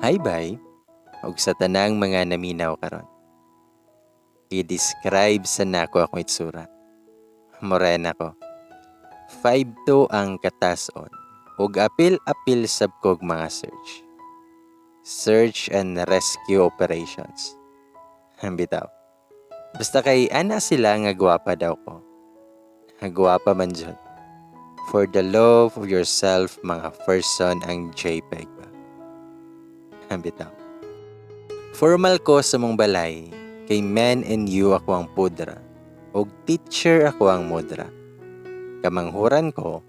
Hi bye, ug sa tanang mga naminaw karon. I-describe sa nako akong itsura. Morena ko. 5'2 ang katason ug apil-apil sab kog mga search. Search and rescue operations. Bitaw. Basta kay ana sila nga gwapa daw ko. Gwapa man jud. For the love of yourself, mga person ang JPEG ba. Bitaw. Formal ko sa mong balay, kay men and you ako ang pudra, ug teacher ako ang mudra. Kamanghuran ko,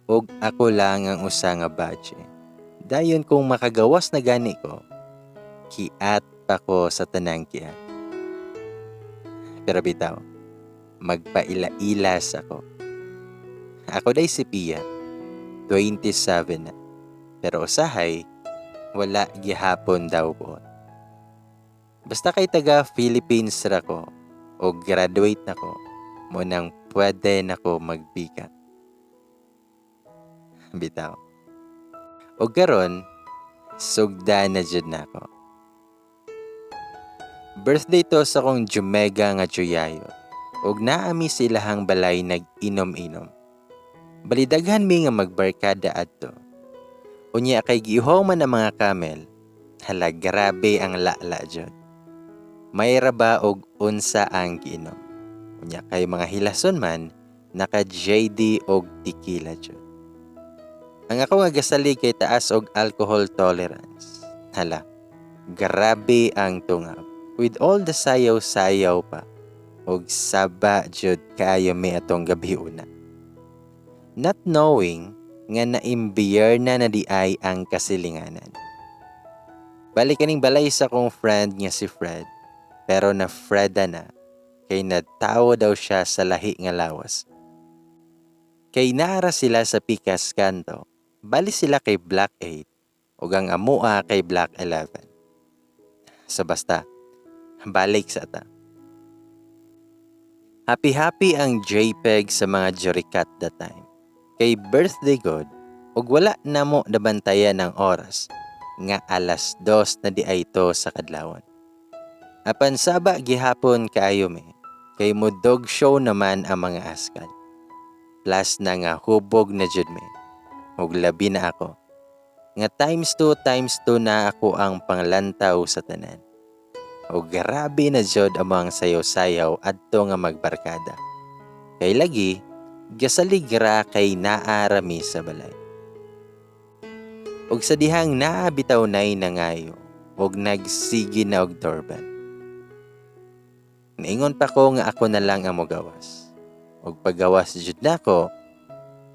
ug ako lang ang usa nga badge. Dayon kung makagawas na gani ko, kiat pa ko sa tanang kiat. Pero bitaw, magpaila-ilas ako. Ako day si Pia, 27 na. Pero usahay, wala gihapon daw buot. Basta kay taga Philippines ra ko o graduate na ko, mo nang pwede na ko magbika. Bitaw. O karon, sugda na jud nako. Birthday to sa akong Jumega nga Chuyayot. Ug naami sa ilahang balay nag-inom-inom. Balidaghan mi nga magbarkada adto. Unya kay giuhaw man ang mga camel, hala, grabe ang lala jud. May ra ba og unsa ang giinom. Unya kay mga hilason man, naka JD og tequila jud. Ang ako nga gasalig kay taas og alcohol tolerance. Hala, grabe ang tungab. With all the sayaw-sayaw pa, og saba jud kaayo mi atong gabi una. Not knowing nga naimbiyerna na na di ay ang kasilinganan. Balik kaning balay sa akong friend nga si Fred, pero na Freda na kay nagtawo daw siya sa lahi nga lawas. Kay naara sila sa Pikas Kanto, bali sila kay Block 8 ug ang amua kay Block 11. So basta, balik sa ta. Happy-happy ang JPEG sa mga jurikat that time. Kay birthday god, ug wala namo nabantayan ang oras nga 2:00 na di ay to sa kadlawon. Apan saba gihapon kaayo mi, kay mo dog show naman ang mga askal. Plus na nga hubog na jud mi. Ug labi na ako. Nga times 2 times 2 na ako ang panglantaw sa tanan. O grabe na jud ang mga sayaw-sayaw adto nga magbarkada. Kay lagi, gasalig ra kay naarami sa balay. Og sa dihang naa bitaw nay nangayo, og nagsige na og doorbell. Niingon pa ko nga ako na lang ang mogawas. Og paggawas jud nako,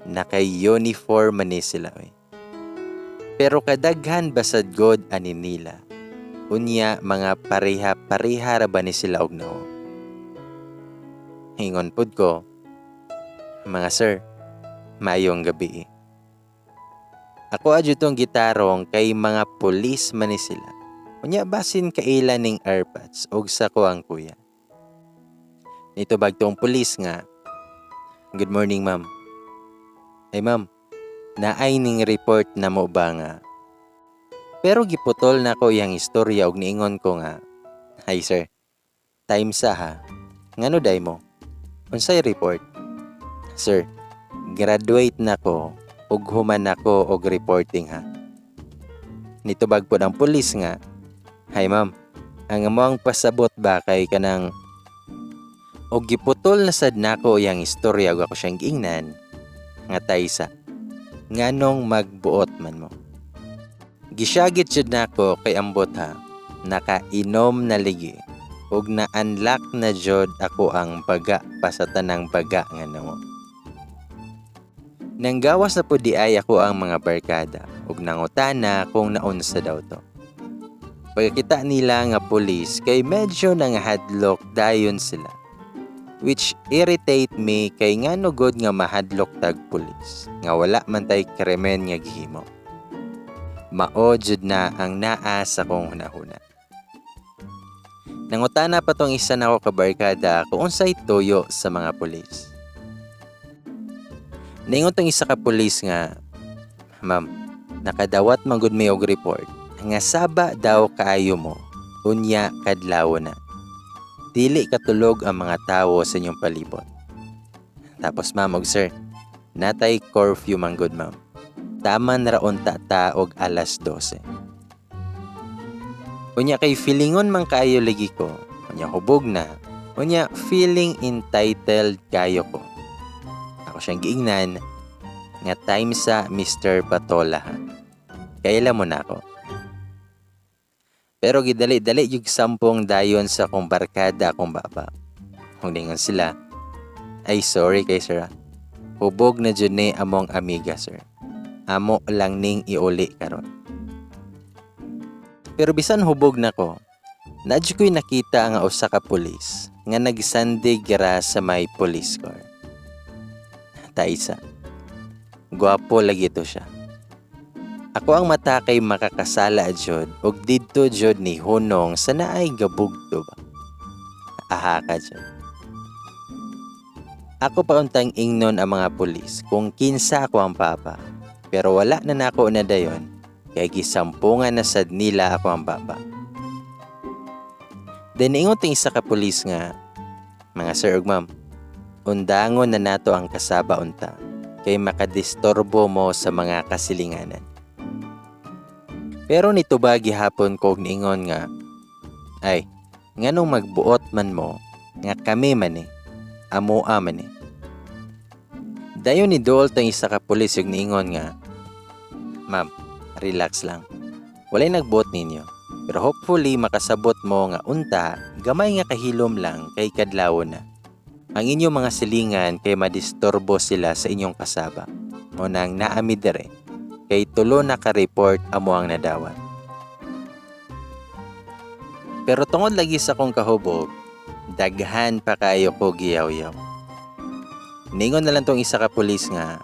naka-uniform man ni sila oy. Pero kadaghan basad god ani nila. Unya mga pareha-pareha ra ba ni sila og nawong. Ingon pud ko, "Mga sir, maayong gabi." Ako adyo tong gitarong kay mga pulis man ni sila. Unya basin kaila ning AirPods og sa ko ang kuya. Nitubag tong pulis nga, "Good morning, ma'am. Ay ma'am, naay ning report na mo ba nga?" Pero giputol na ko iyang istorya og niingon ko nga, "Hi sir, time sa ha. Ngano day mo? Unsay report?" "Sir, graduate na ko ug human ako og reporting ha." Nitubag po ang pulis nga, "Hi ma'am, ang among pasabot ba kay kanang," og giputol na sad nako iyang istorya ug ako siyang giingnan nga, "Taysa, nganong magbuot man mo?" Gisyagit jud nako kay ambot ha, nakainom na ligi ug na-unlock na jud ako ang baga pa sa tanang baga nga namo. Nanggawas na pud di ay ako ang mga barkada ug nangutana kung naunsa daw to. Pagkakita nila nga pulis kay medyo nangahadlok dayon sila. Which irritate me kay ngano gud nga mahadlok tag pulis nga wala man tay krimen nga gihimo. Mao jud na ang naa sa kong hunahuna. Nangutana pa tong isa nako ka barkada kung unsay tuyo sa mga pulis. Ningon tong isa ka pulis nga, "Ma'am, nakadawat man gud mi og report Nga saba daw kaayo mo, unya kadlaw na. Dili katulog ang mga tawo sa inyong palibot. Tapos ma'am og sir, natay curfew man gud, ma'am. Taman ra unta ta og alas 12. Unya kay feelingon man kaayo lagi ko, unya hubog na, unya feeling entitled kayo ko. Ako siyang giingnan nga time sa Mr. Patola ha. Kaila mo na ako. Pero gidali-dali yung sampung dayon sa akong barkada akong baba. Kung ningon sila, "Ay, sorry kay sir ah. Hubog na jud ni among amiga, sir. Amo lang ning iuli karon." Pero bisan hubog na ko, nadyo ko'y nakita nga usa ka pulis nga nagsandig ra sa may police car. Taisa. Gwapo lagi to siya. Ako ang mata kay makakasala jud og didto jud ni hunong sa naay gabugto ba. Aha ka jud. Ako pa untang ingnon ang mga pulis kung kinsa ako ang papa. Pero wala na nako na dayon kay gisampungan na sad nila ako ang baba. Then ingon ting isa ka pulis nga, "Mga sir ug ma'am, undangon na nato ang kasaba unta kay makadisturbo mo sa mga kasilinganan." Pero nitubag gihapon ko og niingon nga, "Ay, nganong magbuot man mo nga kami man eh, amoa man eh." Dayon ni duol tang isa ka pulis ug niingon nga, "Ma'am, relax lang. Walay nagbuot ninyo. Pero hopefully makasabot mo nga unta, gamay nga kahilom lang kay kadlawon na. Ang inyong mga silingan kay madisturbo sila sa inyong kasaba. Mo nang naami dire kay tulo na ka-report amo ang nadawat." Pero tungod lagi sa akong kahubog, daghan pa kayo ko giyaw-yaw. Ningon na lang tong isa ka pulis nga,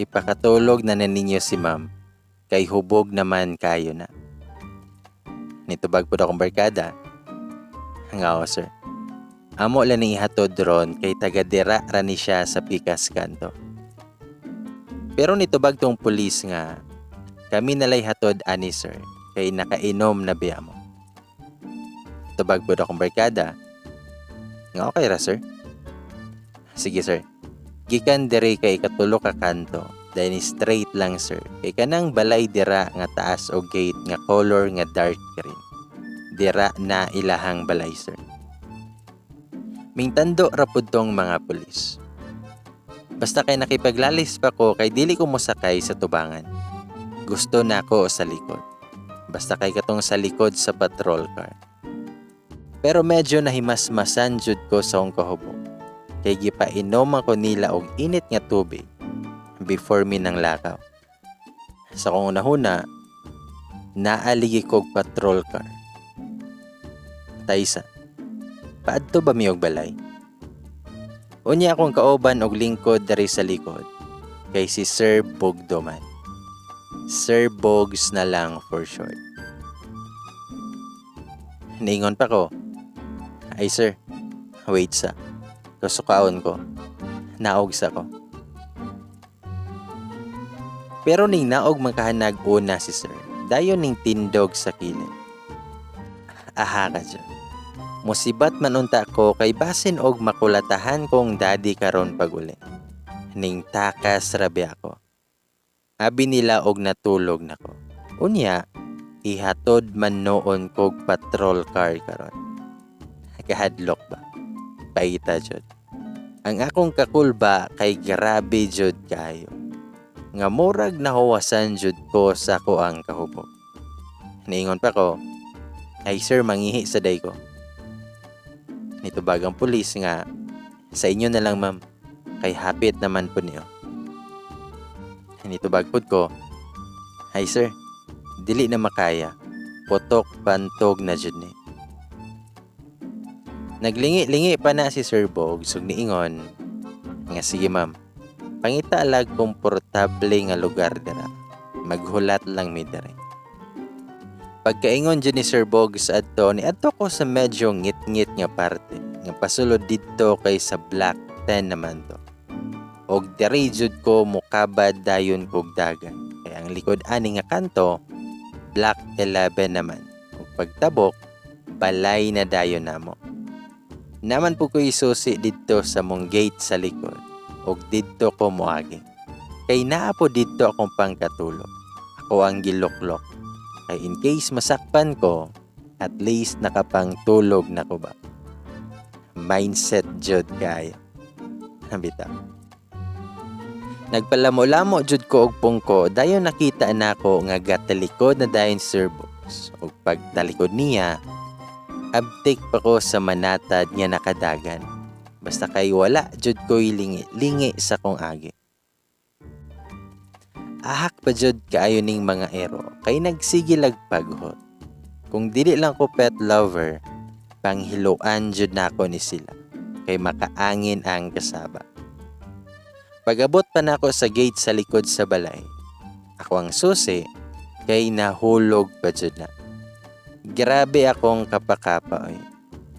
"Ipakatulog na na ninyo si ma'am, kay hubog naman kayo na." Nitubag po akong barkada nga, "Oh, sir. Amo lang ni ihatod ron kay taga dira ra ni siya sa pikas kanto." Pero nitubag tong pulis nga, "Kami nalay hatod ani, sir, kay nakainom na biya mo." Tubag po akong barkada nga, "Okay ra, sir. Sige, sir. Gikan diri kay ikatulo ka kanto. Dahil straight lang, sir. Kay kanang balay dira nga taas o gate nga color nga dark green. Dira na ilahang balay, sir." Mingtando ra pud tong mga pulis. Basta kay nakipaglalis pa ko kay dili ko mosakay sa tubangan. Gusto na ako sa likod. Basta kay katong sa likod sa patrol car. Pero medyo nahimasmasan jud ko sa akong kahubog. Kay gipainom ako nila og init nga tubig before mi nang lakaw. Sa akong unahuna, naaligi kog patrol car. Taysa, paadto ba mi og balay? Unya akong kauban og lingkod dari sa likod kay si Sir Bogdo man. Sir Bogs na lang for short. Niingon pa ko, "Ay sir, wait sa. Kasukaon ko. Naog sa ko." Pero ning naog makahanag una si sir, dayon ning tindog sa kilid. Aha ka dyan. Musibat man unta ko kay basin og makulatahan kong daddy karon pag-uli. Ning takas rabi ako. Abi nila og natulog nako. Unya, ihatod man noon kog patrol car karon. Kahadlok ba? Paita jud. Ang akong kakulba kay grabe jud kayo. Nga murag nahuwasan jud ko sa ang kahubog. Niingon pa ko, "Ay sir, mangihi sa day ko." Nitubag ang pulis nga, "Sa inyo na lang, ma'am, kay hapit naman po niyo." Nitubag pud ko, "Ay sir, dili na makaya. Putok pantog na jud ni." Naglingi-lingi pa na si Sir Bogs ug niingon nga, "Sige ma'am, pangita lag komportable nga lugar dira. Maghulat lang mi diri." Pagkaingon jud ni Sir Bogs adto, ni adto ko sa medyo ngit-ngit nga parte nga pasulod didto kay sa Block 10 naman to. Og diri jud ko mukabad dayon kog dagan. Kay ang likod ani nga kanto Block 11 naman. Ug pagtabok, balay na dayon namo. Naman po ko'y susi didto sa mong gate sa likod ug didto ko moagi. Kay naa po didto akong pangkatulog. Ako ang giluklok. Kay in case masakpan ko, at least nakapangtulog na ko ba. Mindset jud kayo. Bitaw. Nagpalamo-lamo jud ko og pungko dayon nakita nako nga gatalikod na dayon Sir Box. Ug pagtalikod niya, abtik pa ko sa manatad nga nakadagan. Basta kay wala jud ko'y lingi-lingi sa kong agi. Ahak pa jud kaayo ning mga ero kay nagsigilag paghot. Kung dili lang ko pet lover, panghiluan jud nako ni sila kay makaangin ang kasaba. Pag-abot pa nako sa gate sa likod sa balay, ako ang susi kay nahulog pa jud na. Grabe akong kapakapa oy.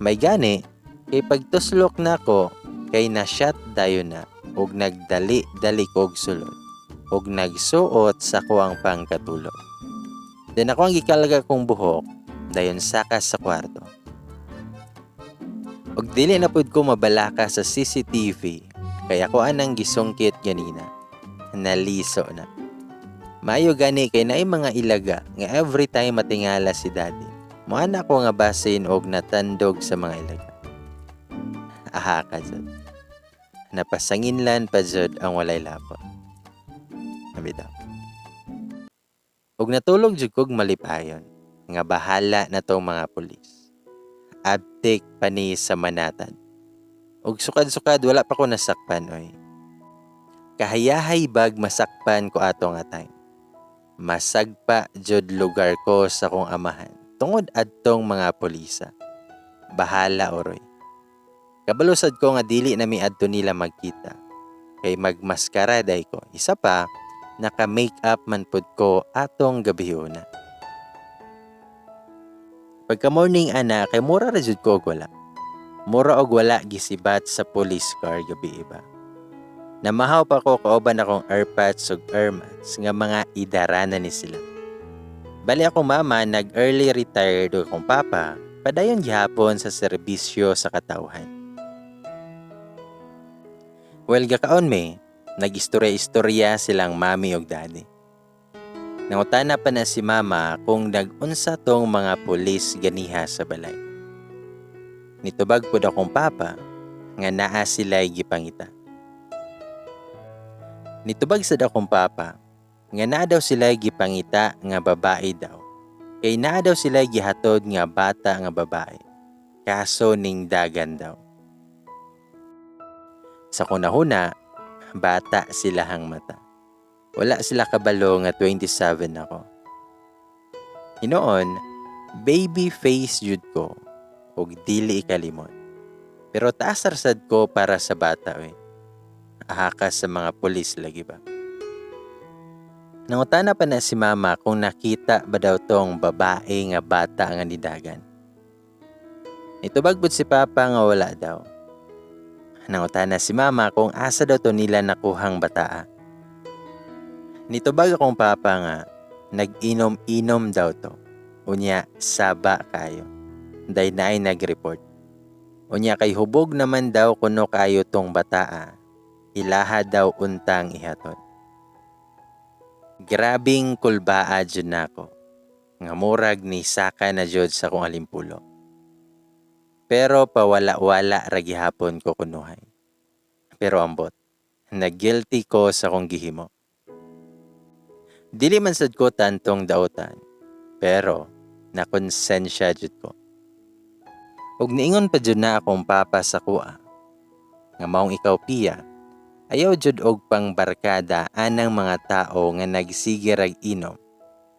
May gani kay pagtuslok nako kay na-shot dayon na ug nagdali-dali kog sulod ug nagsuot sa kuang pangkatulog. Then ako ang gikalga kong buhok dayon saka sa kwarto. Ug dili na pud ko mabalaka sa CCTV kay ako anang gisungkit ganina. Naliso na. Maayo gani kay naay mga ilaga nga every time matingala si daddy. Moana ko nga basin og natandog sa mga ilaga. Aha ka jud. Napasanginlan pa jud ang walay lapot. Bitaw. Ug natulog jud kog malipayon nga bahala na tong mga pulis. Abtik pa ni sa manatad. Ug sukad-sukad wala pa ko nasakpan oy. Kahayahay bag masakpan ko ato nga time. Masagpa jud lugar ko sa kong amahan tungod adtong mga pulisa. Bahala oroy. Kabalo sad ko nga dili na mi adto nila magkita. Kay magmaskara day ko. Isa pa, naka-make up man pud ko atong gabhiona. Pagka morning ana kay mura ra jud ko og wala. Mura og wala gisibat sa police car gabi iba. Namahaw pa ko kauban akong airpods ug airmats nga mga idarana ni sila. Bali akong mama nag early retired ug akong papa padayon gihapon sa serbisyo sa katawhan. Well, gakaon me, nag-istorya-istorya silang mami ug daddy. Nangutana pa na si mama kung nag-unsa tong mga pulis ganiha sa balay. Nitubag pud akong papa nga naa sila'y gipangita. Nitubag sad akong papa nga naa daw sila'y gipangita nga babae daw. Kay naa daw sila'y gihatod nga bata nga babae. Kaso ning dagan daw. Sa kunahuna, bata silahang mata. Wala sila kabalo nga 27 ako. Hinoon, baby face jud ko ug dili ikalimot. Pero taas ra sad ko para sa bata oy. Ahaka sa mga pulis lagi ba. Nangutana pa na si mama kung nakita ba daw tong babae nga bata nga nidagan. Nitubag pud si papa nga wala daw. Nangutana si mama kung asa daw to nila nakuhang bataa. Nitubag akong papa nga nag-inom-inom daw to. Unya saba kayo. Day naay nag-report. Unya kay hubog naman daw kuno kayo tong bataa. Ilaha daw untang ihatod. Grabing kulbaa jud nako. Nga murag ni saka na jud sa kong alimpulo. Pero pawala-wala ra gihapon ko kunuhay. Pero ambot, na-guilty ko sa kong gihimo. Dili man sad ko tantong dautan, pero nakonsensya jud ko. Ug niingon pa jud na akong papa sa kuha, nga maong ikaw Pia, ayaw jud og pangbarkada anang mga tao nga nagsige rag inom,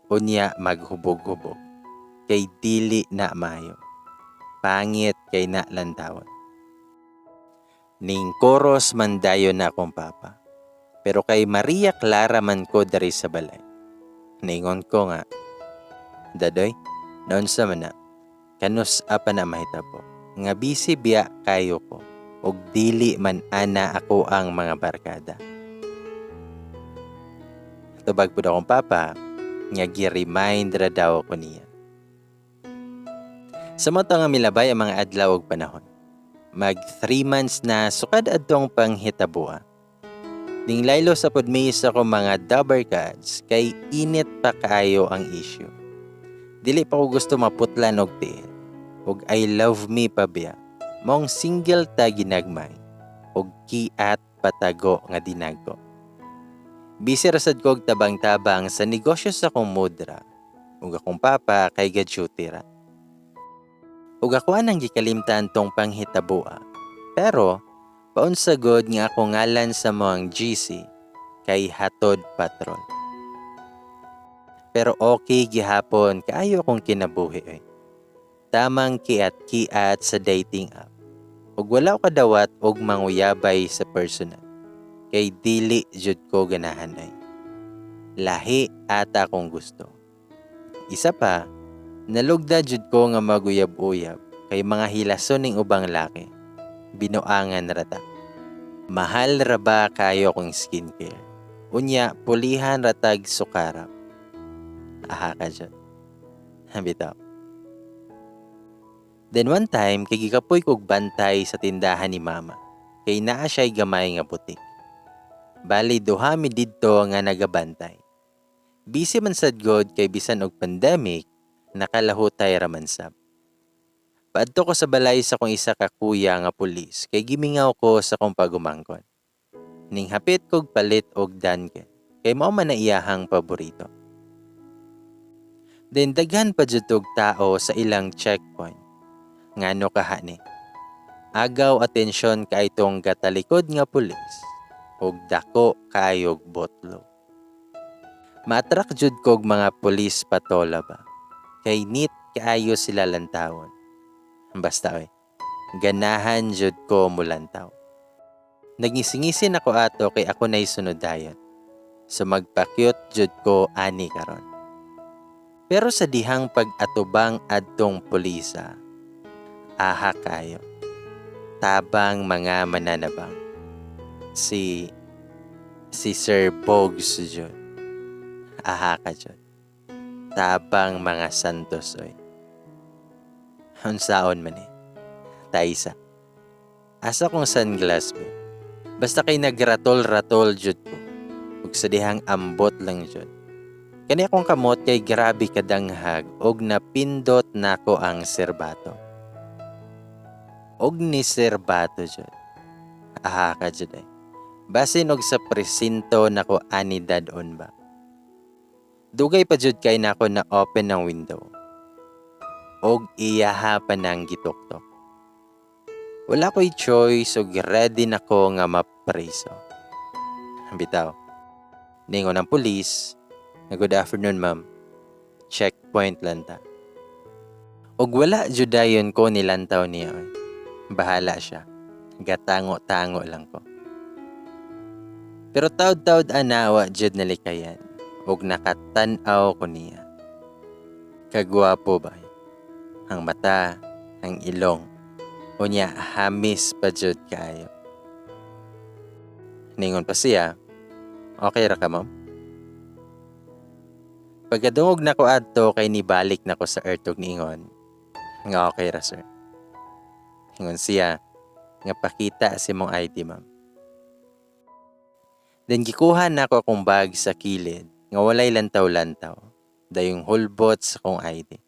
unya maghubog-hubog, kay dili na maayo. Pangit kay na lantawon. Ning koros man dayon na akong papa. Pero kay Maria Clara man ko dari sa balay. Niingon ko nga, Dadoy, naunsa man na, kanus pa na mahitabo, nga busy biya kayo ko, ug dili man ana ako ang mga barkada. Tubag pud akong papa, Nga gi-remind ra daw ko niya. Sa mao nga milabay ang mga adlaw ug panahon. Mag 3 months na sukad adtong panghitaboa. Ning laylo sa pud mi sa akong mga dabarkads kay init pa kaayo ang issue. Dili pa ko gusto maputlan og tiil. Og I love me pa biya. Maong single ta ginagmay. Og kiat patago nga dinago. Busy ra sad ko og tabang-tabang sa negosyo sa akong mudra. Ug akong papa kay ga-duty ra. Ug ako anang gikalimtan tong panghitaboa. Pero paunsa gud nga ako ngalan sa among GC kay Hatod Patrol. Pero okay gihapon kaayo akong kinabuhi oy. Tamang kiat-kiat sa dating app. Ug wala ko kadawat og manguyabay sa personal. Kay dili jud ko ganahan ay. Lahi ata akong gusto. Isa pa, nalugda jud ko nga maguyab-uyab kay mga hilason ning ubang laki. Binuangan ra ta. Mahal ra ba kayo akong skincare? Unya, pulihan ra tag sukarap. Aha ka jud. Bitaw. Then one time, kay gikapoy kog bantay sa tindahan ni mama. Kay naa siya'y gamay nga butik. Bali, duha mi didto nga nagabantay. Busy man sad god kay bisan og pandemic, nakalahutay ra man sab. Paadto ko sa balay sa akong isa ka kuya nga pulis kay gimingaw ko sa akong pagumangkon. Ning hapit kog palit og Dunkin kay mao man na iyahang paborito. Then daghan pa jud og tao sa ilang checkpoint. Ngano kaha ni? Agaw atensyon kay itong gatalikod nga pulis og dako kaayog botlo. Ma-attract jud kog mga pulis patola ba. Kay neat kaayo sila lantawon. Basta oy, ganahan jud ko mulantaw. Nagngisi-ngisi nako ato kay ako na'y sunod dayon. So magpa-cute jud ko ani karon. Pero sa dihang pag-atubang adtong pulisa, aha kayo. Tabang mga mananabang. Si Sir Bogs jud. Aha ka jud. Tabang mga santos oy. Unsaon man eh. Taysa. Asa kong sunglass be? Basta kay nagratol-ratol jud ko. Ug sa dihang ambot lang jud. Kani akong kamot kay grabe kadanghag og napindot nako ang serbato. Og ni serbato jud. Aha ka jud eh. Basin og sa presinto nako ani dad-on ba. Dugay pa jud kay nako na open ang window. Og iyaha pa nang gituktok. Wala ko'y choice og ready nako nga mapreso. Bitaw. Ningon ang pulis, nga "Good afternoon, ma'am. Checkpoint lang ta." Og wala jud dayon ko nilantaw niya oy. Bahala siya. Gatango-tango lang ko. Pero taud-taud ana wa jud nalikayan og nakatan-aw ko niya. Kagwapo ba? Ang mata, ang ilong. Unya hamis pa jud kaayo. Ningon pa siya, "Okay ra ka, ma'am?" Pagkadungog nako adto kay nibalik nako sa earth og niingon nga okay ra, sir. Ingon siya nga pakita sa imong ID, ma'am. Then gikuha nako akong bag sa kilid nga walay lantaw-lantaw dayong hulbot sa akong ID.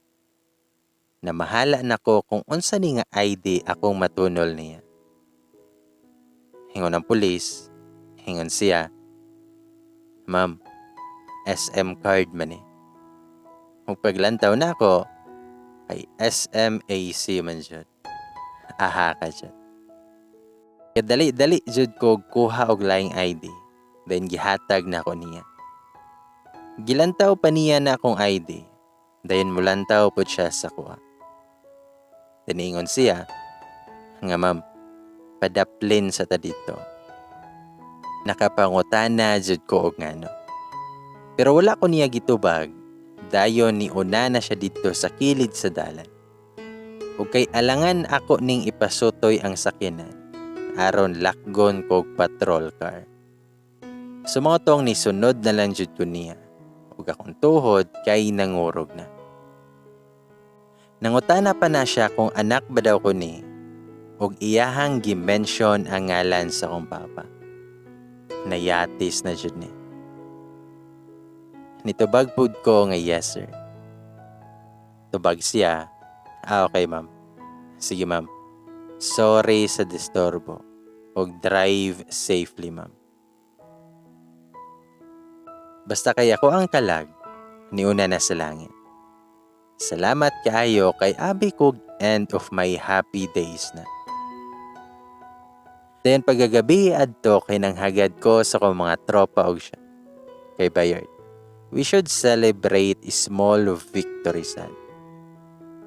Namahala nako kung unsa ni nga ID akong matunol niya. Ingon ang pulis, ingon siya, "Ma'am, SM card man eh." Kung paglantaw na ako, ay SMAC man jud. Aha ka jud. Kadali-dali jud ko kuha og laing ID. Then gihatag na ako niya. Gilantaw pa niya na akong ID. Dayon mulantaw pod siya sa kuha. Then ingon siya nga, "Ma'am, padaplin sa ta dito." Nakapangutana jud ko og ngano. Pero wala ko niya gitubag. Dayon ni una na siya dito sa kilid sa dalan. Ug kay alangan ako ning ipasutoy ang sakyanan aron lakgon kog patrol car. So mao tong nisunod na lang jud ko niya. Ug akong tuhod kay nangurog na. Nangutana pa na siya kung anak ba daw ko ni ug iyahang gi-mention ang ngalan sa akong papa. Nayatis na jud ni. Nitubag pud ko nga, "Yes, sir." Tubag siya, "Ah, okay, ma'am. Sige, ma'am. Sorry sa disturbo. Ug drive safely, ma'am." Basta kay ako ang kalag, niuna na sa langit. Salamat kaayo kay abi kog end of my happy days na. Then pagkagabi adto kay nanghagad ko sa akong mga tropa og siya. Kay Bayard. We should celebrate small victory sad.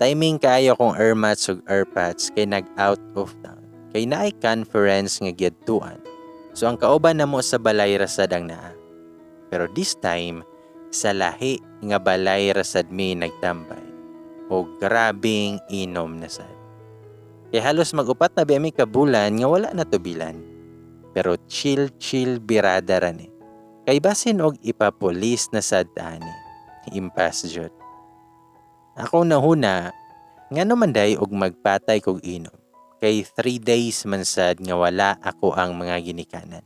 Timing kaayo kong ermats ug erpats kay nag out of town. Kay naay conference nga giadtuan. So ang kauban namo sa balay ra sad ang naa. Pero this time, sa lahi nga balay ra sad mi nagtambay. O grabing inom na sad. Kay halos mag-upat na biya mi ka bulan nga wala na tubilan. Pero chill chill birada ra ni. Kay basin og ipapulis na sad ani. Impas jud. Ako nahuna, ngano man day og magpatay kog inom. Kay 3 days man sad nga wala ako ang mga ginikanan.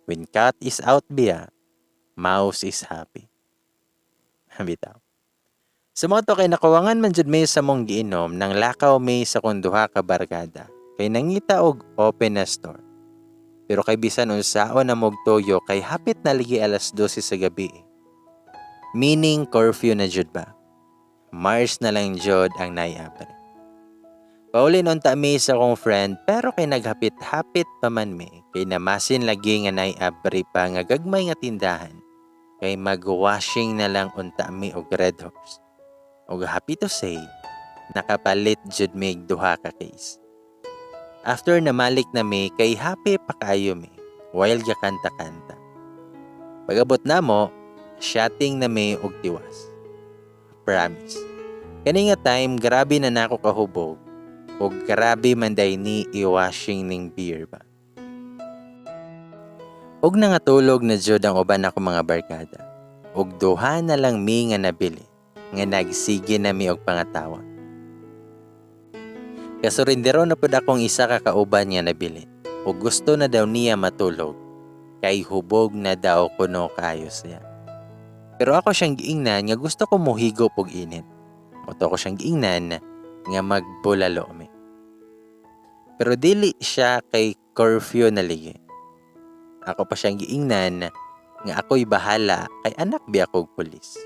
When cat is out biya, mouse is happy. Bitaw. Sa mao to kay nakuwangan man jud mi sa mong giinom, nang lakaw mi sa kong duha ka barkada kay nangita og open na store. Pero kay bisan unsaon na mog tuyo kay hapit na ligi alas 12 sa gabi. Meaning curfew na jud ba? Mars na lang jud ang naiapre. Paulin unta mi sa akong friend, pero kay naghapit-hapit pa man mi kay namasin lagi nga naiabri pa nga gagmay nga tindahan kay mag-washing na lang unta mi og Red Horse. Og happy to say, nakapalit jud mi duha ka case. After namalik na mi kay happy pa kaayo mi while gakanta-kanta. Pag-abot namo, shotting na mi og tiwas. Promise. Kani nga time, grabe na nako kahubog og grabe man day ni i-washing ning beer ba. Og nangatulog na jud ang uban ako mga barkada. Og duha na lang mi nga nabili nga nagsige na mi og pangatawa. Kasurindero na pud akong isa ka kauban nga nabili ug gusto na daw niya matulog kay hubog na daw kuno kaayo siya. Pero ako siyang giingnan nga gusto ko mohigop og init. Mao to ako siyang giingnan nga magbulalo mi. Pero dili siya kay curfew na ligi. Ako pa siyang giingnan nga ako'y bahala kay anak biya kog pulis.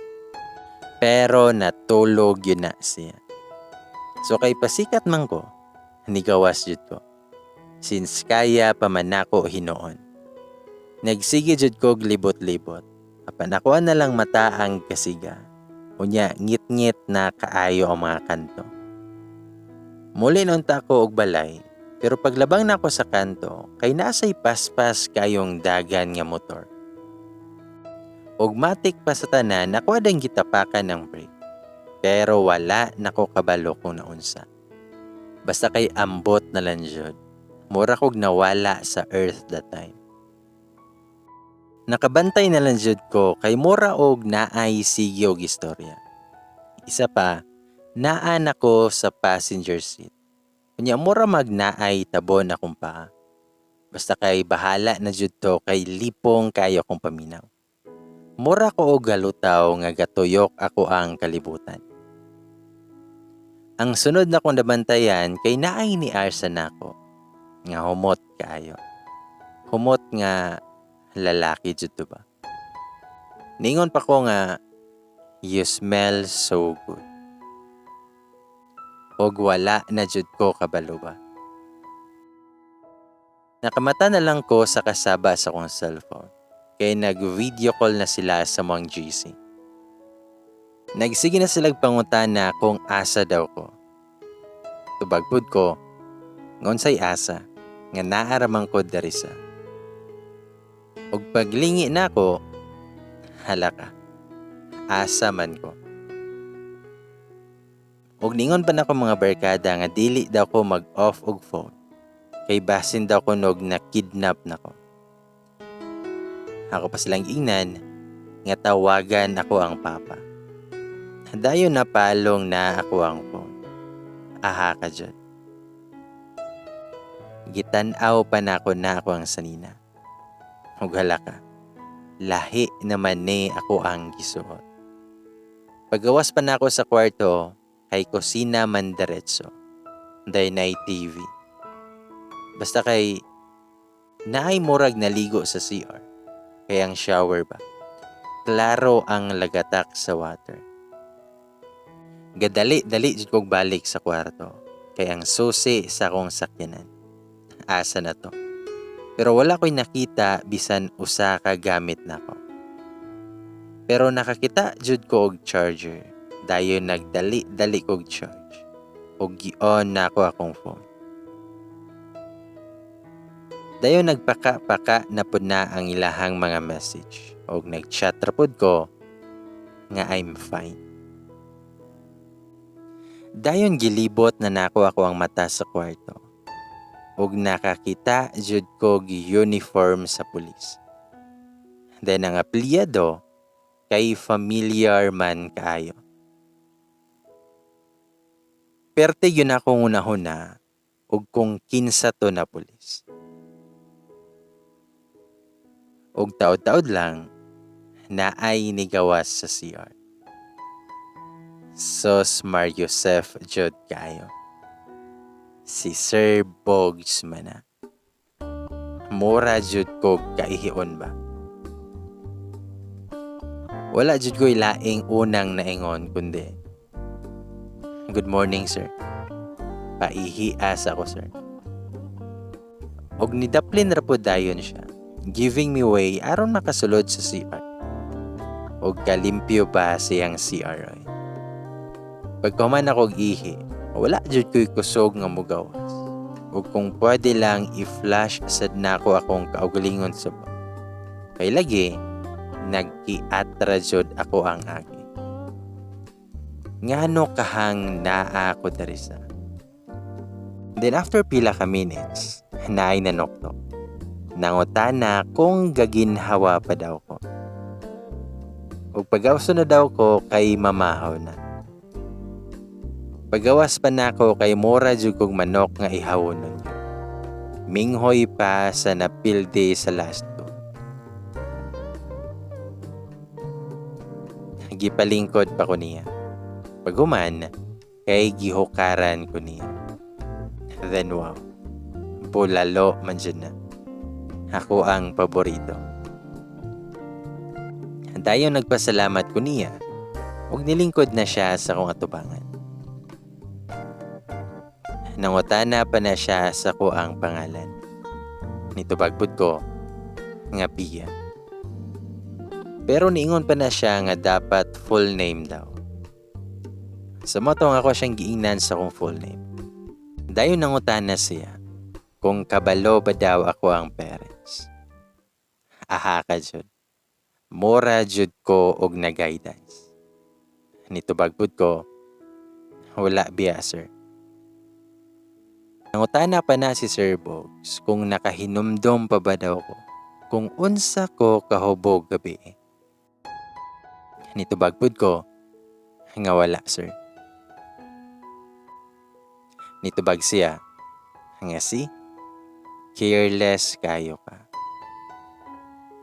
Pero natulog yun na siya. So kay pasikat man ko, nigawas jud ko. Since kaya pa man nako hinuon. Nagsige jud ko libot-libot. Apan ako na lang mata ang kasiga. Unya ngit-ngit na kaayo ang mga kanto. Muli unta ko og balay, pero paglabang nako sa kanto, kay naasay paspas kayong dagan nga motor. Og matik pa sa tanan, ako adang gitapakan ng brake. Pero wala nako kabalo kung naunsa. Basta kay ambot na lang jud. Mura kog nawala sa earth that time. Nakabantay na lang jud ko kay mura og naay sige og istorya. Isa pa, naa nako sa passenger seat. Unya mura mag naay tabon akong paa. Basta kay bahala na jud to kay lipong kayo akong paminaw. Mura ko og galutaw nga gatuyok ako ang kalibutan. Ang sunod na kong nabantayan kay naay ni Arsa nako nga humot kaayo. Humot nga lalaki jud to ba. Ningon pa ko nga, "You smell so good." Og wala na jud ko kabalo ba. Nakamata na lang ko sa kasaba sa akong cellphone. Kay nag-video call na sila sa mga GC. Nagsige na silag pangutana kung asa daw ko. Tubag pud ko, ngunsay asa, nga naaraman ko dari sa. Og paglingi nako, hala ka, asa man ko. Og ningon pa nako mga barkada nga dili daw ko mag-off og phone. Kay basin daw ko nog na kidnap nako. Ako pa silang ingnan Nga tawagan ako ang papa. Dayon napalong na ako ang phone. Aha ka jud. Gitan-aw pa nako na ako ang sanina. Ug hala ka. Lahi naman ni ako ang gisuot. Pagawas pa nako sa kwarto, kay kusina man diretso. Dayon naay TV. Basta kay naay murag naligo sa CR. Kay ang shower ba. Klaro ang lagatak sa water. Gadali-dali jud kog balik sa kwarto. Kay ang susi sa akong sakyanan. Asa na to? Pero wala ko'y nakita bisan usa ka gamit nako. Pero nakakita jud ko og charger. Dayon nagdali-dali kog charge. Og gi-on nako akong phone. Dayon nagpaka-paka na pud na ang ilahang mga message. Og nag-chat ra pud ko nga I'm fine. Dayon gilibot na nako ako ang mata sa kwarto. Og nakakita jud ko uniform sa pulis. Then ang apelyido kay familiar man kaayo. Perte gyud akong hunahuna og kung kinsa to na pulis. Og taod-taod lang naay nigawas sa CR. Sos Mariosef jud kaayo. Si Sir Bogs man na. Mura jud kog kaihion ba. Wala jud ko'y laing unang naingon kundi, "Good morning, sir. Paihi asa ko, sir." Og nidaplin ra pud dayon siya, giving me way aron makasulod sa CR. Og kalimpyo pa siyang CR oy. Pagkahuman ako og ihi, wala jud ko'y kusog nga mugawas. Ug kung pwede lang i-flush sad nako akong kaugalingon sa ba. Kay lagi, nagkiatra jud ako ang agi. Ngano kahang naa ko diri sa. Then after pila ka minutes, naay nanoktok. Nangutana kung gaginhawa pa daw ko. Ug pagawso na daw ko kay mamahaw na. Pagawas pa nako kay mura jud kog manok nga ihawonon yun. Minghoy pa sa napildi sa last ko. Gipalingkod pa ko niya. Paghuman, kay gihukaran ko niya. Then wow, bulalo man dyan na. Ako ang paborito. Dayon nagpasalamat ko niya, ug nilingkod na siya sa akong atubangan. Nangutana pa na siya sa ko ang pangalan. Nitubag pud ko, nga Pia. Pero niingon pa na siya nga dapat full name daw. Sa motong ako siyang giingnan sa akong full name. Dayon nangutana siya kung kabalo ba daw ako ang parents. Aha ka jud. Mura jud ko og na guidance. Nitubag pud ko, wala biya, sir. Nangutana pa na si Sir Bogs kung nakahinumdom pa ba daw ko kung unsa ko kahubog gabi. Nitubag pud ko nga wala, sir. Nitubag siya nga si careless kayo ka.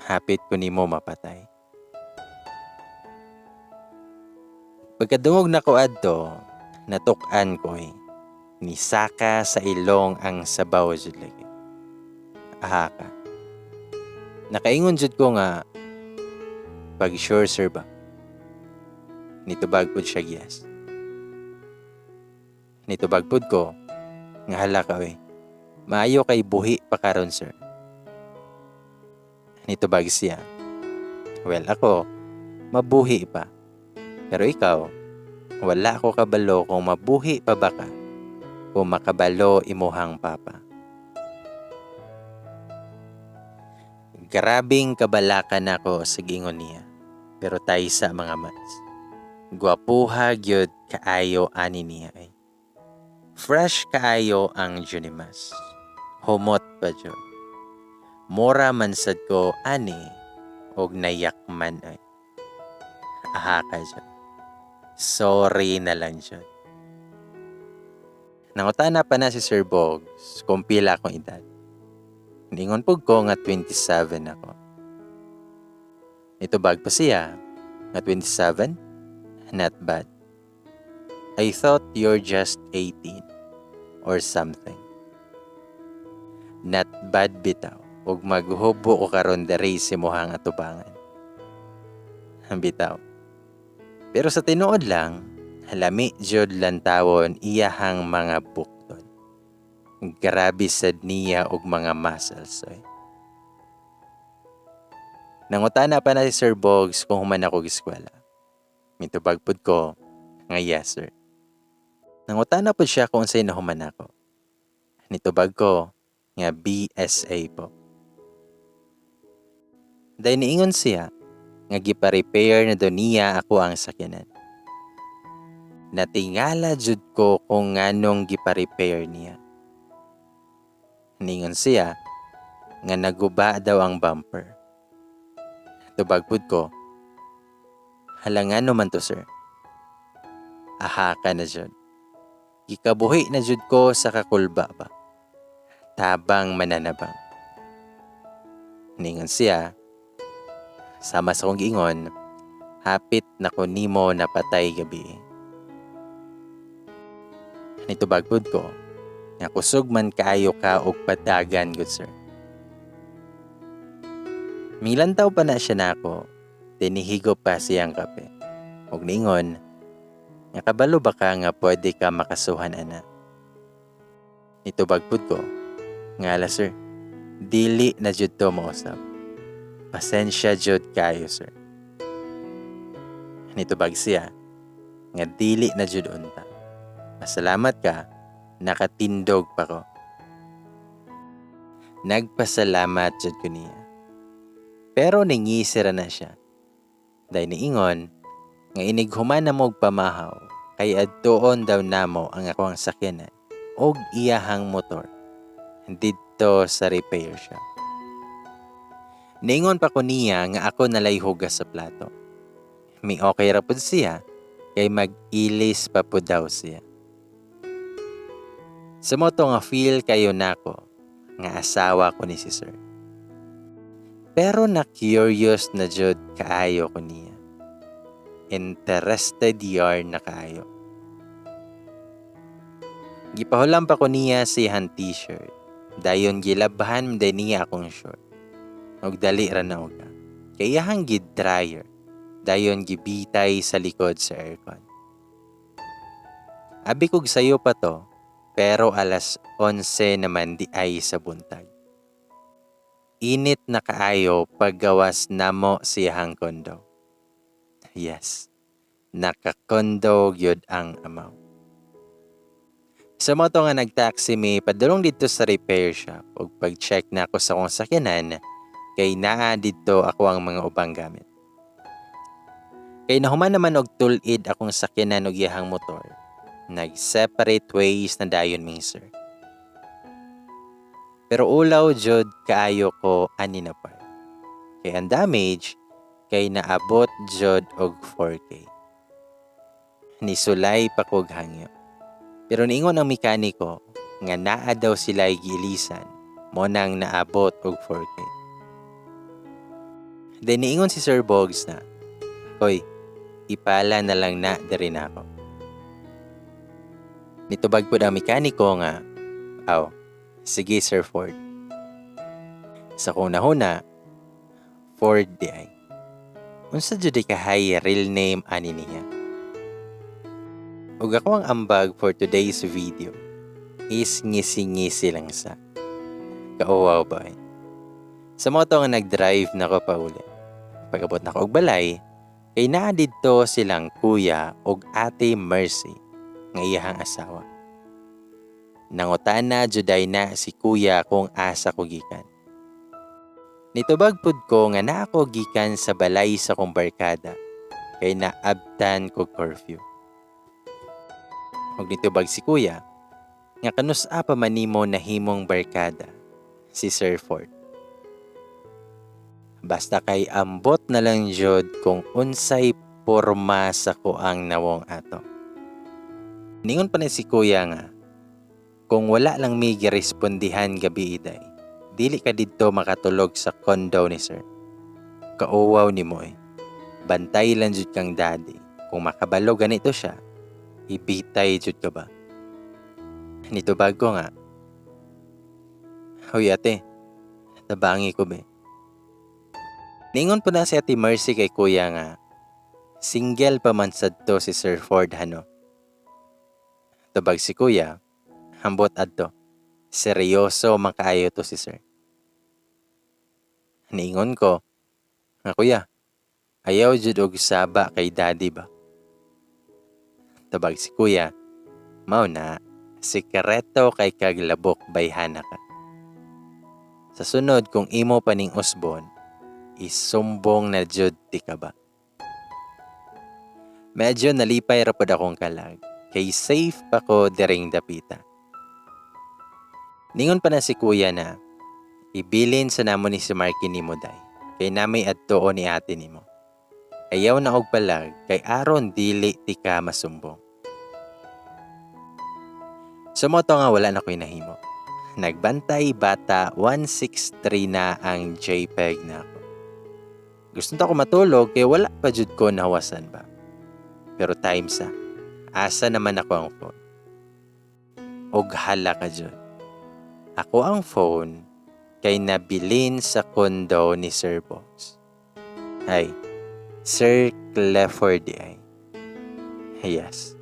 Hapit ko nimo mapatay. Pagkadungog nako adto, natuk-an ko eh. Nisaka sa ilong ang sabaw jud lagi. Aha ka. Nakaingon jud ko nga pag sure, sir ba. Nitubag pud siya yes. Nitubag pud ko nga hala ka oy. Maayo kay buhi pa karon, sir. Nitubag siya. Well, ako, mabuhi pa. Pero ikaw, wala ko kabalo kung mabuhi pa ba ka kung makabalo imuhang papa. Grabing kabalakan ako sa gingon niya. Pero tayo sa mga mats. Gwapuha gyud kaayo ani niya ay. Fresh kaayo ang Junimas. Humot pa jud. Mura man sad ko ani og nayak man ay. Aha ka jud. Sorry na lang jud. Nangutana pa na si Sir Bogs kung pila akong edad. Ningon pud ko nga 27 ako. Nitubag pa siya nga 27? Not bad. I thought you're just 18 or something. Not bad bitaw ug maghubo ko karon diri sa imuhang atubangan. Bitaw. Pero sa tinuod lang, lami jud lantawon iyahang mga bukton. Grabe sad niya og mga muscles oy. Nangutana pa na si Sir Bogs kung human ako eskwela. Mitubag pud ko nga yes, sir. Nangutana pud siya kung unsay nahuman ako. Nitubag ko nga BSA po. Dahil niingon siya nga gipa-repair na daw niya ako ang sakyanan. Natingala jud ko kung nganong gipa-repair niya. Ningon siya nga naguba daw ang bumper. Tubag pud ko, "Hala, ngano man to, sir?" Aha ka na jud. Gikabuhi na jud ko sa kakulba ba. Tabang mananabang. Ningon siya, sama sa kong giingon, hapit na ko nimo napatay gabi. Nitubag pud ko, nga kusog man kaayo ka og padagan, good sir. Milantaw pa na siya nako, tinihigop pa siyang kape. Og ningon, nga kabalo ba ka nga pwede ka makasuhan ana? Nitubag pud ko, nga ala sir, dili na jud to mausab. Pasensya jud kayo, sir. Nitubag siya, nga dili na jud unta. Pasalamat ka, nakatindog pa ko. Nagpasalamat jud ko niya. Pero ningisira na siya. Dahil niingon, nga inighuman na mo og pamahaw, kay adtuon daw namo ang akong sakyanan og iyahang motor didto sa repair shop. Niingon pa ko niya nga ako nalay hugas sa plato. Mi okay ra pud siya kay mag-ilis pa pud daw siya. Sa mao to nga feel kayo nako nga asawa ko ni si sir. Pero na curious na jud kaayo ko niya. Interested yarn na kaayo. Gipahulam pa ko niya sa iyang t-shirt. Dayon gilabhan man niya akong short. Og dali ra na uga. Kay iyahang gid-dryer. Dayon gibitay sa likod sa aircon. Abi kog sayo pa to, pero alas 11 naman di ay sa buntag. Init na kaayo paggawas namo siyahang kondo. Yes, nakakondo gyud ang amaw. Sa mao to nga nagtaxi mi padulong didto sa repair shop ug pag-check na ako sa akong sakyanan kay naa didto ako ang mga ubang gamit. Kay nahuman naman og tul-id akong sakyanan ug iyahang motor. Nag-separate ways na dayon mi, sir. Pero ulaw jud kaayo ko ani na part. Kay ang damage kay naabot jud og 4K. Nisulay pa kog hangyo. Pero niingon ang mekaniko nga naa daw sila giilisan mao nang naabot og 4K. Then niingon si Sir Bogs na, "Hoy, ipala na lang na diri nako." Nitubag pud ang mekaniko nga, "Aw, sige, Sir Ford." Sa kong nahuna, Ford di ay. Unsa jud kahay real name ani niya? Ug ako ang ambag for today's video is ngisi-ngisi lang sa. Kauwaw ba eh? Sa mao to nga nag-drive na ko pauli. Pag-abot na ko og balay, kay naa didto silang kuya og Ate Mercy nga iyahang asawa. Nangutana juday na si kuya kung asa ko gikan. Nitubag pud ko nga naa ko gikan sa balay sa kong barkada kay naabtan ko curfew. Ug nitubag si kuya nga kanus-a pa man nimo nahimong barkada si Sir Ford. Basta kay ambot na lang jud kung unsay porma sa kuang nawong ato. Ningon pa ni si kuya nga, kung wala lang mi girespondihan gabi iday, dili ka didto makatulog sa condo ni sir. Kauwaw ni mo eh. Bantay lang jud kang daddy. Kung makabalo ganito siya, ibitay jud ka ba? Nitubag ko nga, "Hoy ate, tabangi ko be." Ningon po na si Ate Mercy kay kuya nga, single pa man sad to si Sir Ford hano. Tubag si kuya, "Hambot adto, seryoso man kaayo to si sir." Niingon ko, nga "Kuya, ayaw jud og saba kay daddy ba?" Tubag si kuya, "Mao na, sikreto kay kaglabok bayhana ka. Sa sunod kung imo pa ning usbon, isumbong na jud ti ka ba?" Medyo nalipay ra pod akong kalag, kay safe pa ko diring dapita. Ningon pa na si kuya na, "Ibilin sa namo ni si Marky nimo day, kay namay adtuon ni ate nimo. Ayaw na og palag kay aron dili ti ka masumbong." Sumoto nga wala na ko'y nahimo. Nagbantay bata 163 na ang JPEG na ako. Gusto ta ko matulog kay wala pa jud ko nahawasan ba. Pero time sa, asa naman ako ang phone? Og hala ka jud. Ako ang phone kay nabilin sa condo ni Sir Box. Ay, Sir Clefford di ay. Yes.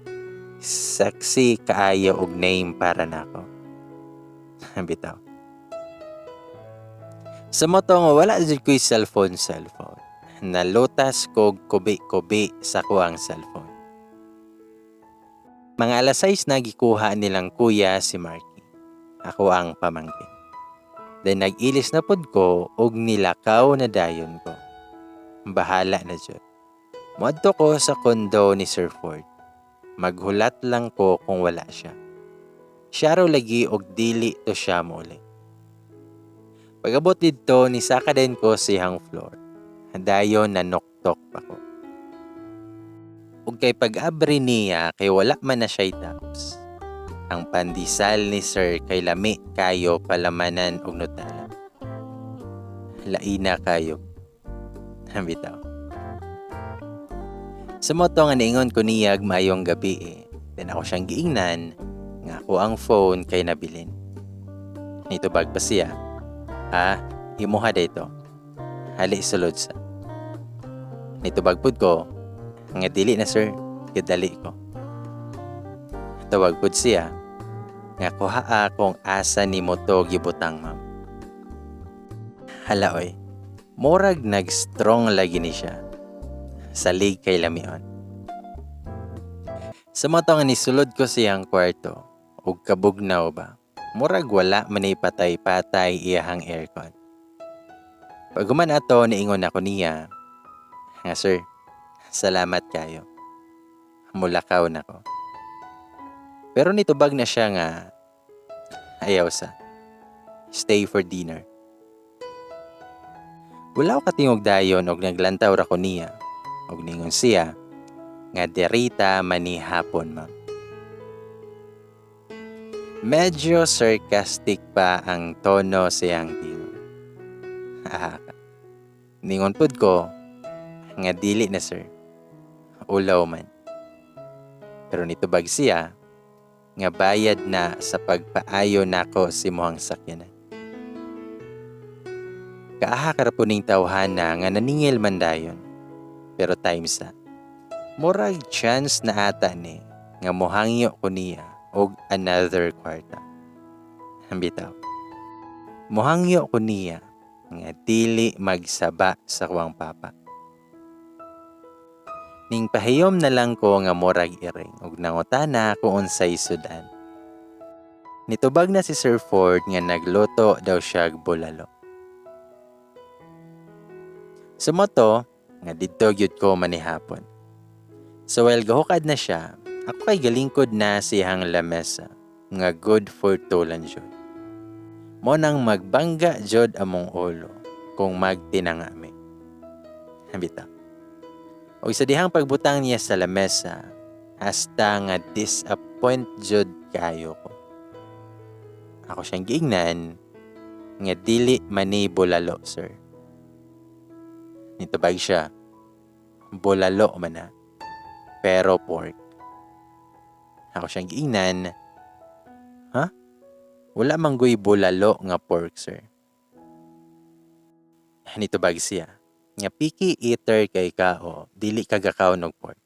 Sexy kaayo og name para nako. Bitaw. Sa moto nga wala jud ko'y cellphone cellphone. Nalutas kog kubi-kubi sa kuang cellphone. Mga alas 6 na gikuha nilang kuya si Marky. Ako ang pamangkin. Then nag-ilis na pod ko og nilakaw na dayon ko. Bahala na jud. Muadto ko sa condo ni Sir Ford. Maghulat lang ko kung wala siya. Siya raw lagi og dili to siya mouli. Pag-abot didto, nisaka din ko siyang floor. Dayon nanoktok pa ko. Ug kay pag-abri niya kay wala man na siya'y taps. Ang pandesal ni sir kay lami kayo palamanan og Nutella. Laina kayo. Bitaw. Sa moto nga niingon ko niyag maayong gabi eh. Then ako siyang giingnan nga ako ang phone kay nabilin. Nitubag pa siya, "Ah, imuha dito. Hali sulod sa." Nitubag pud ko nga dili na sir, kadali ko. Tawag pud siya nga kuhaa kung asa nimo to gibutang, ma'am. Hala oy, murag nag-strong lagi ni siya. Salig kay lamion. Sa moto nga nisulod ko siyang kwarto, ug kabugnaw ba, murag wala man patay-patay iyahang aircon. Pag-human ato, niingon ako niya, nga "Sir, salamat kayo. Mulakaw na ko." Pero nitubag na siya nga, "Ayaw sa. Stay for dinner." Wala ko katingog dayon og naglantaw ra ko niya. Og ningon siya nga derita manihapon, ma'am. Medyo sarcastic pa ang tono siyang tingon. Ah, ningon pud ko nga dili na sir. Ulaw man. Pero nitubag siya nga bayad na sa pagpaayo nako sa imuhang sakyanan. Kaaha ka ra po ning tawhana nga naningil man dayon. Pero time sa. Murag chance na ata ni nga mohangyo ko niya og another kwarta. Bitaw. Mohangyo ko niya nga dili magsaba sa kuwang papa. Ning pahiyom na lang ko nga murag iring ug nangutana kung unsay sudan. Nitubag na si Sir Ford nga nagluto daw siya bulalo. Sumoto nga didto gyud ko manihapon. So while gahukad na siya, ako kay galingkod na siyang lamesa nga good for two lang jud. Mo nang magbangga jud among ulo kung magtinanga mi. Bitaw. Og sa dihang pagbutang niya sa lamesa, hasta nga disappoint jud kaayo ko. Ako siyang giingnan nga dili mani bulalo, sir. Nitubag siya, "Bulalo man na, pero pork." Ako siyang giingnan, "Ha? Wala man goy bulalo nga pork, sir." Nitubag siya nga picky eater kay ka o dili ka gakaon og pork.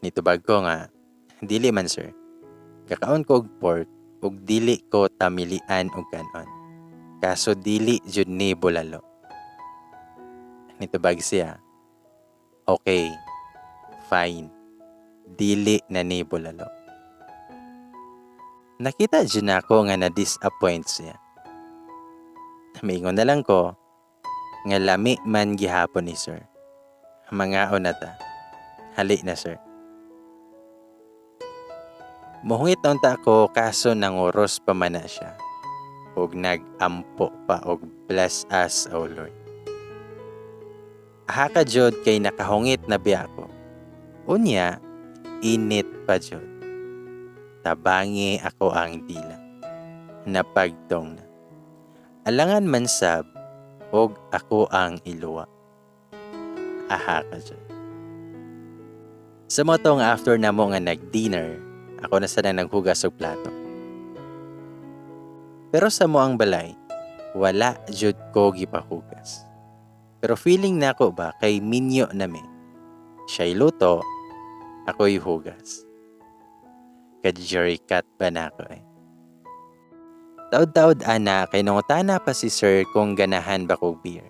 Nitubag ko nga dili man, sir. Gakaon ko og pork ug dili ko tamilian og kanon. Kaso dili jud ni bulalo. Nitubag siya, "Okay, fine. Dili na ni bulalo." Nakita jud nako nga na-disappoint siya. Miingon na lang ko nga lami man gihapon ni, sir. Mangaon na ta. Hali na, sir. Muhungit na unta ako kaso nanguros pa man na siya. Og nag-ampo pa og "Bless us, O Lord." Aha ka jud kay nakahungit na biya ako. Unya, init pa jud. Tabangi ako ang dila. Napagtong na. Alangan man sab og ako ang iluwa. Aha ka jud. Sa mao to nga after namo nga nag-dinner, ako na sad ang naghugas og plato. Pero sa amoang balay, wala jud ko gipahugas. Pero feeling nako ba kay minyo na mi. Siya'y luto, ako'y hugas. Ka-jerry cat ba nako eh. Taod-taod ana kay nangutana pa si sir kung ganahan ba kog beer.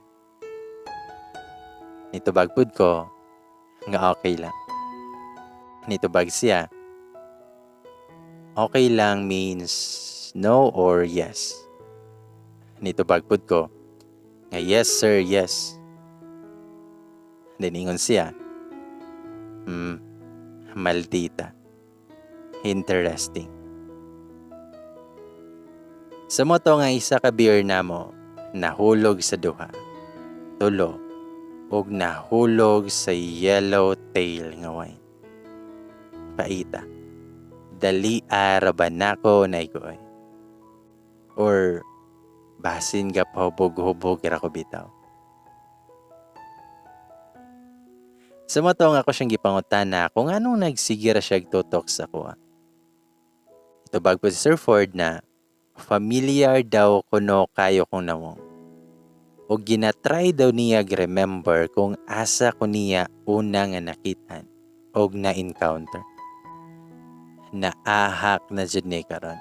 Nitubag pud ko nga okay lang. Nitubag siya, "Okay lang means no or yes?" Nitubag pud ko nga yes, sir, yes. Then ingon siya, Maldita. Interesting." Sa mao to nga isa ka beer namo, nahulog sa duha, tulo, ug nahulog sa yellow tail nga wine. Paita. Dali ra ba nako naiguoy? Or basin ga pahubog-hubog ra ko bitaw. Sa mao to nga ako siyang gipangutana kung anong nagsige ra siya tutok sa akoa. Itubag po si Sir Ford na familiar daw kuno kayo kong nawong. O ginatry daw niya remember kung asa ko niya una nga nakitan og na-encounter. Naahak na jud ni karon.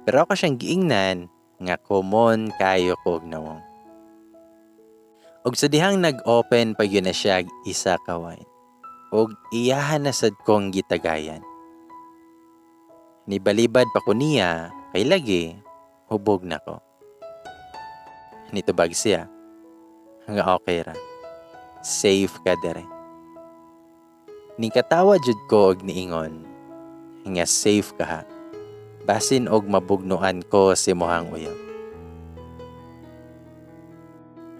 Pero ako siyang giingnan nga common kayo ko og nawong. Og sa dihang nag-open pa gyud na siya og isa ka wine. Og iyahan na sad kong gitagayan. Nibalibad pa ko niya kay lagi hubog na ko. Nitubag siya nga okay ra. Safe ka dere. Nikatawa jud ko og niingon nga safe ka ha. Basin og mabugnuan ko si mohang uyab.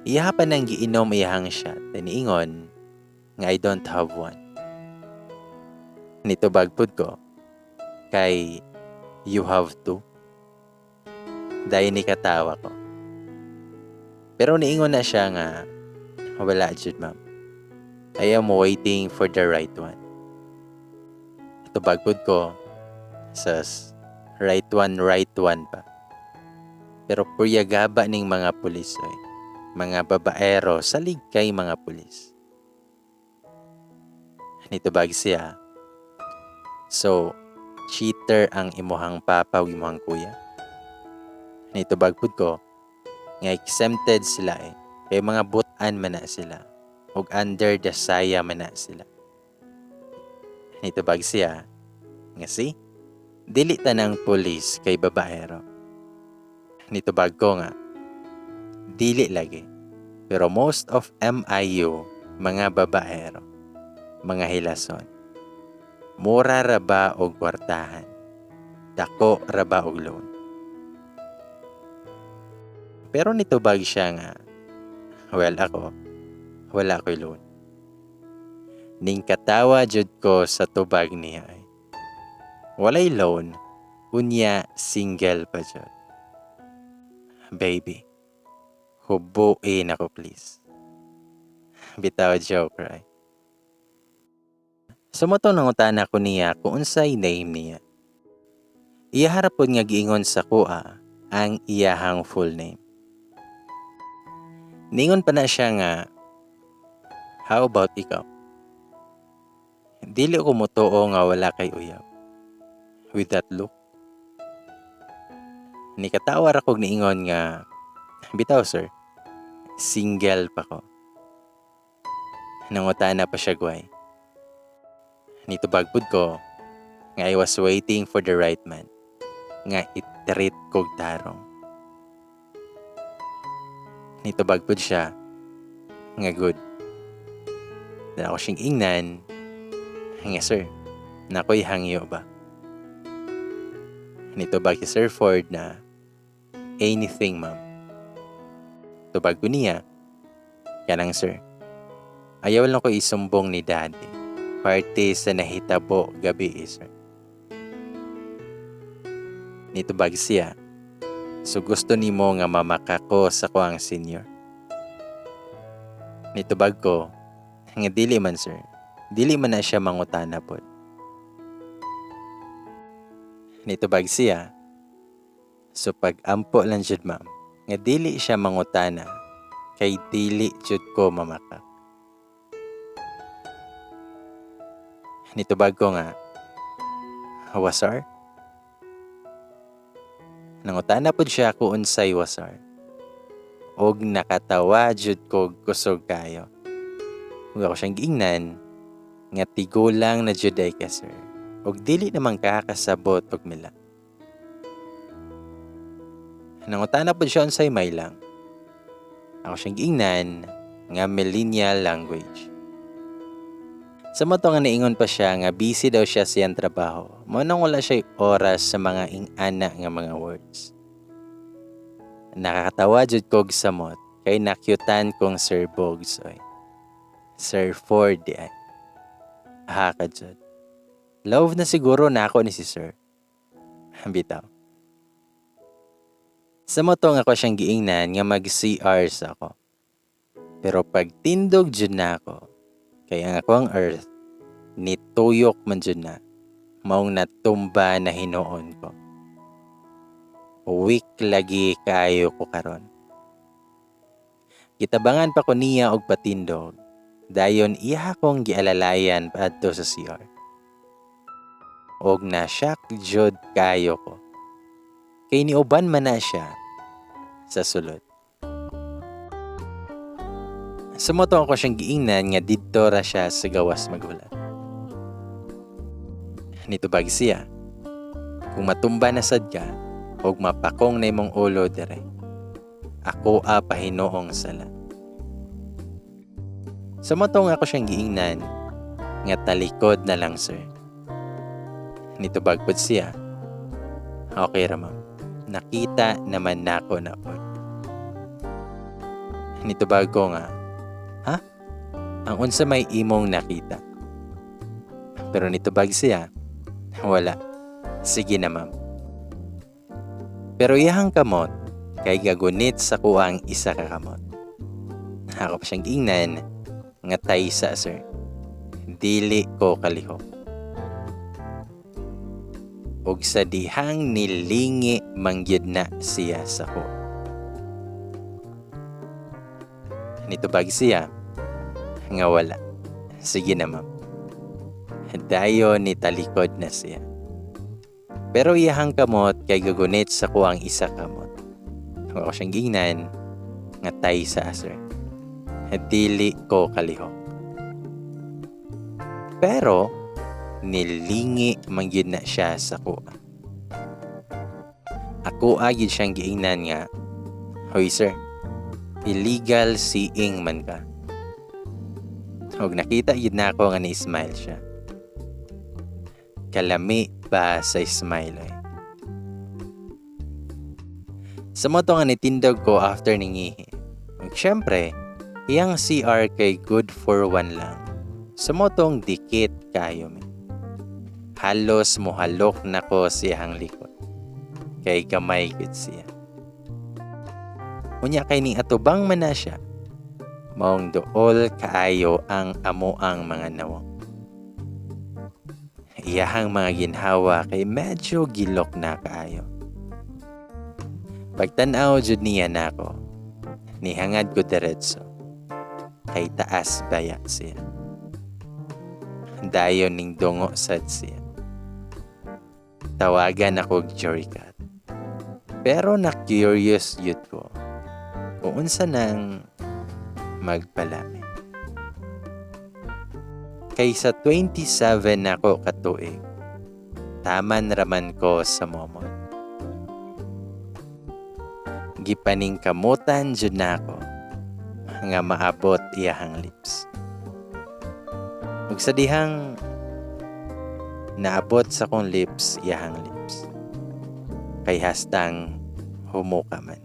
Iyaha pa nang giinom iyahang shot. Niingon nga I don't have one. Nitubag pud ko kay you have to. Dahil ni katawa ko. Pero niingon na siya nga wala jud, ma'am. I am waiting for the right one. Tubag pud ko sas right one, right one pa. Pero puryagaba ning mga pulis oy. Mga babaero salig kay mga pulis. Nitubag siya, "So, cheater ang imuhang papa ug imuhang kuya?" Nitubag pud ko nga exempted sila eh. Kay mga butan man na sila. Ug under the saya man na sila. Nitubag siya nga see, dili tanang pulis kay babaero. Nitubag ko nga dili lagi. Pero most of MIU mga babaero, mga hilason. Mura ra ba og kwartahan? Dako ra ba og loan? Pero nitubag siya nga, well, ako, wala ko'y loan. Ning katawa jud ko sa tubag niya ay. Walay loan, unya single pa jud. Baby, hubuin ako, please. Bitaw, joke right. Sa mao to nangutana ko niya kung unsay name niya. Iya ra pod nga giingon sa kuha ang iyahang full name. Ningon pa na siya nga, "How about ikaw? Dili ko motuo nga wala kay uyab. With that look." Nikatawa ra kog niingon nga, "Bitaw, sir, single pa ko." Nangutana pa siya gway. Nitubag pud ko nga I was waiting for the right man nga i-treat kog tarong. Nitubag pud siya nga good. Dan ako siyang ingnan nga, "Sir, nakoy hangyo ba?" Nitubag si Sir Ford na, "Anything, ma'am." Tubag ko niya, "Kanang sir, ayaw lang ko isumbong ni Daddy. Parte sa nahitabo gabi eh, sir." Nitubag siya, "So gusto nimo nga mamaka ko sa kuang senior?" Nitubag ko nga dili man, sir. Dili man na siya mangutana pod. Nitubag siya, "So pag-ampo lang jud, ma'am, nga dili siya mangutana kay dili jud ko mamaka." Nitubag ko nga, "Wasar?" Nangutana pod siya kung unsay wasar. Og nakatawa jud ko kusog kayo. Ug ako siyang giingnan nga tigulang na jud ay ka, sir. Og dili naman kakasabot og mila. Nangutana pod siya unsay may lang. Ako siyang giingnan nga millennial language. Sa mao to nga niingon pa siya nga busy daw siya sa iyang trabaho. Mao nang wala siya oras sa mga ingana nga mga words. Nakakatawa jud kog samot kay nakyutan kong Sir Bogs oy. Sir Ford di ay. Ha ka jud. Love na siguro na ako ni si Sir. Bitaw. Sa mao to nga ako siyang giingnan nga mag-CR sa ako. Pero pag tindog jud na ako, kay ang ako ang earth, nituyok man jud na, maong natumba na hinuon ko. Weak lagi kaayo ko karon. Gitabangan pa ko niya og patindog, dayon iya akong gialalayan paadto sa CR. Og na-shock jud kaayo ko. Kay niuban man na siya sa sulod. Sa mao to ako siyang giingnan nga didto ra siya sa gawas maghulat. Nitubag siya, "Kung matumba na sad ka, og mapakong na imong ulo dire. Ako a pahinuong sala." Sa mao to nga ako siyang giingnan nga talikod na lang, sir. Nitubag pod siya, "Okay ra, ma'am. Nakita naman nako na pod." Nitubag ko nga, "Ha? Ang unsa may imong nakita?" Pero nitubag siya, "Wala. Sige na, ma'am." Pero iyahang kamot kay gagunit sa kuang isa ka kamot. Ako pa siyang giingnan nga taysa, sir. Dili ko kalihok. Og sa dihang nilingi mangyud na siya sa ko. Nitubag siya nga wala. Sige na, ma'am. Dayon ni talikod na siya. Pero iyahang kamot kay gagunit sa kuang isa kamot. Ako siyang gingnan nga taysa, sir. Dili ko kalihok. Pero nilingi mangyud na siya sa kuha. Ako agid siyang giingnan nga, "Hoy sir, illegal seeing man ka." Og nakita gid na ako nga ni-smile siya. Kalami ba sa smile ay. Sa mao to nga nitindog ko after ningihi. Og syempre, iyang CR kay good for one lang. Sa mao tong dikit kaayo mi. Halos mohalok nako siyang likod. Kay gamay gud siya. Unya kay ning atubang man na siya, maong duol kaayo ang amoang mga nawong. Iyahang mga ginhawa kay medyo gilok na kaayo. Pagtan-aw jud niya nako, nihangad ko diretso. Kay taas baya siya. Dayon ning dungo sad siya. Tawagan ako og Joricat. Pero na-curious jud ko kung unsa nang magpalami. Kay sa 27 nako katuig, taman raman ko sa momon. Gipaningkamutan jud nako nga maabot iyahang lips. Ug sa dihang naabot sa kong lips iyahang lips, kay hastang humuka man.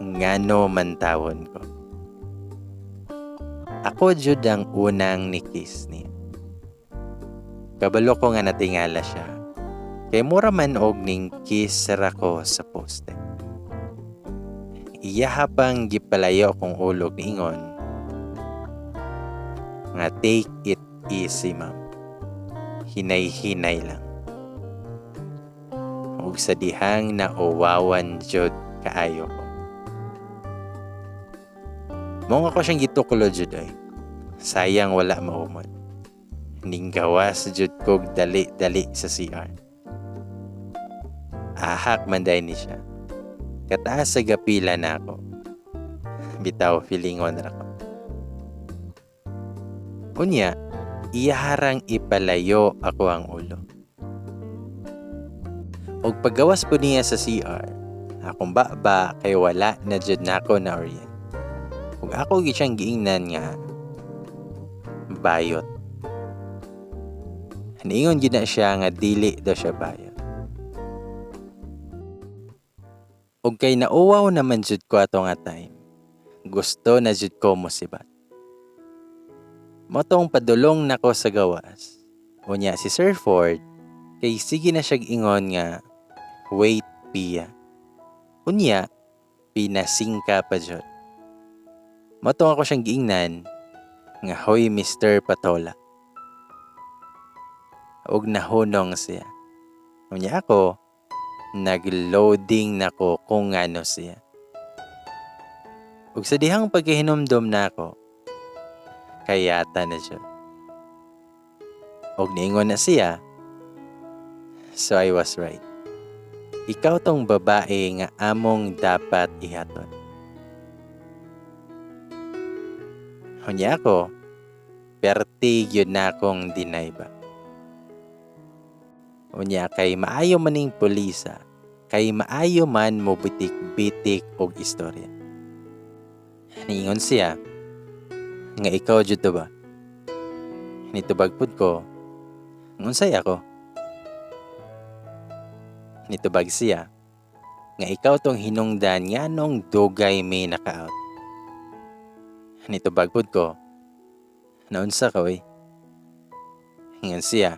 Ngano man tawon ko. Ako jud ang unang ni kiss niya. Kabalo ko nga natingala siya. Kay mura man og ning kiss ra ko sa poste. Iyaha pang gipalayo kong ulog, niingon nga, "Take it easy, ma'am. Hinay-hinay lang." Ug sa dihang nauwawan jud kaayo ko. Mao ako siyang gituklo jud ay. Sayang wala maumod. Ninggawas jud kog dali-dali sa CR. Ahak man day ni siya. Kataas sa gapila na ako. Bitaw, feelingon ra ko. Unya, iyaharang ipalayo ako ang ulo. Og paggawas po niya sa CR, akong baba kay wala na jud nako na orient. Ug ako gyud siyang giingnan nga bayot. Niingon gyud na siya nga dili daw siya bayot. Ug kay nauwaw naman jud ko ato nga time, gusto na jud ko mosibat. Mao tong padulong nako sa gawas. Unya si Sir Ford kay sige na siyag ingon nga, "Wait, Pia." Unya pinasingka pa jud. Mao tong ako siyang giingnan nga, "Hoy, Mr. Patola." Ug nahunong siya. Unya ako, nag-loading nako kung ngano siya. Ug sa dihang pagkahinumdom nako, kayata na siya. Og niingon na siya, "So I was right. Ikaw tong babae nga among dapat ihaton." Unya ako, perti gyud na akong deny ba. Unya kay maayo maning pulisa, kay maayo man mo bitik-bitik og istorya. Niingon siya nga ikaw jud to ba? Nitubag pud ko, unsay ako? Nitubag siya nga ikaw tong hinungdan nganong dugay may naka-out. Nitubag pud ko, naunsa ka oy? Ingon siya,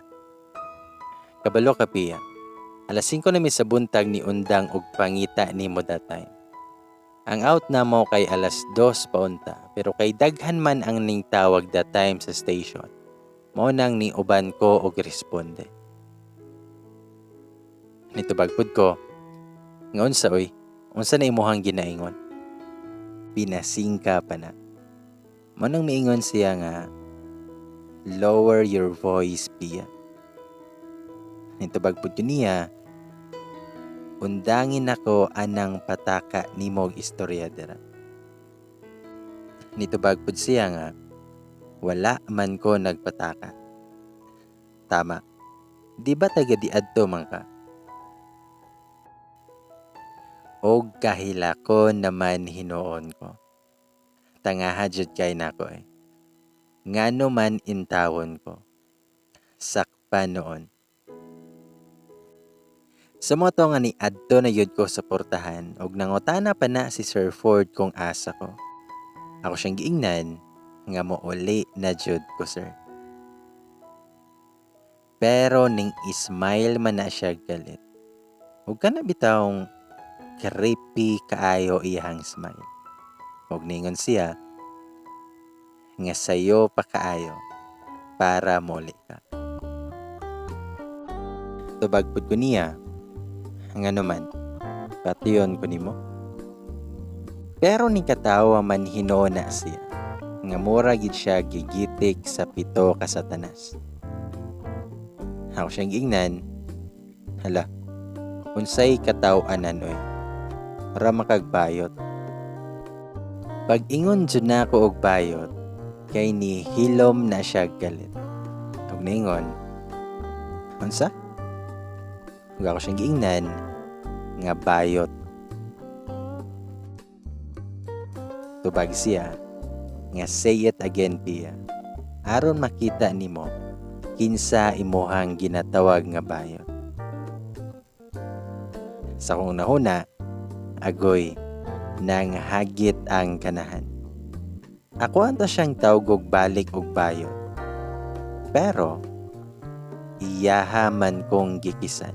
"Kabalo ka, Pia. Alas 5 na mi sa buntag ni undang og pangita nimo that time. Ang out na mo kay alas 2 paunta, pero kay daghan man ang ning tawag that time sa station. Mao nang ni uban ko og responde." Nitubag pud ko, nga unsa oy? Unsa na imuhang ginaingon? Pinasingka pa na. Mao nang miingon siya nga, "Lower your voice, Pia." Nitubag pud ko niya, "Undangin ako anang pataka nimo og istorya dira." Nitubag pud siya nga, "Wala man ko nagpataka." "Tama. Di ba taga diadto man ka?" Og kahilakon naman hinuon ko. Tangaha jud kay nako eh. Ngano man intawon ko. Sakpa noon. Sa mao to nga ni adto na yud ko sa portahan og nangutana pa na si Sir Ford kung asa ko. Ako siyang giingnan Nga mouli na jud ko, sir. Pero ning smile man na siya galit. Ug kana bitawng creepy kaayo iyang smile. Ug ningon siya nga sayo pa kaayo para moli ka. Tubag pud ko niya, ngano man, patyon ko nimo. Pero ni katawa man hinuon na siya, nga mura gid siya gigitik sa pito ka satanas. Ako siyang giingnan, hala, unsay kataw-anan oy, ra makagbayot. Pag ingon jud nako og bayot, kay ni hilom na siya galit. Ug niingon, unsa? Ug ako siyang giingnan nga bayot. Tubag siya nga say it again, Pia. Aron makita nimo kinsa imuhang ginatawag nga bayot. Sa kong nahuna, agoy, nang hagit ang kanahan. Ako anta siyang tawgog balik og bayot. Pero, iyaha man kong gikisan.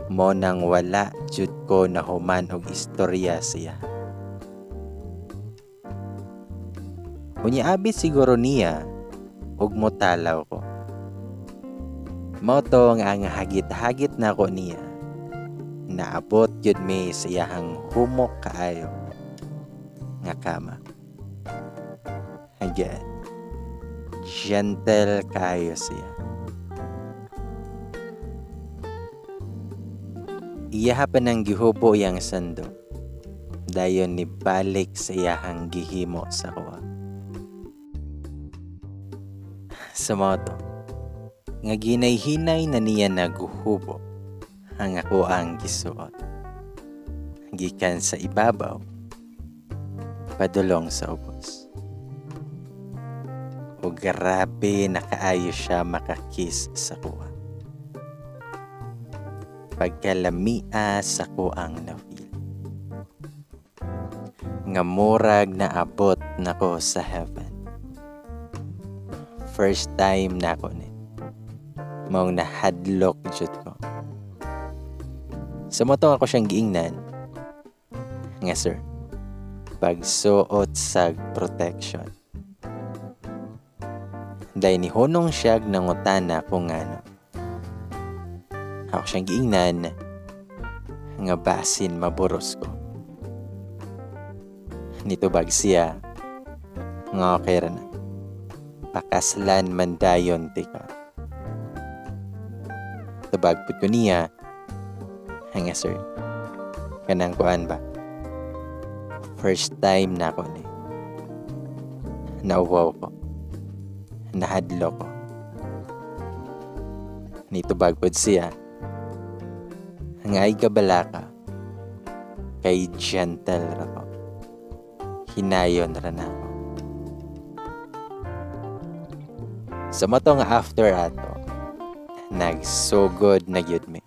Mo nang wala jud ko nahuman og istorya siya. Unya abi siguro niya og motalaw ko. Mao to nga ang hagit-hagit nako niya. Naabot gyud mi sa iyahang humok kaayo nga kama. Again, gentle kaayo siya. Iyaha pa nang gihubo iyang sando. Dayon nibalik sa iyahang gihimo sa kuha. Sa mao to, nga ginay-hinay na niya naguhubo ang ako ang gisuot. Gikan sa ibabaw, padulong sa ubos. O grabe na kaayo siya makakiss sa kuha. Pagkalamia sa kuang na-feel. Nga murag naabot nako sa heaven. First time na ako ni. Maong nahadlok jud ko. Sa motong ako siyang giingnan, nga sir, pagsuot sa protection. Dahil ni hunong siya nangutana kung ngano. Ako siyang giingnan, nga basin maburos ko. Nitubag siya, nga okay ra na. Pakaslan man dayon tika. Tubag pud ko niya, nga sir, kanang kuan ba? First time na ako ni. Nauwaw ko. Nahadlo ko. Nitubag pud siya, nga ay kabala ka, kay gentle ra ko. Hinayon ra na ako. Sa moto nga after ato, nagsugod na gyud mi.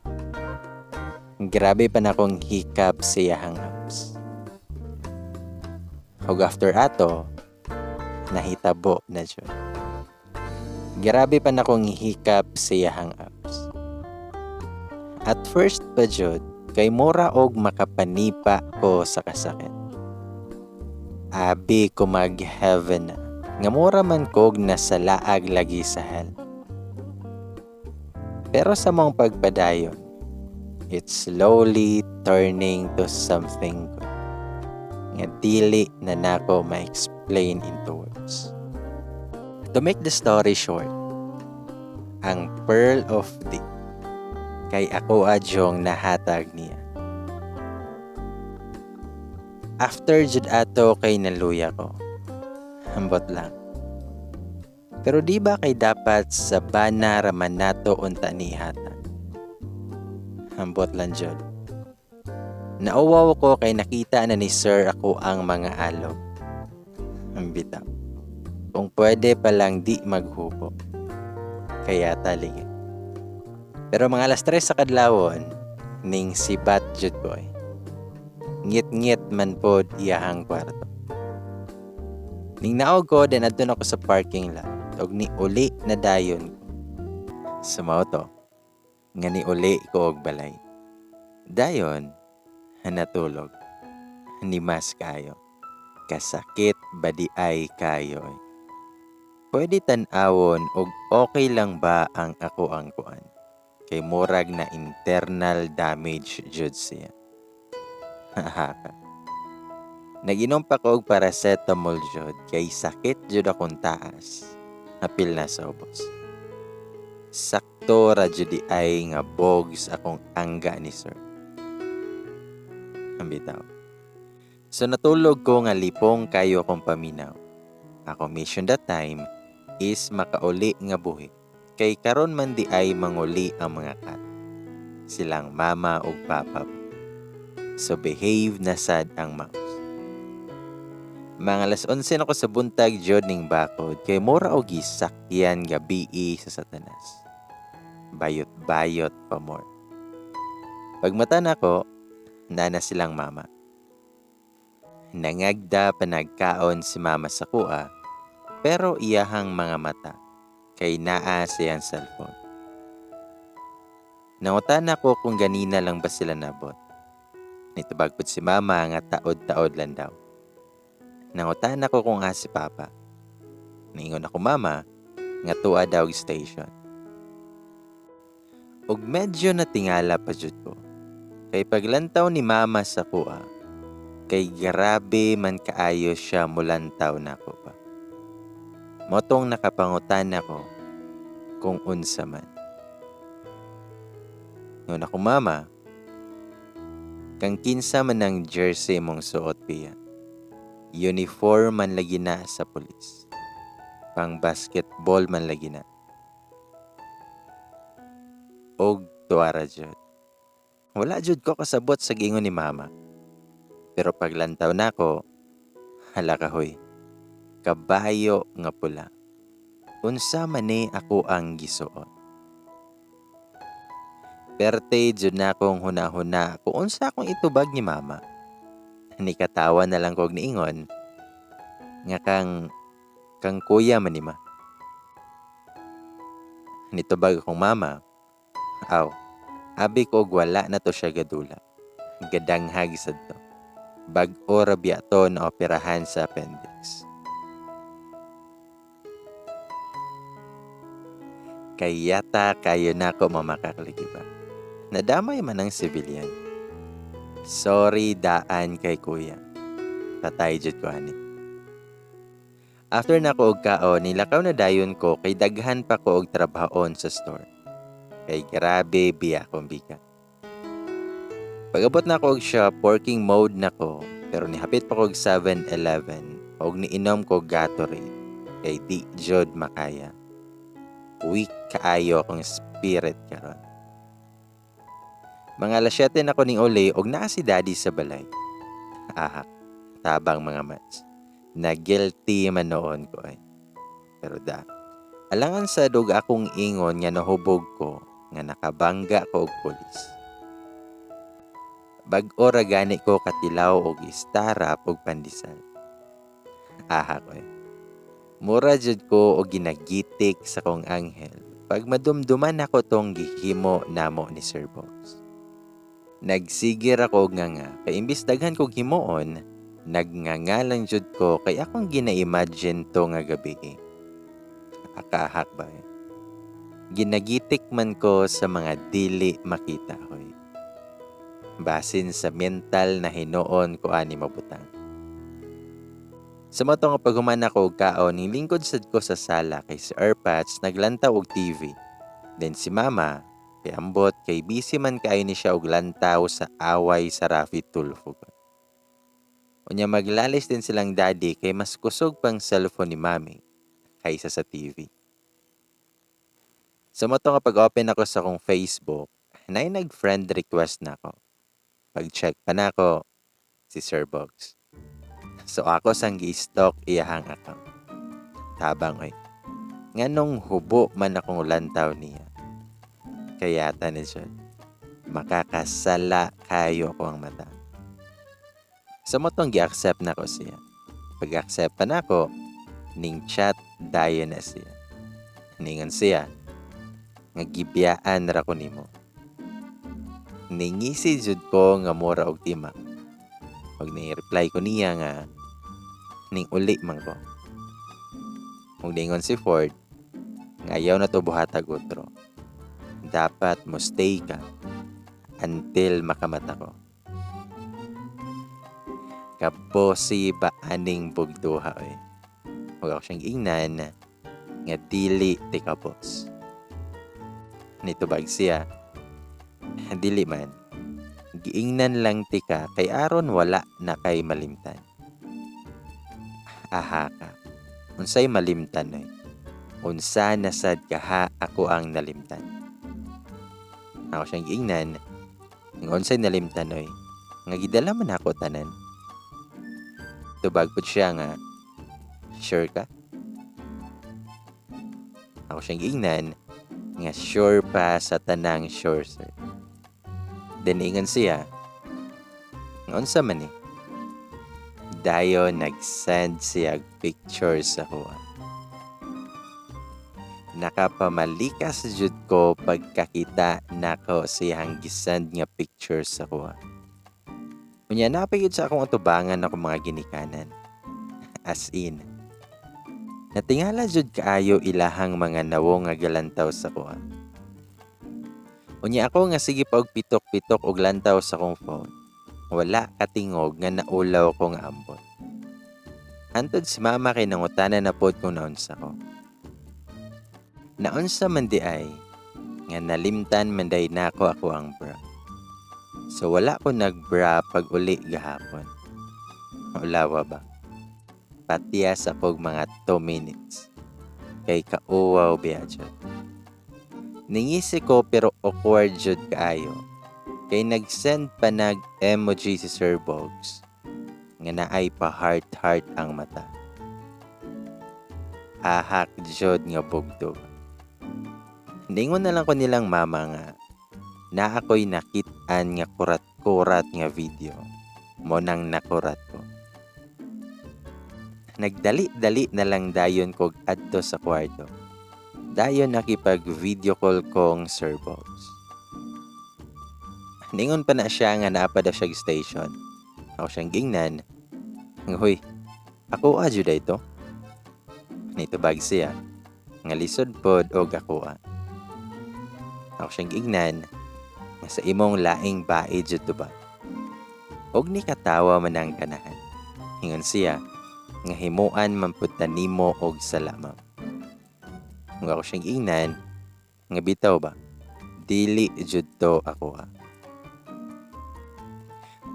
Grabe pa na akong hikap sa iyahang abs. Ug after ato, nahitabo na jud. Grabe pa na akong hikap sa iyahang abs. At first pa jud, kay mura og makapanipa ko sa kasakit. Abi ko mag-heaven na, nga mura man kog nasalaag lagi sa hell. Pero sa mong pagpadayon, it's slowly turning to something good. Nga dili na nako ma-explain into words. To make the story short, ang Pearl of D kay ako adyong nahatag niya. After jud ato kay naluya ko. Ambot lang. Pero di ba kay dapat sa bana raman nato unta ni hatag? Ambot lang jud. Nauwaw ko kay nakita na ni sir ako ang mga alog. Ang bitaw. Kung pwede palang di maghubo. Kaya talingi. Pero mga alas 3 sa kadlawon, ning sibat jud ko. Ngit-ngit man pod iyahang kwarto. Ning naog ko, then adto na ko sa parking lot. Og ni uli na dayon ko. So mao to, nga ni uli ko og balay. Dayon, natulog. Ni mas kayo. Kasakit ba di ay kayo eh. Pwede tan-awon og okay lang ba ang ako ang kuan. Kay murag na internal damage jud siya. Haka. Nag-inom pa ko og paracetamol jud kay sakit jud akong taas. Apil na sa ubos. Sakto ra jud di ay nga bogs akong angga ni sir. Ambitaw. So natulog ko nga lipong kayo akong paminaw. Ako mission that time is makauli nga buhi. Kay karon man di ay manguli ang mga cat. Silang mama ug papa. So behave na sad ang mouse. Mga alas 11 na ko sa buntag jud ning bakod kay mura og gisakyan gabii sa satanas. Bayot-bayot pa more. Pagmata nako, nana silang mama. Nangagda pa nagkaon si mama sa kuha, pero iyahang mga mata kay naa siyang cellphone. Nangutan ako kung ganina lang ba sila nabot. Nitubag pud si mama nga taod-taod lang daw. Nangutan ako kung asa si papa. Niingon ako mama nga tuwa daw station. Ug medyo natingala pa jud ko. Kay paglantaw ni mama sa kuha, kay grabe man kaayo siya mulantaw nako pa. Motong nakapangutan ako kung unsa man. Ngon ako mama, kang kinsa man ang jersey mong suot piya. Uniform man lagi na sa pulis. Pang basketball man lagi na. Og tuwara jud. Wala jud ko kasabot sa giingon ni mama. Pero paglantaw nako, hala ka hoy. Kabayo nga pula. Unsa man ni ako ang gisuot. Perte jud na akong huna-huna kung unsa akong itubag ni mama. Nikatawa na lang kog niingon nga kang kuya man ni ma. Nitubag akong mama, aw, abi ko og wala na to siya gadula. Gadanghag sad to. Bag-o ra biya to na operahan sa appendix. Kay yata kayo na ako mamakakligi ba. Nadamay man ang civilian. Sorry daan kay kuya. Patay jud ko ani. After na ko og kaon, nilakaw na dayon ko kay daghan pa ko og trabahoon sa store. Kay grabe biya akong bigat. Pag-abot na ko og shop, working mode na ko, pero nihapit pa ko og 7-Eleven og niinom ko Gatorade kay di jud makaya. Weak kaayo akong spirit karon. Mga alas 7 na ko ning uli og naa si daddy sa balay. Ahak, tabang mga mats. Na guilty man noon ko ay. Pero da, alangan sa dog akong ingon nga nahubog ko nga nakabangga ko og pulis. Bag-o ra gani ko katilaw og istarap og pandesal. Ahak oy. Mura jud ko og ginagitik sa kong anghel pag madumduman ako tong gihimo namo ni Sir Bogs. Nagsigir ako og nganga kay imbis daghan kog himuon, nagnganga lang jud ko kay akong gina-imagine to nga gabi. Akahak ba eh. Ginagitik man ko sa mga dili makita hoy. Basin sa mental na hinuon ko ani mabutang. Sa mga nga paghuman ako og kaon, nilingkod sad ko sa sala kay si Erpats naglantaw og TV. Then si Mama, kay ambot kay busy man kaayo ni siya og lantaw sa away sa Raffy Tulfo. Unya maglalis din silang daddy kay mas kusog pang cellphone ni Mami kaysa sa TV. Sa mga nga pag-open ako sa akong Facebook, nay nag-friend request na ako. Pag-check pa na ako, si Sir Bogs. So ako sang gi-stalk iyahang account. Tabang oy. Nganong hubo man akong lantaw niya. Kaya ta ni siya, makakasala kayo ko ang mata. Sa motong gi-accept na ko siya. Pag-accept pa na ako, Ning chat dayon na siya. Ningon siya nga gibiyaan ra ko nimo. Ningisi jud ko nga mura og tima. Og ni-reply ko niya nga ning uli man ko. Ug ningon si Ford nga ayaw na to buhatag otro. Dapat mo stay ka until makamata ko. Kabosi ba aning bugduha oy. Ug ako siyang giingnan nga dili ti kabos. Nitubag siya, dili man. Giingnan lang tika kay aron wala na kay malimtan. Aha ka. Unsay malimtan oy? Unsa na sad kaha ako ang nalimtan? Ako siyang giingnan nga unsay nalimtan oy? Nga gidala man ako tanan. Tubag pud siya nga sure ka? Ako siyang giingnan nga sure pa sa tanang sure, sir. Then ingon siya nga unsa man ni? Dayon nag-send siya pictures sa kuha. Nakapamalikas jud ko pagkakita nako siyang gisend nga pictures sa kuha. Unya napigid sa akong atubangan ako mga ginikanan. As in, natingala jud kaayo ilahang mga nawong nga galantaw sa kuha. Unya ako nga sige pa og pitok-pitok og lantaw sa akong phone. Wala katingog nga naulaw ko nga ambot. Hantod si mama kay nangutana na pod kung naunsa ko. Naunsa man di ay nga nalimtan man day nako ako ang bra. So wala ko nagbra pag uli gahapon. Ulawa ba? Patias akog mga 2 minutes. Kay kauwaw biya jud. Ningisi ko pero awkward jud kaayo. Kay nag-send pa nag emoji si Sir Bogs nga naay pa heart heart ang mata. Ahak jud nga bugdog. Ningon na lang ko nilang mama nga na ako'y nakit-an nga kurat-kurat nga video. Mo nang nakurat ko. Nagdali-dali na lang dayon kog adto sa kwarto. Dayon nakipag-video call kong Sir Bogs. Ningon pa na siya nga naa pa daw siya station. Ako siyang gingnan. Huy, ako adyo da ito. Nitubag siya. Nga lisod pod og ako a. Ako siyang gingnan nga sa imong laing bae jud to ba. Og ni katawa man ang kanahan. Ingon siya nga himuan man pud ta nimo og salamam. Nga ako siyang ingnan nga bitaw ba, dili jud to ako ha.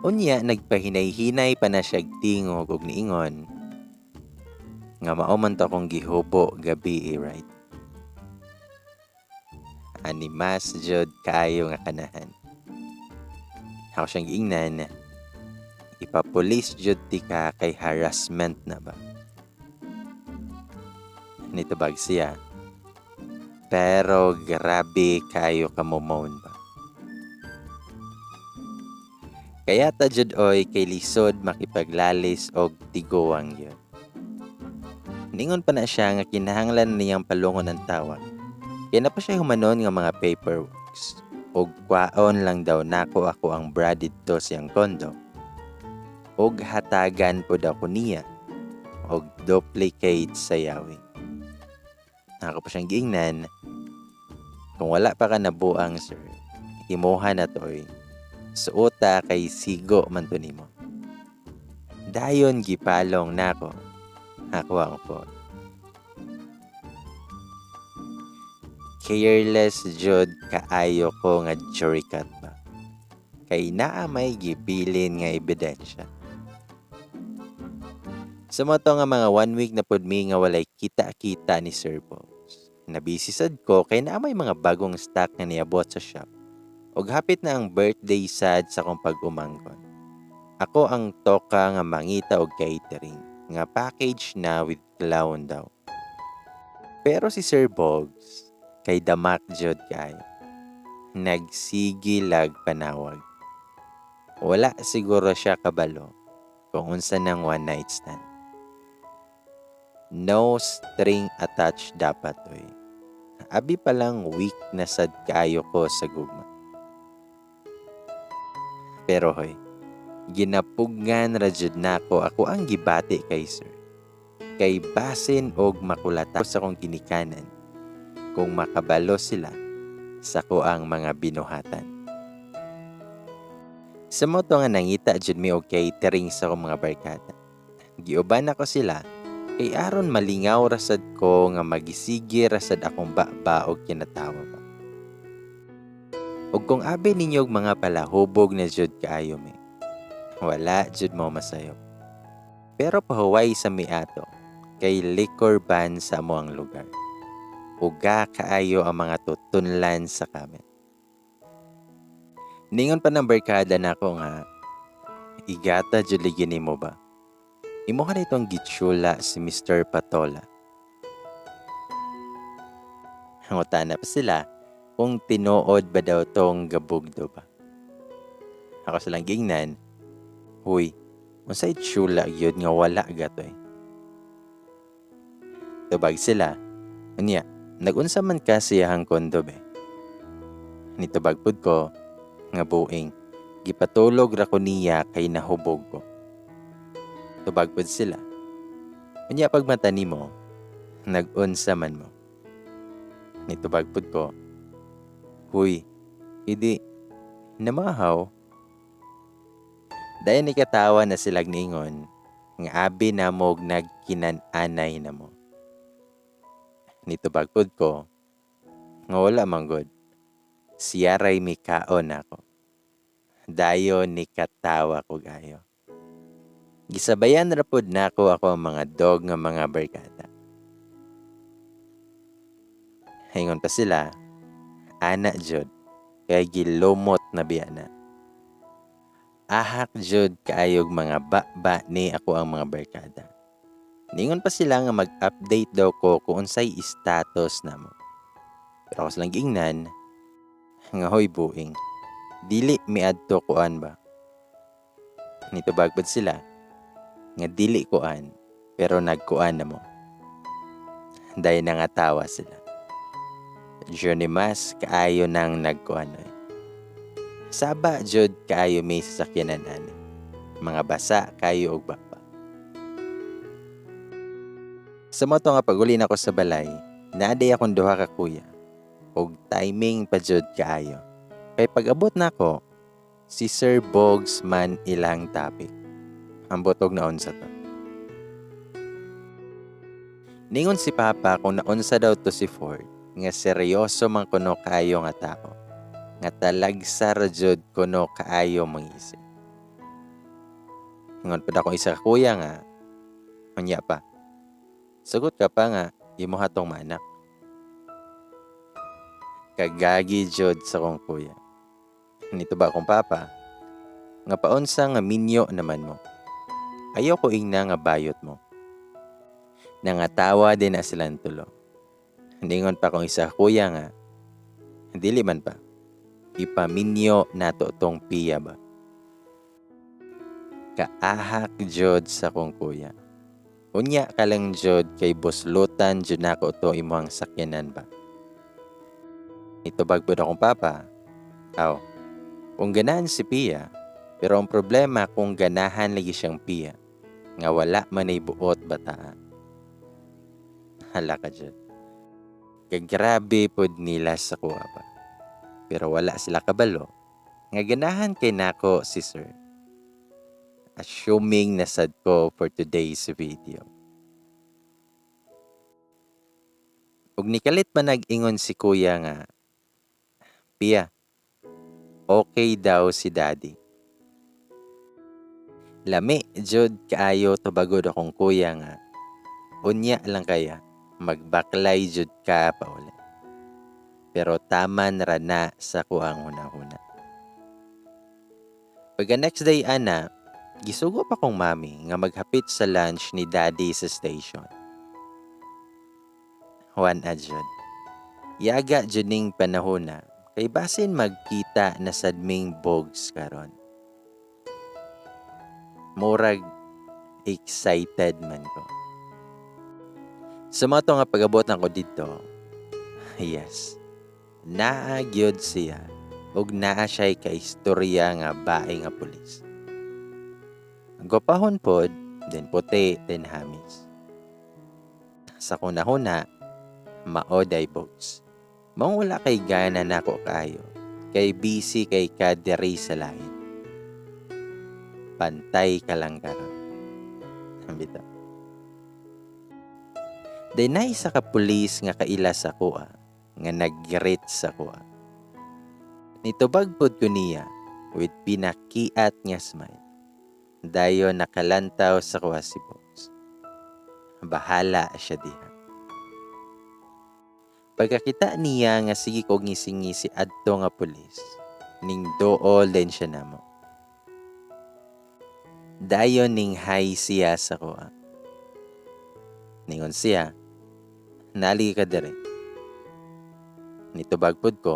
Unya nagpahinay-hinay pa na siyag tingog og niingon nga mao man to akong gihubo gabi, right? Animas jud kaayo nga kanahan. Ako siyang giingnan, ipapulis jud tika kay harassment na ba. Nitubag siya, pero grabe kaayo ka momoan ba. Kaya ta jud oy kay lisod makipaglalis og tiguang yun. Ningon pa na siya nga kinahanglan niyang palungon ang tawag. Kaya na pa siya humanon nga mga paperworks. Og kwaon lang daw nako ako ang bra didto siyang kondo. Og hatagan pod ako niya og duplicate sa yawi. Ako pa siyang giingnan, kung wala pa ka nabuang sir, imuha na to oy. Suota kay sigo man to nimo. Dayon gipalong nako ako ang phone. Careless jud kaayo ko nga jurikat ba. Kay naa may gibilin nga ebidensya. Sumoto nga mga 1 week na pud mi nga walay kita-kita ni Sir Bogs. Nabisi sad ko kay naa may mga bagong stock nga niabot sa shop. Og hapit na ang birthday sad sa akong pag-umangkon. Ako ang toka nga mangita og catering nga package na with clown daw. Pero si Sir Bogs kay damak jud kay nagsigi lag panawag. Wala siguro siya kabalo kung unsa nang one night stand. No string attached dapat oy. Abi pa lang weak na sad kaayo ko sa gugma. Pero hoy, ginapugngan ra jud nako ako ang gibati kay sir. Kay basin og makulata sa akong ginikanan kung makabalo sila sa ko ang mga binuhatan. Sa moto nga nangita jud mi og catering sa akong mga barkada. Giuban ako sila kay aron malingaw ra sad ko nga magisigi ra sad akong baba og kinatawa ba. Og kung abi ninyo og mga palahubog na jud kaayo mi, wala jud mo masayop. Pero pahuway sa miato kay liquor ban sa amo ang lugar. Uga kaayo ang mga tutunlan sa kamet. Ningon pa ng barkada nako nga igata jud ligi nimo ba. Imo ka itong gitsula si Mr. Patola. Hangutana pa sila kung tinuod ba daw tong gabugdo ba. Ako silang gingnan, huy, unsay tsula gyud nga wala gatoy. Tubag sila, unya, nagunsa man ka siyahang kondo be. Nitubag pud ko, nga buing, gipatulog ra ko niya kay nahubog ko. Tubag pud sila. Unya pagmata nimo, nagunsa man mo. Nitubag pud ko, huy, idi, namahaw. Dayon ni katawa na silag niingon, nga abi namog nagkinan-anay na mo. Nitubag pud ko, nga wala man gud. Siya ray mikaon ako. Dayon ni katawa ko gayo. Gisabayan ra pud nako ako ang mga dog nga mga barkada. Ingon pa sila, ana jud kay gilumot na biya na. Ahak jud kaayog mga ba-ba ni ako ang mga barkada. Ningon pa sila nga mag-update daw ko kung unsay status namo. Pero ako silang giingnan, nga hoy buing, dili miadto kuan ba. Nitubag pud sila, nga dili kuan, pero nagkuan na mo. Dahil nangatawa sila. Journey mas kaayo nang nagkuan oy. Saba jud kaayo may sasakyanan ani. Mga basa kayo og baba. Sa moto nga pag-uli nako sa balay, naaday akong duha ka kuya. Og timing pa jud kaayo. Kay pag-abot nako, si Sir Bogs man ilang topic. Ambot og naunsa to. Ningon si Papa kung naunsa daw to si Ford, nga seryoso man kuno kaayo nga tao, nga talagsa ra jud kuno kaayo mangisip. Ingon pud akong isa ka kuya nga, unya pa, sugot ka pa nga imo hatong maanak. Kagagi jud sa kong kuya. Nito ba akong papa? Nga paunsa nga minyo naman mo. Ayaw ko ingna nga bayot mo. Nangatawa din na silang tulo. Ningon pa kong isa kuya nga, dili man pa, ipaminyo nato tong piya ba. Kaahak jud sa kong kuya. Unya ka lang jud kay buslutan jud nako to imong sakyanan ba. Itubag pud akong papa. Aw, kung ganahan si Pia, pero ang problema kung ganahan lagi siyang Pia, nga wala man ay buot bataa. Hala ka jud. Kagrabe pod nila sa kuha ba. Pero wala sila kabalo, nga ganahan kay nako si sir. Assuming nasad ko for today's video. Ug nikalit pa nag-ingon si kuya nga, Pia, okay daw si daddy. Lami jud kaayo tubagod akong kuya nga, unya lang kaya, magbaklay jud ka pa uli. Pero taman ra na sa kuang hunahuna. Pagka next day ana, gisugo pa kong mami nga maghapit sa lunch ni daddy sa station. Juan adyod. Yaga jud ning panahon na kay basin magkita na sadming bogs karon. Murag excited man ko. Sa mao to nga pag-abot nako didto, yes, naa gyud siya ug naa siya'y kaistorya nga bae nga pulis. Gwapahon pod, then puti, then hamis. Sa kunahuna, mao day, Bogs. Maong wala kay gana nako kaayo, kay busy kay ka diri sa lain. Pantay ka lang karon. Bitaw. Then naay isa ka pulis nga kaila sa akoa, nga nag-greet sa akoa. Nitubag pod ko niya with pinakiat nga smile. Dayon nakalantaw sa akoa si Bogs. Bahala siya diha. Pagkakita niya nga sige kog ngisi-ngisi adto nga pulis, ning duol din siya namo. Dayon ning hi siya sa akoa. Ningon siya, "Nali ka diri." Nitubag pod ko,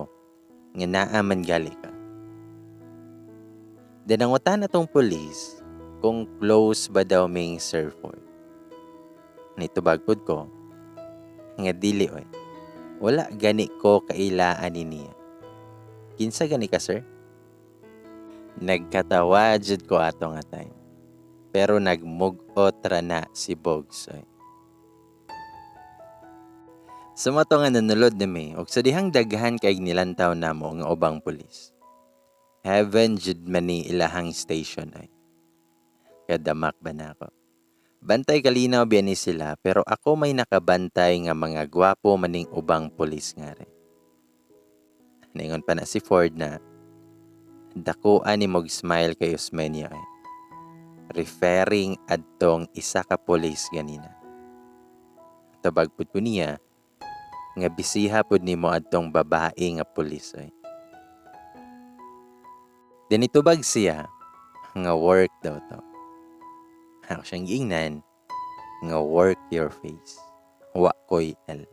nga naa man gali ka. Then nangutan atong pulis kung close ba daw ming Sir Ford. Nitubag pod ko, nga dili oy. Wala gani ko kailaan ni niya. "Kinsa gani ka, sir?" Nagkatawa jud ko ato nga time. Pero nagmug-ot ra na si Bogs oy. Sa mao to nga nanulod nami og sa dihang daghan kay nilantaw namo nga ubang pulis. Heaven jud man ni ilahang station ay. Kadamak ba nako. Bantay kalinaw biya ni sila, pero ako may nakabantay nga mga gwapo maning ubang pulis nga re. Ningon pa na si Ford na dakuan ni mog smile kay Osmeña ay. Referring adtong isa ka pulis ganina. Tubag pud ko niya nga bisiha pud nimo adtong babae nga pulis oy. Then nitubag siya nga work daw to. Ako siyang giingnan nga work your face. Wa ko'y L.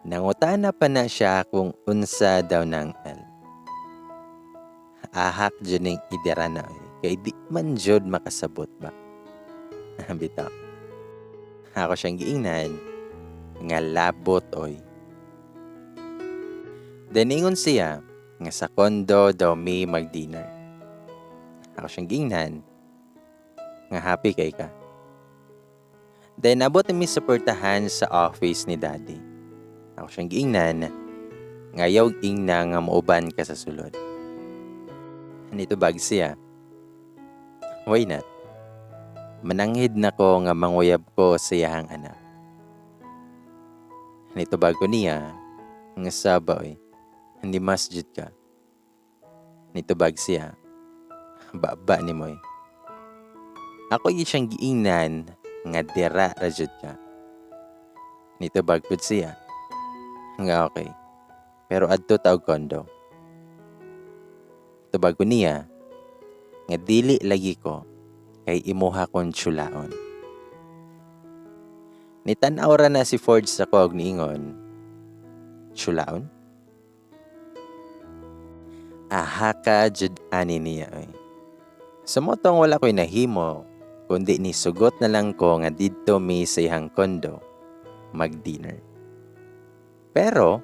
Nangutana pa na siya kung unsa daw ng L. Ahak jud ning idira na oy, kay di man jud makasabot ba. Bitaw. Ako siyang giingnan nga labot oy. Then ingon siya nga sa kondo daw mi mag-dinner. Ako siyang giingnan nga happy kay ka. Then abot mi sa portahan sa office ni Daddy. Ako siyang giingnan nga ayaw ingna nga muuban ka sa sulod. Nitubag siya, "Why not? Mananghid na ko nga manguyab ko sa iyahang anak." Nitubag ko niya nga saba oy, hindi masjid ka. Nitubag siya, "Baba ni moy." Ako gyud siyang giingnan nga dira ra jud ka. Nitubag pud siya nga okay. Pero adto ta og kondo. Tubag ko niya nga dili lagi ko kay imuha kon tiyulaon. Nitan-aw ra na si Ford sa ko og niingon, "Tiyulaon?" Ahaka jud ani niya oy. Sa mao tong wala ko'y nahimo, kundi ni sugot na lang ko nga didto mi sa iyang kondo mag-dinner. Pero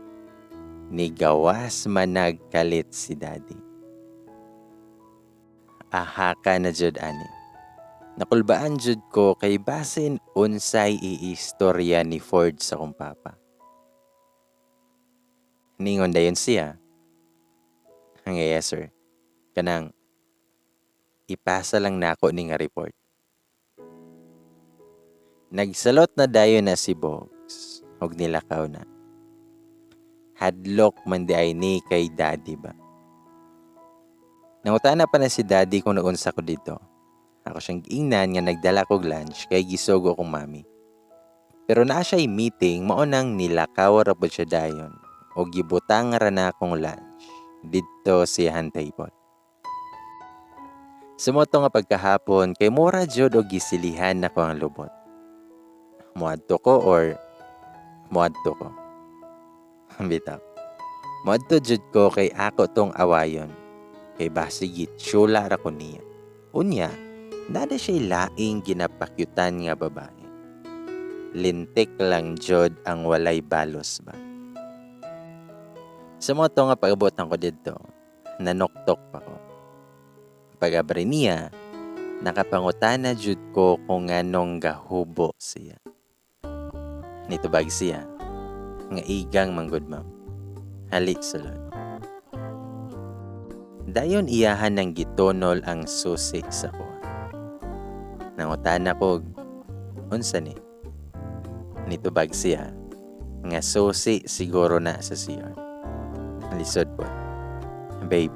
nigawas man nagkalit si Daddy. Ahaka na jud ani. Nakulbaan jud ko kay basin unsay iistorya ni Ford sa kong papa. Ningon dayon siya, nga yes sir, kanang ipasa lang nako ni nga report. Nagsalot na dayon na si Bogs og nilakaw na. Hadlok man di ay ni kay Daddy ba. Nangutana pa na si Daddy kung naunsa ko dito. Ako siyang giingnan nga nagdala kog lunch kay gisugo kong mami. Pero naa siya'y meeting, mao nang nilakaw ra pud siya dayon og gibutang ra na akong lunch didto sa iyang table. Sa mao to nga pagkahapon kay mura jud og gisilihan nako ang lubot. Moadto ko or moadto ko. Bitaw. Moadto jud ko kay ako tong awayon. Kay basig gitsyula ra ko niya. Unya, nada siya'y laing ginapakyutan nga babae. Lintik lang jud ang walay balos ba. Sa mga to nga pag-abot ko didto, nanoktok pa ko. Pag-abri niya, nakapangutana jud ko kung nganong gahubo siya. Nitubag siya nga igang manggod, ma'am. Hali sulod. Dayon iyahan ng gitunol ang susi sa kuha. Nangutana ko, "Unsa ni?" Nitubag siya nga susi siguro na sa CR. Lisod po. Babe,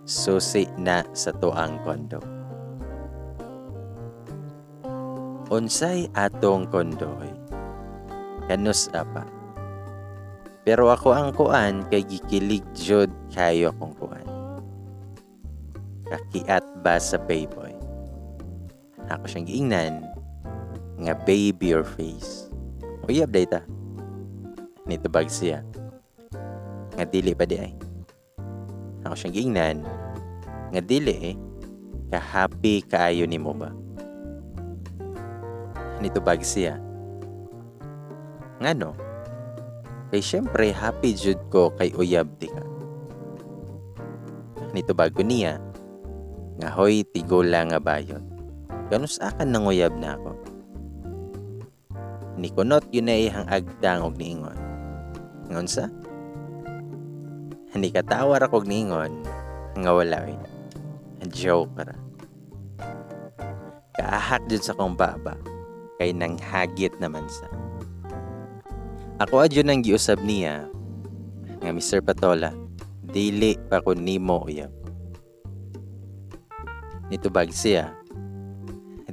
susi na sa tuang kondo. Unsay atong kondo oy? Kanus apa? Pero ako ang kuan kay gikilig jud kayo akong kuan. Kakiat ba sa payboy? Ako siyang giingnan nga baby your face. Uyab day ta. Nitubag siya nga dili pa di ay. Ako siyang giingnan nga dili eh. Ka-happy kaayo nimo ba? Nitubag siya. Ngano? Kay syempre happy jud ko kay uyab di ka. Nitubag ko niya nga hoy tigula nga bayot. Ganus akan nanguyab na ako. Nikunot yun na ihang agtang og niingon. Ngunsa? Nikatawar ako og niingon nga wala oy. Joke ra. Kaahak jud sa kong baba kay nanghagit naman sa. Ako adyo nang giusab niya nga Mr. Patola, dili pa ko nimo uyab. Nitubag siya,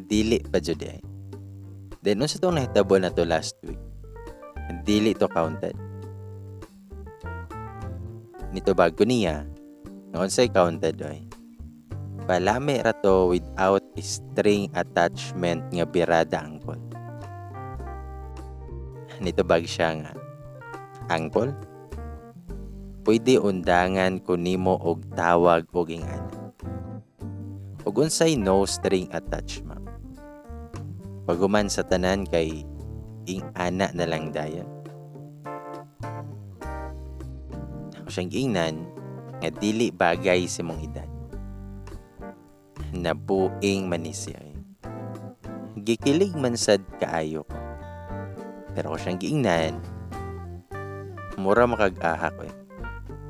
dili pa jud ay. Then unsa tong nahitabo na to last week? Dili to counted. Nitubag ko niya nga unsay counted oy. Palami ra to without string attachment nga birada angkol. Nitubag siya nga, angkol? Pwede undangan ko nimo og tawag og ingana. Ug unsay no string attachment? Paguman sa tanan kay ing-ana na lang dayon. Ako siyang giingnan nga dili bagay sa imong edad. Nabuing man ni siya. Gikilig man sad kaayo ko. Pero ako siyang giingnan, mura makag-aha ko eh.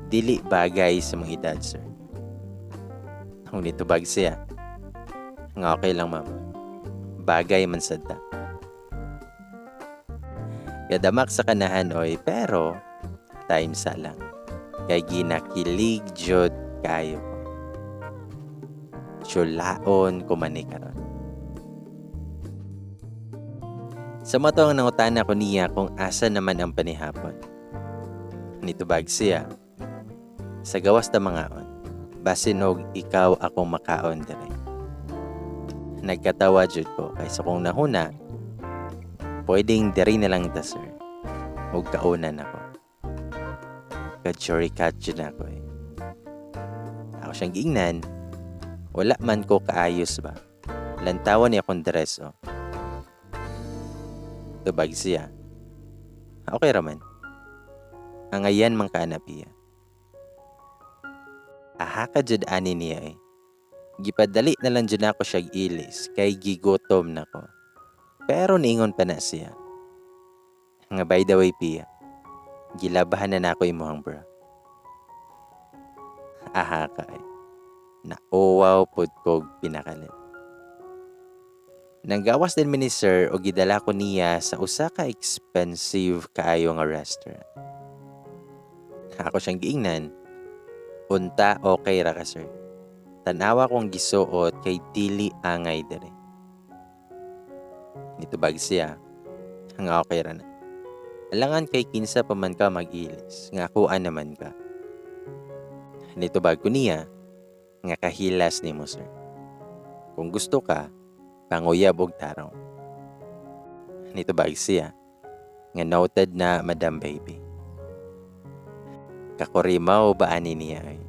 Dili bagay sa mong edad, sir. Kung nitubag siya, nga okay lang, ma'am. Bagay man sad ta. Gadamak sa kanahan oy, pero time sa lang. Kay ginakilig jud kayo ko. Chulaon ko man ni karon. Sa mato ang nangutana ko niya kung asa naman ang panihapon. Nitubag siya, sa gawas ta mangaon, basinog ikaw akong makaon dire. Nagkatawa jud ko kay sa kong nahuna, pwedeng diri na lang ta sir. Ug kaunan ako. Ka-jury cat jud ako eh. Ako siyang giingnan, wala man ko kaayos ba. Lantawan niya akong dress oh. Tubag siya. Okay raman. Ang ayan man kaanap iya. Aha ka jud ani niya eh. Gipadali na lang jud ako siya ilis kay gigutom na ko. Pero niingon pa na siya. Nga by the way Pia, gilabahan na nako imong bra. Aha ka eh. Nauwaw pud kog pinakalit. Nanggawas din mi ni sir o gidala ko niya sa usa ka expensive kaayo nga restaurant. Ako siyang giingnan, unta okay ra ka sir. Tanawa kong gisuot kay dili angay dire. Nitubag siya, nga okay ra na. Alangan kay kinsa pa man ka mag-ilis, nga akuan naman ka. Nitubag ko niya, nga kahilas nimo sir. Kung gusto ka, panguyab og tarong. Nitubag siya, nga noted na madam baby. Kakurimaw ba ani niya ay?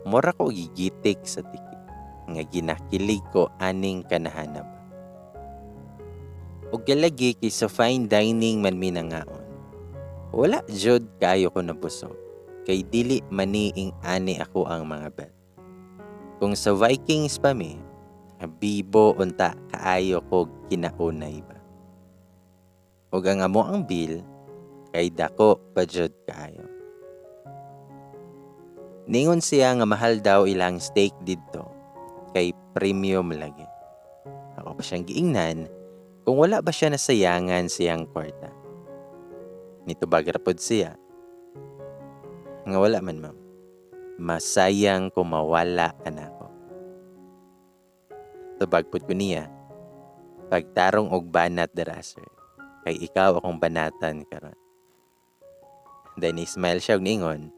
Mura ko gigitik sa tiki, nga ginakilig ko aning kanahanap. Ug kalagi kay sa fine dining man mi nangaon. Wala jud kaayo ko nabusog kay dili maniing ani ako ang mga bet. Kung sa Vikings pa mi, bibo unta kaayo ko kinaunay ba. Ug ang amo ang bill kay dako pa jud kaayo. Ningon siya nga mahal daw ilang steak didto kay premium lagi. Ako pa siyang giingnan kung wala ba siya nasayangan siyang kwarta. Nitubag ra pod siya nga wala man, ma'am. Masayang kung mawala ka nako. Tubag pod ko niya, pagtarong og banat dira, sir, kay ikaw akong banatan karon. Then ni-smile siya og niingon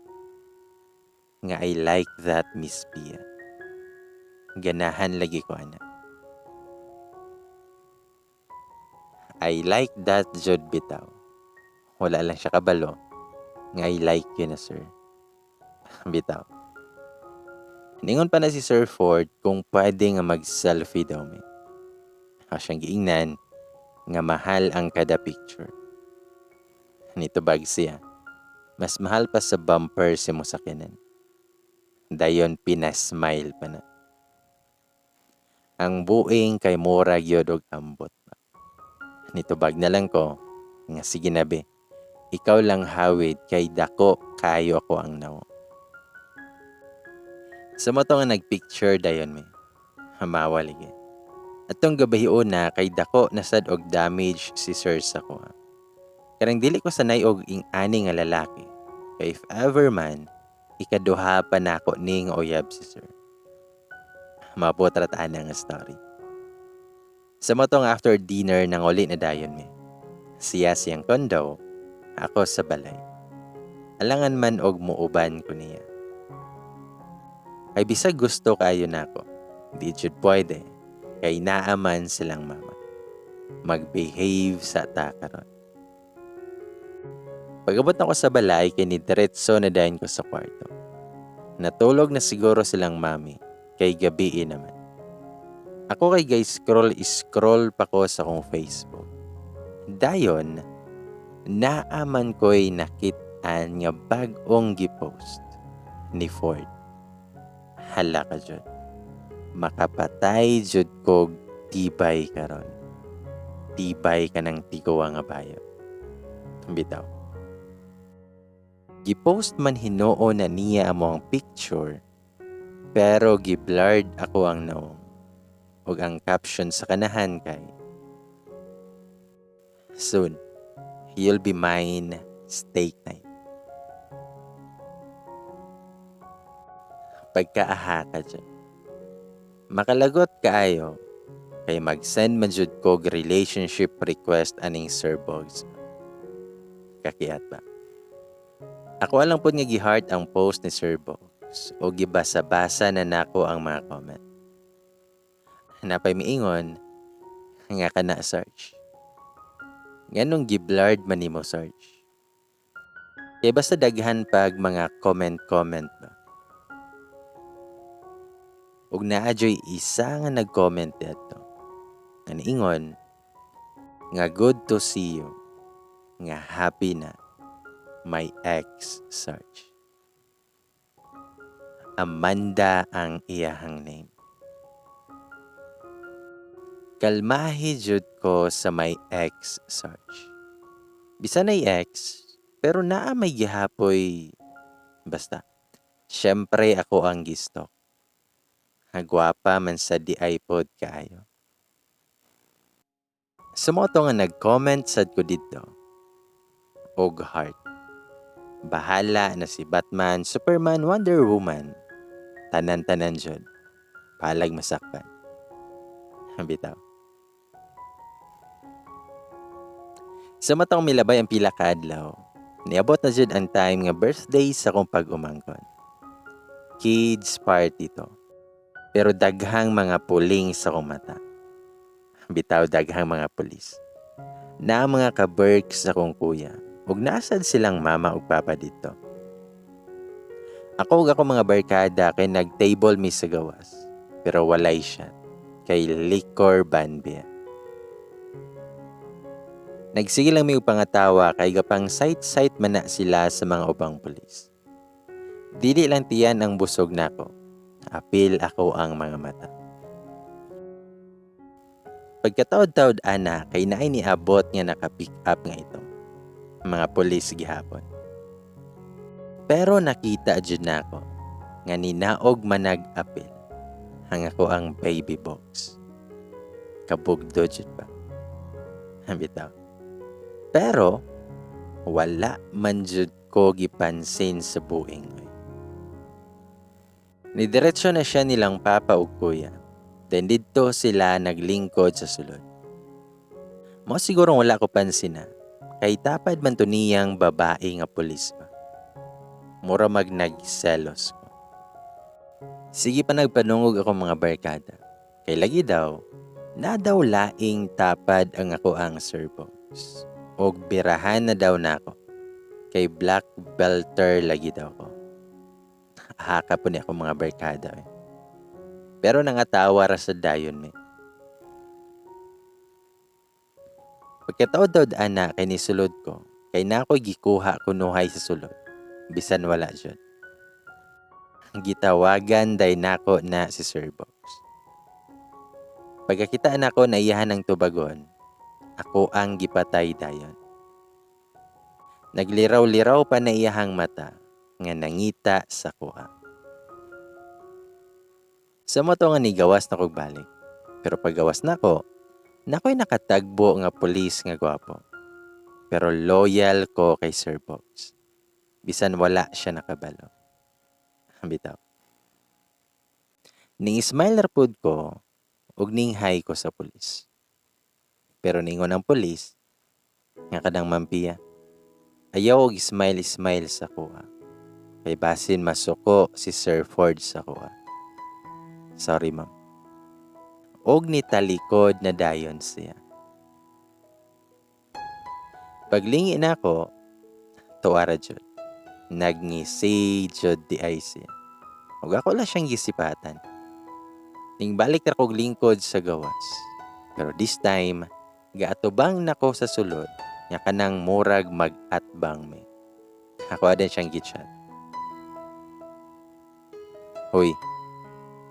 nga, "I like that, Miss Pia. Ganahan lagi ko ana." I like that jud bitaw. Wala lang siya kabalo nga I like you na, sir. Bitaw. Ningon pa na si Sir Ford kung pwede nga mag-selfie daw mi. Ako siyang giingnan nga mahal ang kada picture. Nitubag siya, mas mahal pa sa bumper si mo sakyanan. Dayon pinasmile pa na. Ang buing kay mura gyud og ambot ba. Nitubag na lang ko nga sige na be. Ikaw lang hawid kay dako kayo ako ang nawo. Sa mo to nga nagpicture dayon mi. Hamawa lagi. Atong gabi una kay dako na sad og damage si sir sa kuha. Karang dili ko sanay og ing-ani nga lalaki. Kay if ever man, ikaduha pa nako ni nga uyab si sir. Maputra ta na nga story. Sa mo tong after dinner nang uli na dayon mi. Siya siyang kondo, ako sa balay. Alangan man og muuban ko niya. Kay bisag gusto kayo nako, di jud pwede, kay naaman silang mama. Mag-behave sa ta karon. Pag-abot nako sa balay, kay ni diretso na dayon ko sa kwarto. Natulog na siguro silang mami, kay gabii naman. Ako kay guys scroll scroll pa ko sa akong Facebook. Dayon, naaman ko'y nakit-an nga bag-ong gipost ni Ford. Hala ka jud. Makapatay jud kog tibay karon. Tibay ka ng tiguwa nga bayo. Bitaw. Gipost man hinuo na niya amo ang picture, pero giblurred ako ang naong. Ug ang caption sa kanahan kay, "Soon, you'll be mine, steak night." Pagkaaha ka dyan. Makalagot kaayo, kay mag-send man jud kog relationship request aning Sir Bogs. Kakiat ba? Ako alang pod nga gi-heart ang post ni Sir Bogs o gibasa-basa na nako ang mga comment. Napay miingon nga kana search. Nganong gi-blurred man nimo, search? Kay basta daghan pag mga comment-comment ba. Ug naa joy isa nga nag-comment didto. Nga niingon nga good to see you, nga happy na my ex search. Amanda ang iyahang name. Kalmahi jud ko sa my ex search. Bisan ay ex, pero naa may gihapoy basta. Syempre ako ang gistok. Hagwapa man sa di iPod kaayo. Sumoto nga nag-comment sad ko didto. Og heart. Bahala na si Batman, Superman, Wonder Woman. Tanan-tanan jud. Palag masakpan. Bitaw. Sa matang milabay ang pila ka adlaw, niabot na jud ang time nga birthday sa akong pag-umangkon. Kids party to. Pero daghang mga puling sa akong mata. Bitaw daghang mga pulis. Na mga ka-berks sa akong kuya. Ug nasad silang mama ug papa dito. Ako ug ako mga barkada kay nag-table mi sa gawas. Pero walay siya. Kay liquor ban biya. Nagsige lang mi og pangatawa kay gapang sight-sight man na sila sa mga ubang pulis. Dili lang tiyan ang busog nako. Apil ako ang mga mata. Pagkataod-taod ana kay naay niabot nga naka-pick up nga ito. Mga pulis gihapon. Pero nakita jud nako nga ninaog manag apil ang ako ang baby box. Kabugdo jud ba? Bitaw. Pero wala man jud ko gipansin sa buing oy. Nidiretso na siya nilang papa ug kuya. Then didto sila naglingkod sa sulod. Mao siguro wala ko pansin na kay tapad man to niyang babae nga pulis ba. Mura mag nagselos ko. Sige pa nagpanungog ako mga barkada. Kay lagi daw, na daw laing tapad ang ako ang Sir Bogs. Og birahan na daw nako. Kay black belter lagi daw ko. Haka po ni ako mga barkada eh. Pero nangatawa ra sa dayon me. Pagkataod-taod ana kay nisulod ko, kay na ako'y gikuha kunuhay sa sulod. Bisan wala jud. Gitawagan day nako na si Sir Bogs. Pagkakita nako na iyahan ang tubagon, ako ang gipatay dayon. Nagliraw-liraw pa na iyahang mata nga nangita sa kuha. Sa mo to nga nigawas na kog balik. Pero paggawas nako, nako'y nakatagbo nga pulis nga gwapo. Pero loyal ko kay Sir Bogs. Bisan wala siya nakabalo. Bitaw. Ning smile ra pud ko ug ning hi ko sa pulis. Pero ningon ang pulis nga kanang mampiya. Ayaw og smile-smile sa kuha. Kay basin masuko si Sir Ford sa kuha. Sorry, ma'am. Og nitalikod na dayon siya. Paglingi na ako, tuwara jud. Nagngisi jud di ay siya. Ug ako lang siyang gisipatan. Ning balik ra kog lingkod sa gawas. Pero this time, gaatubang nako sa sulod nga kanang murag mag-atbang me. Ako adin siyang gichat. Hoy,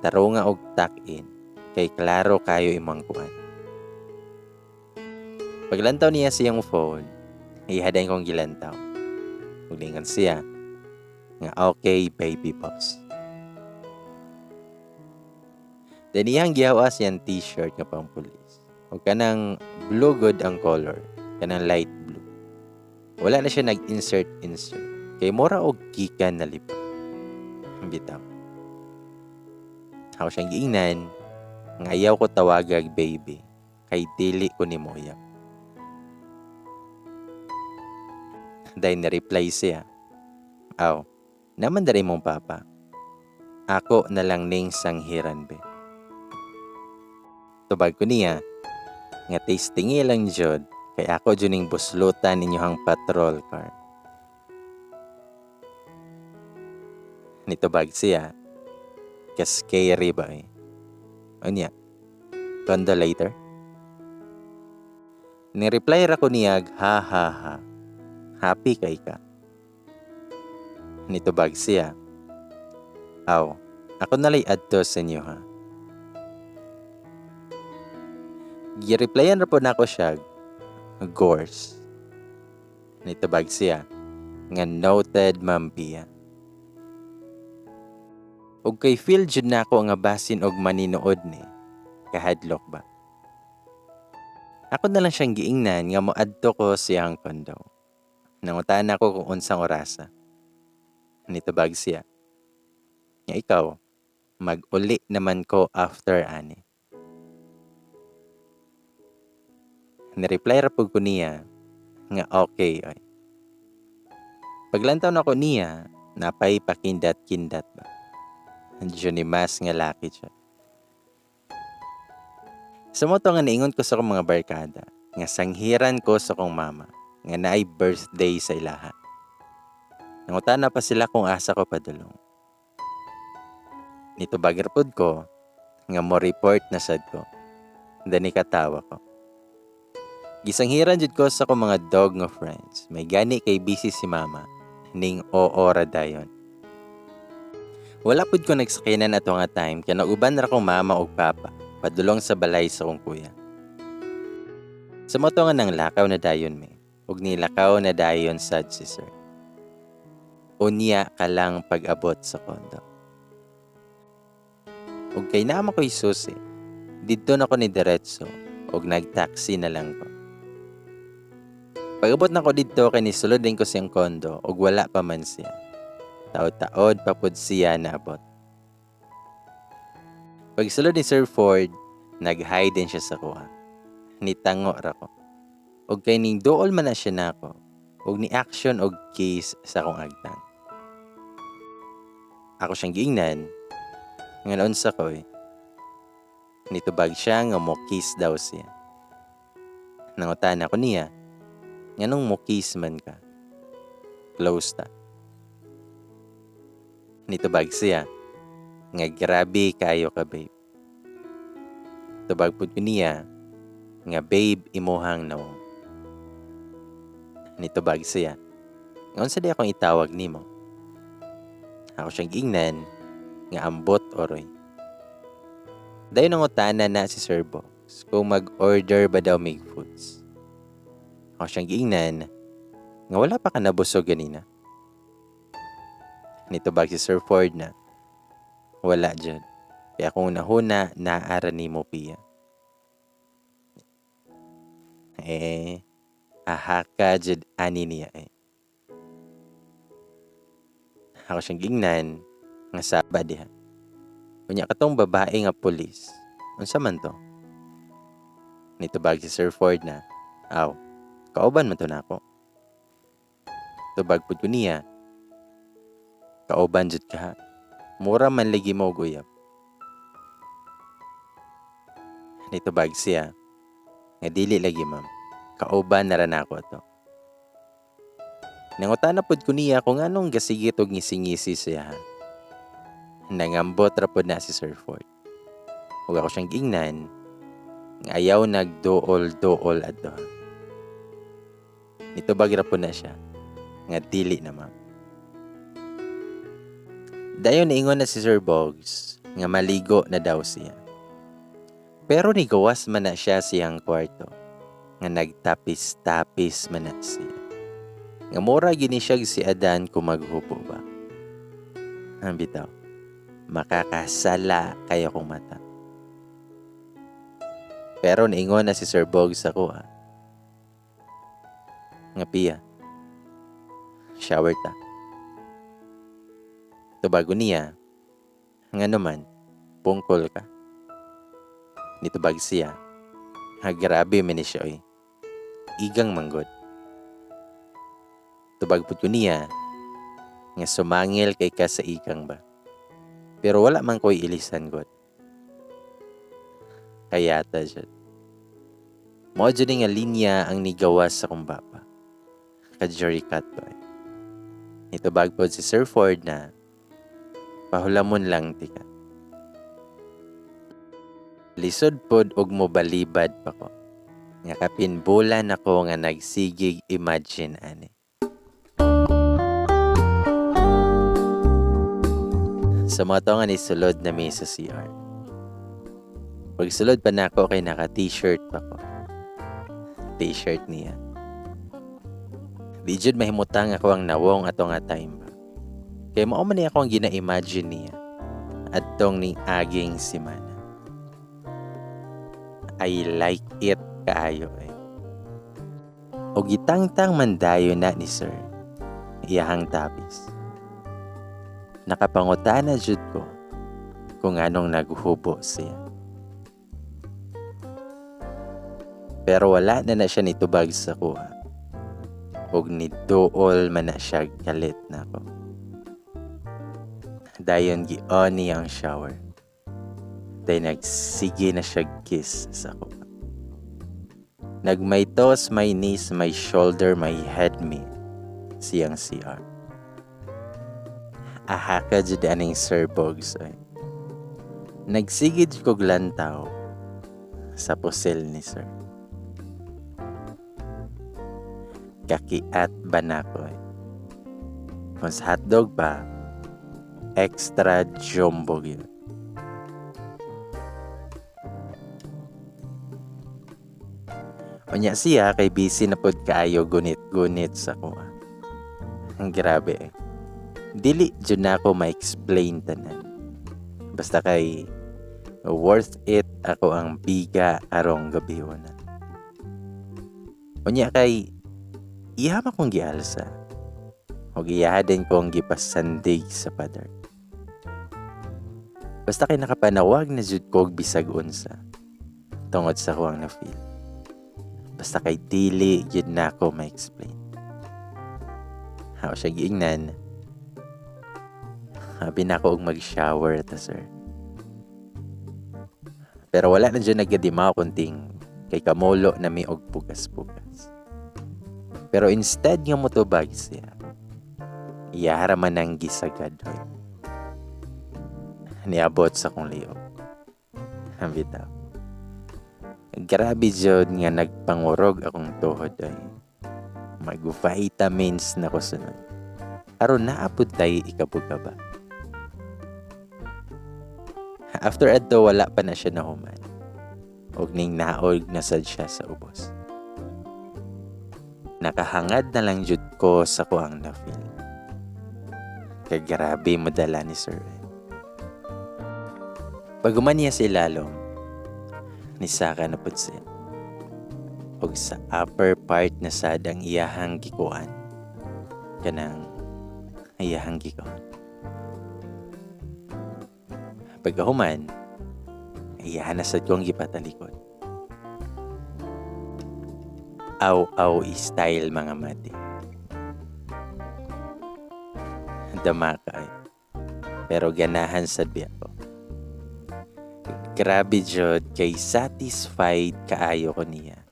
taro nga og tuck-in kay klaro kayo imong kuan. Paglantaw niya siyang phone, ihadain kong gilantaw. Ug siya nga okay baby boss. Then iyang gihawas siyang t-shirt nga pang pulis. O kanang blue good ang color, kanang light blue. Wala na siya nag-insert insert. Kay mura og gikan na lipa. Bitaw. Ako siyang giingnan nga ayaw ko tawagag baby kay dili ko ni moyap. Dahil na-reply siya. Aw, naman dari mong papa. Ako na lang ning sanghiran be. Tubag ko niya nga tastingi lang jud kay ako jud ning buslutan ninyohang patrol car. Nitubag siya. Ka-scary ba eh. Unya, kondo later? Ni-reply ra ko niyag, ha ha ha. Happy kay ka. Nitubag siya. Aw, ako nalay adto sa inyo ha. Gi-replyan ra po nako siya, Gors. Nitubag siya, nga noted Ma'am Pia. Og kay feel jud nako nga basin og maninood ni, kahadlok ba. Ako na lang siyang giingnan nga moadto ko siyang kondo. Nangutan ako kung unsang orasa. Nitubag siya. Nga ikaw, mag-uli naman ko after ani. Ni-reply ra pud ko niya nga okay oy. Paglantaw nako niya, napay pakindat-kindat ba. Johnny Mas nga laki siya. Sa mo to nga niingon ko sa akong mga barkada, nga sanghiran ko sa akong mama, nga naay birthday sa ilaha. Nangutana pa sila kung asa ko padulong. Nitubag ra pud ko, nga mo report na sad ko. Dani katawa ko. Gisanghiran jud ko sa akong mga dog nga friends. May gani kay busy si mama ning oo ra dayon. Wala pud ko nagsakyanan ato nga time kay nauban ra kong mama ug papa padulong sa balay sa akong kuya. Sa mao to nga nanglakaw na dayon mi ug nilakaw na dayon sad si sir. Unya ka lang pag-abot sa kondo. Ug kay naa man ko'y susi, didto na ko ni diretso ug nagtaxi na lang ko. Pag-abot nako didto kay nisulod din ko siyang kondo ug wala pa man siya. Taod-taod pa pud siya naabot. Pagsulod ni Sir Ford, nag-hi din siya sa kuha. Nitango ra ko. Og kay ning duol man na siya nako, og ni action og kiss sa akong agtang. Ako siyang giingnan, nga naunsa ko eh. Nitubag siya nga mo kiss daw siya. Nangutana ko niya, nganong mo kiss man ka? Close ta. Nitubag siya, nga grabe kayo ka, babe. Tubag pud ko niya, nga babe imuhang nawong. Nitubag siya, nga unsa di akong itawag nimo? Ako siyang giingnan, nga ambot oroy. Dayon nangutana na si Sir Bogs kung mag-order ba daw mig foods. Ako siyang giingnan, nga wala pa ka nabusog ganina. Nitubag si Sir Ford na, wala dyan. Kaya kung nahuna, naara ni mo piya. Eh, ahaka jud ani niya eh. Ako siyang giingnan, nga saba diha. Unya katong babae nga pulis, unsa man to? Nitubag si Sir Ford na, aw, kauban man to nako. Tubag pud ko niya, kauban jud ka. Mura man lagi mo og uyab. Nitubag siya, nga dili lagi ma'am, kauban na ra nako to. Nangutana pud ko niya kung anong gasigit og ngisi-ngisi siya ha. Nangambot ra pud na si Sir Ford. Ug ako siyang giingnan, nga ayaw nagduol-duol adto ha. Nitubag ra pud na siya, nga dili na ma'am. Dayon niingon na si Sir Bogs nga maligo na daw siya. Pero nigawas man na siya siyang kwarto, nga nagtapis-tapis man na siya. Nga mura gini siya si Adan kung maghubo ba. Ang bitaw, makakasala kayo kong mata. Pero niingon na si Sir Bogs ako ha. Nga piya, shower ta. Tubago niya, nga naman, bungkol ka. Nitubag siya, ha grabe man ni siya oy. Igang manggod. Tubag pud ko niya, nga sumangil kay ka sa igang ba. Pero wala man ko'y ilisan god. Kaya ta jud. Mao jud nga linya ang nigawas sa akong baba. Ka-jury cut ba. Nitubag pod si Sir Ford na pahulamon lang tika. Lisod pod og mobalibad pa ko. Nga kapinbulan ako nga nagsigig imagine ani. Sa mga to nga nisulod na mi sa CR. Pagsulod pa nako kay naka t-shirt pa ko. T-shirt niya. Di jud mahimutang ako ang nawong ato nga time ba. Kay mao man ni ako ang gina-imagine niya adtong ning aging semana. I like it kaayo eh. Og gitangtang man dayon na ni sir iyahang tapis. Nakapangutana jud ko kung anong naghubo siya. Pero wala na na siya nitubag sa kuha. Og niduol man na siya galit na ako. Dayon gi-on niya ang shower. Dayon nagsige na siya kiss sa kuha. Nagmay toes, my knees, my shoulder, my head me. Siyang CR. Aha ka jud aning Sir Bogs ay. Nagsigid kog lantaw sa pusil ni sir. Kakiat ba nako eh. Kung sa hotdog ba, extra jumbo gyud. Unya siya kay busy na pod kaayo gunit-gunit sa kuha. Ang grabe eh. Dili jud na ako ma-explain tanan. Basta kay worth it ako ang biga arong gabi una. Unya kay iya man kong gialsa. Og iya din kong gipasandig sa pader. Basta kay nakapanawag na jud ko og bisag unsa tungod sa kuang na-feel. Basta kay dili jud na ako ma-explain. Ako siya giingnan. Habi na ako og mag-shower ta, sir. Pero wala na dyan nagkadimaw kunting kay kamulo na mi og pugas-pugas. Pero instead nga motubag siya, iyara man ang gisagad hoy. Niabot sa kong liog. Ang bitaw. Grabe jud nga nagpangurog akong tuhod ay. Mag-vitamins na ko sunod. Aron naapod tayo ikabuga ba. After adto wala pa na siya nahuman. Og ning naog na sad siya sa ubos. Nakahangad na lang jud ko sa kuang na-feel. Kay grabe mo dala ni sir. Pag-human niya sa ilalom, nisaka na pud siya. Og sa upper part na sad ang iyahang gikuan. Kanang iyahang gikuan. Pagkahuman, iyahan na sad kong gipatalikod. Aw-aw style mga mati. Dama ka ay. Pero ganahan sad biya ko. Grabe jud kay satisfied kaayo ko niya.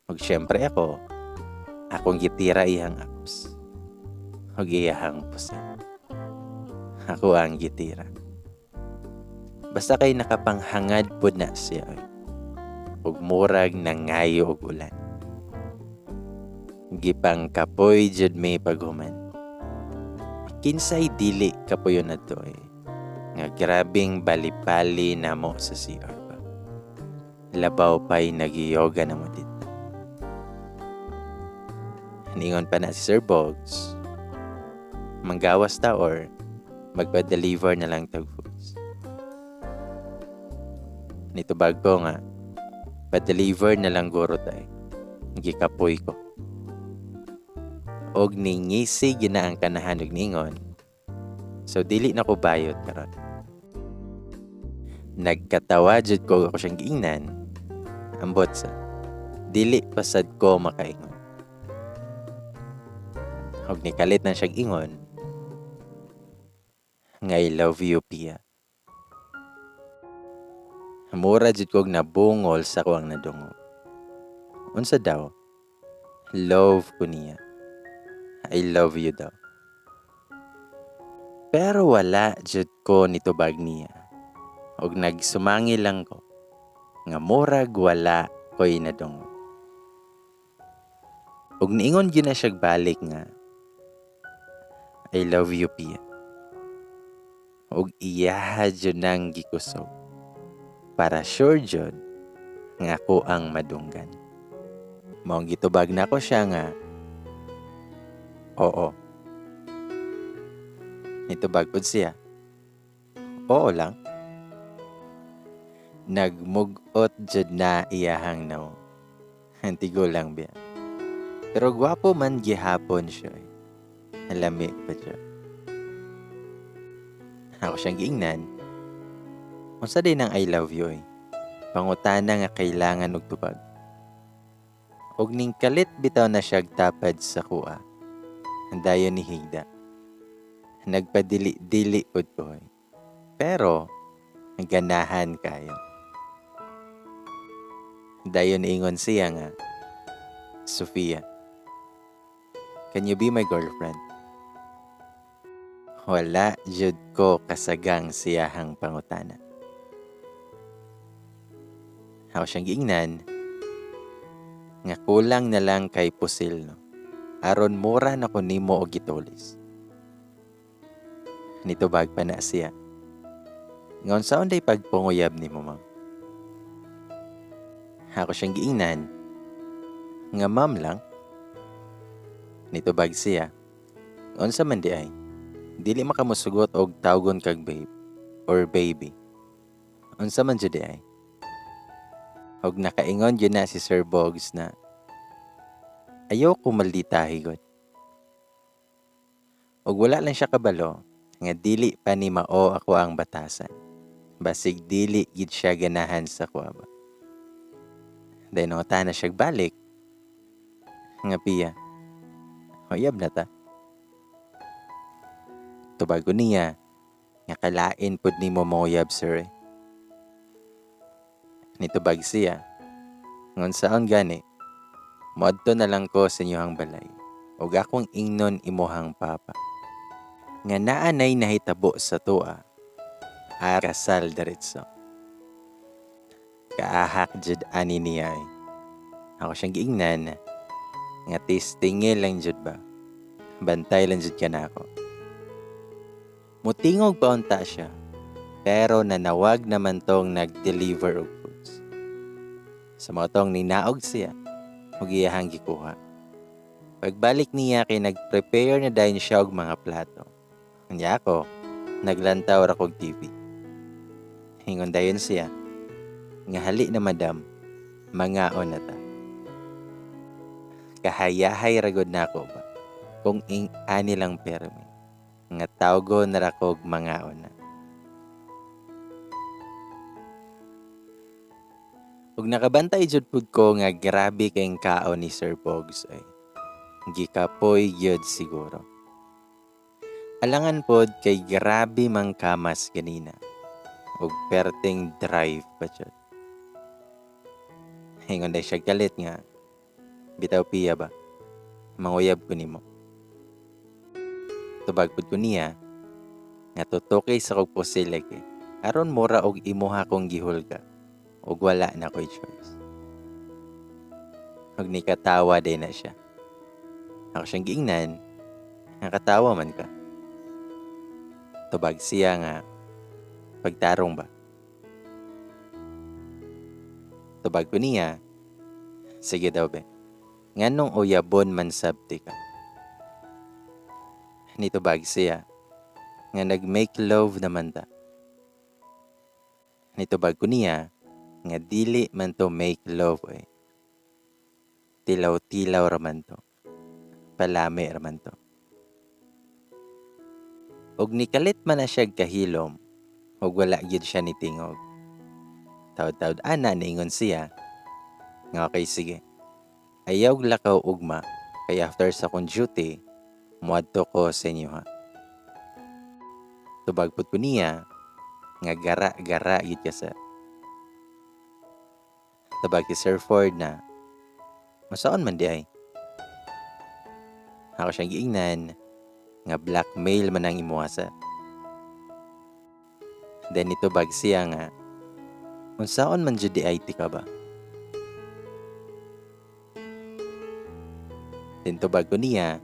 Og syempre ako, akong gitira iyang apps. Og iyahang pusa. Ako ang gitira. Basta kay nakapanghangad pod na siya. Og murag nangayo og ulan. Gipangkapoy jud may paghuman. Kinsay dili kapoyon adto eh. Nga grabing bali-bali namo sa CR ba. Labaw pa'y nag-yoga na mo dito. Ningon pa na si Sir Bogs, manggawas ta or magpa-deliver na lang tag foods. Nitubag ko nga, pa-deliver na lang guro tay. Gikapoy ko. Og ningisi ginaang kanahan og ningon. So dili na ko bayot karon. Nagkatawa jud ko ako siyang giingnan. Ambot sa dili pasad ko makaingon. Og nikalit na siyang ingon nga I love you, Pia. Mura jud kog nabungol sa kuang nadungog. Unsa daw? Love ko niya. I love you daw. Pero wala jud ko nitubag niya. Og nagsumangi lang ko nga murag wala ko'y nadungog. Og niingon gyud na siyag balik nga I love you, Pia. Og iyaha jud nang gikusog. Para sure jud nga ako ang madunggan. Maong gitubag na ko siya nga oo. Nitubag pud siya. Oo lang. Nagmugot jud na iyahang nawong. Antigo lang biya. Pero gwapo man gihapon siya. Lami pa siya. Ako siyang giingnan. Unsa din ang I love you eh. Pangutana nga kailangan og tubag. Og ning kalit bitaw na siya tapad sa kuha. Dayon ni Higda. Nagpadili-dili pud ko eh. Pero ganahan kayo. Dayon ingon siya nga, Sofia, can you be my girlfriend? Wala jud ko kasagang siyahang pangutana. Ako siyang giingnan. Nga kulang na lang kay pusil, no. Aron mura na ko nimo og gitulis. Nitubag pa na siya. Nga unsaon day pagpunguyab nimo, ma'am? Ako siyang giingnan nga ma'am lang. Nitubag siya. Unsa man di ay? Dili makamusugot og tawgon kag babe or baby. Unsa man jud di ay? Og nakaingon jud na si Sir Bogs na ayaw ko malditahi gud. Og wala lang siya kabalo nga dili pa ni mao ako ang batasan. Basig dili gid siya ganahan sa kuha ba. Then nangutana siya balik nga Pia, uyab na ta. Tubago niya nga kalain pud nimo manguyab, sir. Nitubag siya ngon saon gani, moadto na lang ko sa inyohang balay ug akong ingnon imuhang papa nga naa nay nahitabo sa tua kasal diretso. Kaahak jud ani niya eh. Ako siyang giingnan nga testinge lang jud ba. Bantay lang jud ka na ako. Mutingog pa unta siya, pero nanawag naman tong nag-deliver og foods. Sa mga tong ninaog siya, ug iyahang gikuha. Pagbalik niya kay nag-prepare na dayon siya og mga plato. Unya ako, naglantaw ra kog TV. Ingon dayon siya, nga hali na madam, mangaon na ta. Kahayahay ra gud nako ba, kung ing ani lang permi, nga tawgo na ra kog mangaon na. Ug nakabantay jud pud ko nga grabe kayong kaon ni Sir Bogs ay. Gikapoy gyud siguro. Alangan pod kay grabe mang kamas ganina. Ug perting drive pa jud. Ingon day siya galit nga bitaw Pia ba, manguyab ko nimo. Tubag pud ko niya nga tutukay sa kog pusil lagi. Aron mura og imuha kong gihulga ug wala na ko'y choice. Ug nikatawa din na siya. Ako siyang giingnan, nakatawa man ka. Tubag siya nga pagtarong ba. Tubag ko niya, sige daw be, nganong uyabon man sabti ka. Nitubag siya, nga nag-make love naman ta. Nitubag ko niya, nga dili man to make love eh. Tilaw-tilaw raman to. Palami raman to. Og nikalit man na siya kahilom, og wala gyud siya nitingog. Taod-taod ana niingon siya, nga okay sige. Ayaw lakaw ugma, kay after sa akong duty, muadto ko sa inyo ha. Tubag pud ko niya, nga gara-gara gyud ka sir. Tubag si Sir Ford na, masaon man di ay. Ako siyang giingnan, nga blackmail man ang imuha sir. Then itubag siya nga, unsaon man jud di ay ti ka ba? Then tubag ko niya,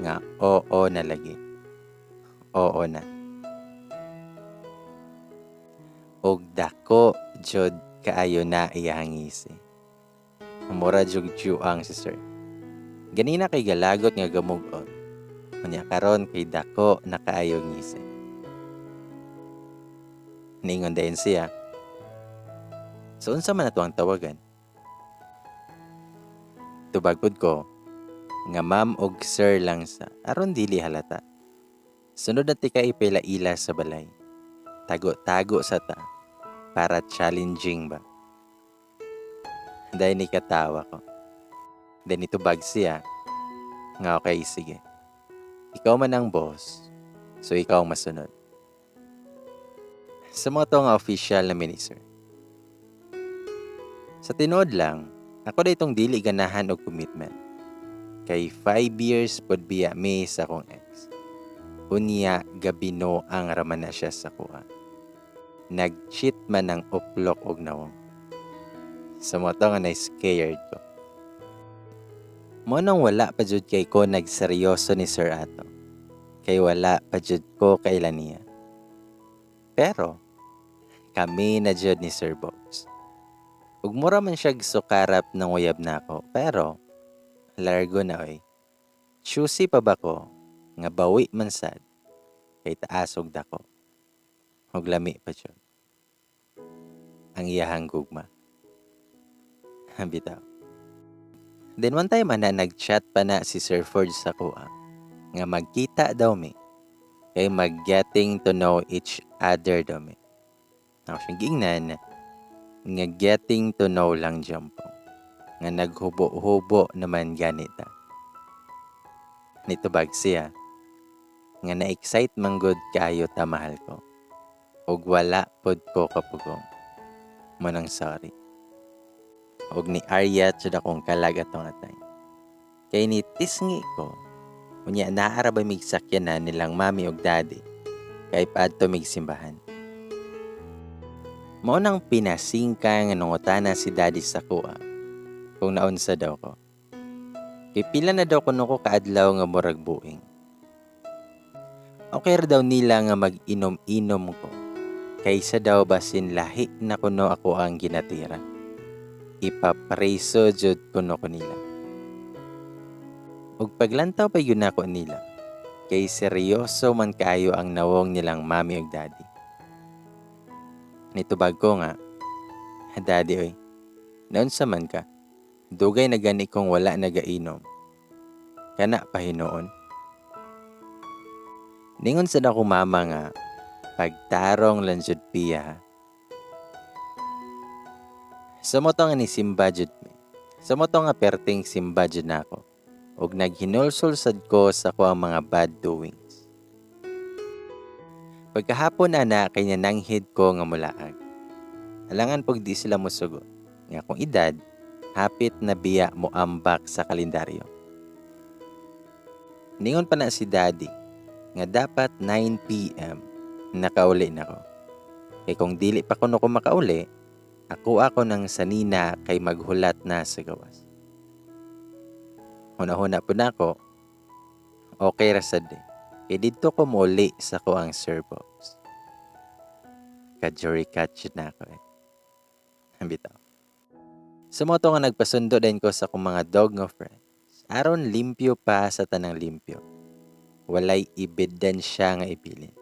nga oo na lagi. Oo na. Og dako jud kaayo na iyahang ngisi. Mura jud juang si sir. Ganina kay galagot nga gamug-ot. Unya karon kay dako na kaayo ngisi. Niingon dayon siya. So unsa man ato ang tawagan? Tubag pud ko nga ma'am og sir lang sa aron dili halata. Sunod na tika ipila-ila sa balay. Tago-tago sa ta para challenging ba. Dahil ni katawa ko. Then itubag siya nga okay sige. Ikaw man ang boss, so ikaw ang masunod. Sa mga to nga official na minister. Sa tinuod lang, ako na itong dili ganahan og commitment. Kay 5 years pod biya mi sa akong ex. Unya gabino ang raman na siya sa kuha. Nag-cheat man ang uplok og nawong. Sa mao to nga na-scared ko. Mao nang wala pa jud kay ko nagseryoso ni Sir ato. Kay wala pa jud ko kaila niya. Pero kami na jud ni Sir Bogs. Ug mura man siya sukarap ng uyab nako, pero largo na oy. Choosy pa ba ko nga bawi man sad kay taas og dako. Ug lami pa jud ang iyahang gugma. Bitaw. Then one time ana, nag-chat pa na si Sir Ford sa kuha nga magkita daw mi kay mag-getting to know each other daw mi. Ako siyang giingnan nga getting to know lang po, nga naghubo-hubo naman ganita. Nitubag siya nga na-excite man gud kaayo ta, mahal ko. Ug wala pod ko kapugong. Mao nang sorry. Og ni Arya jud akong kalag atong atay. Kay ni tisngi ko, unya naa ra ba mig sakyanan nilang mami ug daddy kay paadto mig simbahan. Mao nang pinasingka nga nangutana si daddy sa kuha kung naunsa daw ko. Kay pila na daw kuno ko kaadlaw nga murag buing. Okay ra daw nila nga mag-inom-inom ko kaysa daw basin lahi na kuno ako ang ginatira. Ipapreso jud kuno ko nila. Ug paglantaw pa yun nako nila, kay seryoso man kaayo ang nawong nilang mami ug daddy. Nitubag ko nga, "Daddy oy, naunsa man ka? Dugay na gani kong wala nagainom. Kana pa hinuon?" Ningon sad ako mama nga, "Pagtarong lang jud, Pia." Sa mao to nga ni simba jud mi. Sa mao to nga perting simba jud nako. Ug naghinulsol sad ko sa ko ang mga bad doings. Pagkahapon ana kay nananghid ko nga mulaag. Alangan pag di sila mosugot. Nga akong edad, hapit na biya mo ambak sa kalendaryo. Ningon pa na si daddy nga dapat 9 p.m. nakauli na ko. Kay kung dili pa kuno ko makauli, ako ako ng sanina kay maghulat na sa gawas. Huna-huna po na ako, okay ra sad eh. Kay didto ko muli sa ko ang Sir Bogs. Ka-jury catch na ako eh. Bitaw. Sa mao to nga nagpasundo din ko sa akong mga dog nga friends. Aron limpyo pa sa tanang limpyo. Walay ebidensya nga ibilin.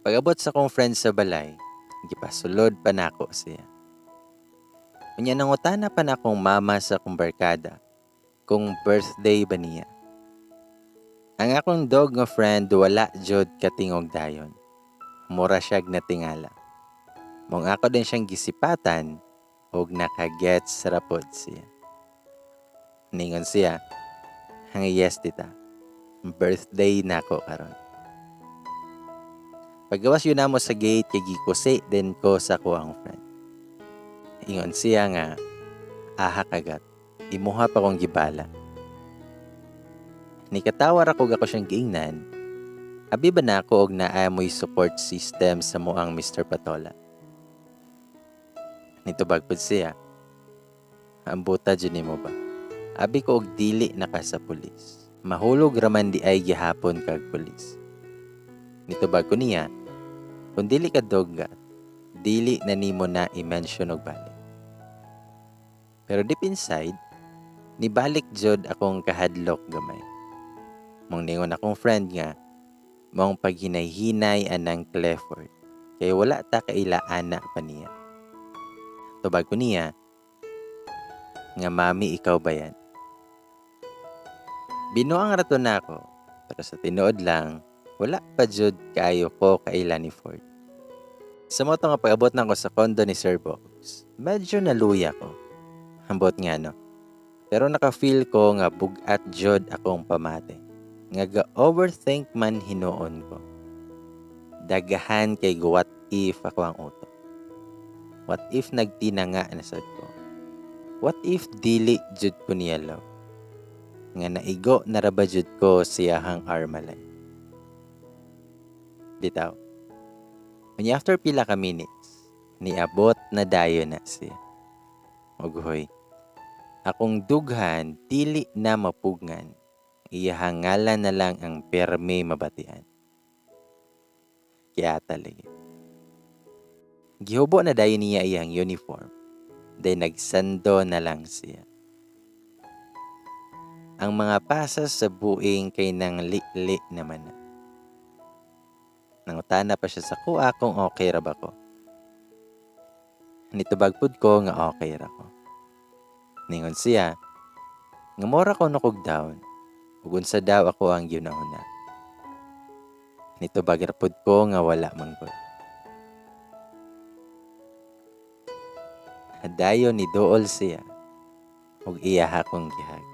Pag-abot sa akong friends sa balay, gipasulod pa nako siya. Unya nangutana pa na akong mama sa akong barkada kung birthday ba niya. Ang akong dog nga friend wala jud katingog dayon. Mura siyag natingala. Mong ako din siyang gisipatan og nakagets ra pod siya. Ningon siya, "Hang yes, tita. Birthday nako karon." Pagawas yun namo sa gate kay gikusi din ko sa kuang friend. Ingon siya nga, "Aha kagat, imuha pa kong gibala." Nikatawar ako ako siyang giingnan, abi ba na ako og naamoy support system sa muang Mr. Patola? Nitubag pud siya, "Ambuta jud nimo ba? Abi ko og dili na ka sa pulis. Mahulog raman di ay gihapon kag pulis." Nitubag ko niya, "Kung dili ka doggat, dili na nimo na i-mention og balik." Pero deep inside, nibalik jud akong kahadlok gamay. Mong ningon akong friend nga, mong paghinay-hinay anang Cleford, kay wala ta kaila ana pa niya. Tubag ko niya, nga mami, ikaw ba yan? Binuang rato na ako, pero sa tinuod lang, wala pa jud kaayo ko kaila ni Ford. Sa mao to nga pag-abot na ko sa condo ni Sir Bogs, medyo naluya ko. Ambot nga no. Pero naka-feel ko nga bugat jud akong pamati. Nga ga-overthink man hinuon ko. Dagahan kay what if ako ang utok. What if nagtinanga na sad ko? What if dili jud ko niya love? Nga naigo na ra ba jud ko siyahang Armalite? Bitaw. Unya after pila ka minutes, Niabot na dayon na siya. Ug hoy, akong dughan dili na mapugngan. Iyahang ngalan na lang ang perme mabatian. Kaya lagi. Gihubo na dayon niya iyang uniform. Day nagsando na lang siya. Ang mga pasas sa buing kay nang li-li naman na. Nangutana pa siya sa kuha kung okay ra ba ko. Nitubag pud ko nga okay ra ko. Ningon siya, nga mora ko nukog down, ug unsa daw ako ang gihuna-huna. Nitubag ra pud ko nga wala man gud. Dayon ni duol siya, ug iya akong gihag.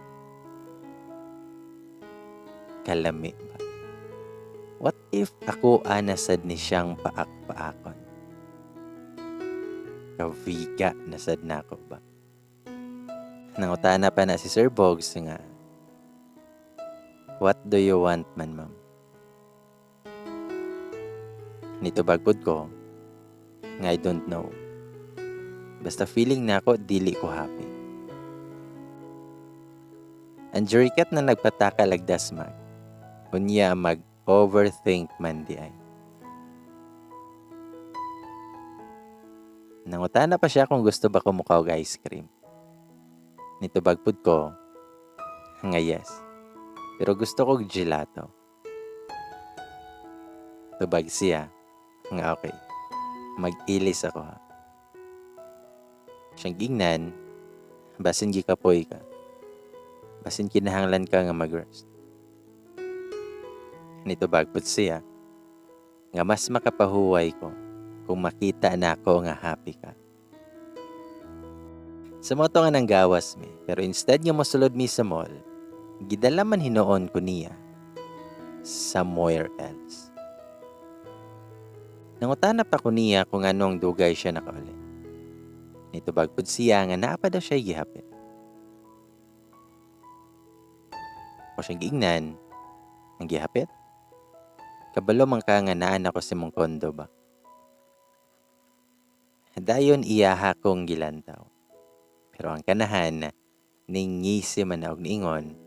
Kalami ba? What if ako anasad ni siyang paak-paakon? Kaviga nasad na ako ba? Nangutana pa na si Sir Bogs nga, "What do you want man, ma'am?" Nitubag pud ko nga I don't know. Basta feeling na ako, dili ko happy. Ang jurikat na nagpataka lagdasmag, unya mag-overthink man di ay. Nangutana pa siya kung gusto ba ko mukaw og ice cream. Nitubag pud ko nga yes. Pero gusto ko og gelato. Tubag siya nga okay. Mag-ilis ako ha. Siyang gingnan, basin gikapoy ka. Basin kinahanglan ka nga mag-rest. Nitubag pud siya nga mas makapahuway ko kung makita na ako nga happy ka. Sa moto nga nang gawas mi, pero instead nga mosulod mi sa mall, gidala man hinuon ko niya somewhere else. Nangutana pa ko niya kung anong dugay siya nakauli. Nitubag pud siya nga naa pa daw siya gihapit. Ako siyang giingnan, ang gihapit? Kabalo man ka nga naan ako sa imong kondo ba? Dayon iyaha kong gilantaw. Pero ang kanahan, ningisi man og niingon,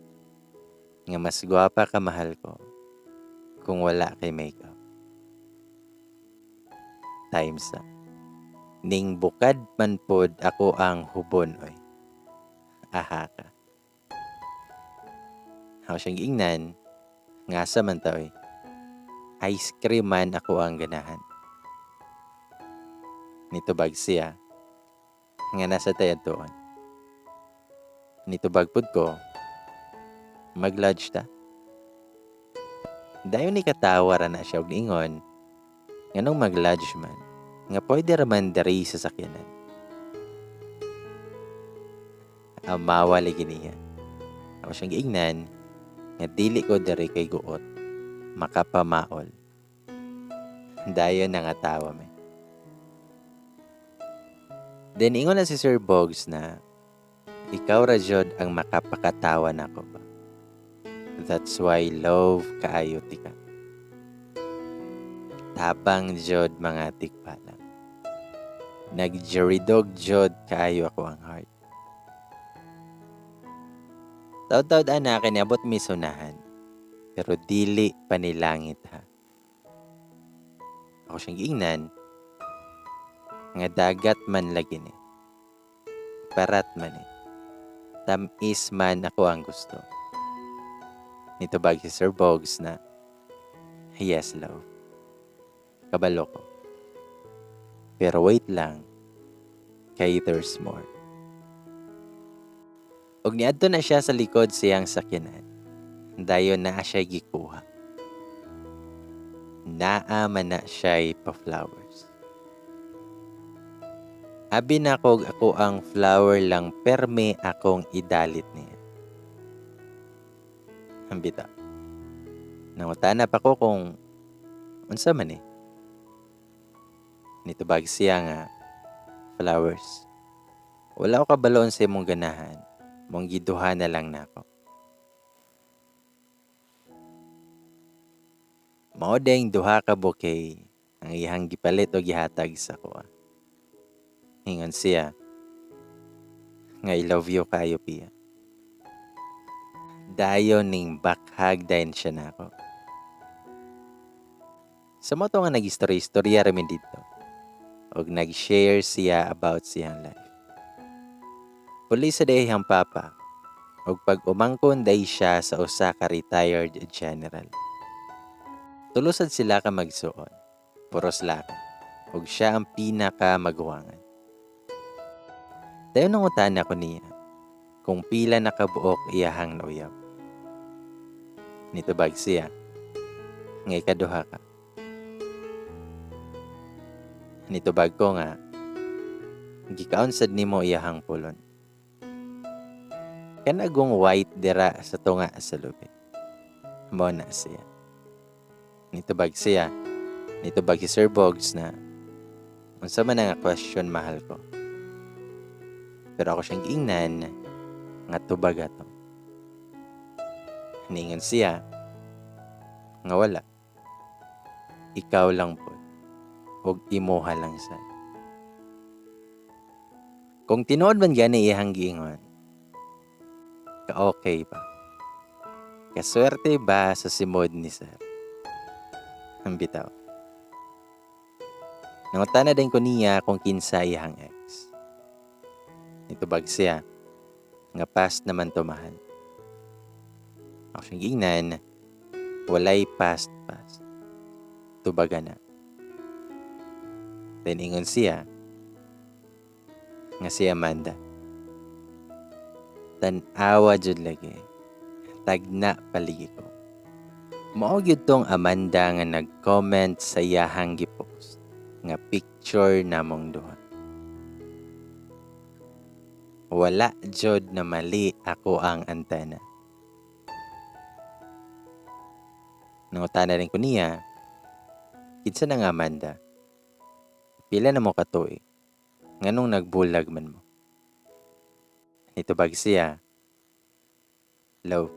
nga mas gwapa ka mahal ko kung wala kay makeup. Times na. Ning bukad man pod ako ang hubon oy. Aha ka. Ako siyang giingnan, nga sa man ta oy. Ice cream man ako ang ganahan. Nitubag siya, nga nasa tayad tuon. Nitubag pud ko, mag-lodge ta. Dayon ni katawa ra na siya og niingon, nganong mag-lodge man, nga pwede ra man diri sa sakyanan. Amawa lagi niya. Ako siyang giingnan, nga dili ko diri kay guot, makapamaol. Dayon na nga tawa me. Then ingon na si Sir Bogs na, ikaw ra jud ang makapakatawa nako ba. That's why love kaayo tika. Tabang jud mga tikbalang. Nag-juridog jud kaayo ako ang heart. Taod-taod ana kiniabot mi sunahan. Pero dili panilangit ha. Ako siyang giingnan nga dagat man lagi ni. Parat man ni. Tamis man ako ang gusto. Nitubag si Sir Bogs na, yes love. Kabalo ko. Pero wait lang, kay there's more. Og niadto na siya sa likod siyang sakyanan. Dayon naa siya gikuha. Naa man na siya'y pa-flowers. Abi na kog ako ang flower lang perme akong idalit niya. Hambita. Nangutana pa ko kung unsa man eh. Nitubag siya nga flowers. Wala ko kabaloon sa imong ganahan. Mong giduha na lang nako. Mao ding duha ka bouquet ang iyang gipalit o gihatag sa kuha. Ingon siya nga I love you kaayo, Pia. Dayon ning back hug dayon siya nako. Sa mao to nga nag-istorya-istorya ra mi didto. Og nag-share siya about siyang life. Pulis sa iyang papa og pag umangkon day siya sa usa ka retired general. Tulo sad sila ka magsuon, puros laki, ug siya ang pinaka maguwangan. Dayon nangutana ko niya kung pila na kabuok iyahang nauyab. Nitubag siya nga ikaduha ka. Nitubag ko nga gikaon sad nimo iyahang pulon. Kanagong white dira sa tunga sa lubi. Mao na siya. Nitubag siya. Nitubag si Sir Bogs na unsa man nga question, mahal ko. Pero ako siyang giingnan nga tubag ato. Ningon siya nga wala. Ikaw lang po. Og imuha lang sad. Kung tinuod man gani iyang giingon, ka-okay ba? Kaswerte ba sa simod ni sir? Ang bitaw. Nangutana din ko niya kung kinsa iyang ex. Nitubag siya nga past naman to, mahal. Ako siyang giingnan, walay past past. Tubaga na. Then ingon siya nga si Amanda. Tan-awa jud lagi. Tagna paligi ko. Mao gyud tong Amanda nga nag-comment sa iyahang gipost nga picture namong duha. Wala jud na mali ako ang antena. Nangutana rin ko niya, kinsa na nga Amanda? Pila na mo katuig? Nganong nagbulag man mo? Nitubag siya, love,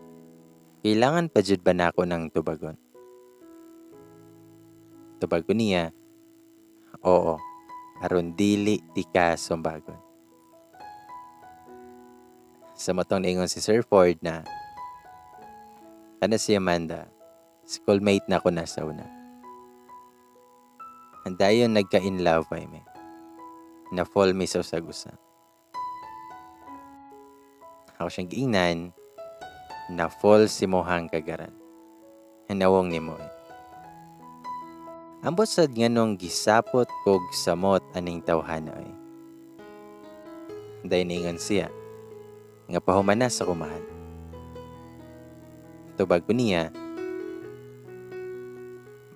kailangan pa jud ba nako ng tubagon? Tubag ko niya, oo, aron dili tika sumbagon. Sa matong niingon si Sir Ford na, kana si Amanda, schoolmate na ko na sa una. Dayon nagka-in love ay me. Na-fall mi sa usag-usa. Ako siyang giingnan, na-fall si Mohang kagaran. Hanawong ni mo eh. Ambot sad nganong gisapot kog samot aning tawhana eh. Dayon ingon siya, nga pahuman na sa kumahal. Tubag ko niya,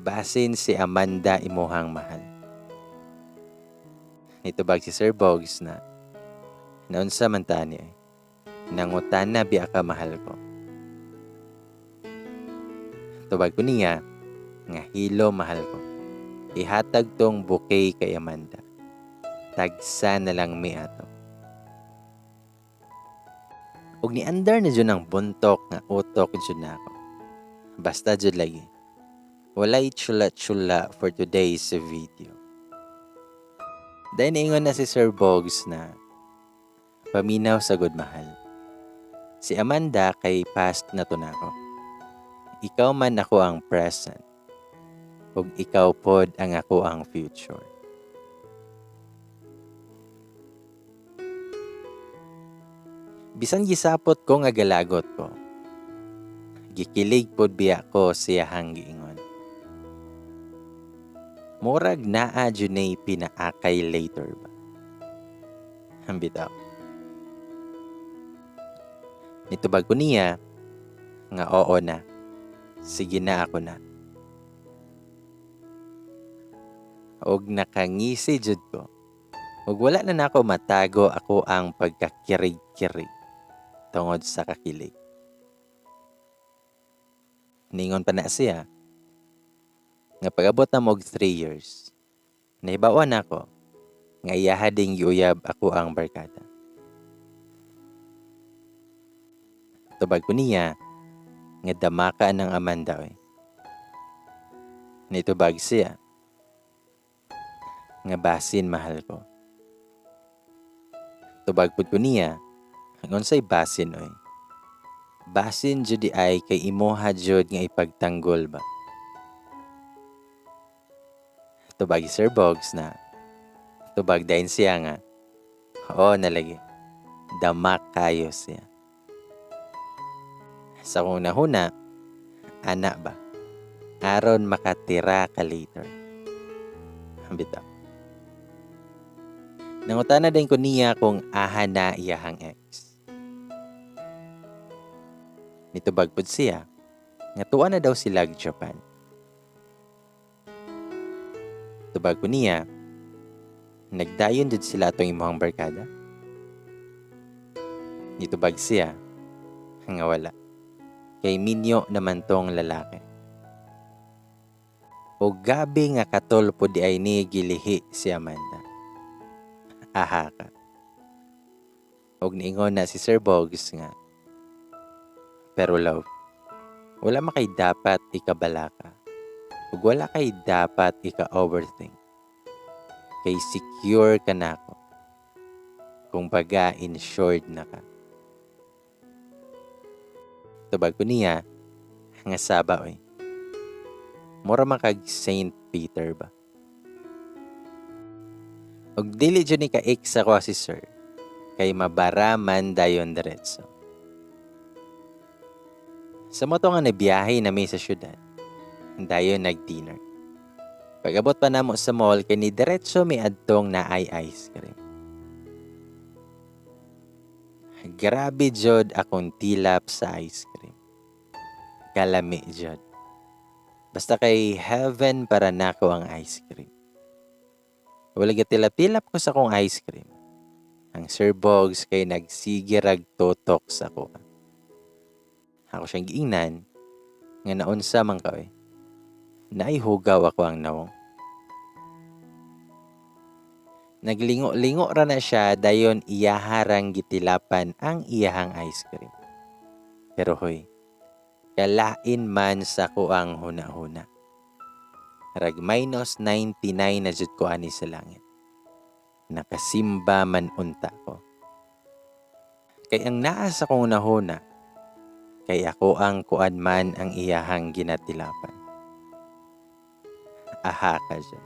basin si Amanda imuhang mahal. Nitubag si Sir Bogs na, naunsa man tani eh, nangutan na biya ka, mahal ko. Tubag ko niya, nga hilo, mahal ko. Ihatag tong bouquet kay Amanda. Tagsa na lang mi ato. Ug niandar na jud ang buntok nga utok jud na ako. Basta jud lagi. Walay chula-chula for today's video. Dahil ingon na si Sir Bogs na paminaw sa good, mahal. Si Amanda kay past na to nako. Ikaw man ako ang present. Ug ikaw pod ang ako ang future. Bisan gisapot ko nga galagot ko, gikilig pod biya ko siyahang giingon. Murag naa junay pinaakay later ba? Ang bitaw. Nitubag ko niya nga oo na. Sige na ako na. Og nakangisi jud ko. Og wala na nako matago ako ang pagkakirig-kirig tungod sa kakilig. Ningon pa na siya nga pag-abot na mo og 3 years, nahibawan ako nga iyaha ding giuyab ako ang barkada. Tubag ko niya nga damaka ng Amanda oy. Nitubag siya nga basin, mahal ko. Tubag pud ko niya, ang unsay basin oy. Basin jud di ay kay imuha jud nga ipagtanggol ba. Tubag si Sir Bogs na tubag dayon siya nga oo na lagi. Damak kayo siya. Sa akong hunahuna, ana ba? Aron makatira ka later. Bitaw. Nangutana din ko niya kung aha na iyahang ex. Nitubag pud siya nga tuwa na daw sila Japan. Tubag ko niya, nagdayon jud sila atong imong barkada. Nitubag siya nga wala. Kay minyo naman tong lalaki. O gabi nga katol po di ay ni gilihi si Amanda. Aha ka. Og niingon na si Sir Bogs nga, pero love, wala man kay dapat ikabalaka. Ug wala kay dapat ika-overthink. Kay secure ka na ako. Kung baga, insured na ka. Tubag ko niya, nga saba oy. Mura man kag Saint Peter ba? Og dili jud ni ka-ex ako si Sir, kay mabara man dayon diretso. Sa moto nga nabiyahe nami sa syudad, dayon nag-dinner. Pag-abot pa namo sa mall, kay ni diretso mi adtong naay ice cream. Grabe jud akong tilap sa ice cream. Kalami jud. Basta kay heaven para nako ang ice cream. Wala tilap-tilap ko sa akong ice cream. Ang Sir Bogs kay nagsigirag tutok sa ko. Ako siyang giingnan nga naunsa man ka oy. Naihugaw ako ang nawong. Naglingo-lingo ra na siya dayon iyaharang gitilapan ang iyahang ice cream. Pero hoy, kalain man sa kuang huna-huna. Rag minus 99 na jud ko ani sa langit. Nakasimba man unta ko. Kay ang naa sa kong nahuna, kay ako ang kuan man ang iyahang ginatilapan. Aha ka dyan.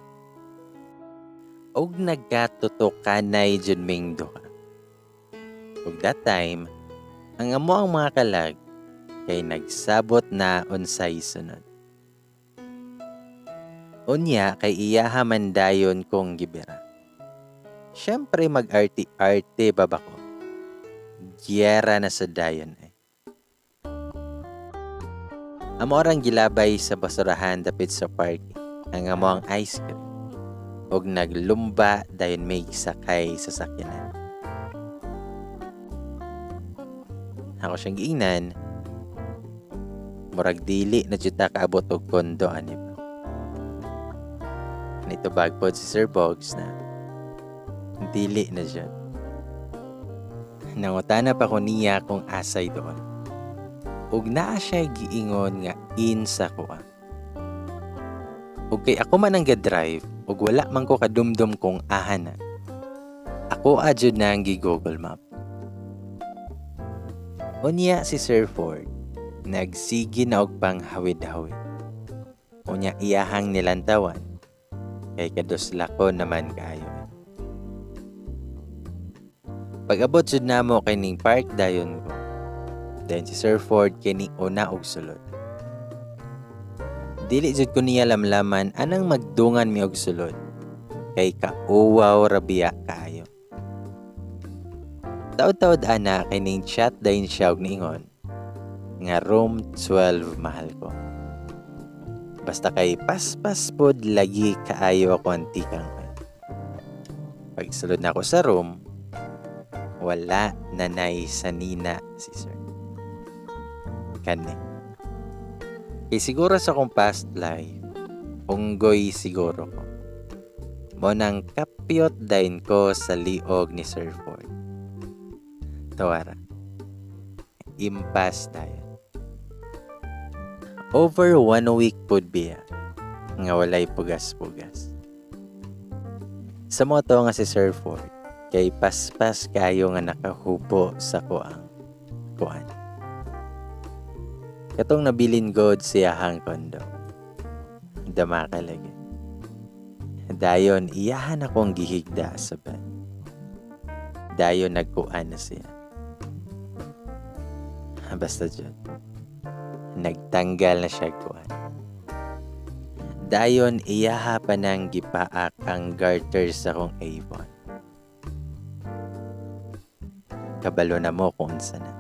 Og nagkatutukanay jud ming duha. Ug that time, ang amo ang mga kalag kay nagsabot na unsay sunod. Unya kay iyaha man dayon kong gibira. Siyempre mag-arte-arte ba ba ko? Giyera na sa dayon eh. Amo orang gilabay sa basurahan dapit sa parking. Ang amo ang ice cream. Og naglumba dayon may sakay sa sakyanan. Ako siyang giingnan, murag dili na jud ta kaabot og kondo ani ba. Nitubag pod si Sir Bogs na dili na jud. Nangutana pa ko niya kung asay doon. Ug naa siya giingon nga in sa kuha. Ug kay ako man ang ga-drive, ug wala man ko kadumdum kung aha na. Ako adjud na ang gi-Google Map. Unya si Sir Ford, nagsige na og panghawid-hawid. Unya iyahang nilantawan, kay kadusla ko naman kaayo. Pag-abot jud namo kay ning park dayon ko. Dayon si Sir Ford kay ning una og sulod. Dili jud ko niya lamlaman anang magdungan mi og sulod. Kay kauwaw ra biya kaayo. Taod-taod ana kay ning chat dayon siya og niingon nga room 12 mahal ko. Basta kay paspas pod lagi kaayo ako ang tikang. Pagsulod na ako sa room, wala na nay sanina si Sir. Kani. Kay siguro sa akong past life, unggoy siguro ko. Mo nang kapyot dayon ko sa liog ni Sir Ford. Tawara. Impas tayo. Over 1 week pod biya nga walay pugas-pugas. Sa moto nga si Sir Ford, Kay paspas kayo nga nakahubo sa kuang kuan. Katong nabilin god siyahang kondo. Dama ka lagi. Dayon iyahan akong gihigda sa bed. Dayon nagkuan na siya. Basta jud. Nagtanggal na siya kuan. Dayon iyaha pa nang gipaak ang garter sa akong Avon. Kabalo na mo kung unsa na.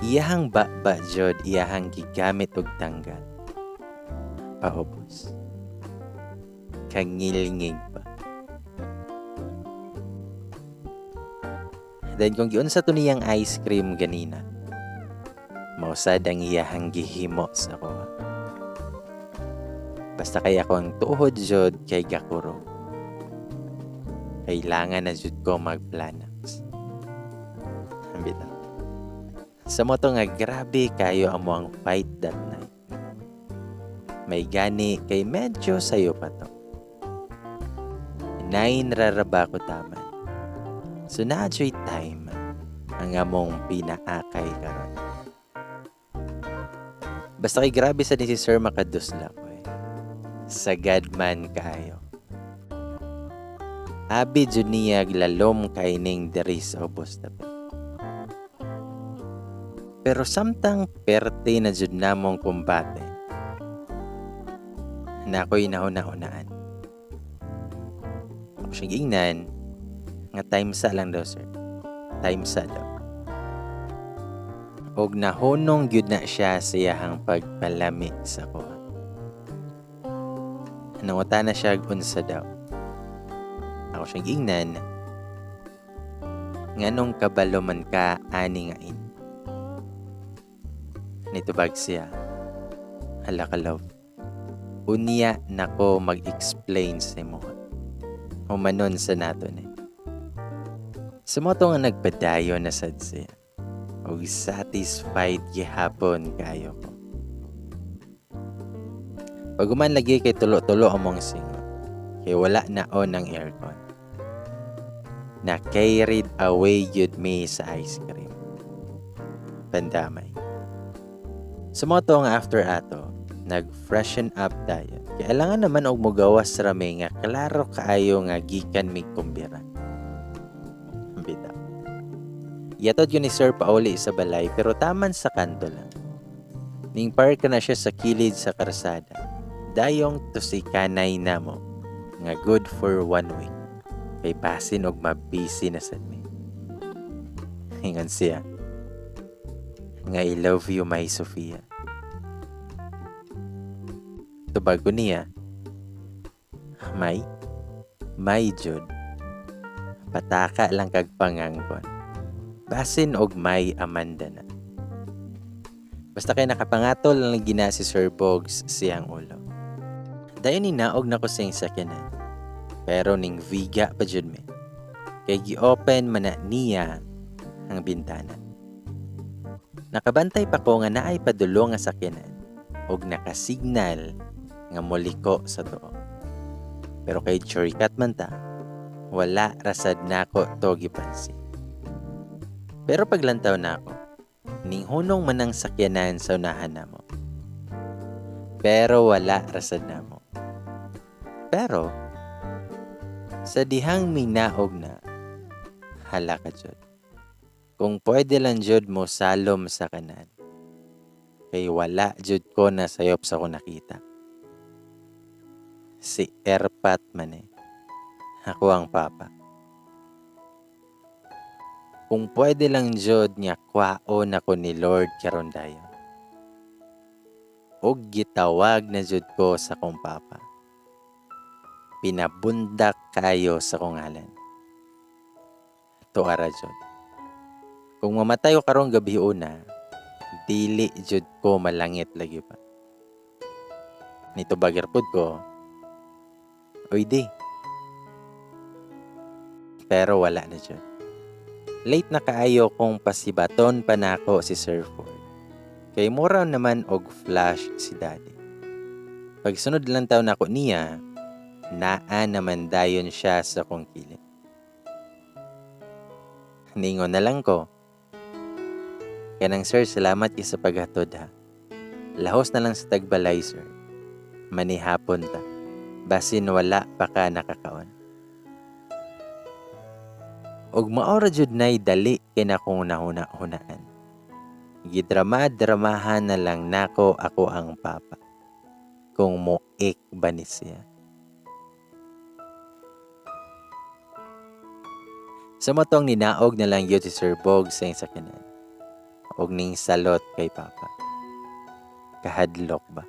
Iyahang baba jud iyahang gigamit og tanggal. Paubos. Kangilngig pa. Then kung giunsa to niyang ice cream ganina, mausad ang iyahang gihimo sa ako. Basta kay ako ang tuhod jud kay gakuro. Kailangan na jud ko magplanax. Bitaw. Sa moto nga grabe kayo amo ang fight that night. May gani kay medyo sayo pa to. 9 raraba ko taman. So na-enjoy time ang among pinaakay karon. Basta kay grabe sa ni si Sir makadusla ko eh. Sagad man kaayo. Abi jud niya lalom kay ning diri sa ubos tabi. Pero samtang perte na jud namong kumbate, na ako'y nahuna-hunaan. Ako siyang giingnan, nga time sa lang daw, sir. Time sa daw. Og nahunong gyud na siya sa iyahang pagpalami sa kuha. Nanguta na siya unsa daw. Ako siyang giingnan, nganong kabalo man ka ani nga in. Nitubag siya, hala ka love. Unya nako mag-explain sa imo. Humanon sa nato ni. Sa moto nga nagpadayo na sad siya. Og satisfied gihapon kayo ko. Pag-uman lagi kay tulo-tulo among singot. Kay wala na on ang aircon. Na carried away yun me sa ice cream. Pandamay. Sa moto nga after ato, nag-freshen up tayo. Kailangan naman og mugawas rami nga klaro kaayo nga gikan mig kumbira. Bitaw. Yatod yun ni Sir pauli sa balay pero taman sa kanto lang. Ning park na siya sa kilid sa karsada. Dayong tusikanay namo nga good for 1 week. Kay basin og mabisi na sad mi. Ingon siya nga I love you, my Sofia. Tubag ko niya, may jud. Pataka lang kag pangangkon. Basin og may Amanda na. Basta kay nakapangatol lang gina si Sir Bogs siyang ulo. Dayon ni naog na ko siyang sakyanan. Pero ning viga pa jud mi. Kay gi-open man na niya ang bintana. Nakabantay pa ko nga naay padulo nga sakyanan og nakasignal nga moliko sa tuo. Pero kay shortcut man ta, wala rasad nako to gipansin. Pero paglantaw nako, ning hunong man ang sakyanan sa unahan namo. Pero wala rasad namo. Pero sa dihang minaog na, hala ka jud. Kung pwede lang jud mo salom sa kanan. Kay wala jud ko na sayop sa ko nakita. Si Erpat man eh. Ako ang papa. Kung pwede lang jud nga kwaon ako ni Lord karon dayon. Og gitawag na jud ko sa kong papa. Pinabundak kayo sa kong ngalan. Tuara jud. Kung mamatay ko karong gabi una, dili jud ko malangit lagi pa. Nito bagir pod ko, oy di. Pero wala na jud. Late na kaayo kung pasibaton pa nako si Sir Ford. Kay mura naman og flash si Daddy. Pagsunod lang taon nako niya, Naa naman dayon siya sa kong kilid. Ningon na lang ko, "Kanang sir, salamat kay sa paghatod ha. Lahos na lang sa tagbalay, sir. Manihapon ta. Basin wala pa ka nakakaon." Og mao ra jud nay dali kay nakong nahuna-hunaan. Gidrama-dramahan na lang nako ako ang papa. Kung moik ba ni siya. Sa matong ninaog na lang yun si Sir Bog sa iyang sakyanan. Og ning salot kay papa. Kahadlok ba?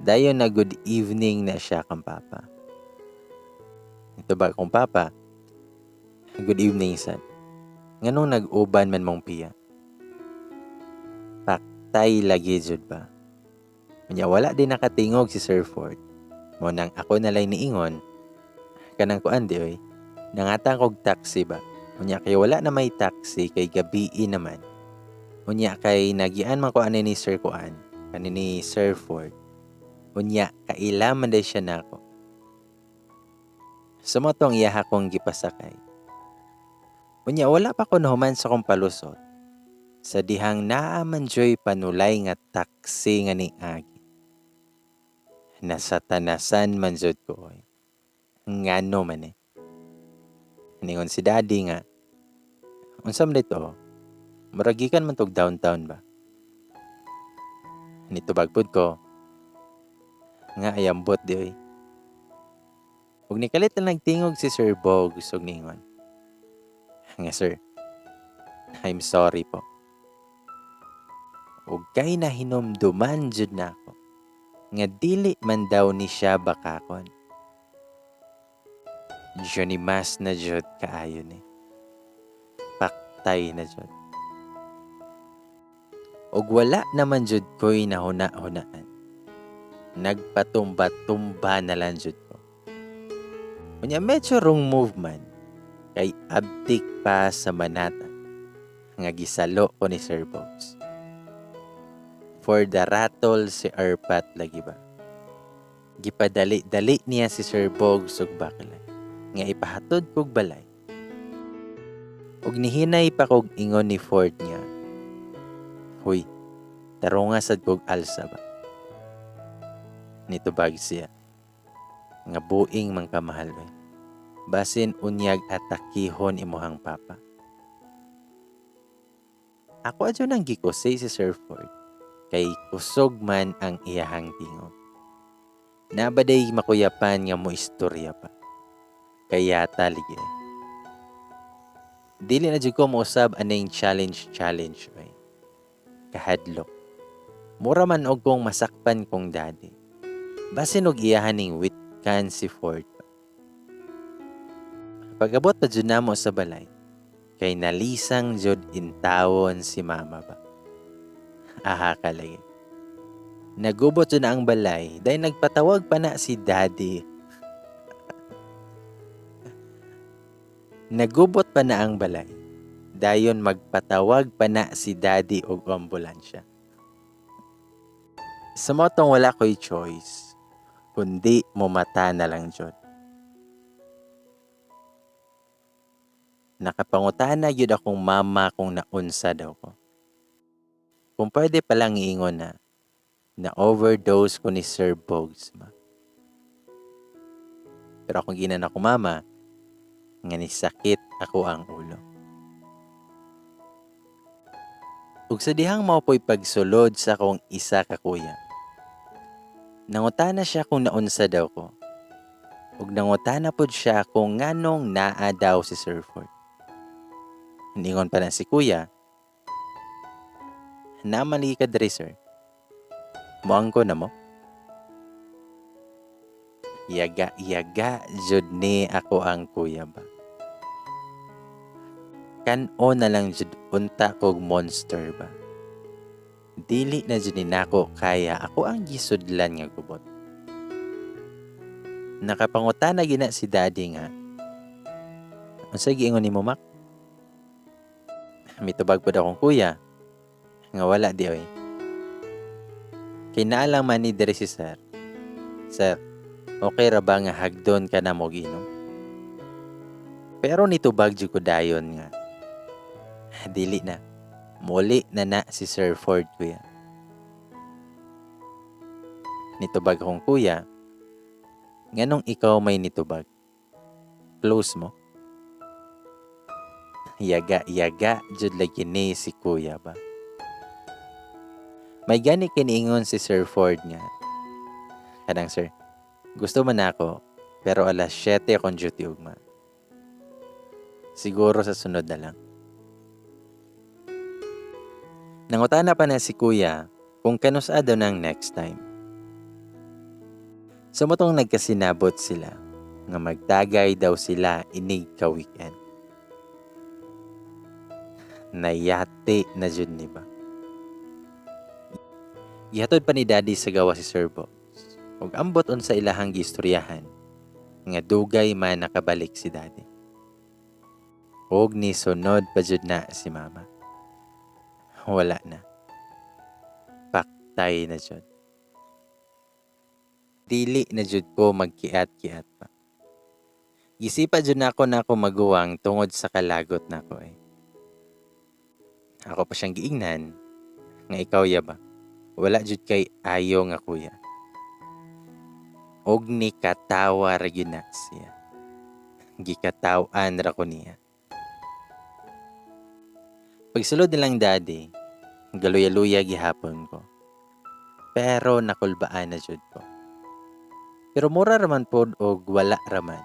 Dayon na good evening na siya kang papa. Ito ba kong papa? Good evening, sad. Nganong nag-uban man mong piya? Paktay lagi jud ba? Unya wala din nakatingog si Sir Ford. Mo nang ako nalay niingon, kanang kuan di oy, nangatang kog taxi ba? Unya kay wala na may taxi kay gabii naman. Unya kay nagian man ko ani ni Sir Kuan, kani ni Sir Ford. Unya kaila man day siya nako. Sumotong iyaha kong gipasakay. Unya wala pa ko nahuman sa kong palusot. Sa dihang naa man joy panulay nga taxi nga niagi. Nasa tanasan man jud ko oy. Ngano man eh. Ningon si daddy nga, unsa man dito? Murag gikan man tog downtown ba? Nitubag pud ko, nga ayambot di oy. Ug nikalit na nagtingog si Sir Bogs ug ningon, nga sir, I'm sorry po. Ug kay nahinumduman jud nako nga dili man daw ni siya bakakon. Johnny mas na jud kaayo ni. Paktay na jud. Ug wala naman jud ko'y nahuna-hunaan. Nagpatumba-tumba na lang jud ko. Unya medyo wrong move man kay abtik pa sa manata nga gisalo ko ni Sir Bogs. For the rattle si Erpat lagi ba. Gipadali-dali niya si Sir Bogs ug baklay nga ipahatod kog balay. Ug nihinay pa kog ingon ni Ford nga, huy, tarunga sad kog alsa ba. Nitubag siya nga buing man kamahal oy. Basin unyag atakihon imuhang papa. Ako adyo nang gikusay si Sir Ford kay kusog man ang iyahang tingog. Nabaday makuyapan nga mo istorya pa. Kaya taligi. Dili na jud ko mousab aning challenge challenge oy. Kahadlok. Mura man og kong masakpan kong daddy. Basin og iyahan ning witkan si Ford. Pag-abot na jud namo sa balay, kay nalisang jud intawon si mama ba. Aha ka lagi. Nagubot jud na ang balay, dahil nagpatawag pa na si daddy. Nagubot pa na ang balay, dayon magpatawag pa na si daddy og ambulansya. Sa motong wala ko'y choice, kundi mumata na lang jud. Nakapangutana gyud akong mama kung naunsa daw ko. Kung pwede palang iingon na, na-overdose ko ni Sir Bogs ma. Pero akong ginan ako mama, nga ni sakit ako ang ulo. Ug sa dihang mao po'y pagsulod sa akong isa ka kuya. Nangutana siya kung naunsa daw ko. Ug nangutana pod siya kung nganong naa daw si Sir Ford. Ningon pa na si kuya, namali ka diri sir. Moangko na mo. Yaga-yaga jud ni ako ang kuya ba. Kan-o na lang jud unta kog monster ba. Dili na jud ni nako kaya ako ang gisudlan nga gubot. Nakapangutana gina si daddy nga, unsay giingon nimo Mac? Mitubag pud akong kuya nga wala di oy. Kay naa lang man ni diri si sir. Sir, Okay ra ba nga hagdon ka na mo ginom? Pero nitubag jud ko dayon nga dili na. Muli na na si Sir Ford, kuya. Nitubag akong kuya, nganong ikaw may nitubag? Close mo? Yaga-yaga jud lagi ni si kuya ba. May gani kiniingon si Sir Ford nga, kanang sir, gusto man ako, pero alas 7 akong duty ugma. Siguro sa sunod na lang. Nangutana pa na si kuya kung kanusa daw ng next time. Sumutong nagkasinabot sila nga magtagay daw sila inig ka weekend. Nayati na jud ni ba? Gihatod pa ni Daddy sa gawa si Sir Bogs. Ug ambot unsa ilahang giistoryahan nga dugay man nakabalik si Daddy. Og ni sunod pa jud na si Mama. Wala na. Paktay na jud. Dili na jud ko magkiat-kiat pa. Gisipa jud nako na ako maguwang tungod sa kalagot nako eh. Ako pa siyang giingnan nga ikaw ya ba. Wala jud kay ayo nga kuya. Og ni katawa ra gyud na siya. Gikataw-an ra ko niya. Pagsulod nilang daddy, galuya-luya gihapon ko. Pero nakulbaan na jud ko. Pero mura raman pod og wala raman,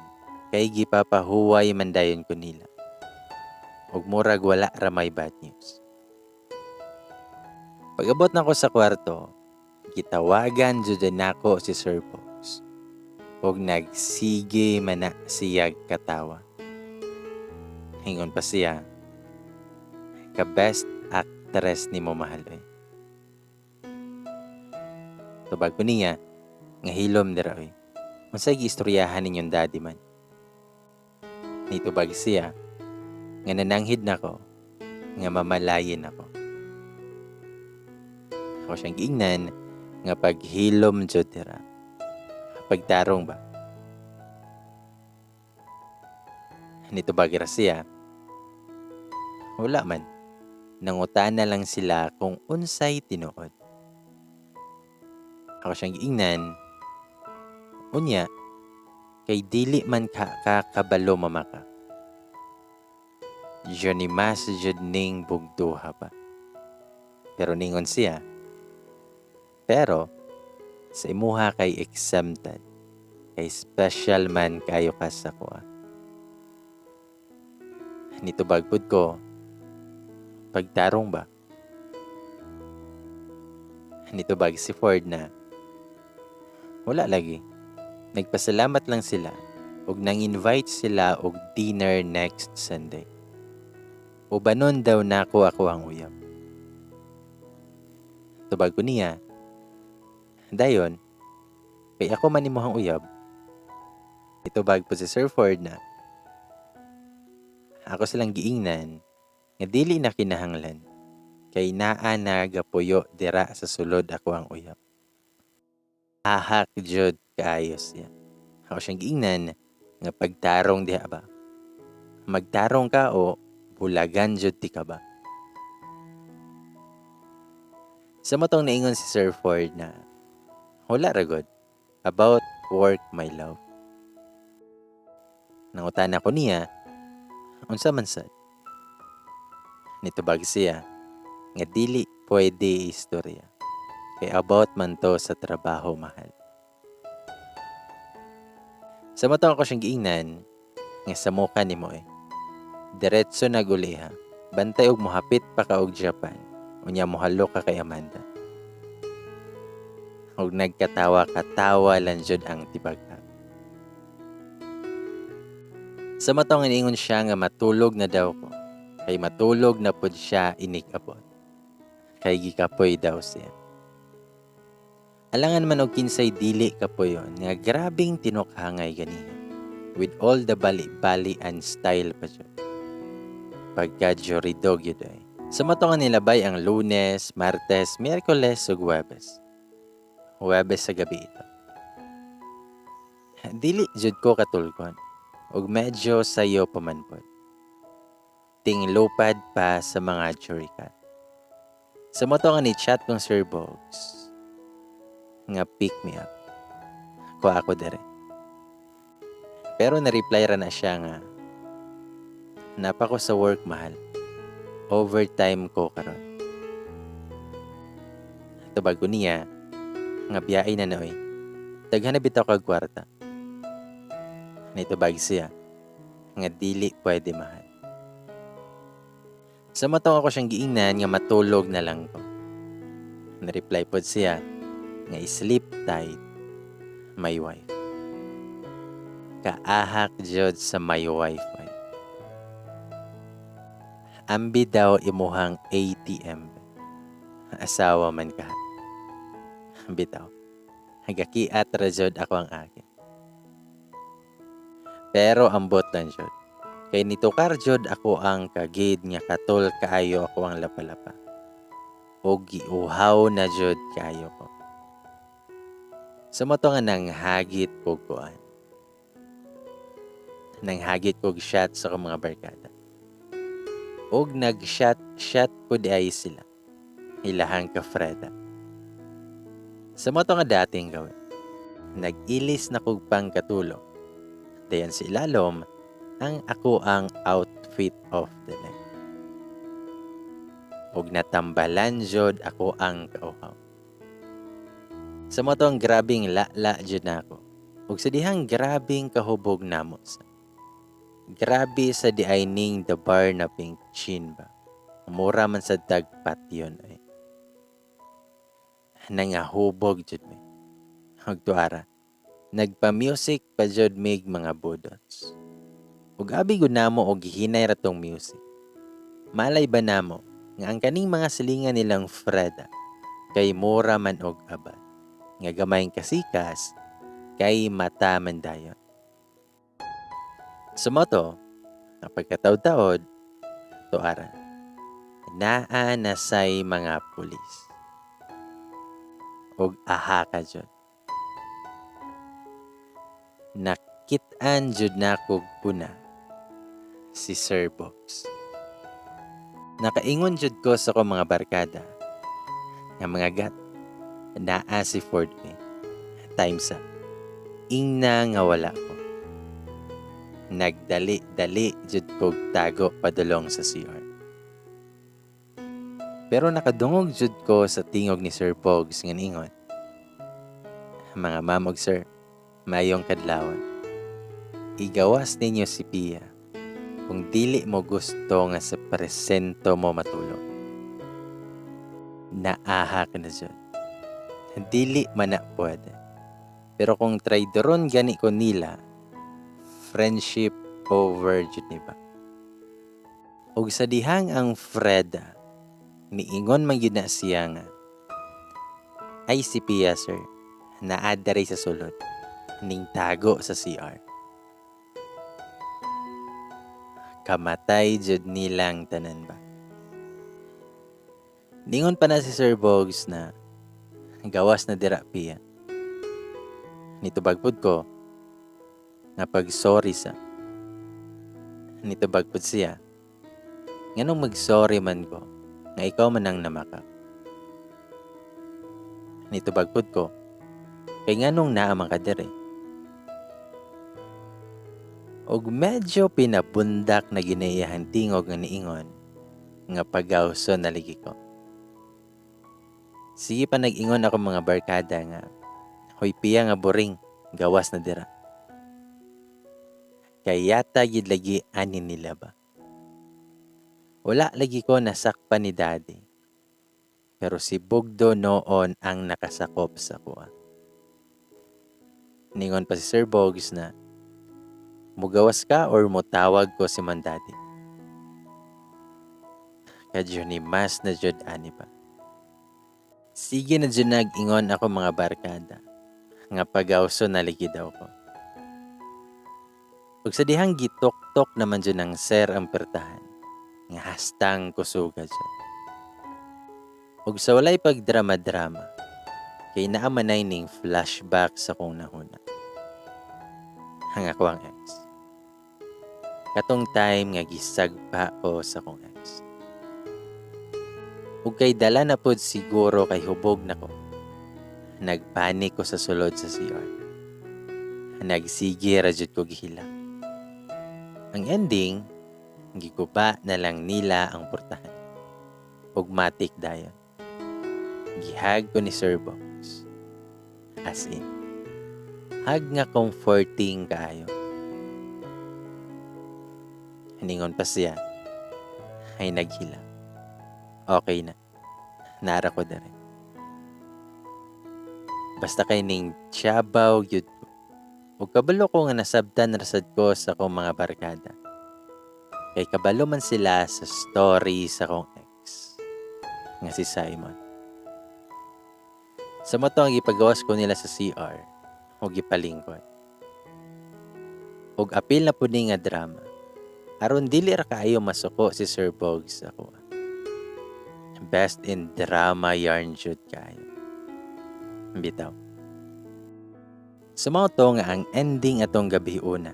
kay gipapahuway man dayon ko nila. Og murag wala ramay bad news. Pag-abot nako sa kwarto, gitawagan jud nako si Sir Bogs. Og nagsige man na siya katawa. Hingon pa siya, ka best actress nimo mahal oy. Tubag ko niya, nga hilom dira oy. Unsay giistoryahan ninyong daddy man? Nitubag siya, nga nananghid nako, nga mamalayin ako. Ako siyang giingnan, nga paghilom jud dira. Pagtarong ba? Nitubag ra siya, wala man. Nangutana lang sila kung unsay tinuod. Ako siyang giingnan, unya, kay dili man ka kakabalo mamaka. Johnny mas jud ning bugduha pa. Pero ningon siya, pero sa imuha kay exempted, kay special man kayo ka sa kuha. Nitubag pud ko, pagtarong ba? Nitubag si Ford na, wala lagi. Nagpasalamat lang sila ug nang-invite sila og dinner next Sunday. Ubanon daw nako ako ang uyab. Tubag ko niya, dayon, kay ako man imuhang uyab. Itubag po si Sir Ford na, ako silang giingnan, nga dili na kinahanglan, kay naa na gapuyo dira sa sulod ako ang uyab. Ahak jud kaayo siya. Ako siyang giingnan nga pagtarong diha ba. Magtarong ka o bulagan jud ti ka ba. Sa motong naingon si Sir Ford na wala ra gud about work my love. Nangutana ko niya unsa man sad. Nitubag siya nga dili pwede istorya. Kay about man to sa trabaho mahal. Sa motong ako siyang giingnan nga sa muka nimo eh. Diretso na guli ha. Bantay og mohapit pa ka og Japan. Unya mohalo ka kay Amanda. Og nagkatawa katawa lang jud ang tibag. Sa matong iniingon siya nga matulog na daw ko. Kay matulog na pud siya inig-abot. Kay gikapoy daw siya. Alangan man og kinsay dili kapoyon nga grabing tinukhangay ganiha. With all the bali-bali and style pa jud. Pagka jury dog yun ay. Sa mato nga nilabay ang Lunes, Martes, Miyerkules ug Huwebes. Huwebes sa gabi ito. Dili jud ko katulgon ug medyo sayo pa man pod. Tinglupad pa sa mga jurikat. Sa mao to nga ni chat kong Sir Bogs nga pick me up. Ko ako dere. Pero na-reply ra na siya nga napa ko sa work, mahal. Overtime ko karon. Tubag ko niya nga biyai na na oy. Daghan na bitaw kag kwarta. Nitubag siya nga dili pwede, mahal. Sa mao to ako siyang giingnan nga matulog na lang ko. Na-reply pod siya nga sleep tight, my wife. Kaahak jud sa my wife ay. Ambi daw imuhang ATM. Asawa man ka. Bitaw. Hagakiat ra jud ako ang akin. Pero ambot lang jud. Kay nitukar jud ako ang kagid nga katol kaayo ako ang lapalapa. O giuhaw na jud kaayo ko. Sa mao to nga nanghagit kog kuan. Nanghagit kog shot sa akong mga barkada. Og nag-shot shot pud ay sila. Ilahang ka Freda. Sa mao to nga dating gawin. Nag-ilis na kog pangkatulog. Dayon sa ilalom, ang ako ang outfit of the night. Og natambalan jud ako ang kauhaw. Sa mao to ang grabing lala jud nako. Ug sa dihang grabing kahubog namo sa. Grabe sa diay ning the bar na pink chin ba. Mura man sa dagpat yun ay. Nangahubog jud mi. Ug tuara, nagpa-music pa jud mig mga budots. Ug abi gud namo og gihinay ra tong music. Malay ba namo nga ang kaning mga silingan nilang Freda kay mura man og abad. Nga gamayng kasikas kay mata man dayon. Sa mao to, ang pagkataod-taod, tuaran. Naa na say mga pulis. Og aha ka jud. Nakit-an jud nakog una si Sir Bogs. Nakaingon jud ko sa akong mga barkada nga mga gat, naa si Ford me. Times up. Ingna nga wala ko. Nagdali-dali jud kog tago padulong sa CR. Pero nakadungog jud ko sa tingog ni Sir Bogs nga niingon, "Mga ma'am ug sir, mayong kadlawon. Igawas ninyo si Pia kung dili mo gusto nga sa presento mo matulog." Naaha ka na jud. Dili man na pwede. Pero kung traidoron gani ko nila, friendship over jud ni ba? Ug sa dihang ang Freda, niingon man gyud na siya nga, "Ay, si Pia, sir, naa diri sa sulod, ning tago sa CR." Kamatay jud nilang tanan ba. Ningon pa na si Sir Bogs na, "Gawas na dira, Pia." Nitubag pud ko nga pag-sorry sa. Nitubag pud siya, "Nganong mag-sorry man ko nga ikaw man ang namakak?" Nitubag pud ko, "Kay nganong naa man ka diri?" Og medyo pinabundak na ginaiyahan tingog nga niingon nga pagawson na ligi ko. Sige pa nag-ingon ako mga barkada nga, "Hoy Pia nga boring, gawas na dira." Kayata gid lagi ani nila ba. Wala lagi ko nasakpan ni Daddy. Pero si Bugdo noon ang nakasakop sa kuha. Ningon pa si Sir Bogs na, "Mugawas ka or mutawag ko si man Daddy?" Kadyo ni mas na jud ani ba. Sige na jud nag-ingon ako mga barkada nga pagawso na ligi daw ko. Ug sa dihang gitok-tok naman jud ng sir ang pertahan nga hastang kusuga jud. Ug sa walay pagdrama-drama kay naa manay ning flashback sa kong nahuna. Ang akoang ex. Katong time nga gisagpa ko sa akong ex. Ug kay dala na pod siguro kay hubog na ko. Nagpanik ko sa sulod sa CR. Nagsige ra jud ko gihilak. Ang ending, giguba na lang nila ang portahan. Ug matik dayon. Gi-hug ko ni Sir Bogs. As in, hug nga comforting kaayo. Ningon pa siya, ay naghilak. Okay na. Nara ko diri. Basta kay ning tiyabaw gyud ko. Ug kabalo ko nga nasabtan ra sad ko sa akong mga barkada. Kay kabalo man sila sa story sa akong ex nga si Simon. Sa mao to ang gipagawas ko nila sa CR ug gipalingkod. Ug apil na pud ni nga drama. Aron dili ra kaayo masuko si Sir Bogs sa ako. Best in drama yarn jud kaayo. Bitaw. Sa mao to nga ang ending atong gabi una,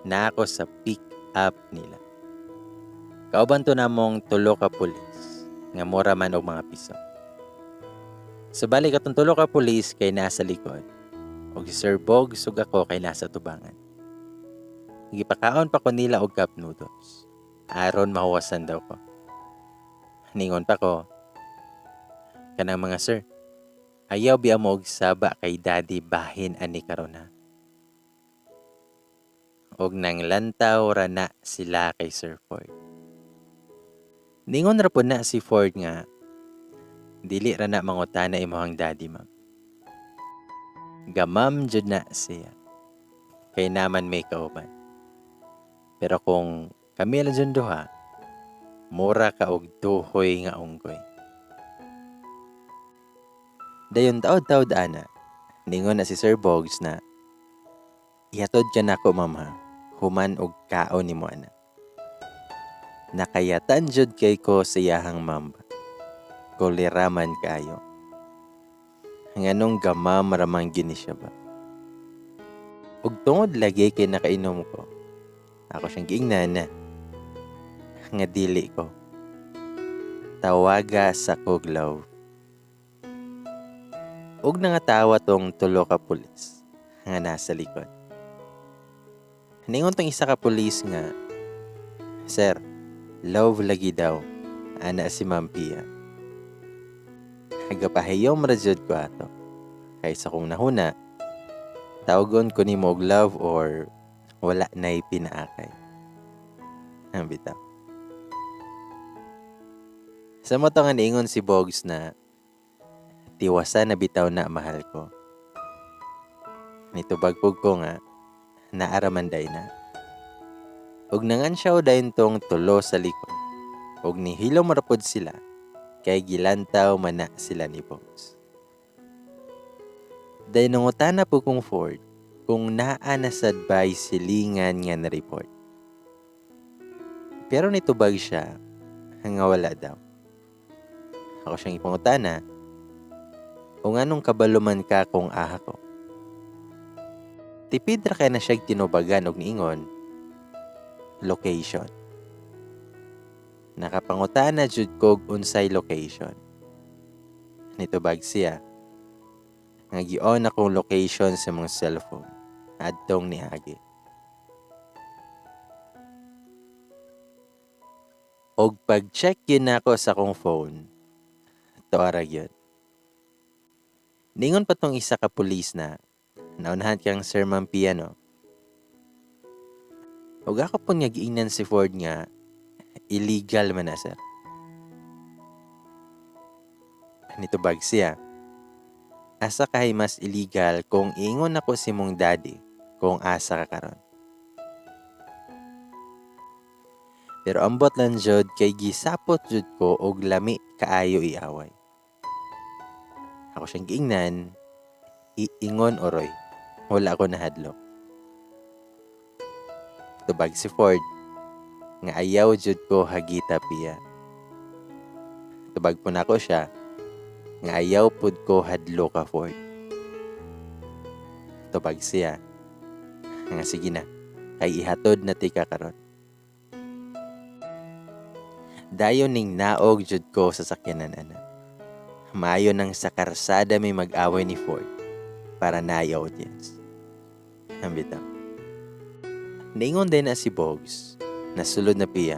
na ako sa pick up nila. Kauban to namong tulo ka pulis nga mura man og mga piso. Subali katong tulo ka pulis kay nasa likod ug si Sir Bogs ug ako kay nasa tubangan. Gipakaon pa ko nila og cup noodles. Aron mahuwasan daw ko. Ningon pa ko, kanang mga sir, ayaw biya mo og saba kay daddy bahin ani karon ha. Og nang lantaw ra na sila kay Sir Ford. Ningon ra pod na si Ford nga dili ra na mangutana imong daddy, ma'am. Gamam jud na siya. Kay naman may kauban. Pero kung kami lang jud duha, mura ka og duhoy nga unggoy. Dayon taod-taod ana, ningon na si Sir Bogs na ihatod ka nako, ma'am, ha, human og kaon nimo ana. Nakayatan jud kay ko sa iyahang mamba. Koleraman kaayo. Nganong gamam ramang gini siya ba? Ug tungod lagi kay nakainom ko, ako siyang giingnan na nga dili ko. Tawaga sa kog love. Ug nangatawa tong tulo ka pulis nga nasa likod. Ningon tong isa ka pulis nga, "Sir, love lagi daw, ana si Ma'am Pia." Nagapahiyom ra jud ko ato. Kay sa kong nahuna, tawagon ko nimo og love or wala na'y pinaakay. Ang bitaw. Sa mao to nga niingon si Bogs na tiwasan na bitaw na, mahal ko. Nitubag pug ko nga naaraman day na. Ug nangansyaw dayon tong tulo sa likod. Ug nihilom ra pod sila kay gilantaw man na sila ni Bogs. Dayon nangutana po kong Ford kung naa na sad bay silingan nga na-report. Pero nitubag siya nga wala daw. Ako siyang ipangutana, o nganong kabalo man ka kung aha ko? Tipid ra kay na siya tinubagan og niingon, location. Nakapangutana jud kog unsay location. Nitubag siya nga gi-on akong location sa mong cellphone adtong niagi. Og pag-check yun nako sa akong phone, tuara gyud. Ningon pa tong isa ka pulis na, naunahan kang Sir Ma'am Pia, no? Ug ako pong nga giingnan si Ford nga, illegal man na, sir. Nitubag siya, asa kahay mas illegal kung ingon ako si mong daddy kung asa ka karon. Pero ambot lang jud kay gisapot jud ko og lami kaayo iaway. Ako siyang giingnan, iingon oroy, wala ko nahadlok. Tubag si Ford, nga ayaw jud ko hagita Pia. Tubag po nako siya, nga ayaw pud ko hadlo ka, Ford. Tubag siya, Nga sige na, kay ihatod na tika karon. Dayon ning naog jud ko sa sakyanan ana. Maayo nang sa karsada may mag-away ni Ford para naay audience. Ambitaw. Niingon din na si Bogs, nasulod na piya.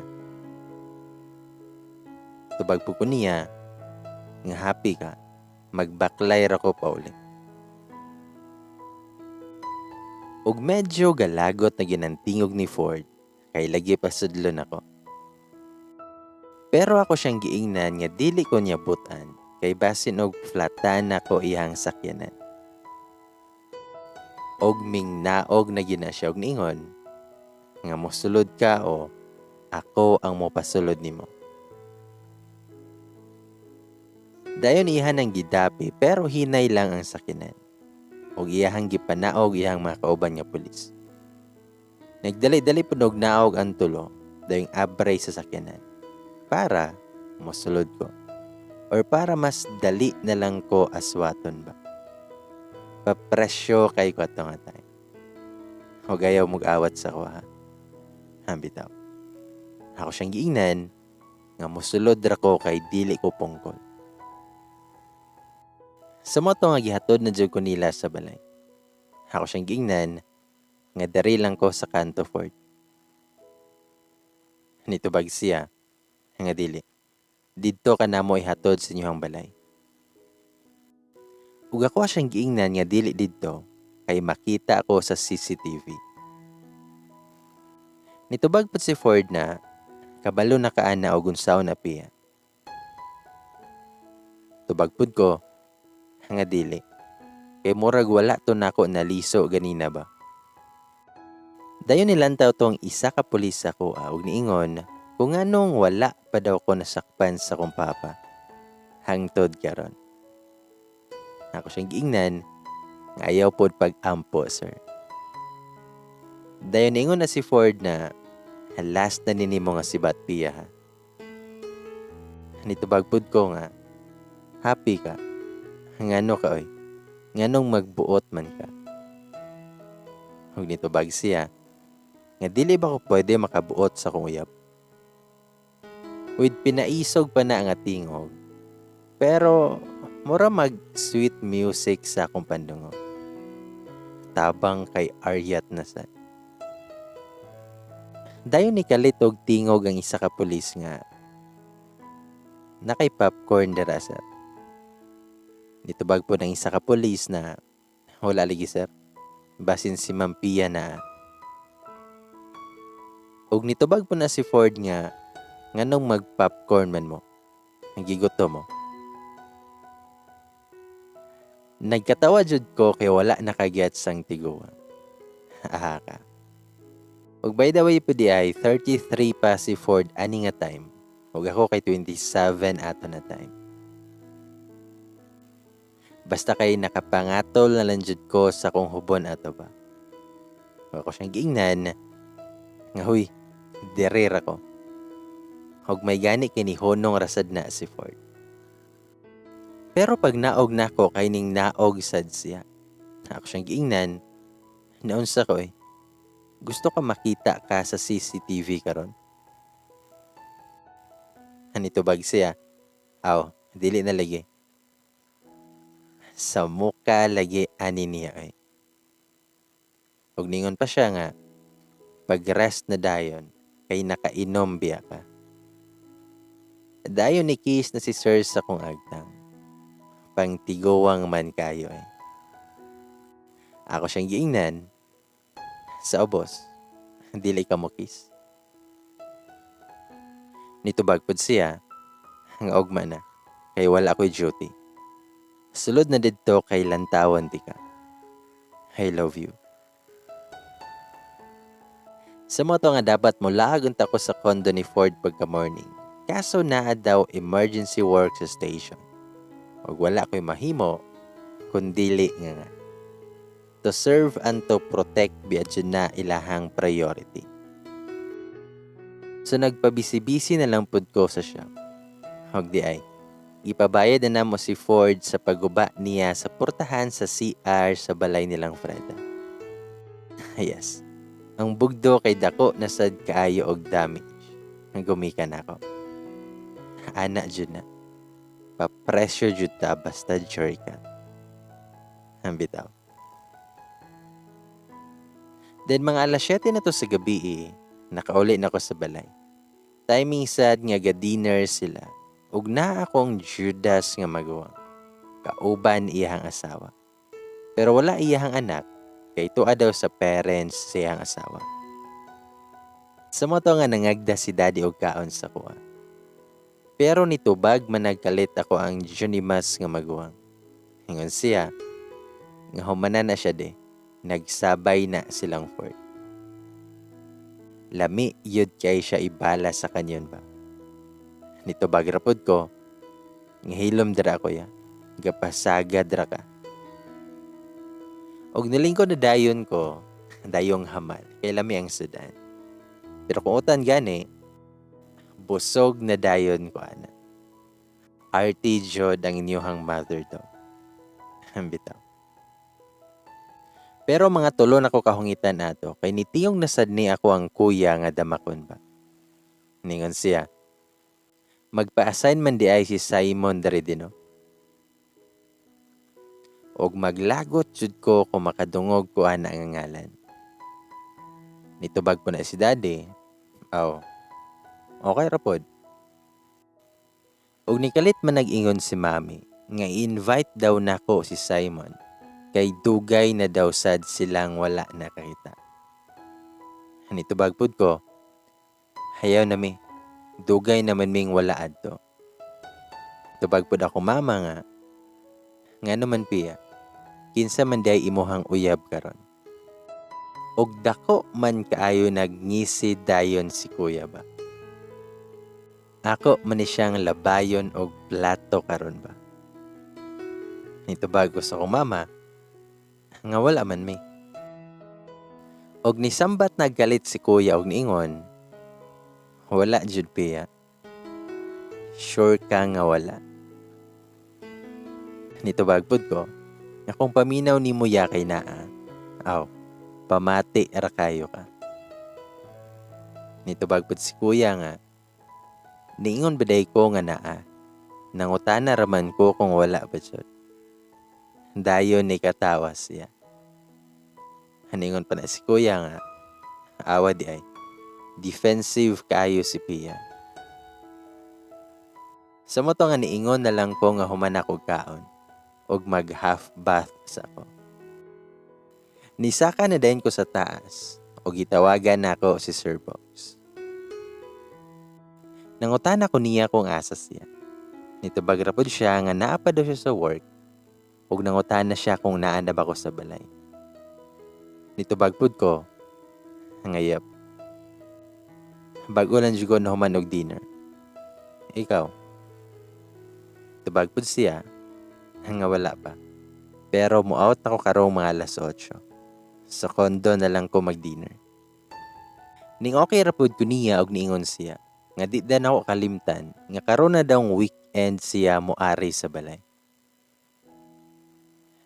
Tubag po ko niya, nga happy ka, magbaklay ra ko pauli. Ug medyo galagot na ginantingog ni Ford, kay lagi pa sudlon ako. Pero ako siyang giingnan nga dili ko niya butan, kay basin og flatan ako iyang sakyanan. Og ming naog na gina siya og niingon, nga mosulod ka o ako ang mopasulod nimo. Dayon iyahan ang gidapi pero hinay lang ang sakyanan. Og iyahang gipanaog iyang mga kauban nga pulis. Nagdali-dali pud og naog ang tulo dayong abray sa sakyanan para mosulod ko or para mas dali na lang ko aswaton ba. Papresyo kay ko ato nga time. Og ayaw mag-awat sa ko ha. Hambitaw. Ako siyang giingnan nga mosulod ra ko kay dili ko pungkol. Sa moto nga gihatod na jud ko nila sa balay. Ako siyang giingnan nga dari lang ko sa kanto Ford. Nitubag siya nga dili. Didto ka namo ihatod sa inyong balay. Ug ako siyang giingnan nga dili didto kay makita ako sa CCTV. Nitubag pud si Ford na kabalo na kaan na og unsaon na piya. Tubag pud ko nga dili. Kay murag wala to nako naliso ganina ba. Dayon nilantaw tong isa ka pulis sa kuha ug niingon kung anong wala pa daw ko nasakpan sa kong papa. Hangtod karon. Ako siyang giingnan nga ayaw pod pag-ampo, sir. Dayon niingon na si Ford na last na nini mo nga si Batpia ha. Nitubag pod ko nga happy ka. Ngano ka oy? Nganong magbuot man ka? Ug nitubag siya nga dili ba ko pwede makabuot sa kong uyab? With pinaisog pa na nga tingog. Pero mura mag sweet music sa akong pandungog. Tabang kay Aryat na sad. Dayon ni kalit og tingog ang isa ka pulis nga nakay popcorn dira sir. Nitubag po ng isa ka pulis na wala lagi sir. Basin si Ma'am Pia na. Og nitubag po na si Ford nga nganong mag-popcorn man mo. Nagiguto mo. Nagkatawa jud ko kay wala nakagyat sang tiguang. Aha ka. Ug by the way po di ay 33 pa si Ford ani nga time. Ug ako kay 27 ato na time. Basta kay nakapangatol na lang jud ko sa kong hubon ato ba. Ug ako siyang giingnan nga huy, dere ra ko. Ug may gani kini honong rasad na si Ford. Pero pag naog nako kay ning naog sad siya. Ako siyang giingnan, naunsa ko eh. Gusto ka makita ka sa CCTV karon? Anitubag siya. Aw, dili na lagi. Sa muka lagi ani niya eh. Ug ningon pa siya nga, pag-rest na dayon, kay nakainom biya ka. Dayon ni kiss na si sir sa kong agtang. Pangtiguang man kayo eh. Ako siyang giingnan sa ubos, dili ka mo kiss. Nitubag pod siya, ang ugma na, kay wala ko'y duty. Sulod na didto kay lantawan di ka. I love you. Sa moto nga dapat mo laag unta ko sa condo ni Ford pagka morning. Kaso naa daw emergency work sa station. Ug wala ko'y mahimo, kundili nga nga. To serve and to protect biya jud na ilahang priority. So nagpabisi-bisi na lang pud ko sa shop. Og di ay, ipabayad na namo si Ford sa pagguba niya sa portahan sa CR sa balay nilang Freda. Yes. Ang bugdo kay dako na sad kaayo og damage. Gumikan ako. Ana jud na. Pa-pressure jud ta basta Joycat. Ang bitaw. Then mga alas 7 na to sa gabi eh, nakauli na ko sa balay. Timing sad nga ga-dinner sila. Ug naa akong Judas nga maguwang. Kauban iyang asawa. Pero wala iyang anak kay tuwa daw sa parents sa iyang asawa. Sa mao to nga nangagda si daddy og kaon sa kuha. Pero nitubag man nagkalit ako ang Junimas nga maguwang. Ingon siya, nga humana na siya de, nagsabay na silang Ford. Lami yun kay siya ibala sa kanyon ba. Nitubag ra pod ko, nga hilom dira ko ya, gapasagad ra ka. Og nilingkod na dayon ko, dayong hamal, kay lami ang sudan. Pero kung utan gani, busog na dayon ko ana. RT jud ang inyuhang mother dog. Bitaw. Pero mga 3 na ko kahungitan ato, kay nitiyong nasad ni ako ang kuya nga damakon ba. Ningon siya, magpa-assign man di ay si Simon diri din no. Og maglagot jud ko kung makadungog ko ana nga ngalan. Nitubag ko na si daddy. Aw, okay ra pod. Og nikalit man nag-ingon si mami nga i-invite daw nako si Simon kay dugay na daw sad silang wala nakakita. Nitubag pod ko, hayaw na mi, dugay naman ming wala adto. Tubag pod ako mama nga, ngano man piya, kinsa man diay imuhang uyab karon. Og dako man kaayo nagngisi dayon si kuya ba. Ako man ni siyang labayon og plato karon ba. Nitubag ko sa akong mama, nga wala man mi. Og nisambat naggalit si kuya og niingon, wala jud piya. Sure ka nga wala. Nitubag pud ko, nga kung paminaw nimo ya kay naa, aw, pamati ra kayo ka. Nitubag pud si kuya nga, niingon ba day ko nga naa, nangutana raman ko kung wala ba jud. Dayon ni katawa siya. Haningon pa na si kuya nga, awa di ay, defensive kaayo si Pia. Sa mao to nga niingon na lang ko nga human ako kaon, og mag half bath sa ako. Nisaka na dayon ko sa taas, og gitawagan nako si Sir Box. Nangutana ko niya kung asa siya. Nitubag ra pod siya nga naa pa daw siya sa work, ug nangutana siya kung naa na ba ko sa balay. Nitubag pud ko, nga yep. Bag-o lang jud ko nahuman og dinner. Ikaw? Tubag pud siya, nga wala pa. Pero mo-out ako karong mga alas 8. Sa condo na lang ko mag-dinner. Ning okay ra pud ko niya og niingon siya, nga di da nako kalimtan, nga karon na daw weekend siya moari sa balay.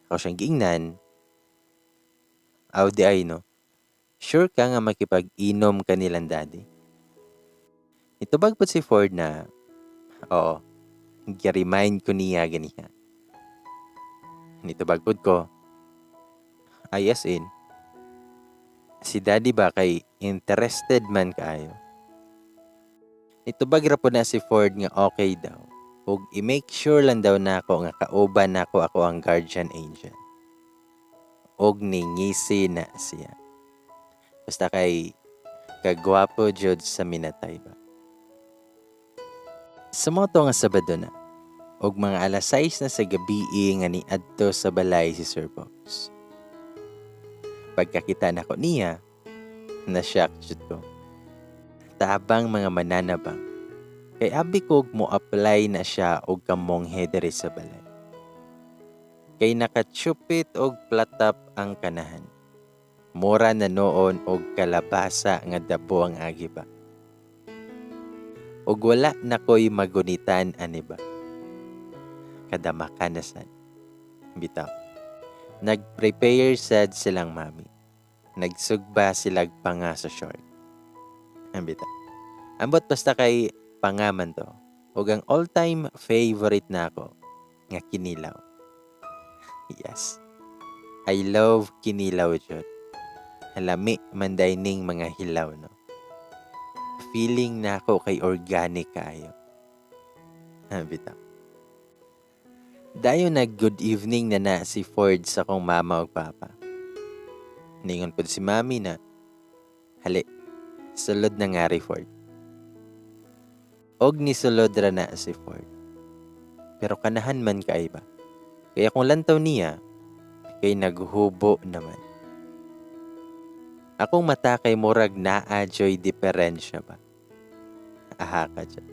Ako siyang giingnan, aw di ay no, sure ka nga makipag-inom ka nilang daddy? Nitubag pud si Ford na, oo, gi-remind ko niya ganiha. Nitubag pud ko, ay as in, si daddy ba kay interested man kaayo. Nitubag ra pud na si Ford nga okay daw, ug i-make sure lang daw nako nga kauban nako ako ang guardian angel. Og ningisi na siya. Basta kay kagwapo jud sa minatay ba. Sa mao to nga Sabado na, og mga alas 6 na sa gabi nga niadto sa balay si Sir Box. Pagkakita nako niya, na-shock jud ko. Tabang mga mananabang. Kay abi ko mo apply na siya og kamonghe diri sa balay. Kay nakachupit og platap ang kanahan. Mura na noon og kalabasa nga dabo ang agi ba. Og wala na ko'y magunitan ani ba. Kadamakan na sad. Bitaw. Nag-prepare sad silang mami. Nagsugba silag panga sa shark. Ambita. Ambot basta kay panga man to. Ug ang all-time favorite nako nga kinilaw. Yes. I love kinilaw jud. Lami man day ning mga hilaw, no. Feeling nako kay organic kaayo. Bitaw. Dayon nag good evening na na si Ford sa akong mama ug papa. Ningon pud si mami na, "Hali, sulod na ngari, Ford." Og nisulod ra na si Ford. Pero kanahan man kay ba. Kaya kung lantaw niya, kay naghubo naman. Akong mata kay murag naa joy diferensya ba. Aha ka dyan.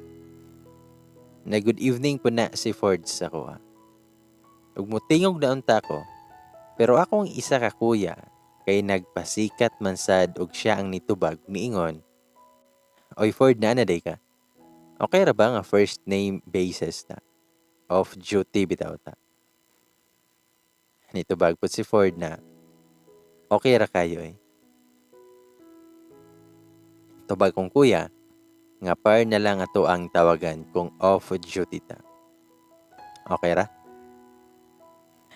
Na good evening po na si Ford sa kuha. Ug mutingog na unta ko, pero akong isa ka kuya kay nagpasikat man sad og siya ang nitubag, niingon, "Oy Ford, naa na day ka? Okay ra ba nga first name basis ta? Off duty bitaw ta." Nitubag po si Ford na, "Okay ra kayo eh." Tubag kong kuya, nga par na lang ato ang tawagan kung off duty ta. Okay ra?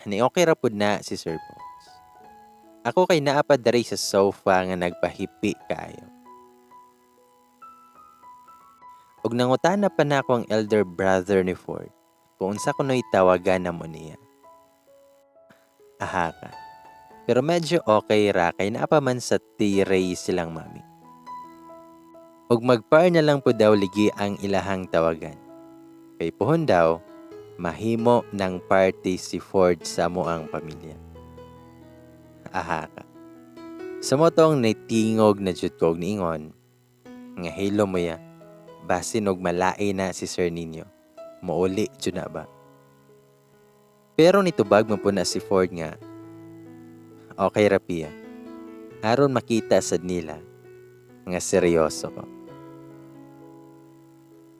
Ni okay ra pud na si Sir Box. Ako kay naa pa diri sa sofa nga nagpahipi kaayo. Ug nangutana pa nako ang elder brother ni Ford kung unsa kuno'y tawagan namo niya. Aha ka. Pero medyo okay ra kay naa pa man sa T-Ray silang mami. Ug magpar na lang po daw ligi ang ilahang tawagan. Kay puhon daw, mahimo ng party si Ford sa amoang pamilya. Aha ka. Sa motong nitingog na jud ko og niingon, nga hilo mo ya, basin og malain na si Sir ninyo. Muuli jud na ba? Pero nitubag man po na si Ford nga, "Okay ra piya." Aron makita sad nila nga seryoso ko.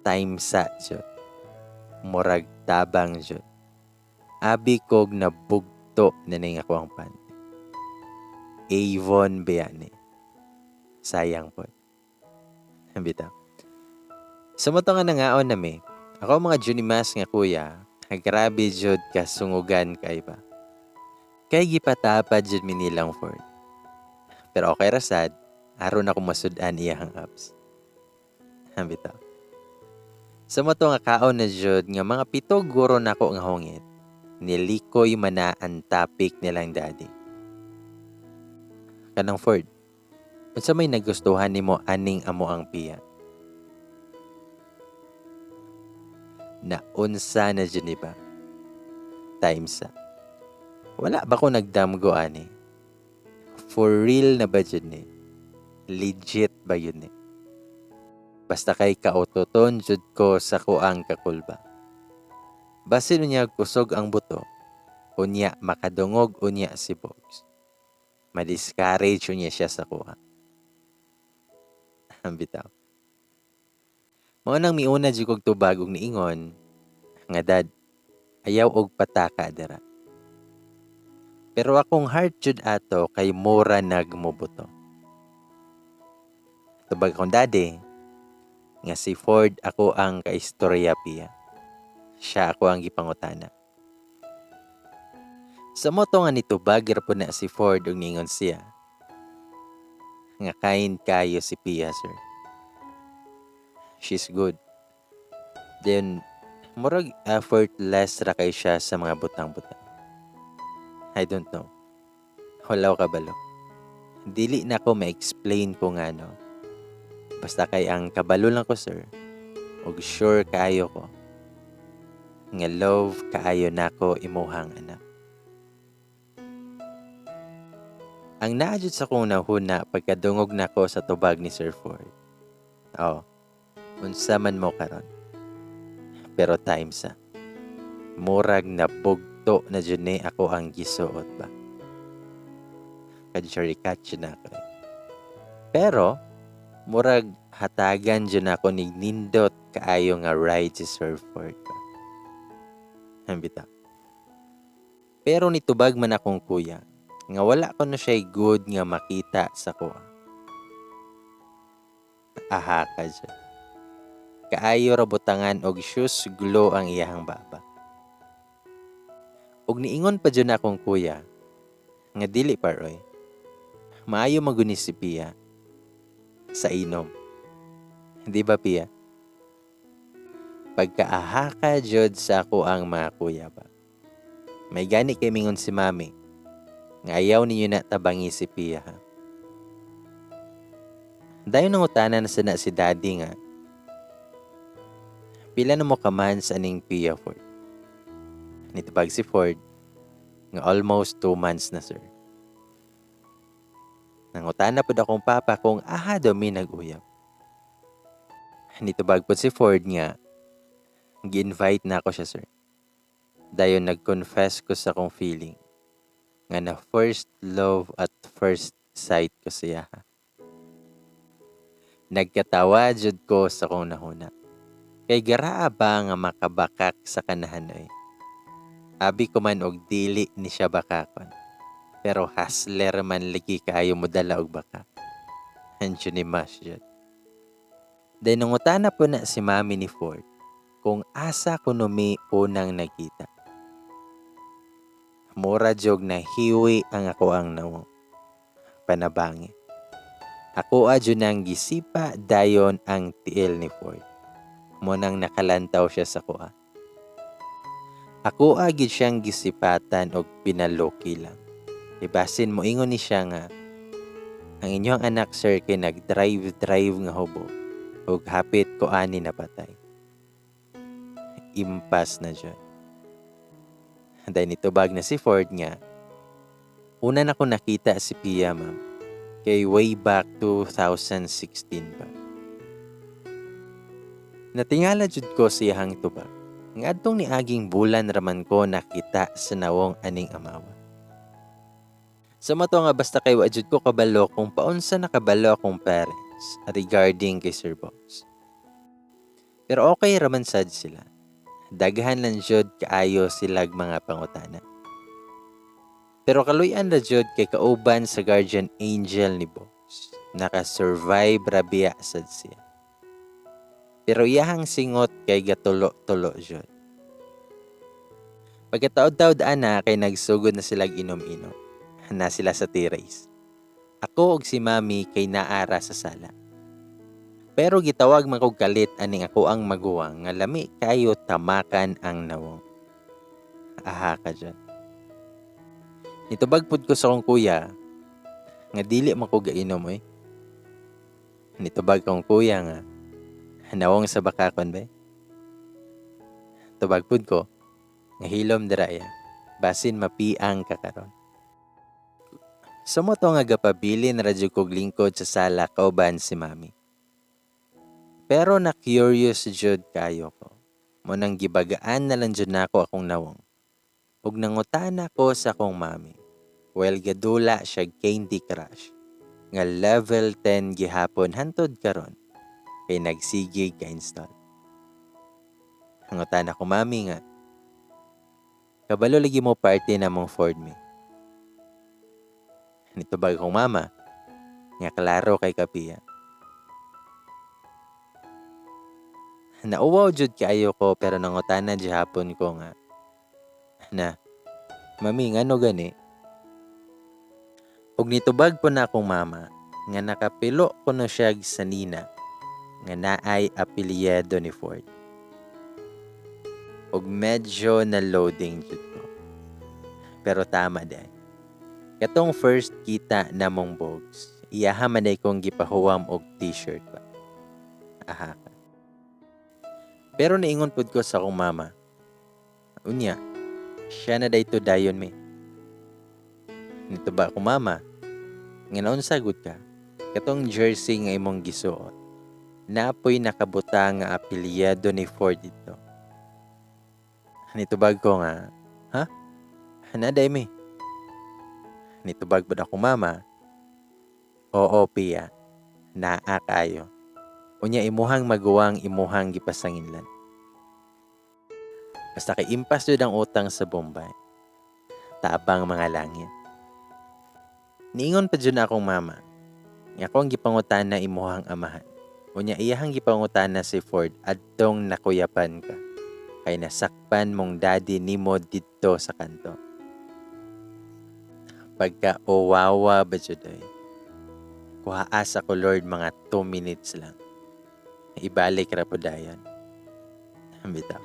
Time sa jud. Murag tabang jud. Abi kog nabugto na ning ako ang panty. Avon biyani. Sayang po. Bitaw. Sa mo nga nangaon nami, ako mga Junimas nga kuya, grabe jud kasungugan kay ba. Kay gipatapad jud mi nilang Ford. Pero okay ra sad, aron ako masud-an iyahang abs. Bitaw. Sa mo nga kaon na jud nga mga 7 guro nako nga hungit, nilikoy man na ang topic nilang daddy. Kanang Ford, unsa may nagustuhan nimo aning amo ang piya? Naunsa na jud ni ba? Time sa. Wala ba ko nagdamgo ani? For real na ba jud ni? Legit ba yun ni? Basta kay kautoton jud ko sa kuang kakulba. Basin unya kusog ang buto, unya makadungog unya si Bogs. Ma-discourage unya siya sa kuha. Ang bitaw. Mao nang miuna jud kog tubag og niingon nga, "Dad, ayaw og pataka dira." Pero akong heart jud ato kay mura nagmubuto. Tubag akong daddy nga si Ford ako ang kaistorya piya. Siya ako ang gipangutana. Sa moto nga nitubag ra po na si Ford ug ningon siya nga kind kayo si Pia, sir. She's good. Then, murag effortless ra kay siya sa mga butang-butang. I don't know. Wala ko kabalo. Dili na ko ma-explain kung ano. Basta kay ang kabalo lang ko, sir. Og sure kaayo ko nga love kaayo nako imuhang anak. Ang naa jud sa akong nahuna pagkadungog nako sa tubag ni Sir Ford. Oh, unsa man mo karon. Pero time sa. Murag nabugto na jud ni ako ang gisuot ba. Kadjerikat jud na ako eh. Pero, murag hatagan jud ako ni nindot kaayo nga ride si Sir Ford ba. Bitaw. Pero nitubag man akong kuya, Nga wala kuno siya'y good nga makita sa kuha. Aha ka dyan. Kaayo ra butangan og shoes glue ang iyahang baba. Og niingon pa jud na akong kuya nga dili paroy. Maayo maguni si Pia sa inom. Di ba, Pia? Pagkaahaka jud sa ako ang mga kuya ba. May gani kay mingon si mami nga ayaw ninyo na tabangi si Pia ha. Dayon nangutana na sana si daddy nga, "Pila na mo ka months aning Pia, Ford?" Nitubag si Ford nga almost 2 months na, sir. Nangutana pud akong papa kung aha daw mi nag-uyab. Nitubag pud si Ford nga gi-invite na ako siya, sir. Dayon nag-confess ko sa akong feeling nga na first love at first sight ko siya. Nagkatawa jud ko sa akong nahuna. Kay garaa ba nga makabakak sa kanahanoy. Abi ko man og dili ni siya bakakon. Pero hustler man lagi kaayo modala og bakak. Hansyo ni Mas jud. Dayon nangutana po na si mami ni Ford kung asa kuno mi unang nagkita. Mura jog na hiwi ang ako ang nawong. Panabangi. Ako adyo nang gisipa dayon ang tiil ni Ford. Mo nang nakalantaw siya sa kuha. Ako agid siyang gisipatan og pinaloki lang. Ibasin mo ingon ni siya nga ang inyong anak, sir, kay nag-drive-drive nga hubo ug hapit ko ani napatay. Impas na jud. Dayon nitubag na si Ford nga una na ko nakita si Pia, ma'am, kay way back 2016 pa. Natingala jud ko sa iyahang tubag. Ngadtong niaging bulan raman ko nakita sa nawong aning amawa. Sa mato nga basta kay wa jud ko kabalo kung paunsa nakabalo akong parents regarding kay Sir Bogs. Pero okay raman sad sila. Daghan lang jud kaayo silag mga pangutana. Pero kaluy-an ra jud kay kauban sa guardian angel ni Bogs. Naka-survive ra biya sad siya. Pero iyahang singot kay gatulo-tulo jud. Pagkataod-taod ana kay nagsugod na sila inom-inom. Na sila sa terrace. Ako og si mami kay naara sa sala. Pero gitawag man kog kalit aning ako ang maguwang nga lami kayo tamakan ang nawong. Aha ka dyan. Nitubag pud ko sa akong kuya nga dili man ko gainom oy. Nitubag akong kuya nga nawong sa bakakon ba. Tubag pud ko nga hilom dira ya. Basin mapiang ka karon. Sa mo to nga gapabilin ra jud kog lingkod sa sala kauban si mami. Pero na curious jud kayo ko. Mo nang gibagaan na lang jud nako akong nawong. Ug nangutana ko sa akong mami. Well, gadula siya Candy Crush nga level 10 gihapon hantod karon kay nagsigig ka-install. Nangutana ko, "Mami, nga kabalo lagi mo party na mong Ford mi?" Nitubag akong mama nga klaro kay kapiya. Nauwaw jud kaayo ko pero nangutana gihapon ko nga na, "Mami, ngano gani?" Ug nitubag po na akong mama nga nakapilo kuno siya sa nina nga naay apelyido ni Ford. Ug medyo na loading jud ko. Pero tama day. Katong first kita namong Bogs, iyaha man day kong gipahuwam og t-shirt ba. Aha ka. Pero niingon pud ko sa akong mama, "Unya, siya na day to dayon, mi?" Nitubag akong mama nga naunsa gud ka, katong jersey nga imong gisuot, napoy nakabuta nga apelyido ni Ford dito. Nitubag ko nga, "Ha? Hanaday mi?" Nitubag pud akong mama, "Oo, Pia, naa kayo. Unya imuhang maguwang imuhang gipasanginlan." Basta kay impas jud ang utang sa Bombay. Tabang mga langit. Niingon pa jud na akong mama nga ako ang gipangutana imuhang amahan. Unya iyahang gipangutana si Ford adtong nakuyapan ka. Kay nasakpan mong daddy nimo didto sa kanto. Pagka owawa ba jud ay. Kuhaa sa ko Lord mga 2 minutes lang. Ibalik ra po dayon. Bitaw.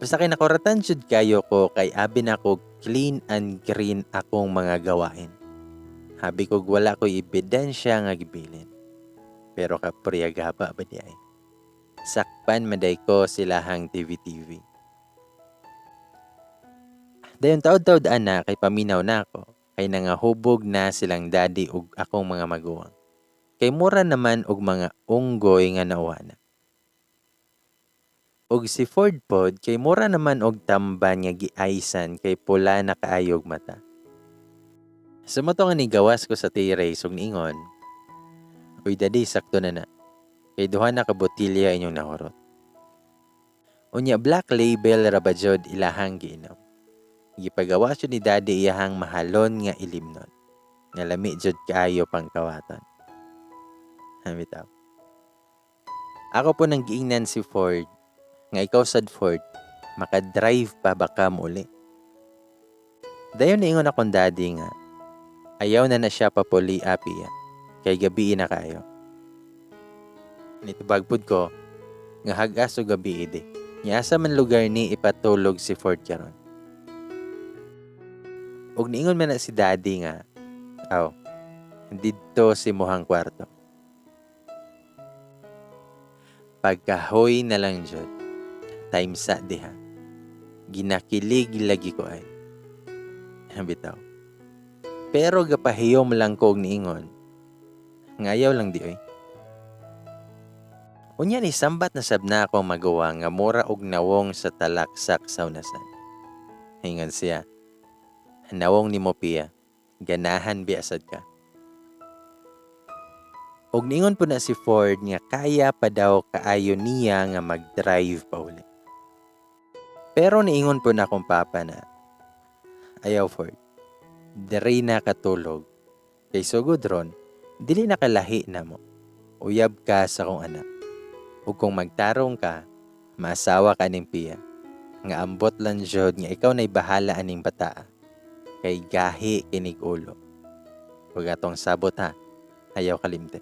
Basta kay nakuratan jud kayo ko kay abi na ko clean and green akong mga gawain. Habi kog wala ko'y ebidensya nga gibilin. Pero kapriyagaba ba di ay? Sakpan maday ko silahang TV-TV. Dayon taod-taod ana kay paminaw na ako kay nangahubog na silang daddy ug akong mga maguwang. Kay mura naman og mga unggoy nga nauwa na. Og si Ford pod kay mura naman og tamban nga giaysan kay pula na kaayog mata. Sa mo to nga nigawas ko sa terrace ug niingon, "Uy daddy, sakto na na. Kay duha na ka botelya inyong nahurot." Unya Black Label ra ba jud ilahang giinom. Gipagawas jud ni daddy iyahang mahalon nga ilimnon. Nga lami jud kaayo pangkawaton. Bitaw. Ako po nang giingnan si Ford nga ikaw sad Ford, makadrive pa ba ka uli? Dayon niingon akong daddy nga ayaw na na siya papuli apiya kay gabi na kayo. Nitubag pud ko nga hagas og gabi di. Nya asa man lugar ni ipatulog si Ford karon. Og niingon man na si daddy nga, aw, didto si muhang kwarto. Pagkahoy na lang jud, time sa diha. Ginakilig lagi ko ay. Bitaw. Pero gapahiyom lang ko og niingon. Ngayaw lang di oy. Unya ni sambat na sab na ako magawa nga mura og nawong sa talaksak sa unasan. Ingon siya, nawong nimo Pia, ganahan biya sad ka. Og niingon po na si Ford nga kaya pa daw kaayo niya nga mag-drive pa uli. Pero niingon po na akong papa na, ayaw Ford, diri na katulog. Kay sugod ron, dili na kalahi na mo. Uyab ka sa kong anak. Ug kung magtarong ka, maasawa ka ning Pia. Nga ambot lang jud nga ikaw na'y bahala aning bataa. Kay gahi kinig ulo. Ug atong sabot ha, ayaw kalimte.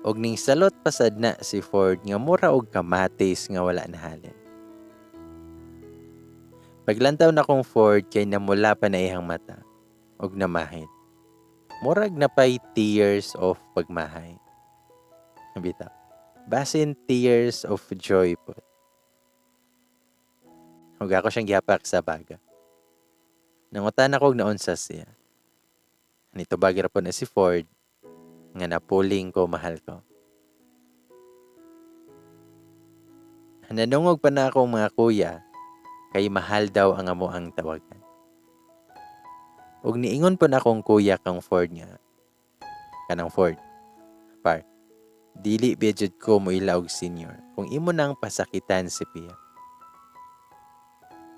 Og ning salot pasad na si Ford nga mura og kamatis nga wala nahalin. Paglantaw na kong Ford kay namula pa na iyang mata og namahid. Murag napay tears of pagmahay. Bitaw. Basin tears of joy po. Ug ako siyang gihapak sa baga. Nangutan ako og naunsa siya. Nitubag ra po na si Ford nga napuling ko mahal ko. Nanungog pa na akong mga kuya kay mahal daw ang amo ang tawagan. Ug niingon po na akong kuya kang Ford nga kanang Ford. Par, dili ba jud ko moila og senior kung imo nang pasakitan si Pia.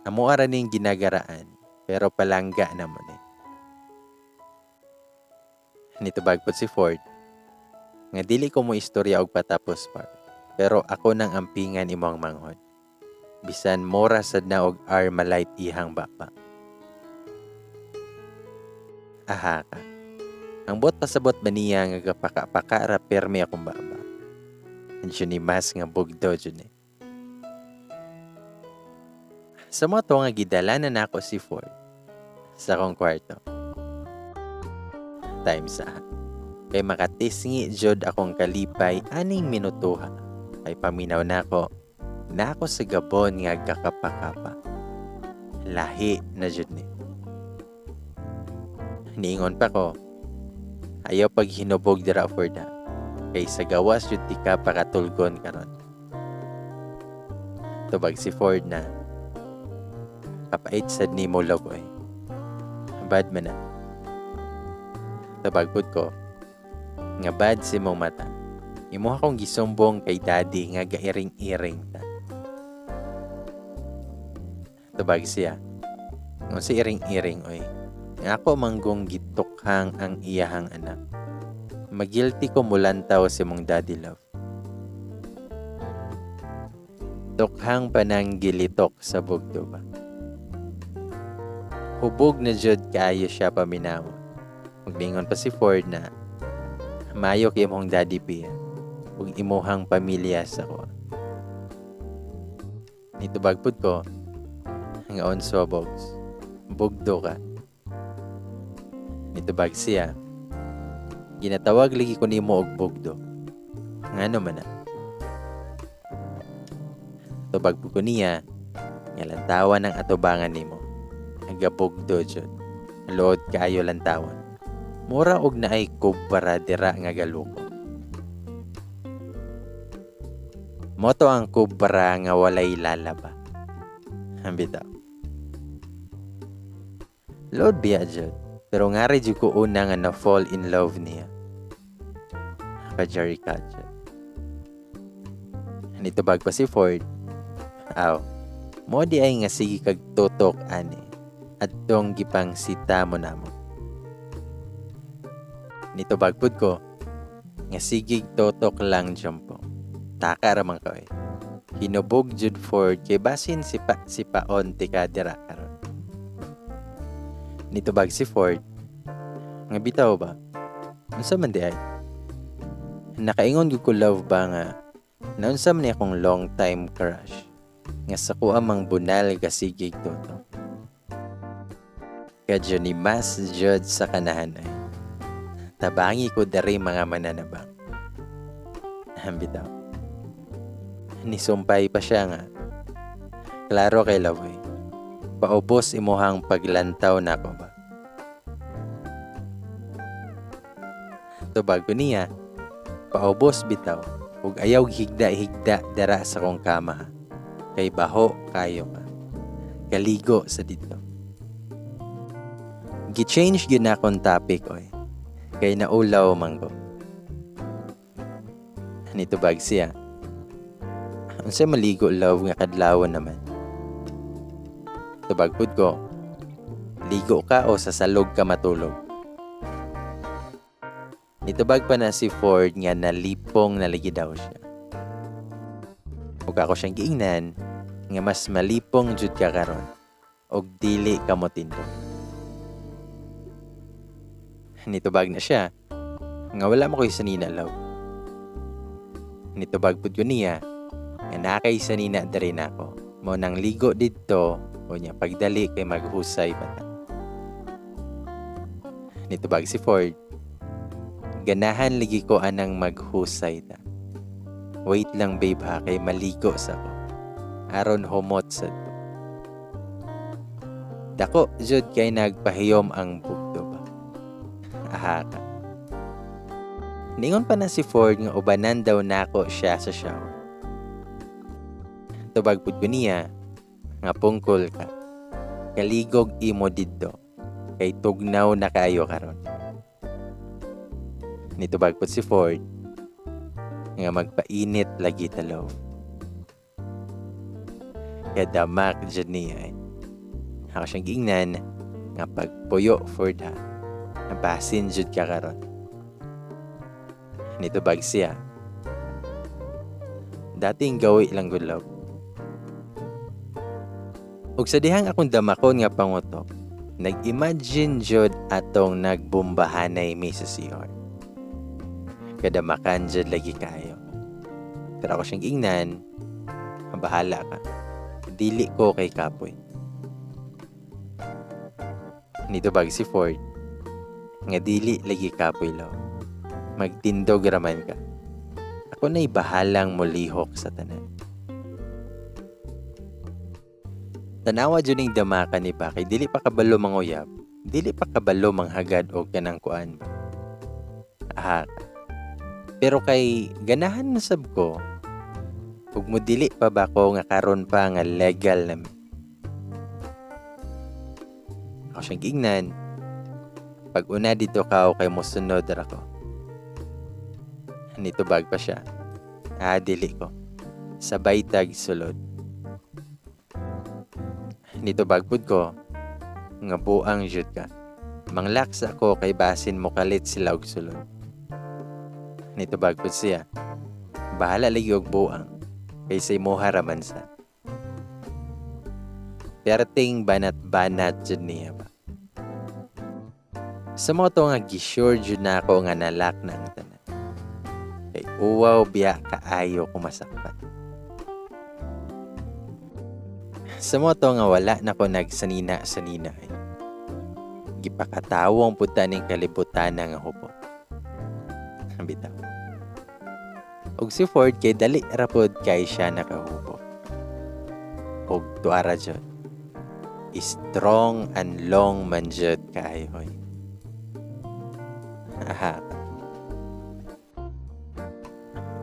Amo ara ning ginagaraan pero palangga na mo ni. Nitubag pod si Ford nga dili ko mo istorya og patapos par, pero ako nang ampingan imong manghod. Bisan mora sad na og Armalite ihang baba. Aha ka. Ang buot pasabot ba niya nga gapaka-paka ra permi akong baba. Diyon ni mas nga bugdo jud ni. Sa mo to nga gidala na nako si Ford sa akong kwarto. Time sa kay makatisngi jud akong kalipay aning minutuha. Kay paminaw nako, nako sa gabon nga gakapakapa. Lahi na jud ni. Niingon pa ko, ayaw pag hinubog dira Ford ha. Kay sa gawas jud ti ka pakatulgon karon. Tubag si Ford na, kapait sad nimo love oy. Bad man na. Tubag pud ko, nga bad si mong mata. Imo akong gisumbong kay daddy nga gairing-iring ta. Tubag siya, Nga si iring-iring oy. Nga ako manggong gitukhang ang iyahang anak. Magilty ko mulantaw si mong daddy love. Tukhang panang gilitok sa bugto ba. Hubog na jud kaayo siya paminawa. Maglingon pa si Ford na mayo kay imong daddy Pia ug imuhang pamilya sa ko. Nitubag pud ko nga unsa bogs. Bugdo ka. Nitubag siya. Ginatawag lagi ko nimo og bugdo. Ngano man na? Tubag pud ko niya nga lantawan ang atubangan nimo. Nagabugdo jud. Lood kaayo lantawan. Mura og naay kubra dira nga galuko. Moto ang kubra nga walay lalaba. Ambitaw. Load biya jud. Pero ngari jud ko una nga na fall in love niya. Ka Jerry Katja. Nitubag pa si Ford. Aw, mo di ay nga sige kag tutok ani. Adtong gipang sita mo namo. Nitubag pud ko nga sige tutok lang jumpo. Taka ra man ka oy. Hinubog jud Ford kay basin sipa sipaon ti ka dira karon. Nitubag si Ford nga bitaw ba? Unsa man di ay? Nakaingon gyud ko love ba nga naunsa man ni akong long time crush nga sa kuha mang bunal gasigig toto. Kadyo ni mas jud sa kanahan ay. Tabangi ko dari mga mananabang. Bitaw. Nisumpay pa siya nga. Klaro kay Lavoy. Paubos imuhang paglantaw nako ba. Tubag ko niya. Paubos bitaw. Ug ayaw higda-higda dara sa kong kama ha. Kay baho kayo ka. Kaligo sa dito. Gi-change gyud na akong topic oy. Kay naulaw man ko. Nitubag siya. Unsay maligo love nga kadlawon naman. Tubag pud ko. Ligo ka o sa salog ka matulog. Nitubag pa na si Ford nga nalipong naligi daw siya. Ug ako siyang giingnan nga mas malipong jud ka karon og dili ka motindog. Nitubag na siya nga wala mo koy sanina love. Nitubag pud ko niya nga nakay sanina diri nako. Mao nang ligo didto o niya pagdali kay maghusay pa ta. Nitubag si Ford. Ganahan lagi ko anang maghusay ta. Wait lang babe ha kay maligo sa ko. Aron humot sa to. Dako jud kay nagpahiyom ang bugto ba. Aha ka. Ningon pa na si Ford nga ubanan daw nako siya sa shower. Tubag pud ko niya nga pungkol ka. Kaligog imo didto kay tugnaw na kaayo karon. Nitubag pud si Ford nga magpainit lagi ta love. Kadamak jud niya eh. Ako siyang giingnan nga pagpuyo Ford ha. Nabasin jud ka karon. Nitubag siya. Dating gawi lang good love. Ug sa dihang akong damakon nga pangutok, nag-imagine jud atong nagbombahanay mi sa CR. Kadamakan jud lagi kayo. Pero ako siyang giingnan, bahala ka. Dili ko kay kapoy. Nitubag si Ford, nga dili lagi kapoy law. Magtindog raman ka. Ako na'y bahalang molihok sa tanan. Tanawa jud ning damaka ni ba kay dili pa kabalo manguyab, dili pa kabalo manghagad og kanang kuan ba. Aha. Pero kay ganahan na sab ko, ug modili pa ba ko nga karon pa nga legal na mi. Ako siyang giingnan, pag una dito ka o kay mosunod ra ko. Nitubag pa siya. Ah, dili ko. Sabay tag sulod. Nitubag pud ko, Nga buang jud ka. Manglaks ako kay basin mokalit sila og sulod. Nitubag pud siya. Bahala lagi og buang kay sa imuha ra man sa. Perting banat-banat jud niya ba. Sa mao to nga gisure jud na ako nga nalak na ang tanan. Kay uwaw biya kaayo ko masakpan. Sa mao to nga wala na ko nagsanina-sanina ay. Gipakatawong pud ta ning kalibutan nga hubot. Bitaw. Og si Ford kay dali ra pod kay siya nakahubot. Og tuara jud. Strong and long man jud kaayo hoy. Aha.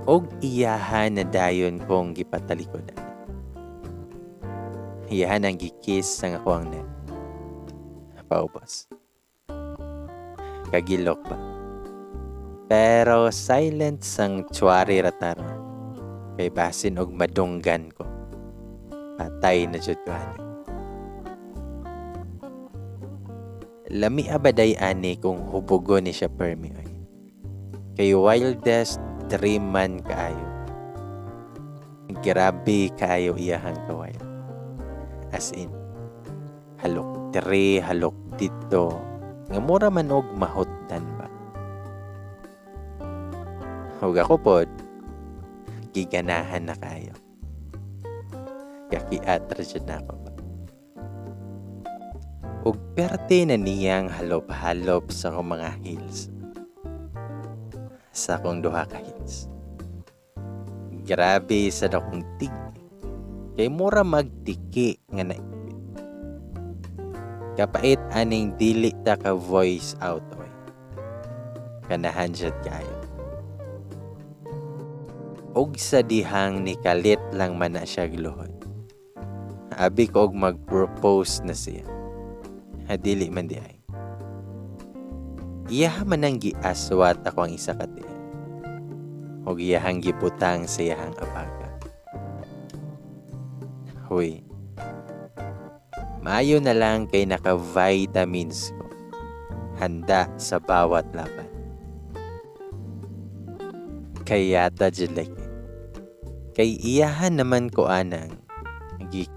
Og iyahan na dayon kong gipatalikodan. Iyahan ang gikiss ang ako ang neck. Paubos. Kagilok ba? Pero silent sang tswari rataron. Kay basin og madunggan ko. Patay na jud ko ani. Lami abaday ani kung hubugo ni siya permi oy. Kay wildest dream man kaayo. Grabe kaayo iyahang ka-wild. As in, halok diri, halok dito. Nga mura man og mahutdan ba. Ug ako pod, giganahan na kaayo. Kakiat ra jud na ako ba. Ug perte na niyang halop-halop sa akong mga heels. Sa akong duha ka heels. Grabe sa akong tig. Kay mura magtiki nga naipit. Kapait aning dili ta ka voice out oy. Kanahan jud kaayo. Og sa dihang nikalit lang man na siya gluhod. Abi ko og mag-propose na siya. Dili man di ay. Iyaha man ang giaswat ako ang isa ka tiil. Og iyahang gibutang sa iyahang abaga. Huy. Maayo na lang kay naka-vitamins ko. Handa sa bawat laban. Kay yata jud lagi. Kay iyahan naman ko anang gi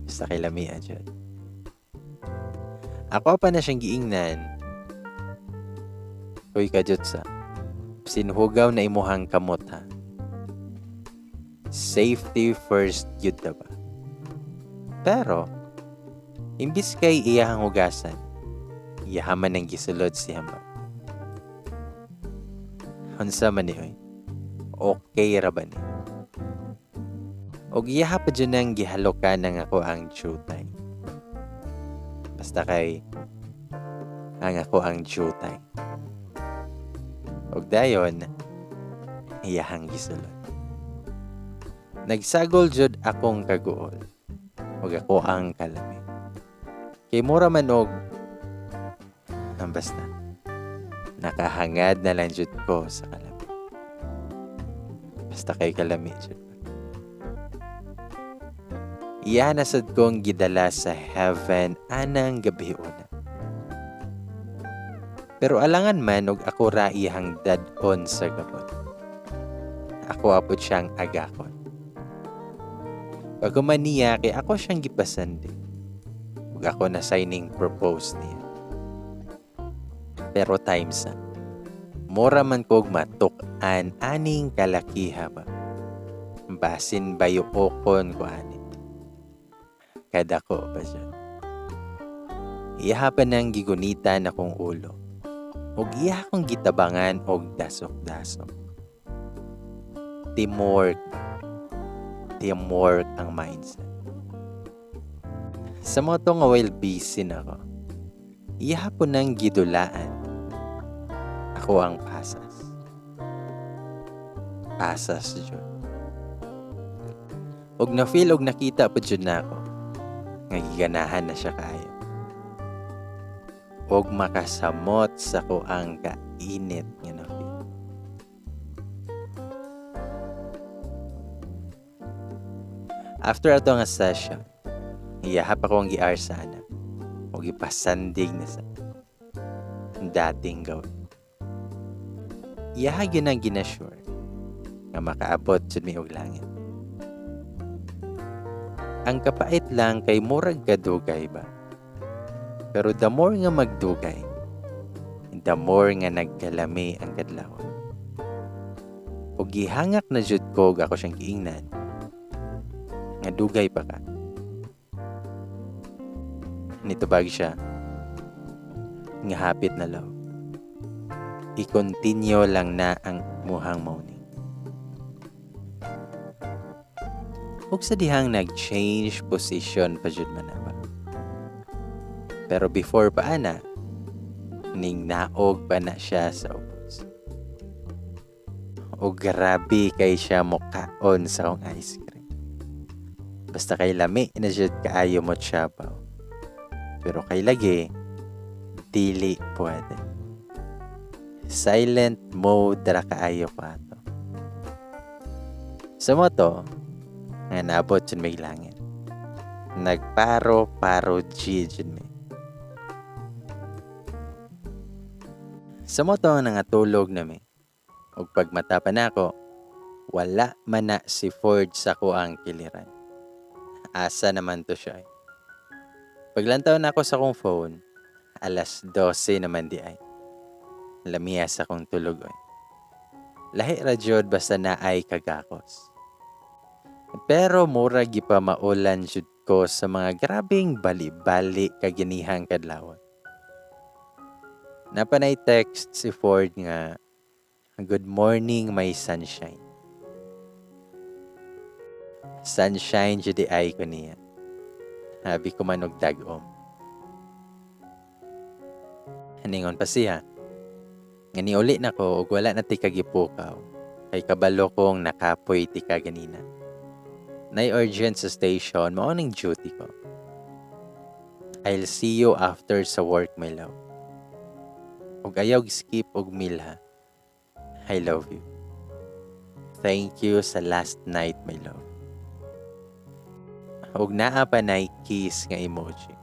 basta kay lamia jud. Ako pa na siyang giingnan. Uy kajutsa. Sinhugaw na imuhang kamot ha. Safety first yun na ba? Pero, imbis kay iyahang hugasan, iyahaman ang gisulod si hamba. Unsa man ni oy? Okay ra ba ni? Og iyaha pa dyan ang gihalokan ng ako ang jutay. Basta kay ang ako ang jutay. Og dayon, iyahang gisulod. Nagsagol jud akong kaguol. Og ako ang kalami. Kay mura man og ang basta. Nakahangad na lang jud ko sa kalami. Basta kay kalami jud. Iya na sad kong gidala sa heaven anang gabi una. Pero alangan man og ako ra iyang dad-on sa gabot. Ako apod siyang agakon. Pagkuman niya kay ako siyang gipasandi. Ug ako na signing propose niya. Pero times na. Mura man kog matuk-an aning kalakiha ba. Basin bayuokon ko ani. Kada ko pa siya. Iyaha pa nang gigunitan akong ulo. Ug iya akong gitabangan og dasok-dasok. Teamwork. Teamwork ang mindset. Sa mga to nga while busy na ko, iya po nang gidulaan. Ako ang pasas. Pasas jud. Og na-feel og nakita pa jud na ako nga giganahan na siya kaayo. Og makasamot sa ko ang kainit nga na-feel. After ato nga session, Iyaha pa ko ang gi-arsa ana. O gipasandig na sa dating gawin. Iyaha gyud ang ginasure nga makaabot jud mi og langit. Ang kapait lang kay murag kadugay ba. Pero the more nga magdugay, the more nga nagkalami ang kadlawon. O gihangak na jud ko og ako siyang giingnan nga dugay pa ka. Nitubag siya nga hapit na love. I-continue lang na ang muhang morning. Ug sa dihang nag-change position pa jud man na ba. Pero before pa ana, ning naog pa na siya sa ubos. O grabe kay siya mukaon sa akong ice cream. Basta kay lami na jud kaayo mo tsabaw. Pero kay lagi, dili pwede. Silent mode ra kaayo ko ato. Sa moto, nga naabot jud may langit. Nagparo-paro G jud mi. Sa moto nga nangatulog na mi. Ug pagmata pa nako, wala man na si Ford sa kuang kiliran. Asa naman to siya. Paglantaw na ako sa akong phone, 12:00 naman di ay. Lamiya sa akong tulog oy. Lahi ra jud basta naay kagakos. Pero mura gipa maulan jud ko sa mga grabeng bali-bali kaginihang kadlawon. Napanay text si Ford nga, Good morning, my sunshine. Sunshine jud di ay ko niya. Habi ko man og dag-om. Ningon pa siya, nga niuli na ko og wala na ti kagipukaw, kay kabalo kong nakapoy ti ka ganina. Nay urgent sa station, mao ning duty ko. I'll see you after sa work, my love. Og ayaw skip og meal ha. I love you. Thank you sa last night, my love. Og naa pa nay kiss nga emoji.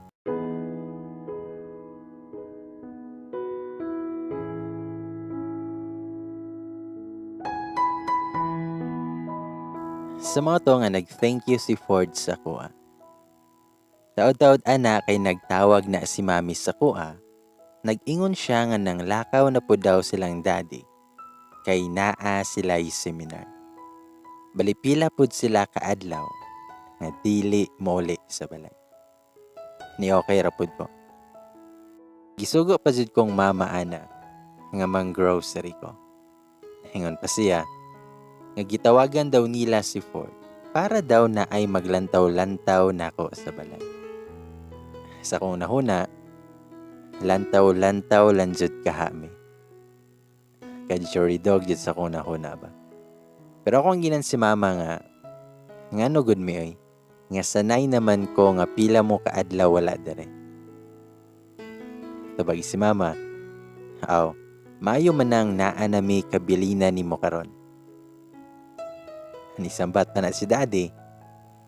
Sa mga to nga nag-thank you si Ford sa kuha. Taod-taod ana kay nagtawag na si Mami sa kuha. Nag-ingon siya nga nang lakaw na po daw silang daddy. Kay naa sila'y seminar. Balipila pud sila kaadlaw nga dili moli sa balay. Ni okay ra pud ko. Gisugo pa jud kong mama ana nga mang grocery ko. Ingon pa siya nga gitawagan daw nila si Ford para daw na ay maglantaw-lantaw nako sa balay. Sa kong nahuna, lantaw-lantaw lang jud kahami. Kadjury dog jud sa kong nahuna ba. Pero akong ginan si mama nga, ngano gud mi oy, nga sanay naman ko nga pila mo kaadlaw wala dere. Tubag si mama, aw, maayo man ang naa nami kabilina nimo karon. Nisambat na na si daddy,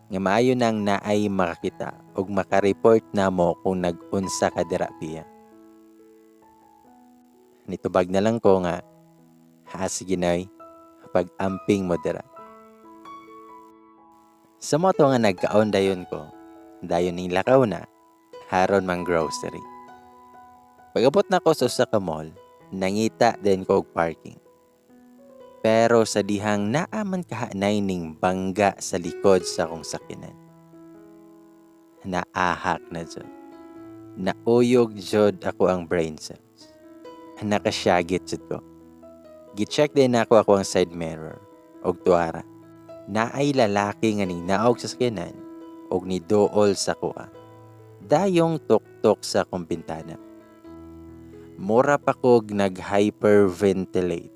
nga maayo nang naay makakita og makareport namo kung nag-unsa ka dira piya. Nitubag na lang ko nga, ha, sige nay, pag-amping mo dira. Sa moto nga nagkaon dayon ko, dayon ning lakaw na, haron mang grocery. Pag-abot na ko sa usa ka mall, nangita din ko og parking. Pero sa dihang naaman kahanay ning bangga sa likod sa akong sakinan. Naahak na jud. Nauyog jud ako ang brain cells. Nakasyagit jud ko. Gicheck din ako ang side mirror og tuara. Naay lalaki nga ning naog sa sakyanan og niduol sa kuha. Dayong tuktok sa akong bintana. Mura pa kog nag-hyperventilate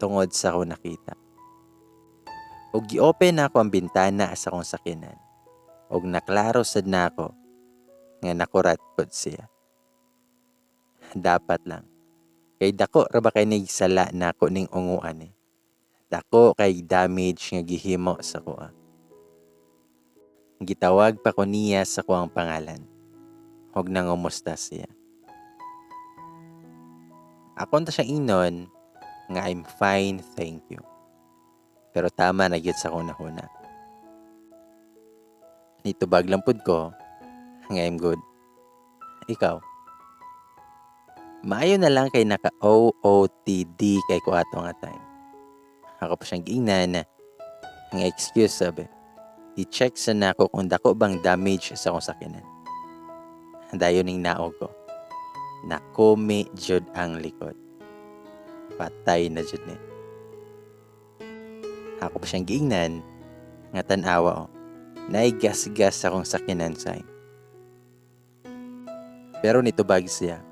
tungod sa akong nakita. Og gi-open na ako ang bintana sa akong sakyanan. Og naklaro sad na ako nga nakurat pod siya. Dapat lang. Kay dako ra ba kay nig sala nako ning unguan eh. Dako kay damage nga gihimo sa kuha. Gitawag pa ko niya sa kuang pangalan. Ug nangumusta siya. Akon ta siyang ingnon nga I'm fine, thank you. Pero tama na gyud sa akong nahuna. Nitubag lang pud ko nga I'm good. Ikaw? Maayo na lang kay naka OOTD kay ko ato nga time. Ako pa siyang giingnan nga excuse sabi. I-check sa nako kung dako bang damage sa akong sakyanan. Dayon ning naog ko. Nakumi jud ang likod. Patay na jud ni. Ako pa siyang giingnan nga tan-awa o. Naigas-gas akong sakyanan say. Pero nitubag siya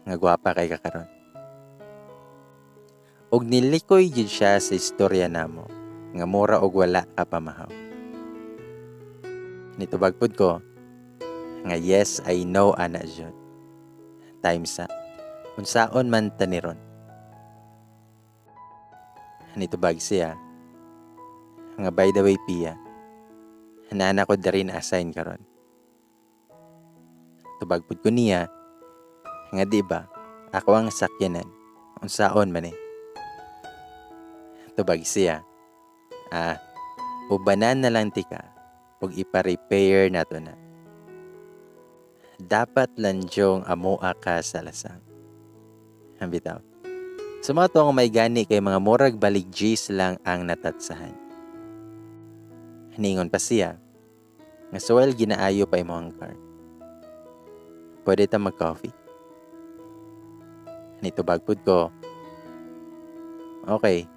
nga gwapa kay kakaron. Og nilikoy jud siya sa istorya namo nga mura og wala ka pamahaw. Nitubag pud ko nga yes, I know ana jud. Time sa unsaon man ta ni ron. Nitubag siya nga by the way, Pia, nana ko diri na assign karon. Tubag pud ko niya nga di ba ako ang sakyanan, unsaon man eh. Tubag siya, ah, ubanan na lang tika ug ipa-repair nato na. Dapat landyong amoa ka sa lasang. Bitaw. Sa mga to ang may gani kay mga murag balik G's lang ang natatsahan. Ningon pa siya nga so while ginaayo pa imong car, pwede ta mag-coffee? Nitubag pud ko, okay,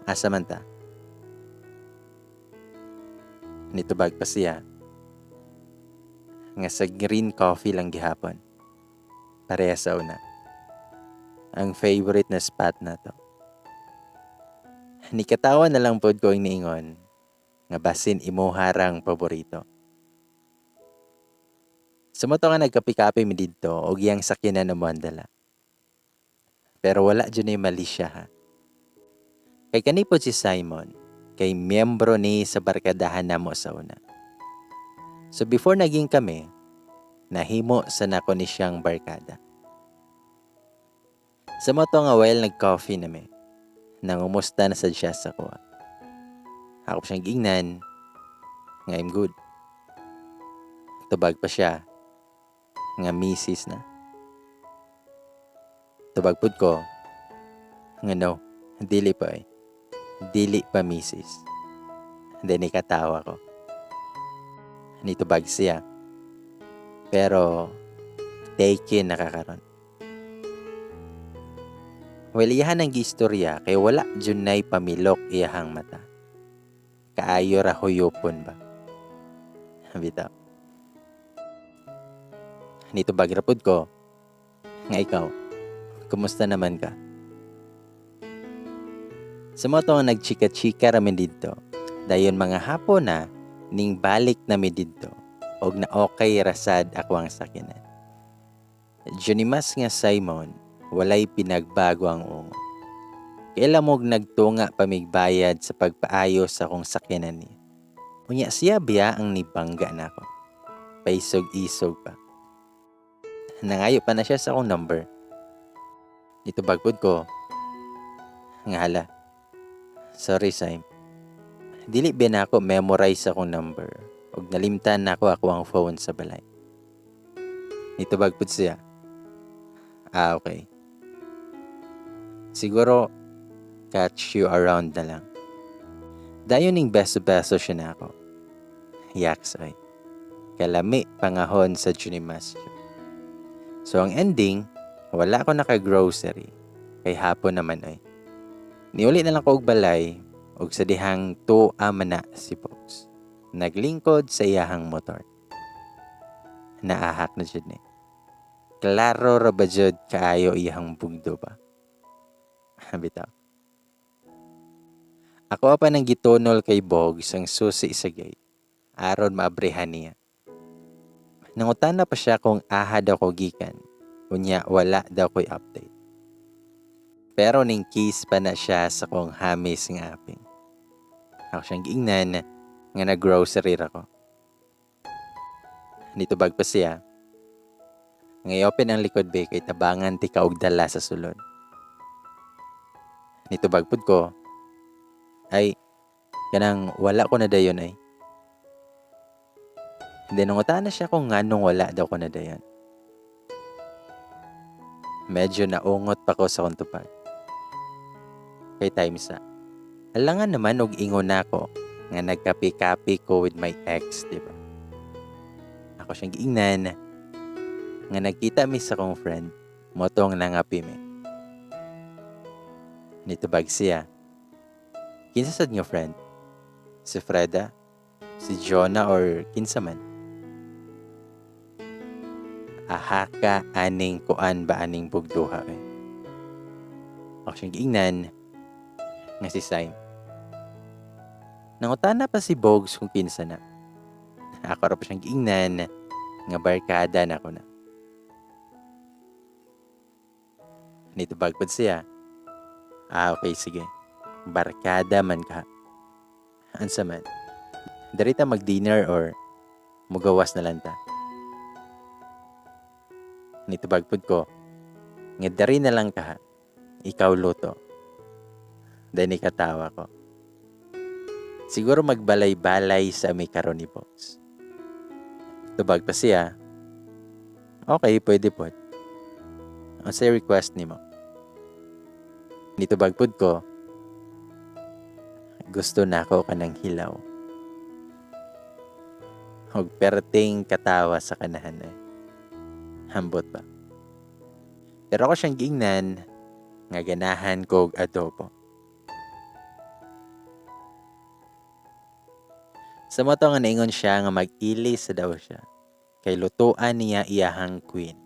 asa man ta? Nitubag pa siya nga sa Green Coffee lang gihapon. Pareha sa una. Ang favorite na spot na to. Nikatawa na lang pod ko ang niingon nga basin imuha rang paborito. Sumuto nga nagkapi-kape mi didto og iyang sakyanan na dala. Pero wala jud ni mali siya ha. Kay kani pod si Simon, kay miyembro ni sa barkadahan namo sa una. So before naging kami, nahimo sa nako ni siyang barkada. Sa mo to nga while nag-coffee nami, nangumusta na sad siya sa kuha. Ako pa siyang giingnan nga I'm good. Tubag pa siya nga misis na. Tubag pud ko nga no, dili pa eh. Dili pa misis. Then ikatawa ko. Nitubag siya. Pero taken na kakaron. Well, iyahan ang giistorya kay wala junay pamilok iyahang mata. Kaayo ra huyupon ba? Bitaw. Nitubag ra pud ko nga ikaw, kumusta naman ka? Sa mo to nga nagchika-chika ramen didto. Dayon mga hapon na ning balik nami didto og na okay rasad ako ang sakyanan. Junimas nga Simon, walay pinagbago ang ungo. Kaila mo'g nagtunga pamigbayad sa pagpaayo sa akong sakyanan niya. Unya siya biya ang nibangga nako. Paisog-isog pa. Nangayo pa na siya sa akong number. Nitubag pud ko nga hala. Sorry, Sim. Dili ba na ako memorize akong number ug nalimtan nako ako ang phone sa balay. Nitubag pud siya. Ah, okay. Siguro catch you around na lang. Dayon ning beso-beso siya na ako. Yaks ay. Kalami pangahon sa Junimas. So ang ending, wala ko naka-grocery. Kay hapon naman ay. Niuli na lang ko og balay og sa dihang tuwa man na si Pogs. Naglingkod sa iyahang motor. Naahak na jud ni. Klaro ra ba jud kaayo iyahang bugdo ba? Bitaw. Ako pa nang gitunol kay Bogs ang susi sa gate aron maabrihan niya. Nangutana pa siya kung aha daw ko gikan. Unya wala daw ko'y update. Pero ning kiss pa na siya sa kong hamis nga aping. Ako siyang giingnan Nga nag-grocery ra ko. Nitubag pa siya nga i-open ang likod be kay tabangan ti ka og dala sa sulod. Nitubag pud ko, "Ay, kanang wala ko na dayon ay." Then nangutana siya kung nganong wala daw ko na dayon. Medyo naungot pa ko sa akong tubag. Kay time sa. Alangan naman og ingon nako nga nagkapi-kapi ko with my ex, di ba? Ako siyang giingnan nga nagkita mi sa akong friend, mao tong nangapi mi. Nitubag siya, "Kinsa sad nga friend? Si Freda? Si Jonah or kinsa man?" Ahaka aning kuan ba aning bugduha eh. Ako siyang giingnan nga si Syme. Nangutana pa si Bogs kung kinsa na. Ako ra pa siyang giingnan nga barkada na ko na. Nitubag pod siya, "Ah, okay, sige. Barkada man ka. Ansa man? Dari ta mag-dinner or mugawas na lang ta?" Nitubag pod ko nga dari na lang ka. Ikaw luto. Dahil nikatawa ko. Siguro magbalay-balay sa mi karon ni Bogs. Tubag pa siya, "Okay, pwede pod. Unsay request nimo?" Nitubag pod ko, "Gusto nako kanang hilaw." Og perting katawa sa kanahan eh. Hambot ba? Pero ako siyang giingnan nga ganahan kog adobo. Sa mao to nga naingon siya nga mag-ili sa daw siya kay lutuan niya iyahang queen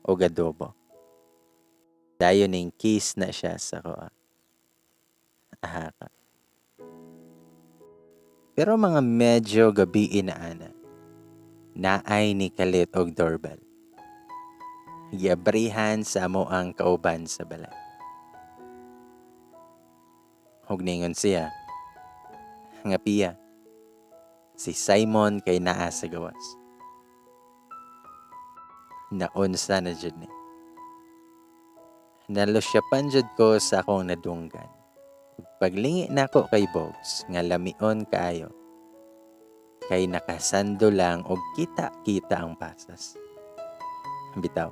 og adobo. Dayon ning kiss na siya sa koa. Aha ka. Pero mga medyo gabi na ana, naay ni kalit og doorbell. Giabrihan sa amo ang kauban sa balay. Ug ningon siya nga, "Pia, si Simon kay naa sa gawas." Naunsa na jud ni. Nalusyapan jud ko sa akong nadunggan. Paglingi nako kay Bogs nga lamion kaayo. Kay nakasando lang og kita-kita ang pasas. Bitaw.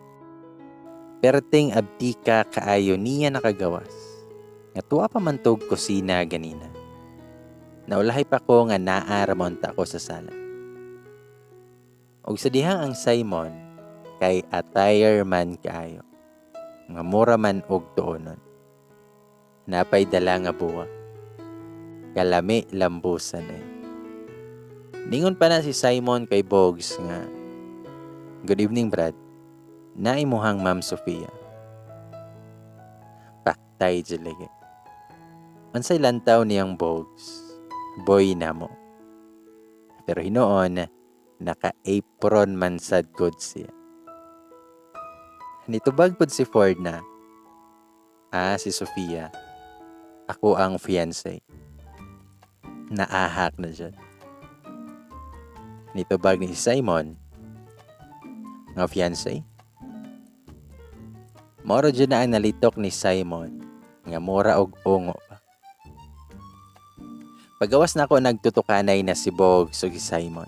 Perting abtika kaayo niya nakagawas. Nga tuwa pa man tog kusina ganina. Naulahi pa ko nga naa ramonta ko sa sala. Og sa dihang ang Simon kay attire man kaayo. Nga mura man og tuonon. Napay dala nga buwak. Kalami lambusan ay. Ningon pa na si Simon kay Bogs nga, "Good evening, Brad. Naimuhang Ma'am Sofia." Paktay jud lagi. Unsay lantaw niyang Bogs? Boy namo. Pero hinuon, naka-apron man sad gud siya. Nitubag pud si Ford na, "Ah, si Sofia. Ako ang fiancé." Naahak na dyan. Nitubag ni Simon nga fiancé. Moro dyan na ang nalitok ni Simon nga mura og ungo pa. Pagawas na ako, nagtutukanay na si Bogs ug si Simon.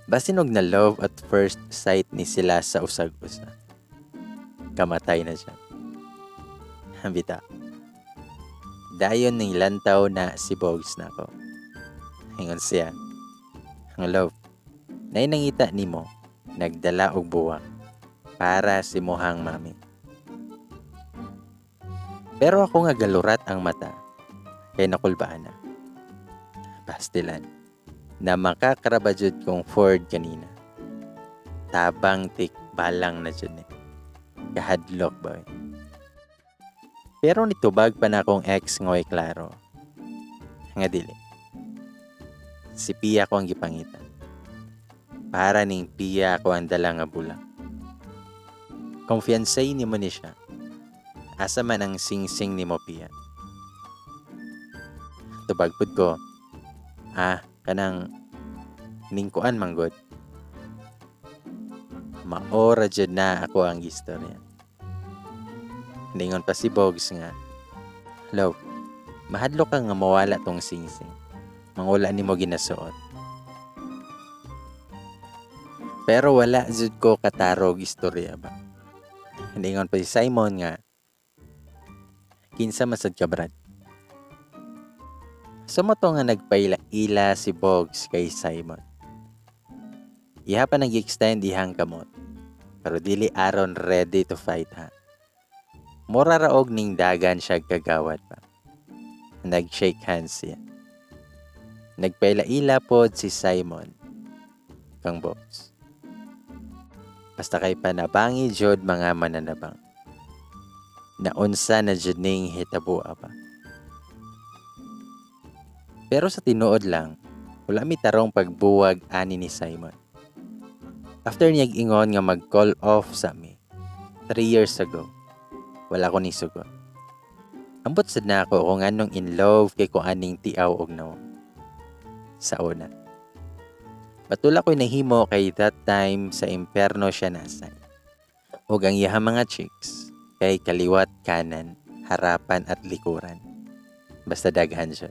Basin og na love at first sight ni sila sa usag-usa. Kamatay na siya. Bita. Dayon ning lantaw na si Bogs nako. Ingon siya, "Ang love, nay nangita nimo, nagdala og buwak para si muhang mami." Pero ako nga galurat ang mata, kay nakulbaan na. Pastilan, na makakaraba jud kong Ford kanina. Tabang tik balang na jud ni. Kahadlok ba eh. Pero nitubag pa na akong ex ngoy klaro nga dili. Si Pia ko ang gipangita. Para ning Pia ko ang dala nga bulak. Kumpiyansay nimo ni siya. Asa man ang singsing nimo, Pia? Tubag pud ko, Ah, kanang ningkuan manggod. Maora jud na ako ang istorya. Ningon pa si Bogs nga, "Love, mahadlok ka nga mawala tong singsing. Mangula nimo ginasuot." Pero wala jud ko katarog istorya ba. Ningon pa si Simon nga, "Kinsa man sad ka, Brad?" Sumoto nga nagpaila-ila si Bogs kay Simon. Iha pa nag-extend ihang kamot. Pero dili aron ready to fight ha. Mura raog ning dagan siya kagawad pa. Nag-shake hands siya. Nagpaila-ila pod si Simon kang Bogs. Basta kay panabangi jud mga mananabang. Naunsa na jud ning hitabua pa. Pero sa tinuod lang, wala mi tarong pagbuwag ani ni Simon. After niya ingon nga mag-call off sa mi, 3 years ago, wala ko ni sugot. Ambot sad na ako kung anong in love kay ko aning tiaw og nawong. Sa una. Patula ko'y nahimo kay that time sa imperno siya nasa. Og ang iyahang mga chicks kay kaliwat kanan, harapan at likuran. Basta daghan siya.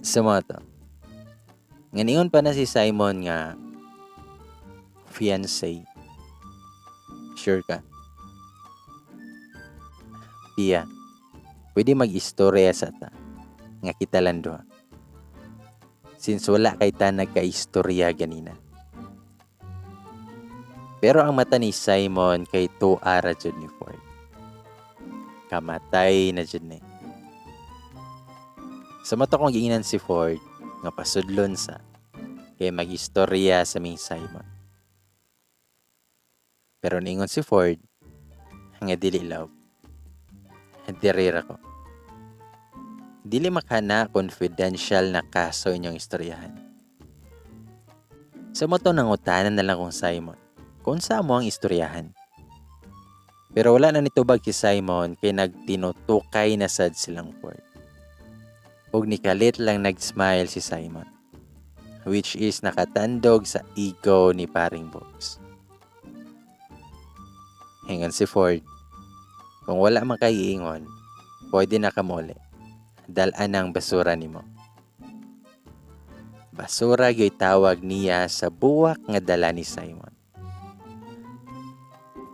Sumoto. Nganingon pa na si Simon nga, "Fiancé. Sure ka? Pia, pwede mag-istorya sa ta, nga kita lang duha. Since wala kay ta nagka-istorya ganina." Pero ang mata ni Simon kay tuara jud ni Ford. Kamatay na jud ni. Sa mata kong giingnan si Ford nga pasudlon sa kay mag-istorya sa ming Simon. Pero niingon si Ford nga dili, love. Diri ra ko. Dili makana confidential na kaso inyong istoryahan. Sa moto nangutanan na lang kong Simon kung sa mo ang istoryahan. Pero wala na nitubag si Simon kay nagtinutukay na sad silang Ford. Ug nikalit lang nag-smile si Simon, which is nakatandog sa ego ni paring Bogs. Hingan si Ford, "Kung wala man kay iingon, pwede na kamuli. Dalaan ang basura nimo." Basura gyoy tawag niya sa buwak nga dala ni Simon.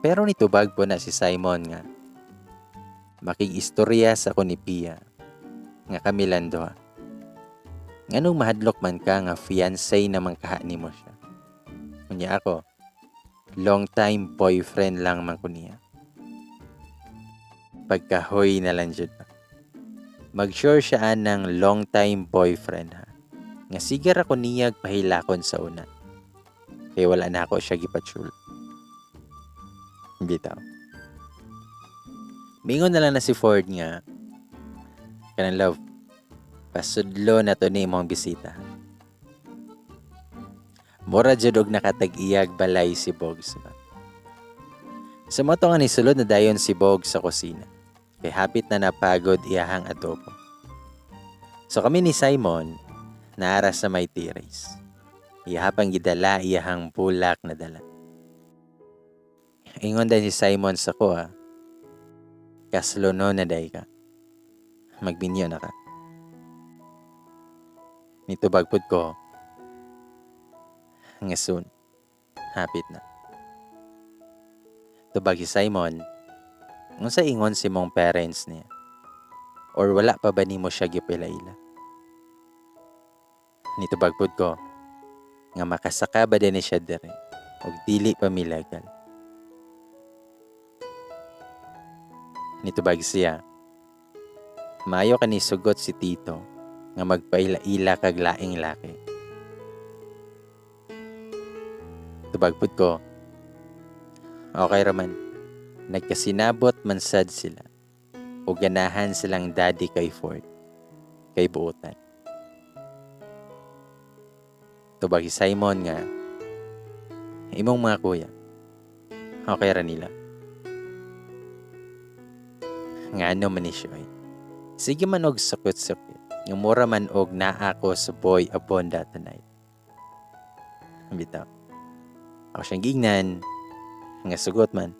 Pero nitubag po na si Simon nga, "Makig-istorya sa ko ni Pia, nga kami lang duha. Nganong mahadlok man ka nga fiancé naman kaha nimo siya? Unya ako, long time boyfriend lang man ko niya." Pagkahoy na lang jud ba. Mag-sure siya ng long time boyfriend ha. Nga sigar ako niyag pahilakon sa una. Kaya wala na ako siya gipatsul. Bitaw. Mingon na lang na si Ford nga, "Kanang love, pasudlo na to ni imong bisita." Mura jud og nakatag-iyag balay si Bogs ba. Sa moto nga nisulod na dayon si Bogs sa kusina. Kay hapit na napagod iyahang adobo. So kami ni Simon, naara sa may terrace. Iyahapang gidala iyahang bulak na dala. Ingon din si Simon sa ko ah, "Kaslono na day ka. Magbinyo na ka." Nitubag pud ko nga soon. Hapit na. Tubag si Simon, "Unsa ingon si mong parents niya? Or wala pa ba nimo siya gipilaila?" Nitubag pud ko nga makasaka ba din ni siya dire og dili pa mi legal. Nitubag siya, "Maayo ka ni sugot si Tito nga magpaila-ila kag laing laki." Tubag pud ko, okay raman, nagkasinabot man sad sila o ganahan silang daddy kay Ford, kay buotan. Tubag si Simon nga, "Imong mga kuya, okay ra nila." Nga ano man ni siya ay. Sige man og sukot-sukot. Nga mura man og naa ko sa Boy Abunda tonight. Bitaw. Ako siyang giingnan nga sugot man.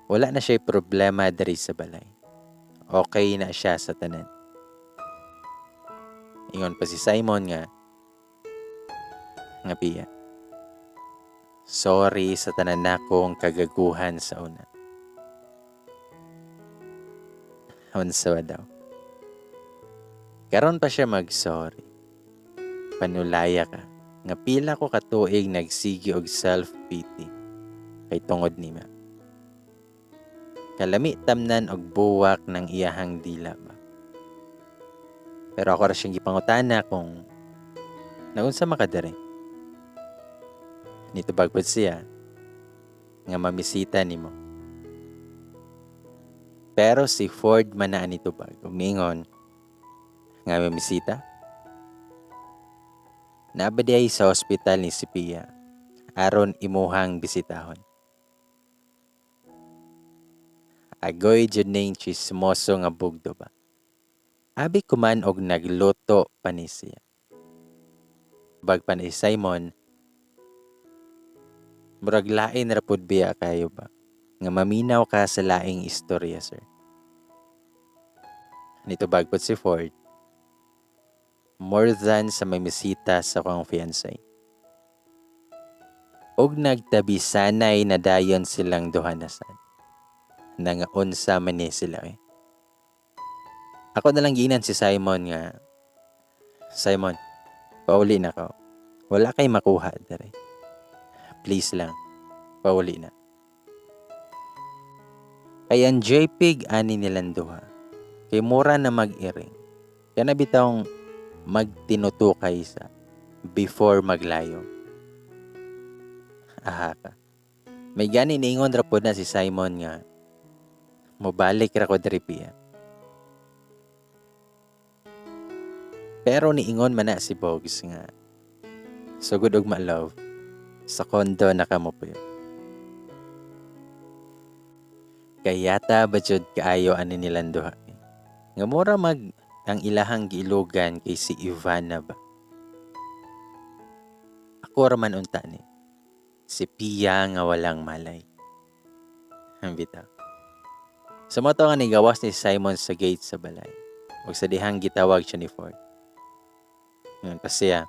Wala na siya problema diri sa balay. Okay na siya sa tanan. Ingon pa si Simon nga nga Pia, sorry sa tanan nakong kagaguhan sa una. Unsa daw? Karon pa siya mag-sorry. Panulaya ka. Nga pila ko katuig nagsigi og self-pity kay tungod nima. Kalami tamnan og buwak ng iyahang dila ba. Pero ako ra siyang gipangutana kung naunsa makadere. Nitubag pod siya nga mamisita nimo. Pero si Ford man na nitubag ug niingon nga mamisita. Naa ba diay sa ospital ni si Pia aron imuhang bisitahon. Agoy jud ning chismoso nga bugdo ba. Abi kuman og nagluto pa ni siya. Bag pa ni Simon, murag lain ra pud biya kayo ba nga maminaw ka sa laing istorya, sir. Nitubag pod si Ford, more than sa may misita sa akong fiancé. Og nagtabisanay na dayon silang duha na sad. Nangaunsa man ni sila eh. Ako na lang giinan si Simon nga, Simon, pauli na ko. Wala kay makuha dere. Please lang, pauli na. Kay ang JPEG ani nilang duha. Kay mura na mag-iring. Kana bitawng magtinutukay sa before maglayo. Aha ka. May gani niingon ra pod na si Simon nga mobalik ra ko diri Pia. Pero niingon man na si Bogs nga sugod og ma-love sa kondo na kamo puyo. Kayata ba jud kaayo ani nilang duha? Nga mura mag ang ilahang giilugan kay si Ivana ba. Ako ra man unta ni si Pia nga walang malay. Ang bitaw. Sa moto nga nigawas ni Simon sa gate sa balay. Ug sa dihang gitawag siya ni Ford. Ngayon pa siya,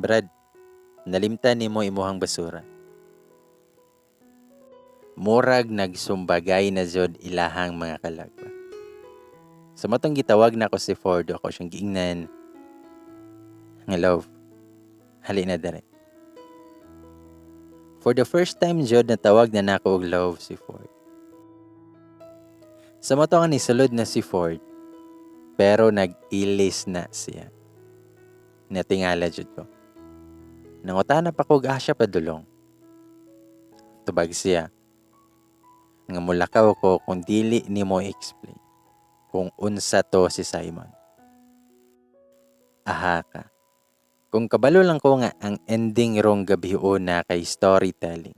Brad, nalimtan nimo imuhang basura. Murag nagsumbagay na jud ilahang mga kalagba. Sa matong gitawag na ko si Ford, ako siyang giingnan nga love, hali na dere. For the first time jud natawag na nako og love si Ford. Sa mato nga nisulod na si Ford, pero nag-ilis na siya. Natingala jud ko. Nangutana pa ko og asya padulong. Tubag siya nga mulakaw ko kung dili nimo i-explain kung unsa to si Simon. Aha ka. Kung kabalo lang ko nga ang ending rong gabi una kay storytelling,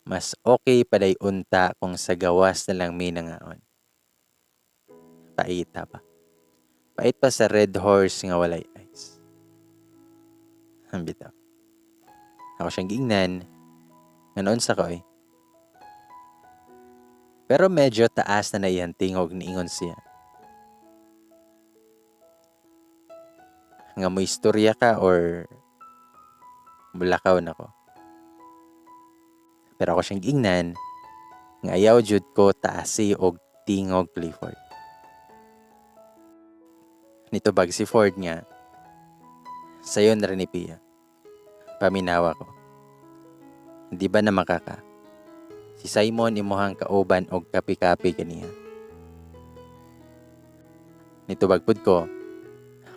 mas okay paday unta kung sa gawas na lang mi nangaon. Paita pa. Pait pa sa Red Horse nga walay ice. Ang bitaw. Ako siyang giingnan, nga noon sa ko eh. Pero medyo taas na naiyang tingog niingon siya. Nga mo istorya ka or mulakaw na ko. Pero ako siyang giingnan, nga ayaw jud ko taasi og tingog Clifford. Nitubag si Ford nga, sayo na rin ni Pia. Paminawa ko. Di ba na makaka? Si Simon imuhang kauban og kapi-kapi kaniya. Nitubag pud ko,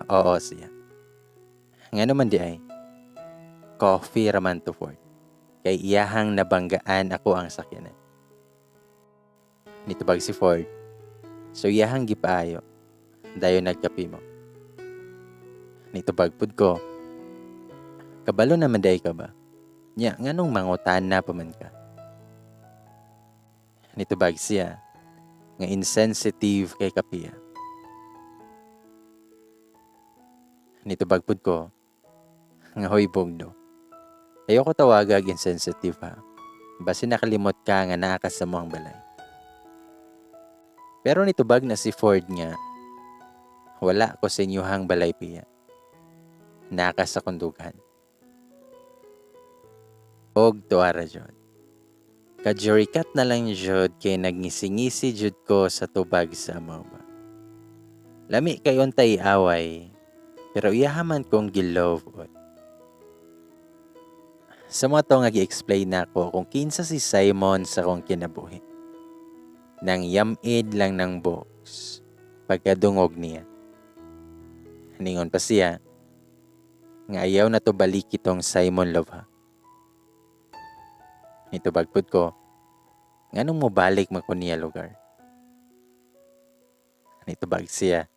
oo siya. Nga naman di ay, coffee raman to Ford. Kay iyahang nabanggaan ako ang sakyanan. Nitubag si Ford, so iyahang gipaayo, dayon nagkapi mo. Nitubag pud ko, kabalo naman day ka ba? Nya, nganong mangutana pa man ka? Nitubag siya, nga insensitive kay Kapia. Nitubag pud ko nga, "Hoy Bugdo. Ayoko tawagag insensitive ha. Basi nakalimot ka nga naa ka sa among balay." Pero nitubag na si Ford nga, "Wala ko sa inyuhang balay piya. Naa ka sa akong dughan." Og tuara jud. Kajurikat na lang jud kay nagngisi-ngisi jud ko sa tubag sa amaw ba. Lami kay untay away, pero iyaha man kong gi-love oy. Sa mga to nga gi-explain nako kung kinsa si Simon sa akong kinabuhi. Nang yamid lang ng box pagkadungog niya. Ningon pa siya nga ayaw na to balik itong Simon Love ha. Nitubag pud ko, nganong mobalik man ko niya lugar. Nitubag siya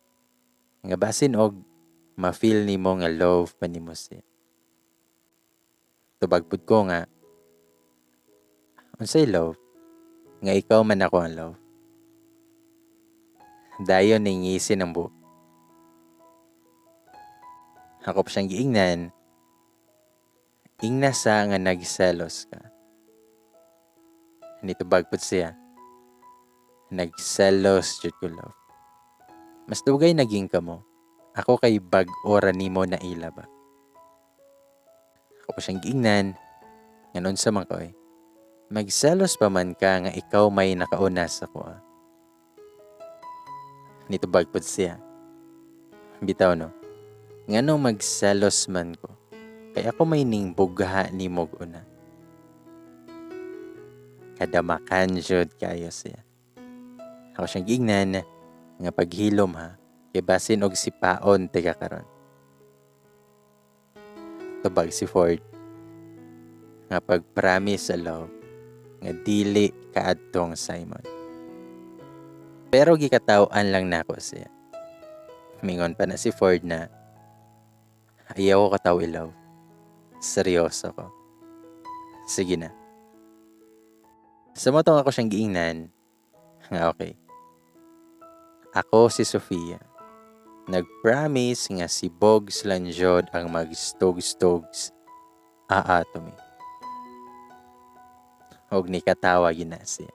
nga basin og ma-feel nimo nga love pa nimo siya. Tubag pud ko nga, unsay love? Nga ikaw man ako ang love. Dayon ningisi ng buhok. Ako pa siyang giingnan, ingna sa nga nagselos ka. Nitubag pud siya, nagselos jud ko love. Mas dugay naging kamo, ako kay bag-o ra nimo na ila ba. Ako pa siyang giingnan, nga unsa man ko eh. Magselos pa man ka nga ikaw may nakauna sa kuha. Nitubag pud siya. Bitaw no, nganong magselos man ko, kay ako may ning bugha ni mog una. Kadamakan jud kayo siya. Ako siyang giingnan nga paghilom ha, kay basin og sipaon tiga karon. Tubag si Ford nga pag-promise sa love nga dili kaadtong Simon. Pero gikataw-an lang nako siya. Mingon pa na si Ford na ayaw ko kataw i-love. Seryoso ko. Sige na. Sa motong ako siyang giingnan nga okay. Ako si Sofia. Nag-promise nga si Bogs lang jud ang magstog-stogs aato mi. Og ni katawa gina siya.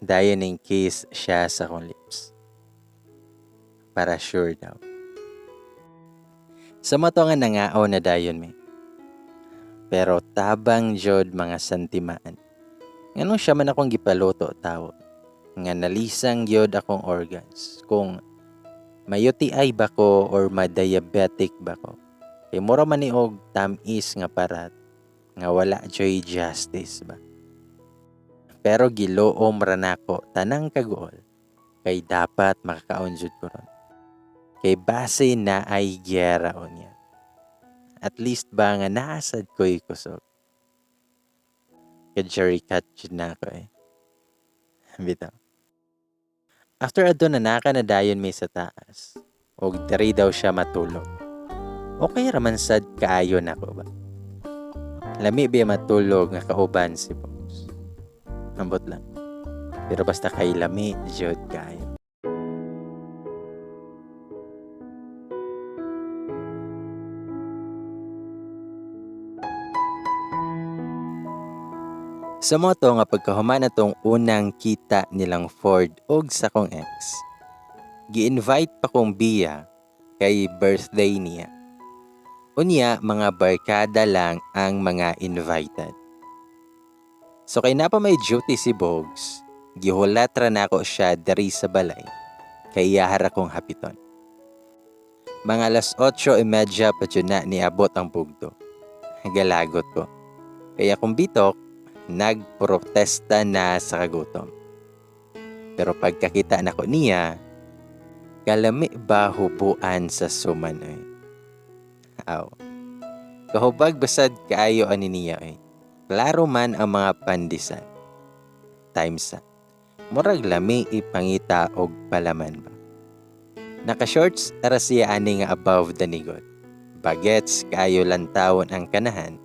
Dayon ning kiss siya sa akong lips. Para sure daw. Sa mato nga nangao na dayon mi. Pero tabang jud mga santimaan. Nganong siya man akong gipaluto tawo. Nga nalisang gyud akong organs. Kung ma-UTI ba ko or ma-diabetic ba ko. Kay mura man ni og tam-is nga parat nga wala joy justice ba. Pero giloom ra nako tanang kaguol kay dapat makakaon jud ko ron. Kay base na ay gyera unya. At least ba nga naasad ko'y kusog. Ka-jerry cut jud na ako eh. Bitaw. After adto na naka na dayon may sa taas. Og diri daw siya matulog. Okay raman sad kaayo nako ba. Lami biya matulog nga kauban si Bogs. Ambot lang. Pero basta kay lami jud kaayo. Sa moto nga pagkahuman atong unang kita nilang Ford og sa kong ex, gi-invite pa kong biya kay birthday niya. Unya mga barkada lang ang mga invited. So kay napa may duty si Bogs, gihulat ra nako siya diri sa balay kay iyahara kong hapiton. Mga alas 8:30 pa jud na niabot ang bugto. Galagot ko. Kaya kung bitok, nagprotesta na sa kagutom. Pero pagkakita nako niya, kalami ba hubuan sa suman oy. Aw. Kahubag basad kaayo ani niya oy. Klaro man ang mga pandesal. Times sa. Murag lami ipangita og palaman ba. Naka-shorts ara siya ani nga above the nigot. Bagets kaayo lantawon ang kanahan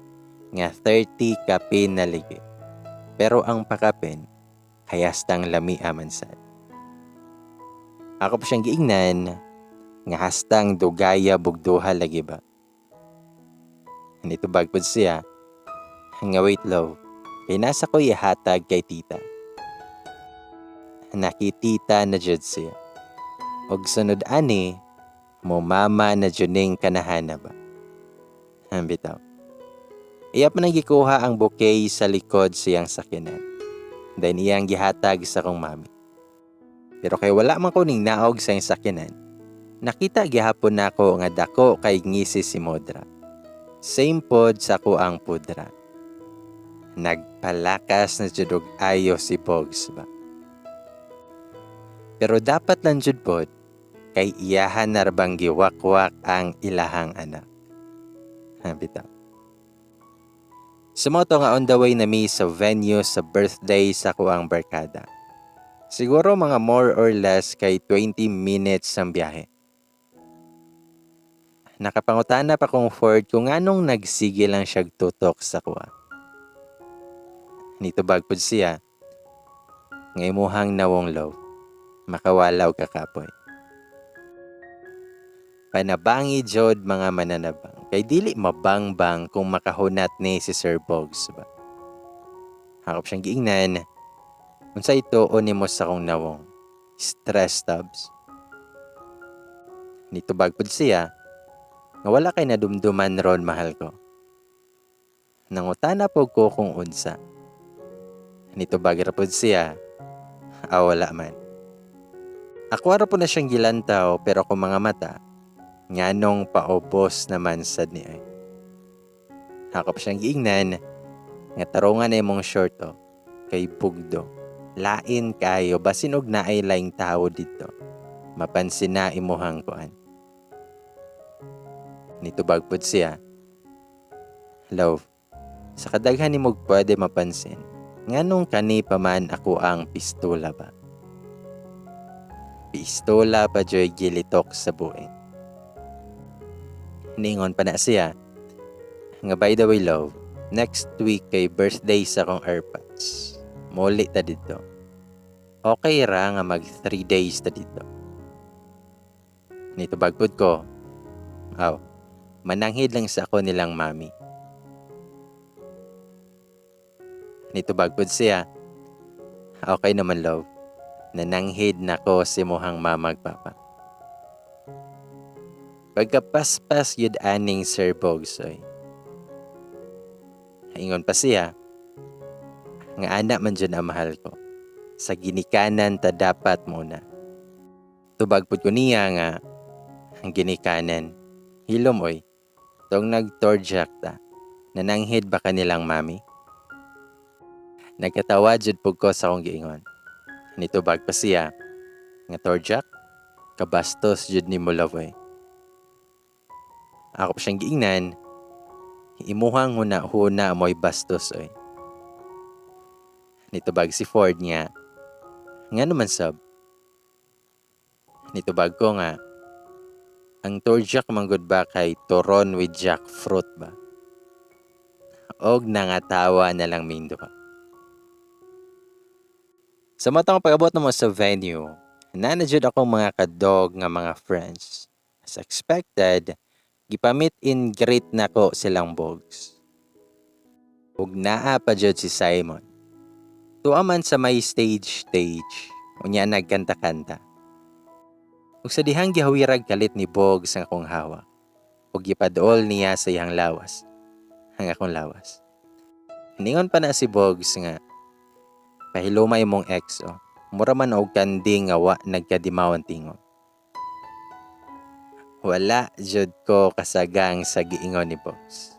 nga 30 kapin na ligi. Pero ang pakapin, hayastang lami aman sad. Ako pa siyang giingnan, Nga hastang dugaya bugduha lagi ba. Nitubag pud siya nga, "Wait, love, kay nasa ko ihatag kay tita." Nakitita na jud siya. Og sunod ani, mo mama na jud ning kanahana ba. Bitaw. Iya pa nang gikuha ang bouquet sa likod siyang sakyanan. Then iyang gihatag sa akong mami. Pero kay wala man ko ning naog sa iyang sakyanan, nakita gihapon nako nga dako kay ngisi si Modra. Same pod sa ako ang pudra. Nagpalakas na jud og ayo si Bogs ba. Pero dapat lang jud pod kay iyahan na ra bang giwakwak ang ilahang anak. Ha, bitaw. Sumoto nga on the way na mi sa venue sa birthday sa kuang barkada. Siguro mga more or less kay 20 minutes ang biyahe. Nakapangutana pa kong Ford kung anong nagsige lang siya tutok sa kuha. Nitubag pud siya nga, "Imuhang nawong, love, makawalaw ka kapoy." Panabangi jod, mga mananabang, kay dili mabangbang kung makahunat ni si Sir Bogs ba. Hakop siyang giingnan, "Unsa ito o nimo sa akong nawong? Stress tabs?" Nitubag pud siya nga, "Wala kay nadumduman ron, mahal ko." Nangutana po ko kung unsa. Nitubag ra pud siya, "Ah, wala man." Ako ra po na siyang gilantaw, pero kung mga mata, nganong paubos naman sad ni ay. Hakop siyang giingnan nga, "Tarungan na imong short oh, kay bugdo. Lain kayo, basin og naay laing tawo dito. Mapansin na imuhang kuan." Nitubag pud siya, "Love, sa kadaghan nimo pwede mapansin, nganong kani pa man ako ang pistola ba?" Pistola pa joy gilitok sa buing. Ningon pa na siya nga, "By the way, love, next week kay birthday sa akong airpods. Muli ta dito. Okay ra nga mag 3 days ta dito?" Nitubag pud ko, "Aw, mananghid lang sa ako nilang mami." Nitubag pud siya, "Okay naman, love. Nananghid na ko si muhang mamag papa." Pagkapaspas yun aning Sir Bogsoy. Ingon pa siya nga, "Ana man dyan ang mahal ko. Sa ginikanan ta dapat muna." Tubag pud ko niya nga, "Ang ginikanan? Hilom oy. Tong nagtorjak ta. Nananghid ba kanilang mami?" Nagkatawa jud pud ko sa akong giingon. Nitubag pa siya nga, "Torjak? Kabastos jud ni mo, love oy." Ako pa siyang giingnan, "Imuhang huna-huna mo'y bastos oy." Nitubag si Ford nga, "Nga naman sab?" Nitubag ko nga, "Ang torjak manggod ba kay turon with jackfruit ba?" Og nangatawa na lang ming duha. Sa matang pag-abot na mo sa venue, naa na jud akong mga kadog nga mga friends. As expected, gipamit and greet nako silang bogs. Ug naa pa jud si Simon. Tuwa man sa may stage stage, unya nagkanta-kanta. Ug sa dihang gihawirag kalit ni Bogs ang akong hawak, ug gipaduol niya sa iyang lawas, ang akong lawas. Ningon pa na si Bogs nga, "Pahilumay mong ex oh. Mura man og kanding nga wa nagkadimaw ang tingog." Wala jud ko kasagang sa giingon ni Bogs.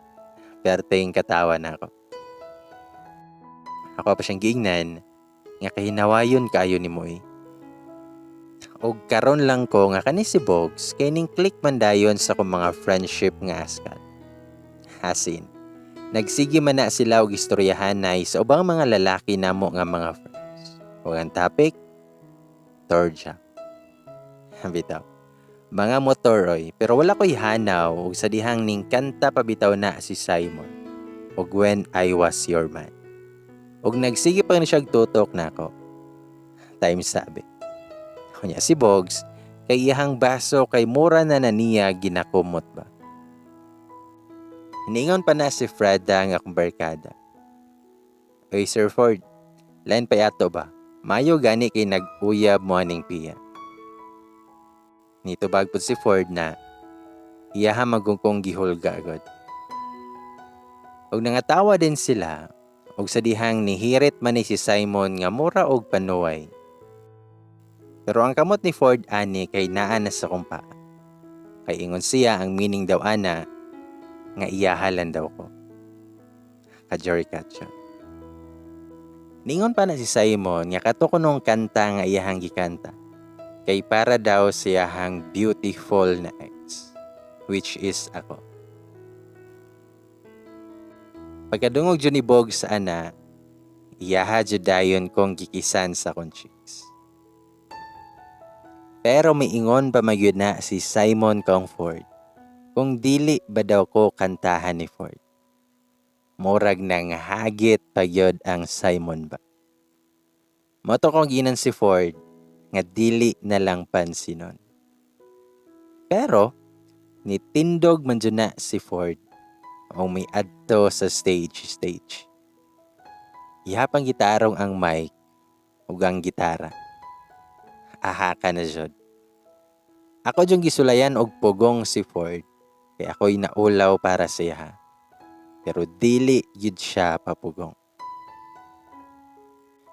Perteng katawa na ako. Ako pa siyang giingnan nga, "Kahinawayon kaayo ni mo eh." Og karon lang ko nga kani si Bogs kay ning click man dayon sa akong mga friendship nga askal. Hasin, nagsige man na sila og istoryahanay sa ubang mga lalaki namo nga mga friends. Ug ang topic, torja. Bitaw. Mga motor oy, pero wala ko'y hanaw ug sa dihang ning kanta pa bitaw na si Simon og "When I Was Your Man". Ug nagsige pa ni siya tutok nako. Time sabi. Kunya si Bogs, Kay iyahang baso kay mura na na niya ginakumot ba. Niingon pa na si Freda nga akong barkada. "Oy, Sir Ford, lain pa ato ba? Mayo gani kay nag-uyab mo aning Pia." Nitubag pud si Ford na iyaha magungkong gihulga agad. Og nangatawa din sila og sa dihang nihirit man ni si Simon nga mura og panuway. Pero ang kamot ni Ford ani kay naa na sa kong paa. Kay ingon siya, ang meaning daw ana nga iyahalan daw ko. Ka-Jory Katcha. Ningon pa na si Simon nga kato kunong kanta nga iyahang gikanta kay para daw siyahang beautiful na ex, which is ako. Pagkadungog jud ni Bogs ana, iyaha jud dayon kong gikisan sa akong cheeks. Pero miingon pa magyud na si Simon kang Ford kung dili ba daw ko kantahan ni Ford. Murag nang hagit pagyod ang Simon ba. Mao to kong ginan si Ford nga dili na lang pansinon. Pero nitindog man jud na si Ford o may adto sa stage. Ihapang gitarong ang mic ug ang gitara. Aha ka na jud. Ako jung gisulayan og pugong si Ford kay ako'y naulaw para sa iya. Pero dili gyud siya papugong.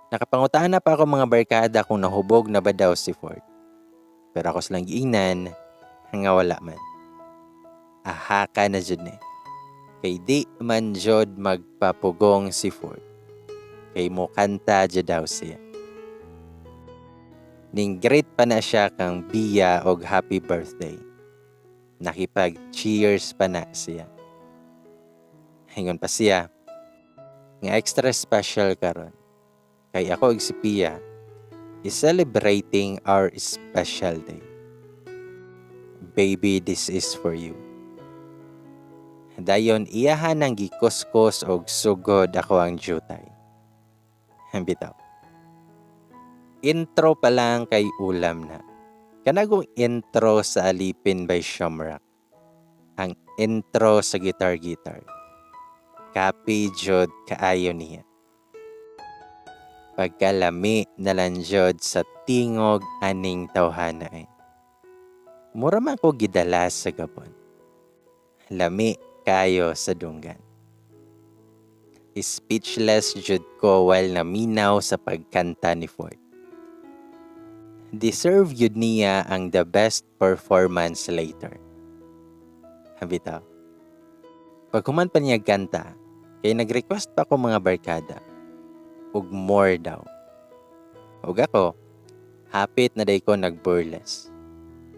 Nakapangutaan na pa ako mga barkada kung nahubog na ba daw si Ford. Pero ako silang giingnan nga wala man. Aha ka na jud ni. Kay di man jud magpapugong si Ford. Kay mo kanta jud daw siya. Ning greet pa na siya kang Bia og happy birthday. Nakipag cheers pa na siya. Ingon pa siya nga extra special karon. Kay ako ug si Pia is celebrating our special day. "Baby, this is for you." Dayon iyahan ang gikuskos og sugod ako ang jutay. Bitaw. Intro pa lang kay ulam na. Kanagong intro sa Alipin by Shamrock. Ang intro sa Guitar Guitar. Kapi jud kaayo niya. Pagkalami na lang jud sa tingog aning tawhana eh. Mura man ko gidala sa Gabon. Lami kayo sa dunggan. Speechless jud ko while naminaw sa pagkanta ni Ford. Deserve yun niya ang the best performance later. Bitaw. Paghuman pa niya kanta, kay nag-request pa ko mga barkada og more daw. Ug ako, hapit na day ko nagburlesque.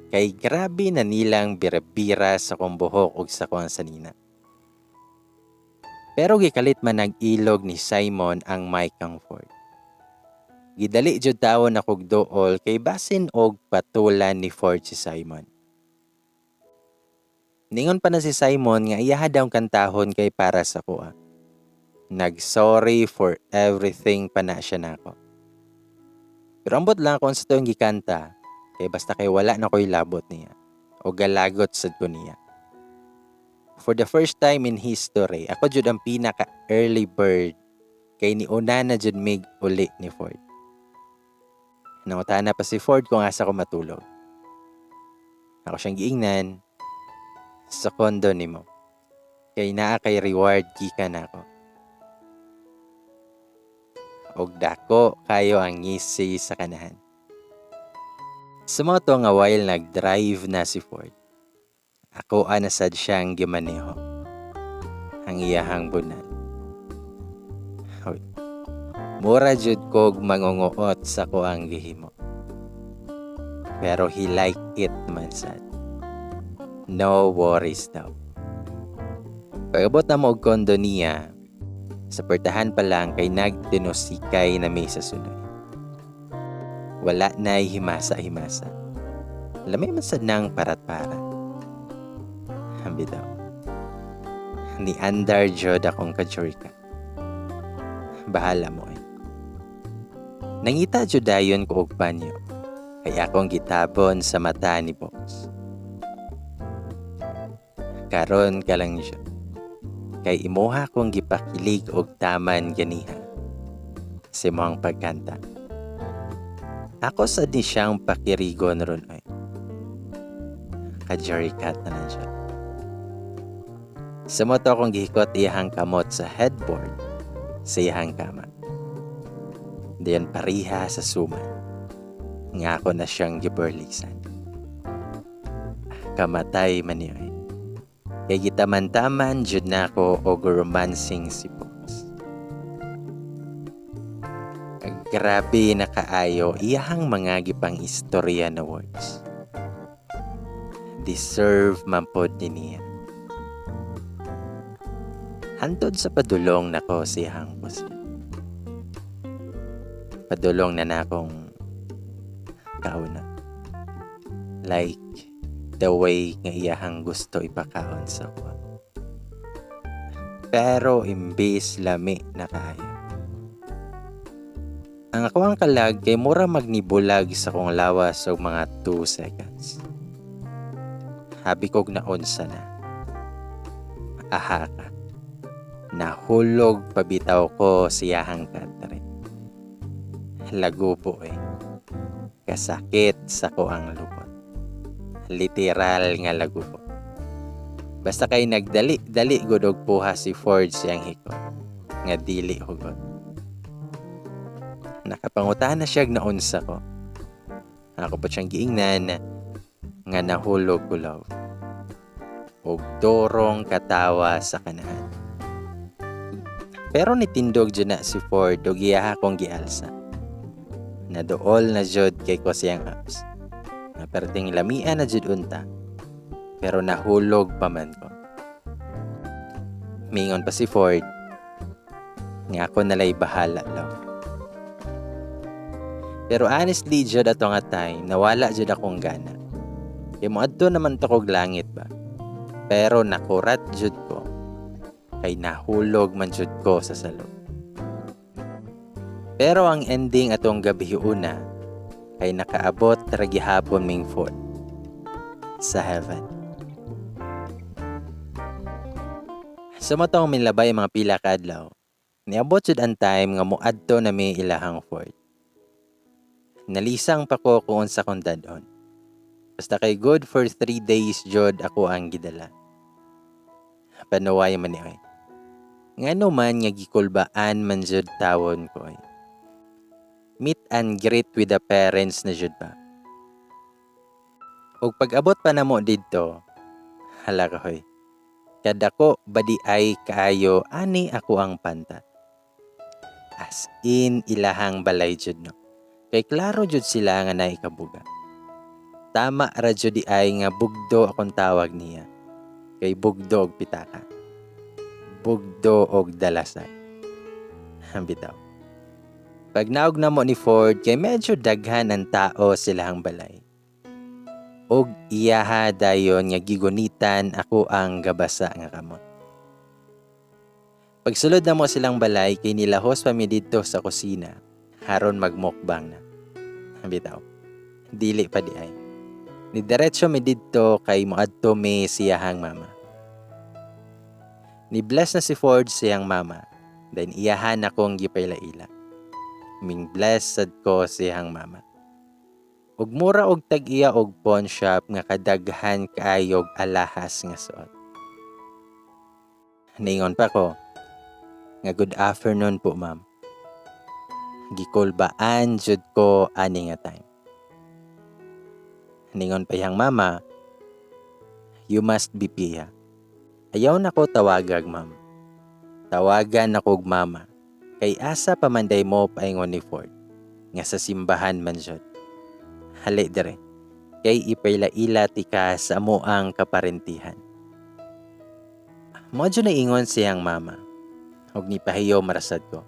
Kay grabe na nilang bira-bira sa kong buhok ug sa kong sanina. Pero gikalit man nag-ilog ni Simon ang mic kang Ford. Gidali jud tawon akog duol kay basin og patulan ni Ford si Simon. Ningon pa na si Simon nga iyaha daw kantahon kay para sa kuha. Nag-sorry for everything pa na siya nako. Pero ambot lang kung sa tuwing gikanta, kay basta kay wala na ko'y labot niya o galagot sad ko niya. For the first time in history, ako jud ang pinaka early bird kay niuna na jud mig uli ni Ford. Nangutana pa si Ford kung asa ko matulog. Ako siyang giingnan, "Sa condo nimo. Kay naa kay reward gikan nako." Og dako kayo ang ngisi sa kanahan. Sa mga to nga while nag-drive na si Ford, ako ana sad siyang gimaneho. Ang iyahang bunan. Hoy. Mura jud kog mangunguot sa kuang gihimo. Pero he like it man sad. No worries daw. Pag-abot na mo og kondo niya, sa portahan pa lang kay nagtinusikay na may sa sunoy. Wala na'y himasa-himasa. Lamay man sad nang parat-parat. Bitaw. Ni andar jud akong kajurka. Bahala mo eh. Nangita jud dayon ko og banyo. Kay Kay akong gitabon sa mata ni Box. Karon ka lang siya. Kay imuha kong gipakilig og taman ganiha sa imong pagkanta. Ako sad ni siyang pakirigon ron ay. Ka-Jerry cat na lang siya. Sa mao to akong gihikot iyahang kamot sa headboard sa iyahang kama. Dayon pariha sa suman nga ako na siyang giburlisan. Kamatay man niya ay. Kay gitaman-taman jud nako og romancing si Box. Grabe na kaayo iyahang mga gipang istorya na words. Deserve man pod ni niya. Hantod sa padulong nako sa iyahang puslad. Padulong na nakong kauna. Like the way nga iyahang gusto ipakaon sa kuha. Pero imbis lami na kaayo. Ang ako ang kalag kay mura magnibulag sa kong lawas og mga 2 seconds. Habi kog naunsa na. Aha ka. Nahulog pabitaw ko siyahang katre. Lagubo eh. Kasakit sa ko ang lubot. Literal nga lagubo. Basta kay nagdali, dali gud og puha si Ford siyang hikot. Nga dili hugot. Nakapangutana siya naunsa ko. Ako pa siyang giingnan nga nahulog ko, love. Og dorong katawa sa kanahan. Pero nitindog jud na si Ford og iya akong gialsa. Naduol na jud kay ko siyang apps. Nga perting lamia na jud unta. Pero nahulog pa man ko. Mingon pa si Ford nga ako nalay bahala, love. Pero honestly jud ato nga time nawala jud akong gana. Kay moadto naman to kog langit ba. Pero nakurat jud ko kay nahulog man jud ko sa salog. Pero ang ending atong gabi una kay nakaabot ra gihapon ming Ford sa heaven. Sa matong minlabay mga pila ka adlaw, niabot jud ang time nga moadto na mi ilahang Ford. Nalisang pa ko kung unsa kong dad-on. Basta kay good for 3 days jud ako ang gidala. Panuway man ni oy. Ngano man nga gikulbaan man jud tawon ko oy. Meet and greet with the parents na jud ba. Ug pag-abot pa namo didto, hala ka hoy. Kadako badi ay kaayo ani ako ang pantat. As in ilahang balay jud no. Kay klaro jud sila nga naikabuga. Tama ra jud di ay nga bugdo akong tawag niya. Kay bugdo og pitaka. Bugdo og dalasay. Bitaw. Pag naog na mo ni Ford kay medyo daghan ang tao silahang balay. Og iyaha dayon nga gigunitan ako ang gabasa nga kamot. Pagsulod na mo silang balay kay nilahos pa mi didto sa kusina haron magmukbang na. Bitaw. Dili pa di ay. Ni diretso mi didto kay moadto mi siyahang mama. Ni bless na si Ford siyang mama. Then iyahan akong gipailaila. Ming bless sad ko siyang mama. Ug mura og tag-iya og pawn shop nga kadaghan kaayog alahas nga suot. Ningon pa ko nga good afternoon po, ma'am. Gikulbaan jud ko ani nga time. Ningon pa iyang mama, you must be Pia. Ayaw na ko tawagag, ma'am. Tawagan ako og mama. Kay asa pa man day mo paingon ni Ford nga sa simbahan man jud. Hali dire. Kay ipailaila ti ka sa amoang kaparentihan. Mo jud naingon siyang mama. Og nipahiyo marasad ko.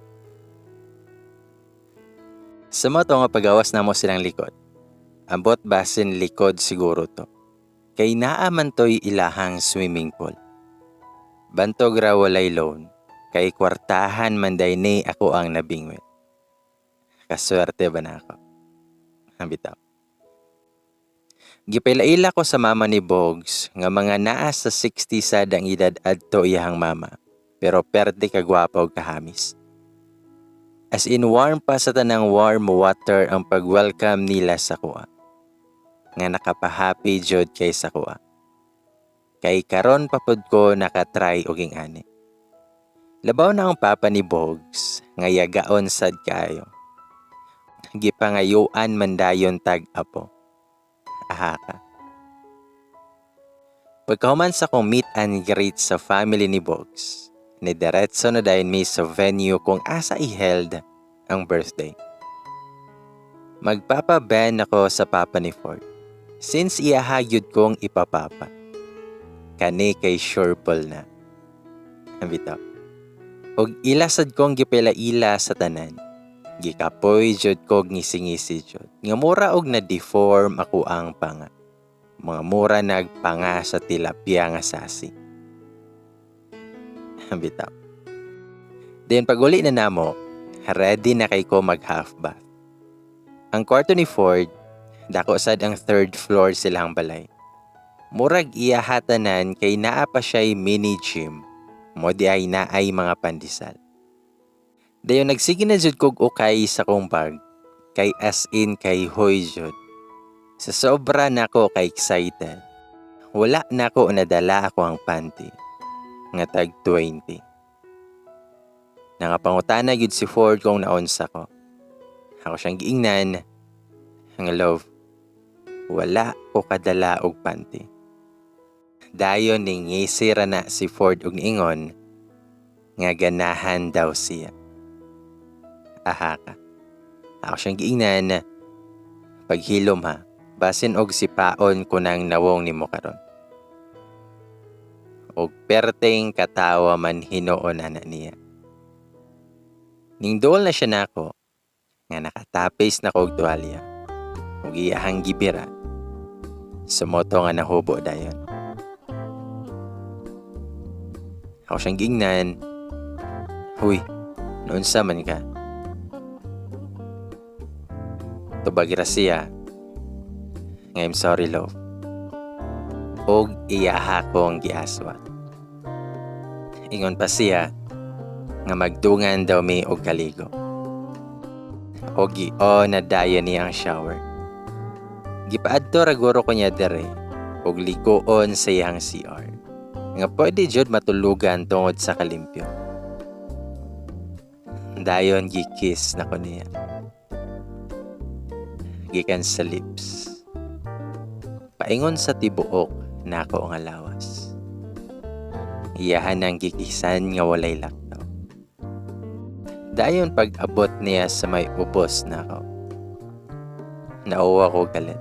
Sa mo to nga pagawas namo silang likod. Ambot basin likod siguro to. Kay naa man to'y ilahang swimming pool. Bantog ra walay loan. Kay kwartahan man day ni ako ang nabingwit. Kaswerte ba na ako? Bitaw. Gipaila-ila ko sa mama ni Bogs nga mga naa sa 60 sad ang edad adto iyahang mama, pero perte kagwapa og kahamis. As in, warm pa sa tanang warm water ang pag-welcome nila sa kuha. Nga nakapahappy jud kay sa kuha. Kay karon pa pud ko nakatry og ani. Labaw na ang papa ni Bogs nga yagaon sad kaayo. Gipangayuan man dayon tag apo. Aha ka. Pagkahuman sa kong meet and greet sa family ni Bogs, ni diretso na dayon mi sa venue kung asa i-held ang birthday. Magpapa-Ben ako sa papa ni Ford, since iyaha gyud kong ipapapa. Kani kay sure ball na. Bitaw. Og ila sad kong gipaila-ila sa tanan. Gikapoy jud kog ngisi-ngisi jud. Nga mura og na-deform ako ang panga. Mga mura nagpanga sa tilapia nga sasi. Bitaw. Then pag uli na namo, ready na kay ko mag half bath. Ang kwarto ni Ford, dako sad ang third floor silang balay. Murag iya tanan kay naa pa siya'y mini gym. Mo di ay naay mga pandesal. Dayon nagsige na jud kog ukay sa kong bag kay as in kay hoy jud. Sa sobra nako kay excited, wala nako nadala ako ang panty nga tag 20. Nangapangutana gyud si Ford kung naunsa ko. Ako siyang giingnan nga, "Love, wala ko kadala og panty." Dayon ningisi ra na si Ford og niingon nga ganahan daw siya. Aha ka. Ako siyang giingnan, "Paghilom ha, basin og sipaon ko nang nawong nimo karon." Og perteng katawa man hinuon ana niya. Ningduol na siya nako nga nakatapis na kog tuwalya ug iyahang gibira. Sumoto nga nahubo dayon. Ako siyang giingnan, "Huy, naunsa man ka?" Tubag ra siya nga, "I'm sorry, love." Og iyaha kong giaswat. Ingon pa siya nga magdungan daw mi og kaligo. Og gi-on na dayon niya ang shower. Gipaadto ra guro ko niya dere og ligoon sa iyang CR. Nga pwede jud matulugan tungod sa kalimpyo. Dayon gikiss na ko niya. Gikan sa lips. Paingon sa tibuok nako nga lawas. Iyahan ang gikisan nga walay laktaw. Dayon pag-abot niya sa may ubos nako, nauwa ko galit.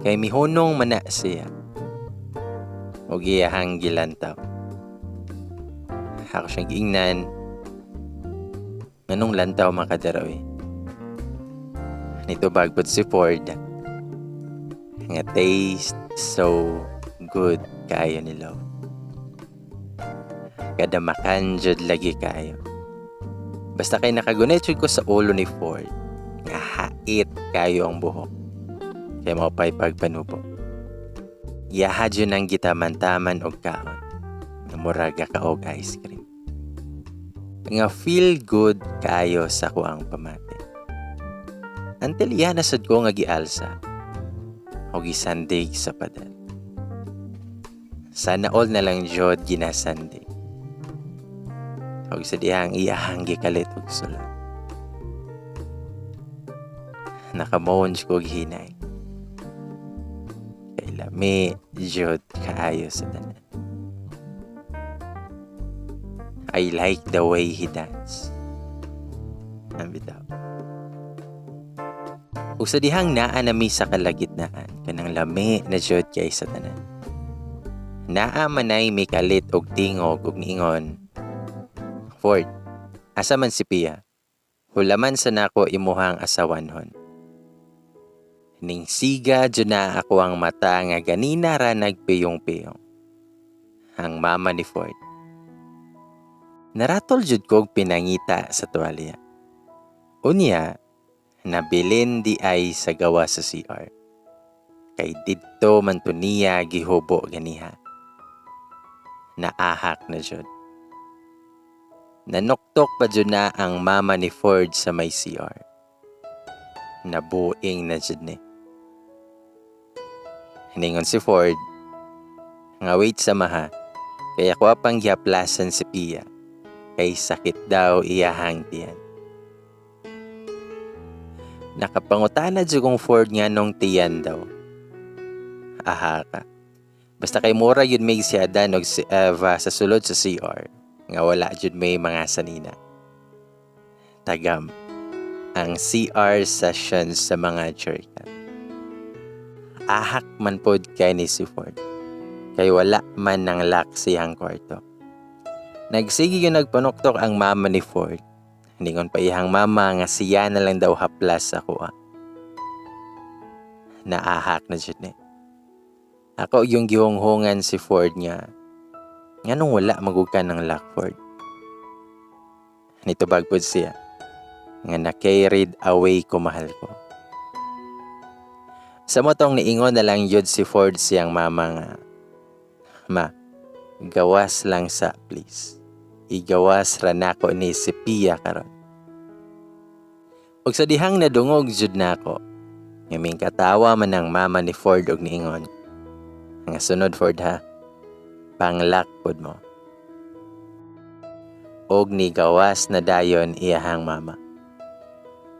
Kay mihunong man na siya. Og iyahang gilantaw. Ako siyang giingnan, "Nganong lantaw man ka dira oy?" Nitubag pod si Ford nga taste so good kaayo ni love. Kada makan jud lagi kaayo. Basta kay nakagunit jud ko sa ulo ni Ford nga hait kaayo ang buhok. Kay mao pa'y pagpanubo. Yaha jud ang gitaman-taman og kaon. Nga murag ka og ice cream. Nga feel good kaayo sa kuang pamati. Until iya na sad ko nga gialsa o gisandig sa pader. Sana all na lang jud ginasandig. Og sa dihang iyahang gikalit og sulod. Nakamoon ko og hinay. Kay lami jud kaayo sa tanan. I like the way he dance. Ang bitaw. Ug sa dihang naa nami sa kalagitnaan, kanang lami na jud kay sa tanan. Naa manay mikalit og tingog og niingon, "Ford, asa man si Pia? Hulaman sa nako imuhang asawanhon." Ning siga jud na ako ang mata nga ganina ra nagpiyong-piyong. Ang mama ni Ford. Naratol jud kog pinangita sa tuwalya. Unya, Nabilin di ay sa gawas sa CR. Kay didto man to niya gihubo ganiha. Naahak na jud. Nanuktok pa jud na ang mama ni Ford sa may CR. Nabuing na jud ni. Ningon si Ford nga wait sa maha, kay ako pang gihaplasan si Pia, kay sakit daw iyahang tiyan. Nakapangutana jud kong Ford nga nung tiyan daw. Aha ka. Basta kay mura yun may si Adan og si Eva sa sulod sa CR nga wala jud may mga sanina. Tagam ang CR session sa mga jurikan. Ahak man pod kay ni si Ford, kay wala man nang lock siyang kwarto. Nagsige yung nagpanuktok ang mama ni Ford. Ningon pa iyang mama nga siya na lang daw haplas sa kuha. Naahak na jud ni. Ako yung gihunghungan si Ford nga, nganong wala magug ka ng lock, Ford? Nitubag pod siya nga na-carried away ko, mahal ko. Sa motong niingon na lang yun si Ford siyang mama nga, "Ma, gawas lang sa please. Igawas ra nako ni si Pia karon." Ug sa dihang nadungog jud nako nga mingkatawa man ang mama ni Ford og niingon nga, "Sunod, Ford, ha, pang-lock pod mo." Og nigawas na dayon iyahang mama.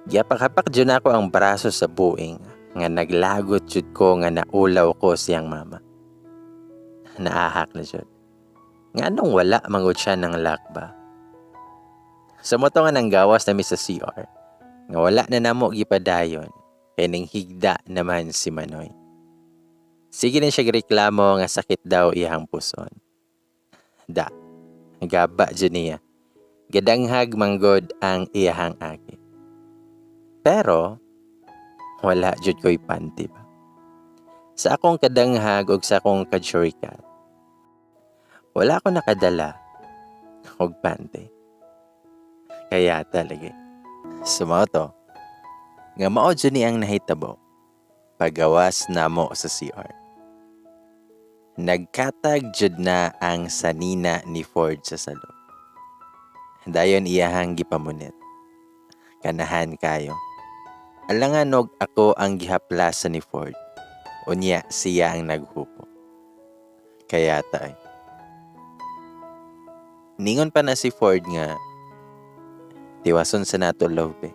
Giyapakapak jud nako ang braso sa buing nga naglagot jud ko nga naulaw ko siyang mama. Naahak na jud. Nganong wala mangud siya ng lock ba? Sa moto nga nang gawas nami sa CR, nga wala na namo gipadayon, kay ning higda naman si Manoy. Sige na siya reklamo nga sakit daw iyang puson. Da, gaba jud niya. Gadanghag manggod ang iyahang agi. Pero, wala jud ko'y panty ba. Sa akong kadanghag og sa akong kadshurikat, wala ko nakadala og panty. Kaya talaga. Sumao to, nga mao jud ni ang nahitabo pagawas namo sa CR. Nagkatag jud na ang sanina ni Ford sa salo. Dayon iyahang gipamunit. Kanahan kayo. Alangan og ako ang gihaplasan ni Ford. Unya siya ang naghupo. Kaya tay. Ningon pa na si Ford nga, "Tiwason sa nato, love eh."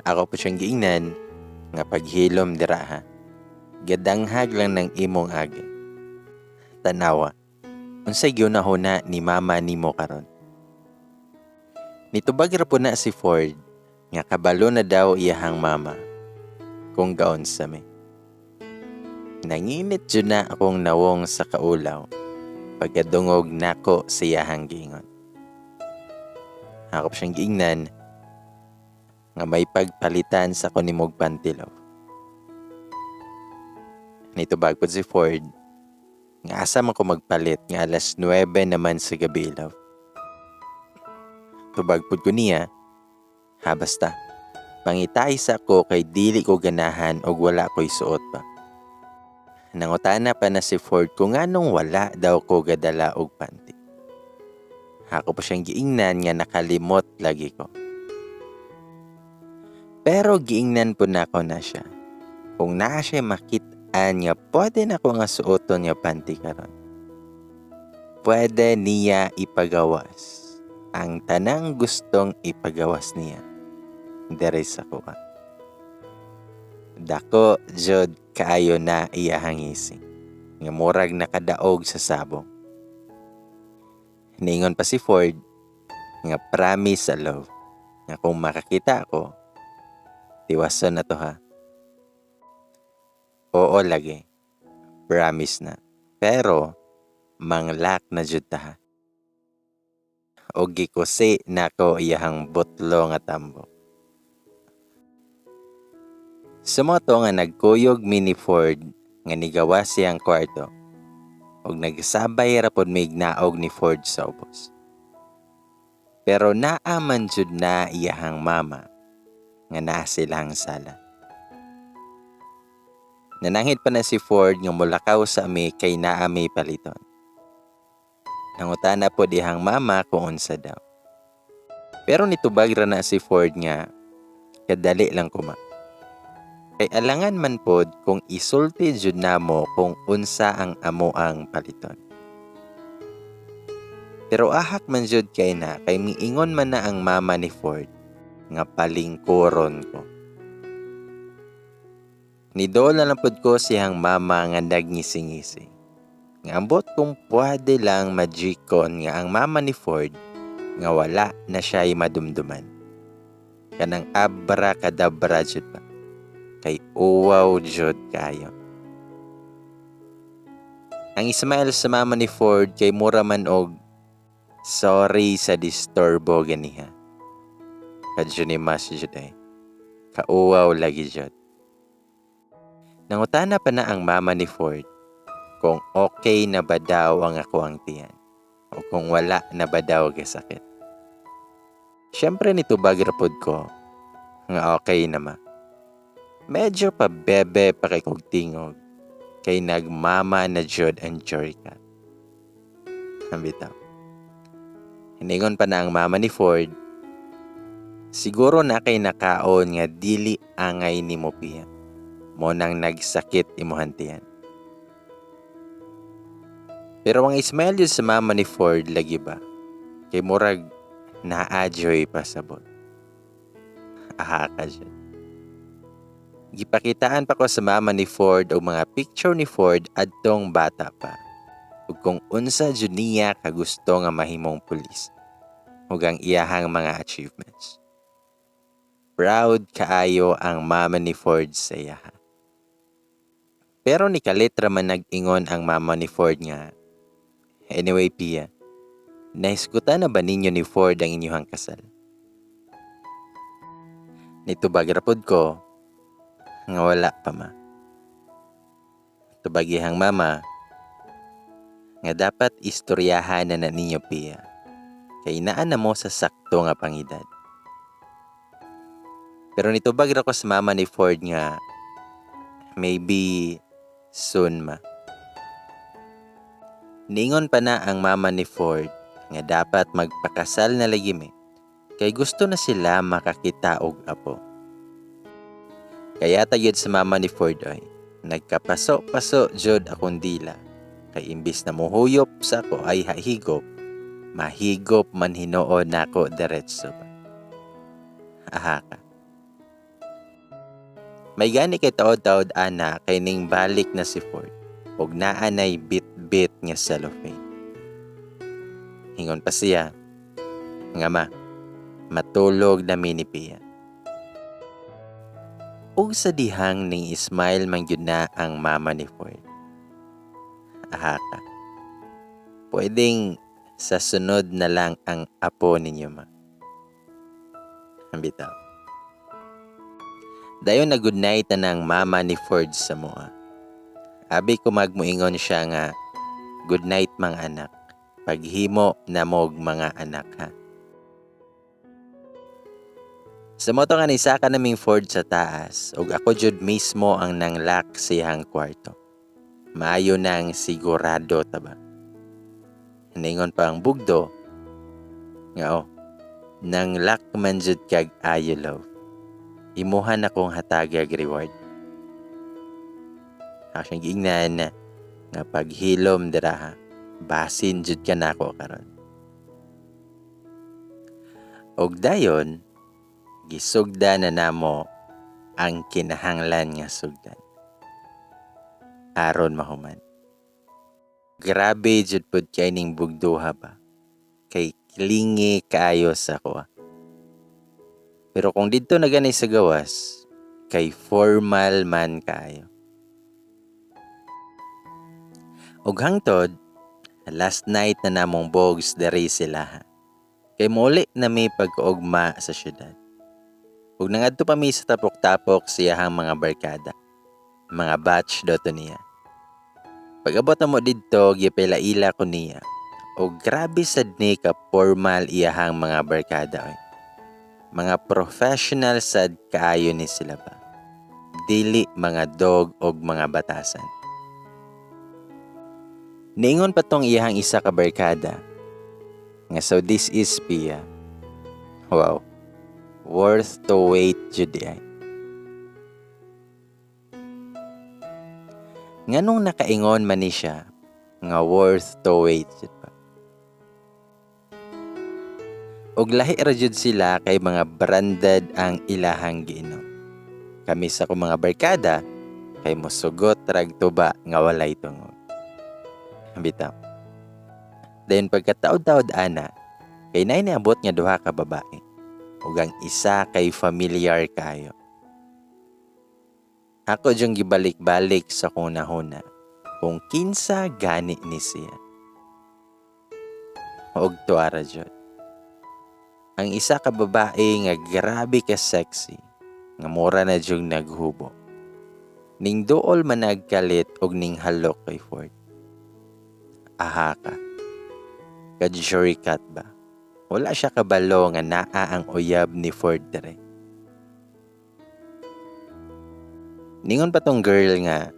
Ako po siyang giingnan nga, "Paghilom dira ha. Gadanghag lang ng imong agi. Tanawa, unsay giunahuna ni mama nimo karon?" Nitubag ra po na si Ford nga kabalo na daw iyahang mama kung gaunsa mi. Nanginit jud na akong nawong sa kaulaw pagkadungog nako sa iyahang giingon. Ako pa siyang giingnan nga, "May pagpalitan sa ko nimog panty, love." Nitubag pod si Ford nga, "Asa man ko magpalit nga alas 9 naman sa gabi, love?" Tubag pod ko niya, "Ha, basta pangitay sa ko kay dili ko ganahan og wala ko'y suot pa." Nangutana pa na si Ford kung nganong wala daw ko gadala og panty. Ako pa siyang giingnan nga nakalimot lagi ko. Pero giingnan po nako na siya kung naa siya makit-an nga pwede na ko nga suoton nga panty karon, pwede niya ipagawas ang tanang gustong ipagawas niya diri sa kuha. Dako jud kaayo na iyahang ngisi nga murag nakadaog sa sabong. Niingon pa si Ford nga promise sa love nga kung makakita ako, tiwason na to ha. Oo lagi. Promise na. Pero mang-lock na jud ta ha. Og gikusi nako iyahang butlo nga tambo. Sumoto nga nagkuyog mi ni Ford nga nigawas siyang kwarto ug nagsabay ra pod mig naog ni Ford sa ubos. Pero naa man jud na iyahang mama nga naa silang sala. Nananghid pa na si Ford nga mulakaw sa ami kay naa mi paliton. Nangutana pod iyang mama kung unsa daw. Pero nitubag ra na si Ford nga kadali lang kuma. Kay alangan man pod kung isulti jud namo kung unsa ang amo ang paliton. Pero ahak man jud kay na kay miingon man na ang mama ni Ford nga palingkuron ko. Nidol na lang pod ko siyang mama nga nagngisi-ngisi. Nga ambot kung pwede lang magikon nga ang mama ni Ford nga wala na siya'y madumduman. Kanang abra kadabra jud ba. Kay uwaw jud kayo. Ang smile sa mama ni Ford kay mura man og sorry sa disturbo ganiha. Kadyo ni mas jud ay. Kauwaw lagi jud. Nangutana pa na ang mama ni Ford kung okay na ba daw ang ako ang tiyan o kung wala na ba daw gasakit. Siyempre nitubag ra pod ko nga okay na ma. Medyo pa bebe pa kay kog tingog kay nagmama na jud ang Jorica. Ambitaw. Hiningon pa na ang mama ni Ford, siguro na kay nakaon nga dili angay nimo, Pia. Mo nang nagsakit imuhang tiyan. Pero ang smile yun sa mama ni Ford lagi ba? Kay murag naa-joy pasabot. Aha ka dyan. Gipakitaan pa ko sa mama ni Ford og mga picture ni Ford adtong bata pa. Ug kung unsa jud niya kagusto nga mahimong pulis ug ang iyahang mga achievements. Proud kaayo ang mama ni Ford sa iyaha. Pero ni kalit ra man nag-ingon ang mama ni Ford nga, "Anyway, Pia, nahisgutan na ba ninyo ni Ford ang inyuhang kasal?" Nitubag ra pod ko nga wala pa, ma. Tubag iyang mama nga dapat istoryahan na na ninyo, Pia. Kay naa na mo sa sakto nga pangidad. Pero nitubag ra ko sa mama ni Ford nga maybe soon, ma. Ningon pa na ang mama ni Ford nga dapat magpakasal na lagi mi kay gusto na sila makakita og apo. Kaya tayod sa mama ni Ford ay nagkapaso-paso jud akong dila kay imbis na muhuyop sa ako ay hahigop, mahigop man hinuon nako diretso ba. Aha ka. May gani kay taod-taod ana kay ning balik na si Ford ug naa nay bit-bit nga cellophane. Ingon pa siya nga ma, matulog na mi ni Pia. Ug sa dihang ning smile man gyud na ang mama ni Ford. Aha ka. Pwedeng sa sunod na lang ang apo ninyo, ma. Ambitaw. Dayon na good night na ng mama ni Ford sa moa. Abi ko magmuingon siya nga, "Good night, mga anak. Paghimo na mog mga anak ha." Sa moto nga nisaka naming Ford sa taas ug ako jud mismo ang nang-lock sa iyang kwarto. Maayo nang sigurado ta ba. Ningon pa ang bugdo nga oh, nang-lock man jud kag ayo, love. Imuha na kong hatagag reward. Ako siyang giingnan nga paghilom dira ha. Basin jud ka nako karon. Og dayon gisugda na namo ang kinahanglan nga sugdan aron mahuman. Grabe jud pud kay ning bugduha ba. Kay clingy kaayo sa ako. Pero kung didto na gani sa gawas, kay formal man kaayo. Ug hangtod, last night na namong bogs diri sila ha. Kay muli na mi pagkaugma sa syudad. Ug nangadto pa mi sa tapok-tapok siyahang mga barkada. Mga batch do to niya. Pag-abot na mo didto, gipila-ila ko niya. O grabe sad ni ka formal iyahang mga barkada oy. Mga professional sad kaayo ni sila ba. Dili mga dog og mga batasan. Niingon pa tong iyahang isa ka barkada nga, "So this is Pia. Wow. Worth to wait jud diay." Nganong nakaingon man ni siya nga worth to wait jud pa? Og lahi ra jud sila kay mga branded ang ilahang giinom. Kami sa akong mga barkada kay mosugot rag tuba nga walay tungog. Bitaw. Dayon pagkataod-taod ana, kay naay niabot nga duha ka babae. Ug ang isa kay familiar kaayo. Ako jung gibalik-balik sa akong hunahuna kung kinsa gani ni siya. Og tuara jud. Ang isa ka babae nga grabe ka sexy, nga mura na jung naghubo. Ning duol man nagkalit og ning halok kay Ford. Aha ka. Ka-jury cut ba? Wala siya kabalo nga naa ang uyab ni Ford dire. Ningon pa tong girl nga,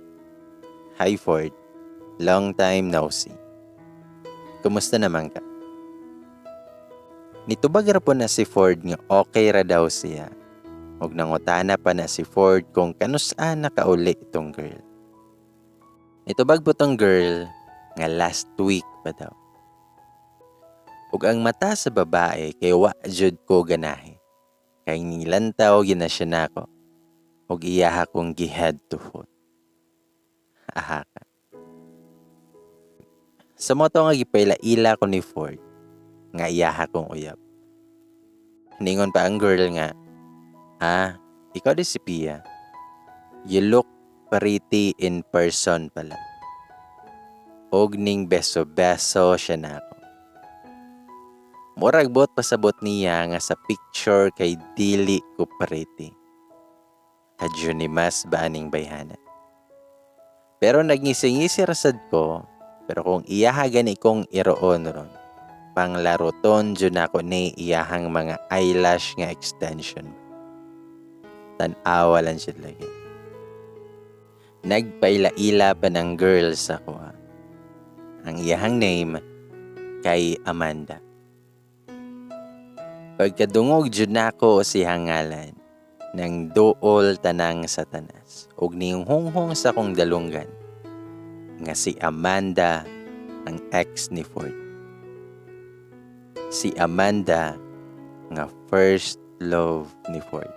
"Hi Ford, long time no see. Kumusta naman ka?" Nitubag ra po na si Ford nga okay ra daw siya. Ug nangutana pa na si Ford kung kanus-a nakauli itong girl. Nitubag po tong girl nga last week pa daw. Ug ang mata sa babae kay wa jud ko ganahi. Kay nilantaw gyud na siya nako. Ug iyaha kong gi-head to foot. Aha ka. Sa mao to nga gipaila-ila ko ni Ford nga iyaha kong uyab. Ningon pa ang girl nga, "Ah, ikaw di si Pia. You look pretty in person pala." Og ning beso-beso siya nako. Murag buot pasabot niya nga sa picture kay dili ko pretty. Kadyo ni mas ba aning bayhana. Pero nagngisi-ngisi rasad ko, pero kung iyaha gani kong iroon ron, panglaruton jud nako ni iyahang mga eyelash nga extension. Tan-awa lang siya lagi. Nagpaila-ila pa ng girl sa kuha. Ang iyahang name kay Amanda. Pagkadungog jud nako siyang ngalan, nang duol tanang satanas ug nihunghong sa kong dalunggan nga si Amanda ang ex ni Ford. Si Amanda nga first love ni Ford.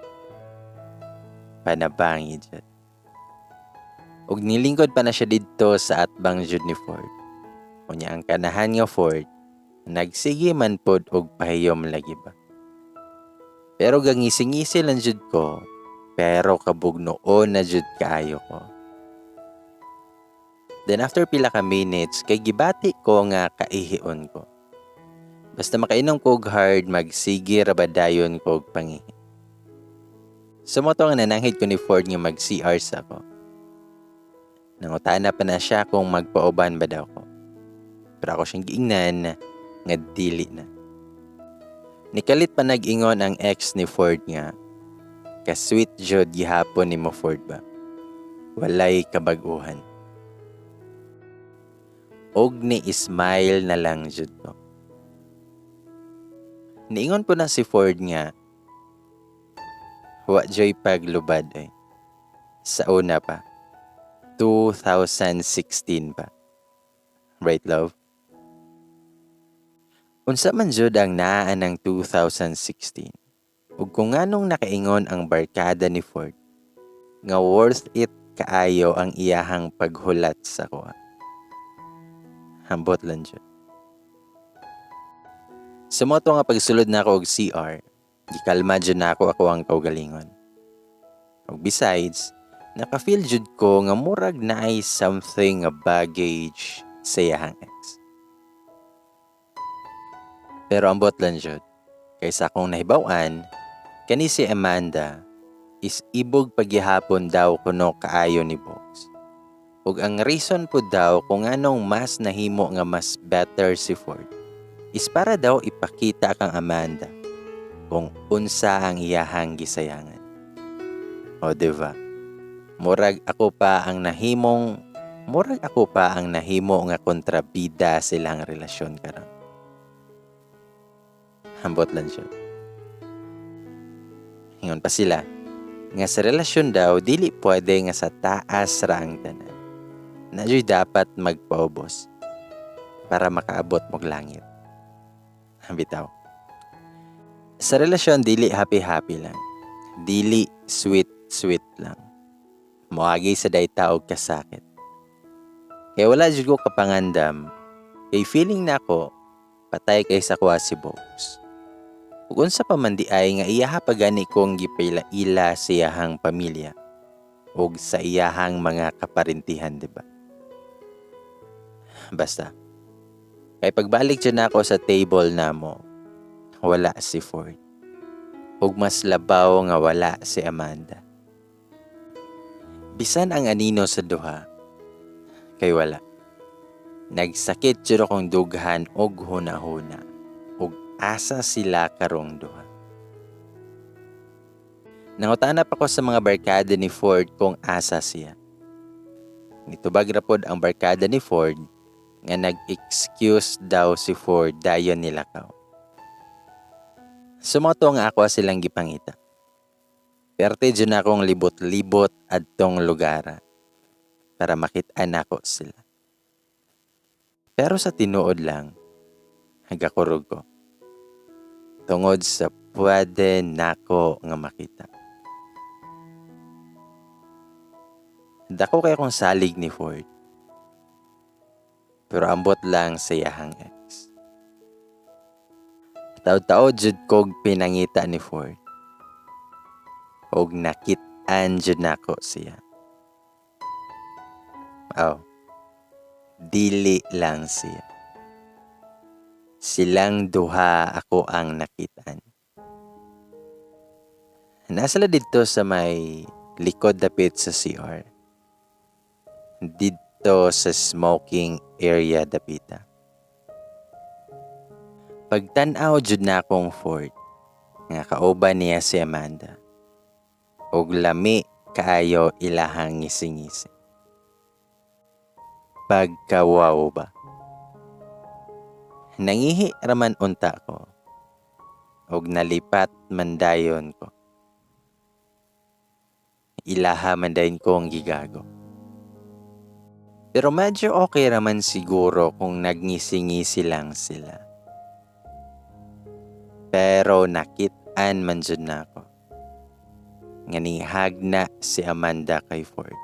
Panabangi jud. Ug nilingkod pa na siya didto sa atbang jud ni Ford. Unya ang kanahan nga Ford nagsige man pod og pahiyom lagi ba. Pero gangisi-ngisi lang jud ko, pero kabugnoon na jud kaayo ko. Then after pila ka minutes, kay gibati ko nga kaihion ko. Basta makainom ko og hard, magsige ra ba dayon ko og pangihi. Sa mao to nga nananghid ko ni Ford nga mag-CR sa ako. Nangutana pa na siya kung magpauban ba daw ko. Pero ako siyang giingnan nga dili na. Nikalit pa nag-ingon ang ex ni Ford nga, "Ka-sweet jud gihapon nimo, Ford ba? Walay kabag-uhan." Og ni smile na lang jud ko. Niingon po na si Ford nga, "Wa joy paglubad ay. Sa una pa, 2016 pa. Right, love?" Unsa man jud ang naa ng 2016? Ug kung nganong nakaingon ang barkada ni Ford nga worth it kaayo ang iyahang paghulat sa kuha. Ambot lang jud. Sa mao to nga pagsulod nako og CR, gikalma jud nako ako ang kaugalingon. Ug besides, naka-feel jud ko nga murag naay something nga baggage sa iyahang ex. Pero ambot lang jud, kay sa akong nahibaw-an, kani si Amanda is ibog paghihapon daw kuno kaayo ni Bogs. Ug ang reason po daw kung anong mas nahimo nga mas better si Ford is para daw ipakita kang Amanda kung unsa ang iyahang gisayangan. O, diba? Murag ako pa ang nahimo nga kontrabida silang relasyon karon. Ambot lang siya. Ingon pa sila nga sa relasyon daw dili pwede nga sa taas ra ang tanan. Naa juy dapat magpaubos para makaabot mog langit. Bitaw. Sa relasyon, dili happy-happy lang. Dili sweet-sweet lang. Moagi sa dayta og kasakit. Kay wala jud ko kapangandam. Kay feeling nako patay kay sa kuha si Bogs. Ug unsa pa man di ay nga iyaha pa gani kong gipaila-ila sa iyahang pamilya ug sa iyahang mga kaparintihan, di ba? Basta. Kay pagbalik dyan ako sa table namo, wala si Ford. Ug mas labaw nga wala si Amanda. Bisan ang anino sa duha, kay wala. Nagsakit jud akong dughan og hunahuna ug asa sila karong duha. Nangutana pa ko sa mga barkada ni Ford kung asa siya. Nitubag ra pod ang barkada ni Ford nga nag-excuse daw si Ford, dayon nilakaw. Sumoto nga ako silang gipangita. Perte jud akong libot-libot adtong lugara para makit-an nako sila. Pero sa tinuod lang, nagakurog ko tungod sa pwede nako nga makita. Dako kay akong salig ni Ford. Pero ambot lang sa iyahang ex. Taod-taod jud kog pinangita ni Ford. Og nakit-an jud nako siya. Aw, dili lang siya. Silang duha ako ang nakitaan. Nasa la didto sa may likod dapit sa CR. Didto sa smoking area dapita. Pagtan-aw jud na akong Ford nga kauban niya si Amanda. Og lami kaayo ilahang ngisi-ngisi. Pagkawaw ba? Nangihi raman unta ko. Og nalipat man dayon ko. Ilaha man dayon ko ang gigago. Pero medyo okay raman siguro kung nagngisi-ngisi lang sila. Pero nakit-an man jud nako nga nihag na si Amanda kay Ford.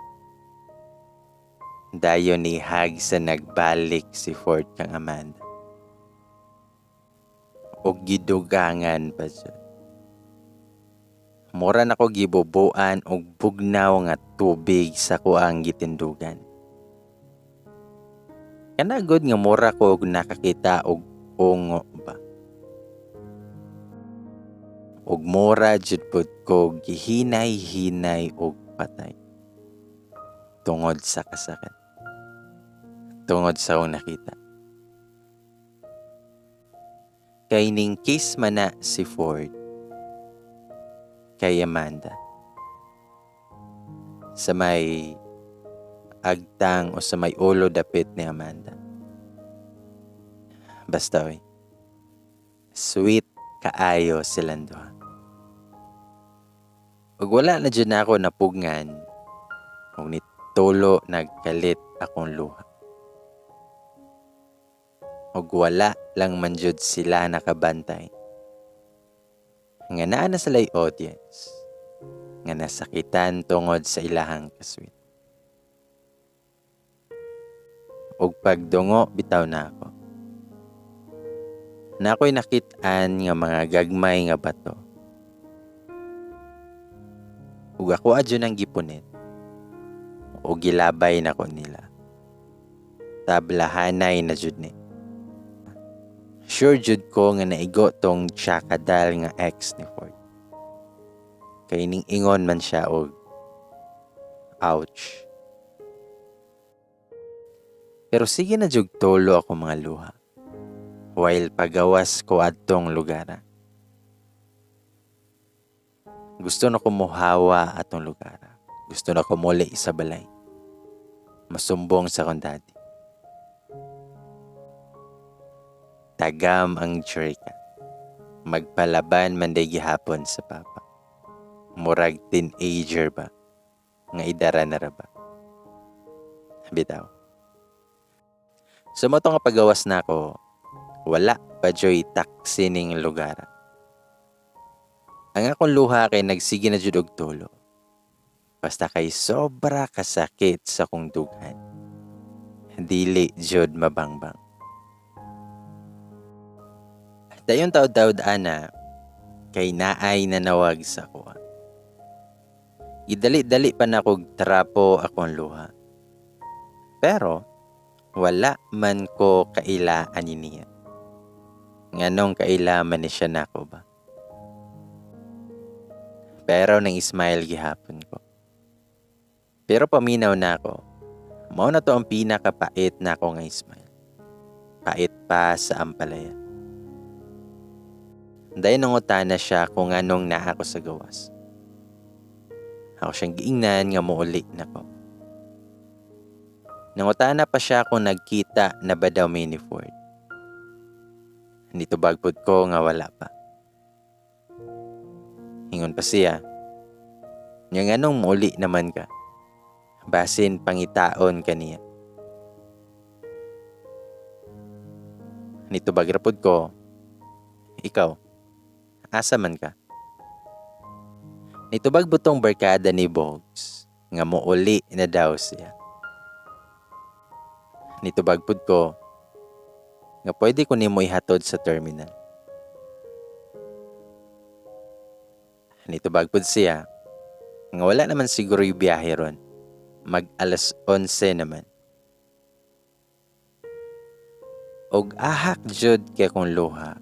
Dayon nihag sa nagbalik si Ford kang Amanda. Og gidugangan pa jud. Mura nako gibubuan og bugnaw nga tubig sa kuang gitindugan. Kanagod nga mura ko og nakakita og ungo ba. Og mura jud pud ko gihinay-hinay og patay. Tungod sa kasakit. Tungod sa akong nakita. Kay ning kiss man na si Ford kay Amanda. Sa may agtang o sa may ulo dapit ni Amanda. Basta oy. Sweet kaayo silang duha. Ug wala na jud nako napugngan ug nitulo nagkalit akong luha. Ug wala lang man jud sila nakabantay. Nga naa na sila'y audience nga nasakitan tungod sa ilahang kasweet. Ug pagdungo bitaw nako. Nakoy nakit-an nga mga gagmay nga bato. Ug ako adyo nang gipunit. Ug gilabay nako nila. Tablahanay na jud ni. Sure jud ko nga naigo tong tiyakadal nga ex ni Ford. Kay ning ingon man siya og ouch. Pero sige na jug tulo ako mga luha while pagawas ko adtong lugar. Gusto na ko muhawa atong lugar. Gusto na ko muli sa balay. Masumbong sa akong daddy. Tagam ang Jerika. Magpalaban man day gihapon sa papa. Murag teenager ba? Nga idara na ra ba? Bitaw. Sa mo nga pagawas na ako, wala pa joy taxi ning lugar. Ang akong luha kay nagsige na jud og tulo. Basta kay sobra kasakit sa kong dughan. Dili jud mabangbang. Dayon taod-taod ana, kay naay nanawag sa kuha. Idali-dali pa na kog trapo akong luha. Pero wala man ko kaila ani niya. Nganong kaila man ni siya nako ba? Pero nang smile gihapon ko. Pero paminaw na ako. Mao na to ang pinakapait na ako nga smile. Pait pa sa ampalaya. Dayon nangutana siya kung anong naa ako sa gawas. Ako siyang giingnan nga muuli na ko. Nangutana pa siya kung nagkita na ba daw mi ni Ford. Nitubag pud ko nga wala pa. Ingon pa siya, nga nganong muuli naman ka? Basin pangitaon ka niya. Nitubag ra pud ko, ikaw, asa man ka? Nitubag butong barkada ni Bogs, nga muuli na daw siya. Nitubag pud ko, nga pwede ko nimo ihatod sa terminal. Nitubag pud siya, nga wala naman siguro yung biyahe ron. Mag 11:00 naman. Og ahak jud kay akong luha,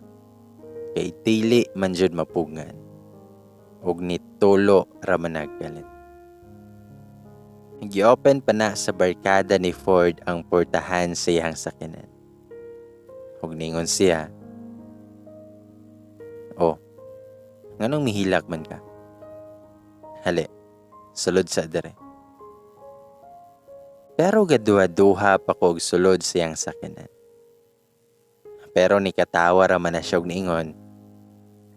kay dili man jud mapugngan. Og nitulo ra man nagkalit. Gi-open pa na sa barkada ni Ford ang portahan sa iyang sakyanan. Og ningon siya, oh, nganong mihilak man ka? Hali, sulod sa dere. Pero gaduha-duha pa ko og sulod sa iyang sakyanan. Pero ni katawa ra man na siya og niingon,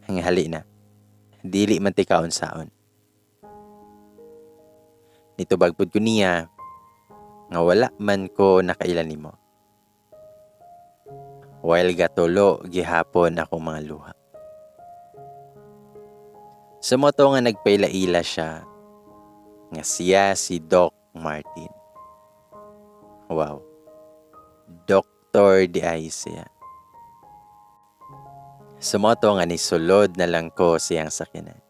ang hali na, dili man ti kaon saon. Nitubag pud ko niya, nga wala man ko nakaila nimo. While gatulo gihapon akong mga luha. Sa moto nga nagpaila-ila siya, nga siya si Doc Martin. Wow. Doktor di ay siya. Sa moto nga nisulod na lang ko siyang sakyanan.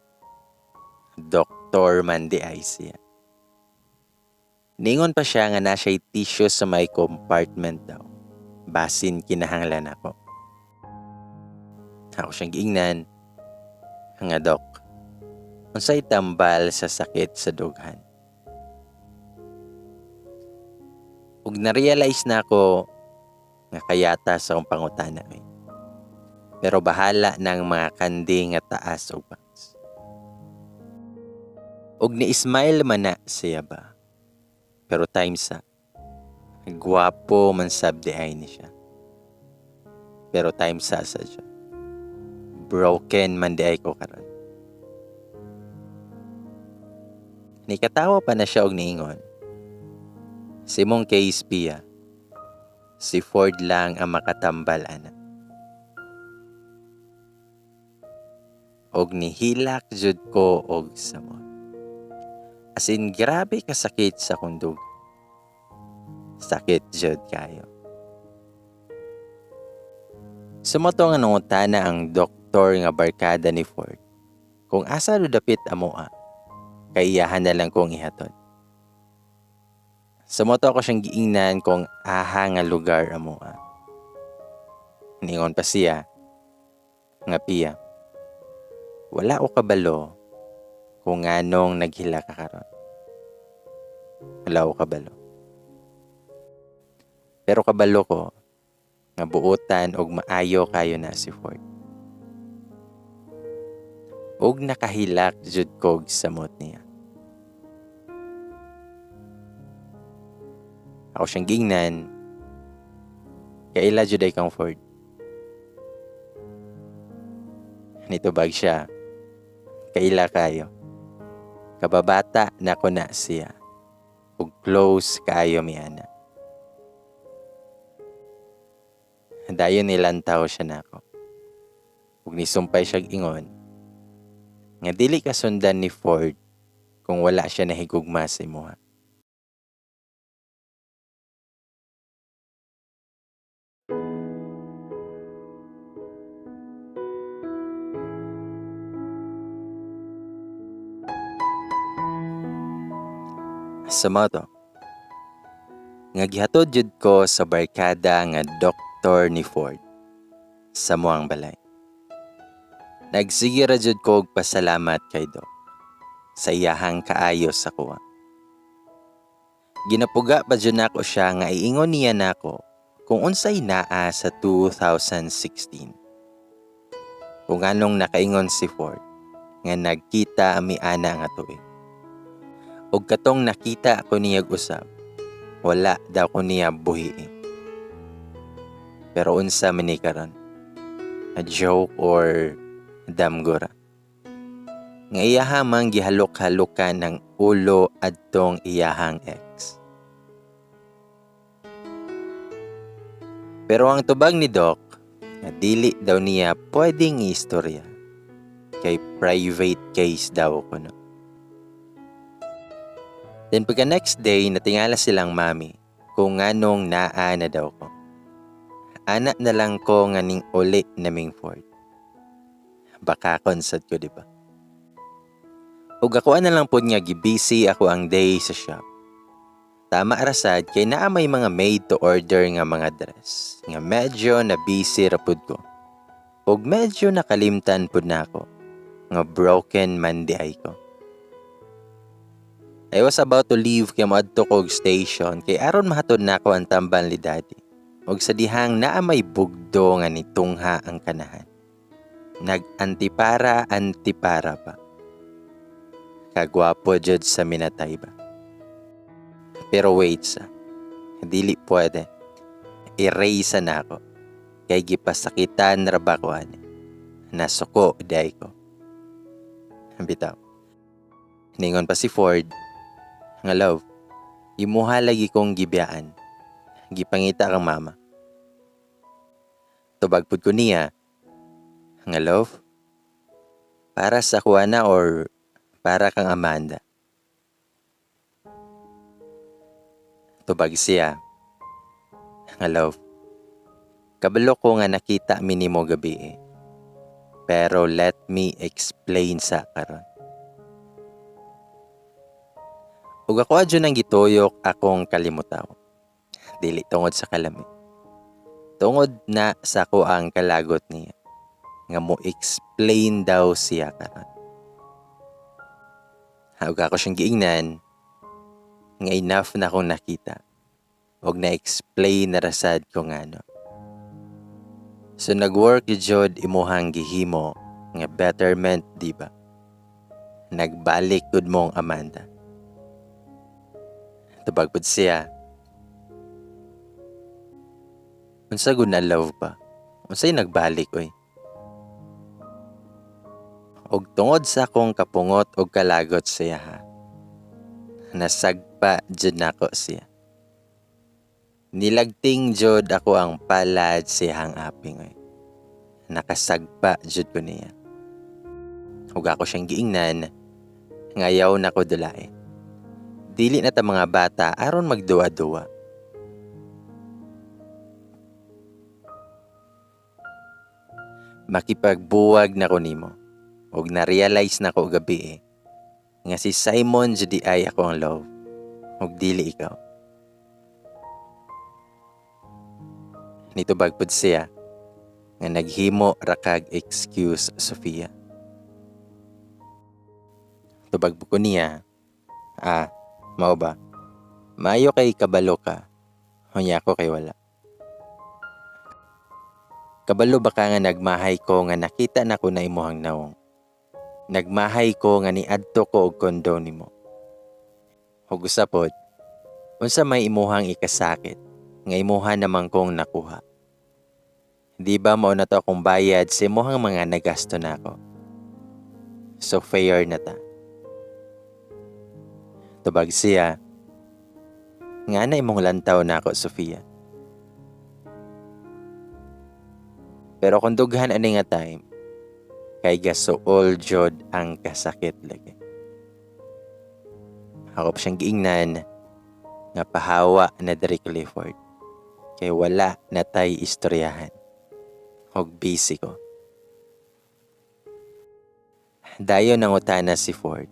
Doktor man di ay siya. Ningon pa siya nga na siya'y tissue sa may compartment daw. Basin kinahanglan ako. Ako siyang giingnan. Nga dok, unsay tambal sa sakit sa dughan? Ug na-realize na ako nga kayata sa akong pangutana. Pero bahala ng mga kandi nga taas og bangs. Ug ni-smile man na siya ba? Pero time sa, gwapo man sab di ay ni siya. Pero time sa sa siya. Broken man di ay ko karon. Nikatawa pa na siya og niingon. Si mong case Pia, si Ford lang ang makatambal ana. Og nihilak jud ko og samot. As in, grabe kasakit sa kundog. Sakit jud kayo. Sumoto nga nangutana ang doktor nga barkada ni Ford. Kung asa do dapit amoa, kay iyahan na lang kong ihatod. Sumoto ako siyang giingnan kung aha nga lugar amoa. Ningon pa siya, nga Pia, wala ko kabalo kung nganong naghila ka karon. Wala ko kabalo. Pero kabalo ko nga buotan og maayo kayo na si Ford. Og nakahilak jud kog samot niya. Ako siyang giingnan, kaila jud ay kang Ford. Nitubag siya, kaila kayo. Kababata na ko na siya. Ug close kaayo mi ana. Dayon nilantaw siya nako. Ug nisumpay siya ingon nga dili ka sundan ni Ford kung wala siya nahigugma sa imuha. Sa mao to, nga gihatod jud ko sa barkada nga doktor ni Ford sa muang balay. Nagsige ra jud ko og pasalamat kay Doc sa iyahang kaayo sa kuha. Ginapuga pa jud nako siya nga iingon niya nako kung unsay naa sa 2016. Kung anong nakaingon si Ford nga nagkita ami ana nga tuig. Og katong nakita ko niya usab, wala daw ko niya buhi. Pero unsa man ni karon? A joke or damgora? Nga iyaha mang gihalok-halokan ng ulo adtong iyahang ex. Pero ang tubag ni Doc, nga dili daw niya pwedeng istorya. Kay private case daw kuno. Then pagka next day, natingala silang mami kung nganong naa na daw ko. Ana na lang ko nga ning uli naming Ford. Baka konsad ko, di ba? Ug ako na lang pod nga gibisi ako ang day sa shop. Tama rasad kay naa may mga made to order nga mga dress nga medyo na busy ra pud ko. Ug medyo nakalimtan pud nako nga broken man di ay ko. I was about to leave kay moadto ko og station kay aron mahatod nako ang tambal ni Daddy. Ug sa dihang naa may bugdo nga nitungha ang kanahan. Nag-antipara-antipara pa. Kagwapo jud sa minatay ba. Pero wait sa, dili pwede. Erase na ako. Kay gipasakitan ra ba ko ani. Nasuko day ko. Bitaw. Ningon pa si Ford, nga love, imuha lagi kong gibiyaan. Gipangita kang mama. Tubag pud ko niya, nga love, para sa kuha na or para kang Amanda. Tubag siya, nga love, kabalo ko nga nakita minimo gabi eh. Pero let me explain sa karon. Ug ako adyo nang gituyok akong kalimutaw. Dili tungod sa kalami. Tungod na sa ko ang kalagot niya. Nga mo explain daw siya karon. Ug ako siyang giingnan nga enough na akong nakita. Ug na-explain na rasad ko ngano. So nag-work jud imuhang gihimo nga betterment, di ba? Nagbalik gud mong Amanda. Tubag pud siya. Unsa gud na love ba? Unsay nagbalik oy? Og tungod sa akong kapungot og kalagot siya ha. Nasagpa jud nako siya. Nilagting jud ako ang palad siyang aping oy. Nakasagpa jud ko niya. Ug ako siyang giingnan ngayaw nako dulae. Dili na ta mga bata aron magduwa-duwa. Makipagbuwag na ko nimo. Og na-realize na ko gabi eh. Nga si Simon jud ay ako ang love. Og dili ikaw. Nitubag pud siya nga naghimo ra kag excuse Sofia. Tubag pud ko niya, mao ba? Maayo kay kabalo ka. Unya ako kay wala. Kabalo ba ka nga nagmahay ko nga nakita na ko na imuhang nawong? Nagmahay ko nga niadto ko og condo nimo. Ug usa pod, unsa may imuhang ikasakit nga imuha naman kong nakuha? Di ba mao na to akong bayad sa imuhang mga nagasto nako? So fair na ta. Tubag siya, nga na imong lantaw nako, Sofia. Pero kung dughan ani nga time, kay gasuol jud ang kasakit lagi. Ako pa siyang giingnan nga pahawa na diri Clifford. Kay wala na tay istoryahan. Og busy ko. Dayon nangutana si Ford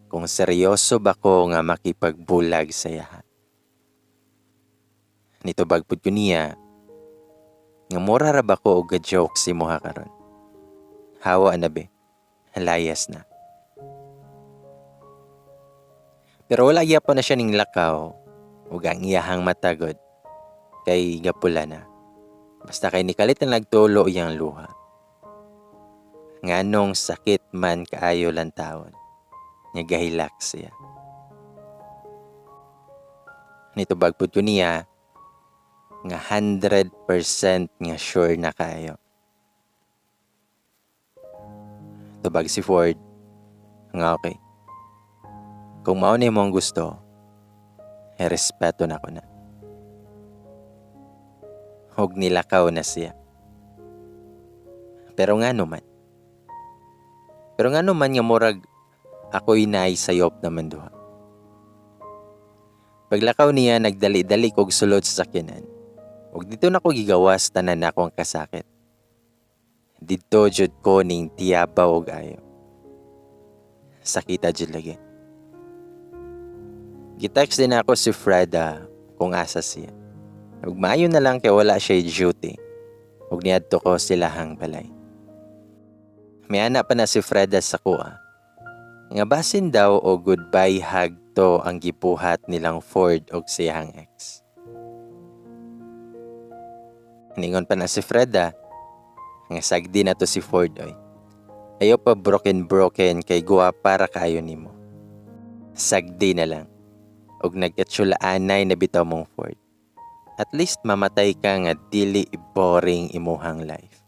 kung seryoso ba ko nga makipagbulag sa iyaha. Nitubag pud ko niya nga mura ra ba ko og ga-joke si imuha karon. Hawa na be, layas na. Pero wala gyapon na siya ning lakaw ug ang iyahang matagod kay gapula na. Basta kay nikalit na nagtulo iyang luha. Nganong sakit man kaayo lantawon, nga gahilak siya. Nitubag pud ko niya nga 100% nga sure na kaayo. Tubag si Ford nga okay. Kung mao na imong gusto, respeto na ko na. Hug nilakaw na siya. Pero nga naman. Pero nga naman nga murag ako'y naay sayop naman duha. Paglakaw niya, nagdali-dali kog sulod sa sakyanan. Ug dito na ko gigawas tanan na akong kasakit. Didto jud ko ning tiyabaw og ayo. Sakita jud lagi. Gitext din ako si Freda kung asa siya. Ug maayo na lang kay wala siya duty. Ug niadto ko silahang balay. May ana pa na si Freda sa kuha. Nga basin daw o goodbye hug to ang gibuhat nilang Ford og siyang ex. Ningon pa na si Freda nga sagdi na to si Ford oy. Ayaw pa broken broken kay guwa para kaayo nimo. Sagdi na lang. Og nagkatsulaanay na bitaw mong Ford. At least mamatay ka nga dili boring imuhang life.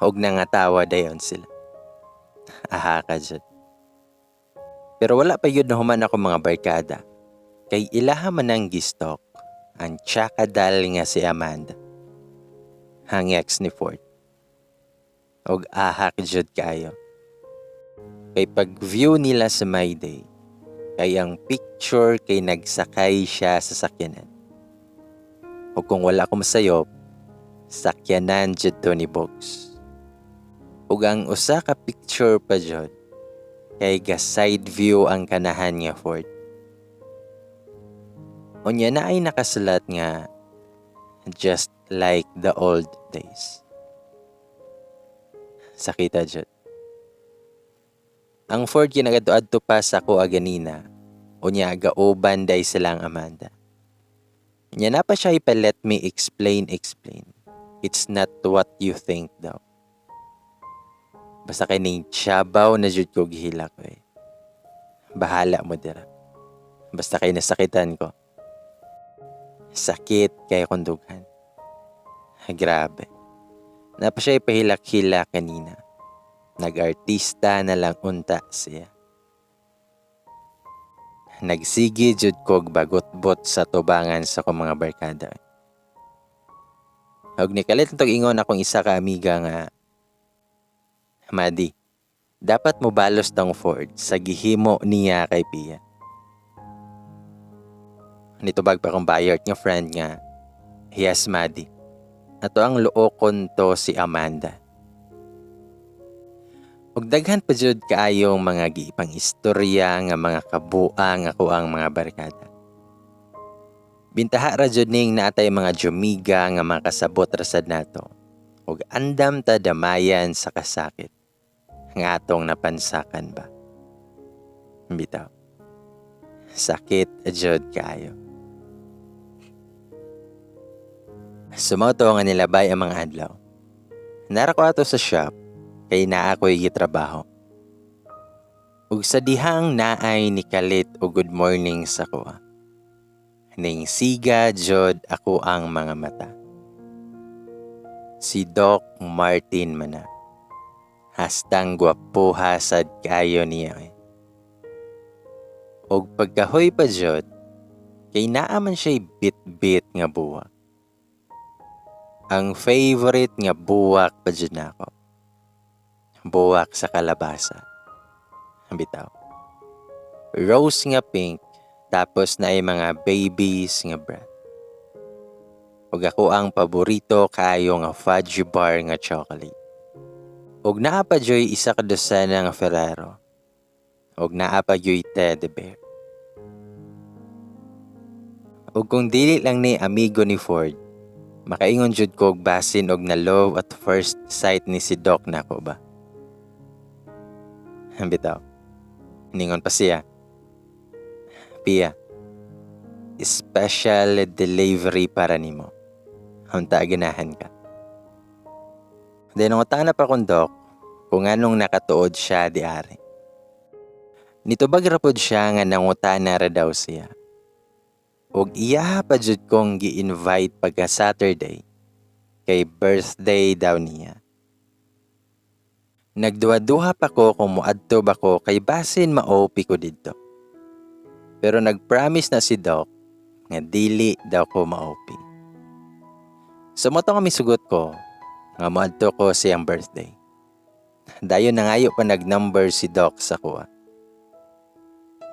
Og nangatawa dayon sila. Aha ka jud. Pero wala pa yun na human ako mga barkada. Kay ilaha man ang gistok ang tsakadal nga si Amanda. Ang ex ni Ford. Og ahak jud kayo. Kay pag-view nila sa My Day, kay ang picture kay nagsakay siya sa sakyanan. O kung wala ko masayop, sakyanan jud to ni Bogs. Ug ang usa ka picture pa jud, kay ga side view ang kanahan nga Ford. Unya na ay nakasulat nga, just like the old days. Sakita jud. Ang Ford kinagadto-adto pa sa ako aganina, unya gauban day silang Amanda. Nya na pa siya ipa let me explain, explain. It's not what you think daw. Basta kay ning tiyabaw na jud ko gihilak ko eh. Bahala mo dira. Basta kay nasakitan ko. Sakit kay akong dughan. Grabe. Napa siya ipahilak-hilak kanina. Nag-artista na lang unta siya. Nagsige jud kog bagot-bot sa tubangan sa akong mga barkada. Ug nikalit tog ingon akong isa ka amiga nga, Madi, dapat mo balos tong Ford sa gihimo niya kay Pia. Nitubag pa akong bayart nga friend nga, yes Madi, ato ang luokon to si Amanda. Ug daghan pa jud kaayong mga giipang istorya nga mga kabuang ako ang mga barkada. Bintaha ra jud ning naatay mga jumiga nga makasabot ra sad nato. Ug andam ta damayan sa kasakit nga atong napansakan ba. Bitaw. Sakit jud kaayo. So mao to nga nilabay ang mga adlaw. Nara ko ato sa shop kay naa ko'y gitrabaho. Ug sa dihang naay nikalit og good morning sa kuha. Ning siga jud ako ang mga mata. Si Doc Martin man na. Hastang gwapuha sad kayo niya eh. Og pagkahoy pa jud, kay naa man siya'y bit-bit nga buwak. Ang favorite nga buwak pa jud nako. Buwak sa kalabasa. Bitaw. Rose nga pink, tapos naay mga babies nga breath. Ug ako ang paborito kaayo nga fudge bar nga chocolate. Ug naa pa juy isa ka dosena nga Ferrero. Ug naa pa juy teddy bear. Ug kung dili lang ni amigo ni Ford, makaingon jud ko og basin og na love at first sight ni si Doc nako ba. Bitaw. Ningon pa siya. "Pia, special delivery para nimo. Unta ganahan ka." Then nangutana pa kong Doc kung anong nakatuod siya di ari. Nitubag ra pod siya nga nangutana ra daw siya. Og iya pa jud kong gi-invite pagka Saturday kay birthday daw niya. Nagduha-duha pa ko kung moadto ba ko kay basin ma-OP ko didto. Pero nag-promise na si Doc nga dili daw ko ma-OP. So mao to nga misugot ko nga moadto ko siyang birthday. Dayon nangayo pa nag-number si Doc sa kuha.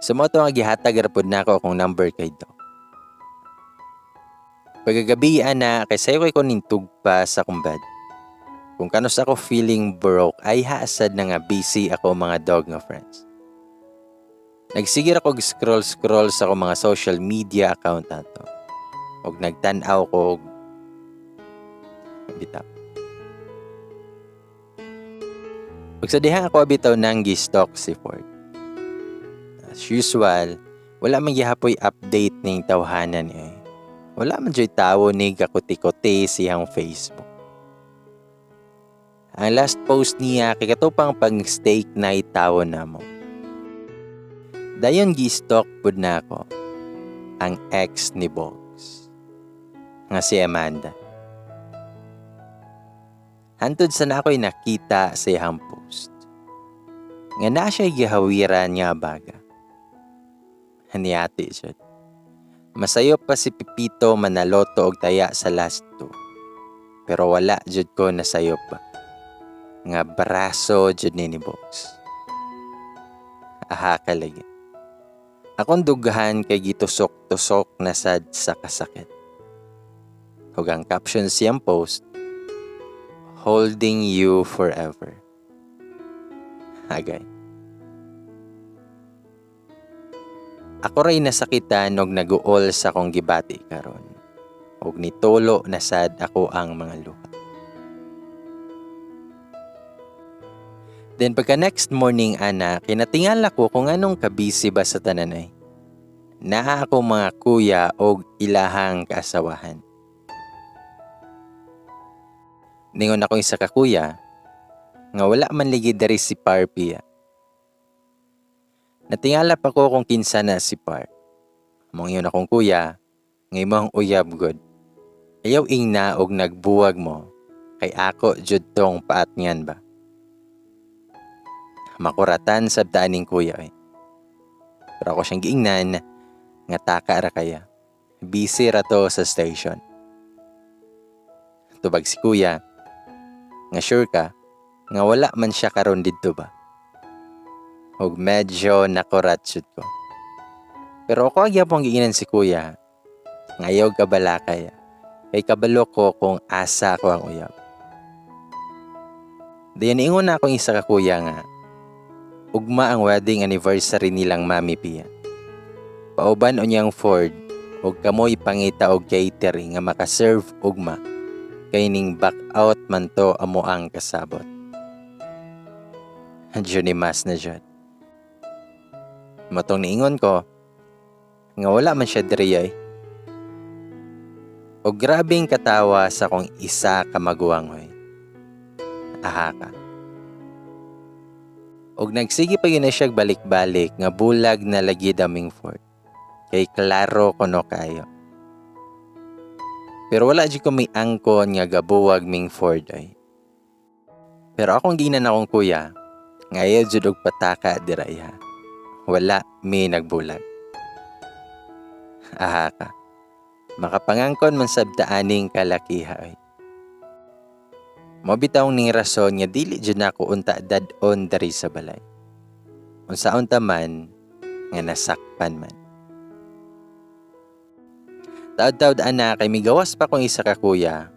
So mao to nga gihatag ra pud nako akong number kay Doc. Pagkagabi ana kay sayo kay ko nintugpa sa akong bed. Kung kanus ako feeling broke ay haasad na nga busy ako mga dog nga friends. Nagsigir ako scroll-scroll sa akong mga social media account ato. Og nagtan-aw ko og bitaw. Ug sa diha ako bitaw nang gi-stalk si Ford. As usual, wala man gihapoy update ning tawhanan eh. Wala man joy tawo ni gakuti-kuti siyang Facebook. Ang last post niya kay katupang pag steak night tawo namo. Dayon gi-stalk pud nako ang ex ni Bogs nga si Amanda. Hantod sa na ako'y nakita sa iyang post nga na siya gihawiran nga baga. Haniati jud. Masayo pa si Pipito manaloto og taya sa last two. Pero wala jud ko nasayop pa. Nga braso jud ni Bogs. Aha ka lagi. Akong dughan kay gitusok-tusok na sad sa kasakit. Ug ang caption siyang post, "Holding you forever." Agay. Ako ray nasakitan og naguol sa akong gibati karon. Og nitulo na sad ako ang mga luha. Then pagka next morning ana, kinatingala ko kung anong kabisi ba sa tanan ay. Naa ako mga kuya og ilahang kaasawahan. Ningon ako isa ka kuya, nga wala man ligi diri si Parpia. Natingala pa ko kung kinsa na si Par. Mong akong kuya, nga imong uyab god. Ayaw ingna og nagbuwag mo, kay ako jud tong paatngan ba. Makuratan sabta aning kuya eh. Pero ako siyang giingnan nga taka ra kaya. Busy ra to sa station. Tubag si kuya, nga sure ka, nga wala man siya karon didto ba. Og medyo nakurat jud ko. Pero ako gyapon giingnan si kuya, nga ayaw kabalakay. Kay kabalo ko kung asa ko ang uyab. Dayon ingon na akong isa ka kuya nga, ugma ang wedding anniversary nilang Mami Pia. Pauban unyang Ford og kamoy pangita og catering nga makaserve ugma kay ning back out man to amo ang kasabot. Johnny Mas na jud. Matong niingon ko nga wala man siya diri ay. Og grabeng katawa sa akong isa ka maguwang hoy. Aha ka. Og nagsige pa gyud na siya balik-balik nga bulag na lagi daming Ford. Kay klaro kuno kayo. Pero wala jud ko may angkon nga gabuwag ming Ford ay. Pero akong ginan akong kuya, nga ayaw jud og pataka dira iha. Wala mi nagbulag. Aha ka. Makapangangkon man sab ta aning kalakiha ay. Mao bitaw ning rason nga dili jud nako unta dad-on diri sa balay. Unsaon ta man nga nasakpan man. Taod-taod ana kay migawas pa kong isa ka kuya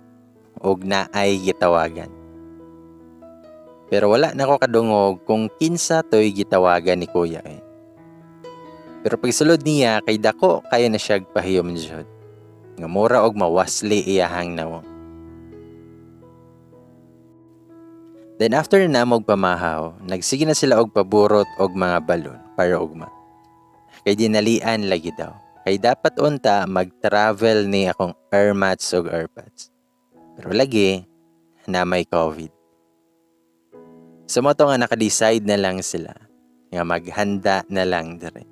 og naay gitawagan. Pero wala na ko kadungog kung kinsa toy gitawagan ni kuya eh. Pero pagsulod niya kay dako kaya na siya pahiyom jud. Nga mura og mawasli iyahang nawong. Then after na og pamahaw, nagsige na sila og paburot og mga balon para ugma. Kay dinalian lagi daw. Kay dapat unta mag-travel ni akong airmats og airpods. Pero lagi na may COVID. Sa mo to nga naka-decide na lang sila nga maghanda na lang dire.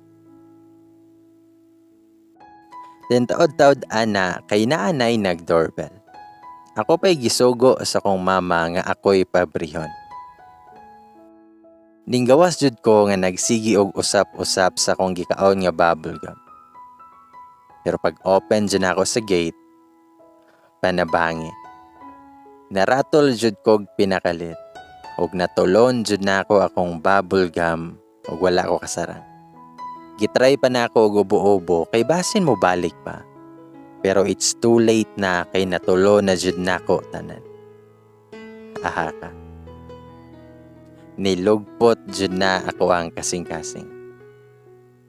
Then taod-taod ana kay naanay nag-doorbell. Ako pa'y gisugo sa kong mama nga ako'y pabrihon. Ninggawas jud ko nga nagsigi og usap-usap sa kong gikaon nga bubble gum. Pero pag open jud ako sa gate, panabangi. Naratol jud kog pinakalit og natulon jud nako akong bubble gum og wala ko kasarang. Gitry pa nako og ubo-ubo kay basin mo balik pa. Pero it's too late na kay natulo na jud nako tanan. Aha ka. Nilugpot jud na ako ang kasing-kasing.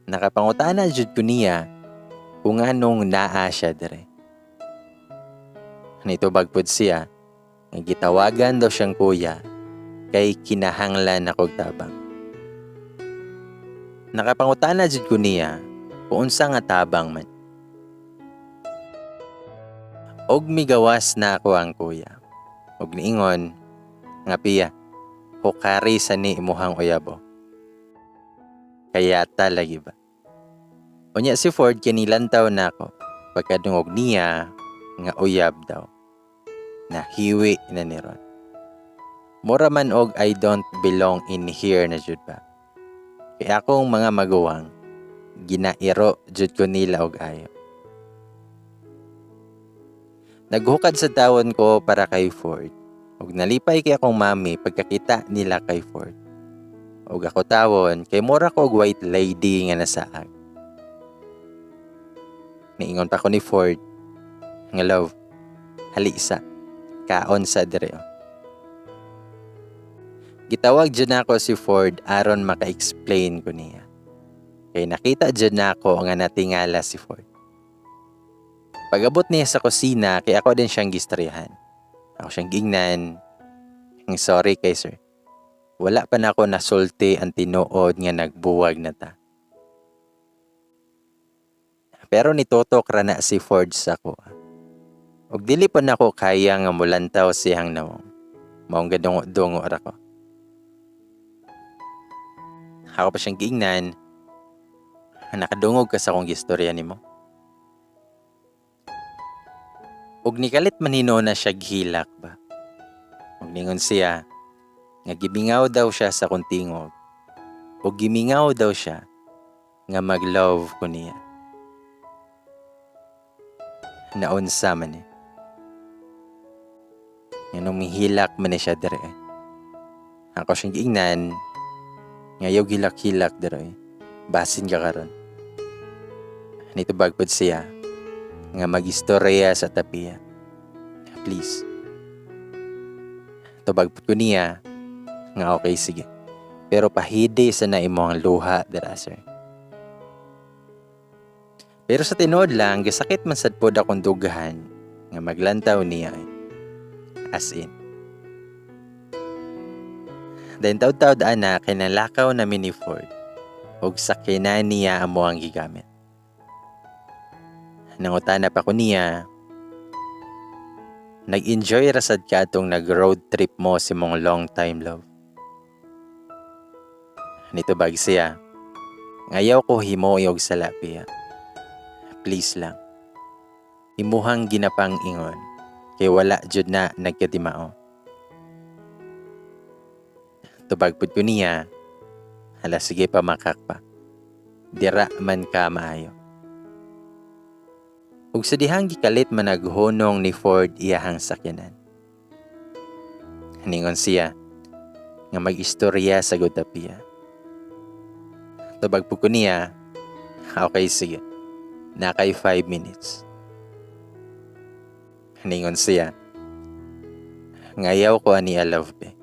Nakapangutana jud ko niya kung anong naa siya dire. Nitubag pud siya nga gitawagan daw siyang kuya kay kinahanglan akog tabang. Nakapangutana jud ko niya kung unsa nga tabang man. Og migawas na ako ang kuya. Og niingon nga piya, hukari sa ni imuhang uyabo. Kaya ta lagi ba? Unya si Ford kinilantaw na ako pagkadungog niya nga uyab daw. Nahiwi na ni Ron. Mura man og I don't belong in here na jud ba. Kaya akong mga maguwang, ginairo jud ko nila og ayo. Naghukad sa tawon ko para kay Ford. Og nalipay kay akong mami pagkakita nila kay Ford. Og ako tawon kay mura ko og white lady nga nasaag. Niingon pa ko ni Ford nga love, hali isa, kaon sa dire. Gitawag dyan ako si Ford aron maka-explain ko niya. Kay nakita dyan nako nga natingala si Ford. Pag-abot niya sa kusina, kay ako din siyang gistoryahan. Ako siyang gingnan. Ang sorry kay sir. Wala pa nako nasulti ang tinuod nga nagbuwag na ta. Pero nitutok ra na si Ford sa ko. Og dili pa nako kaya nga mulantaw siyang nawong. Maong gadungo-dungo ra ko. Ako pa siyang giingnan. Nakadungog ka sa akong gistorya nimo. Og nikalit man hinuon na siya gihilak ba. Og ningon siya nga gimingaw daw siya sa akong tingog. Og gimingaw daw siya nga mag-love ko niya. Naunsa man eh. Nga nung mihilak man ni siya dire. Ako siyang giingnan nga ayaw gilak-hilak dire. Basin ka karon. Nitubag pod siya nga magistorya sa tapiya. Please. Tubag pod ko niya nga okay sige. Pero pahidi sa na imo ang luha dira sir. Pero sa tinuod lang, gisakit man sad pod akong dughan nga maglantaw niya. As in. Then taud-taud ana kinalakaw na mi ni Ford og sakyanan niya amo ang gigamit. Nangutana pa ko niya Nag-enjoy ra sad ka atong nag-road trip mo sa imong long time love. Nitubag siya, "Ayaw ko himo og sala, Pia. Please lang. Imuhang ginapang ingon, kay wala jud na nagkatimao." Tubag pud ko niya, "Hala, sige pa, makak pa. Dira man ka maayo." Ug sa dihang gikalit man naghunong ni Ford iyahang sakyanan. Ningon siya nga mag-istorya sa gud ta, Pia. Tubag pud ko niya, "Okay, sige. Nakay 5 minutes." Ningon siya, "Ngayaw ko ani a love be."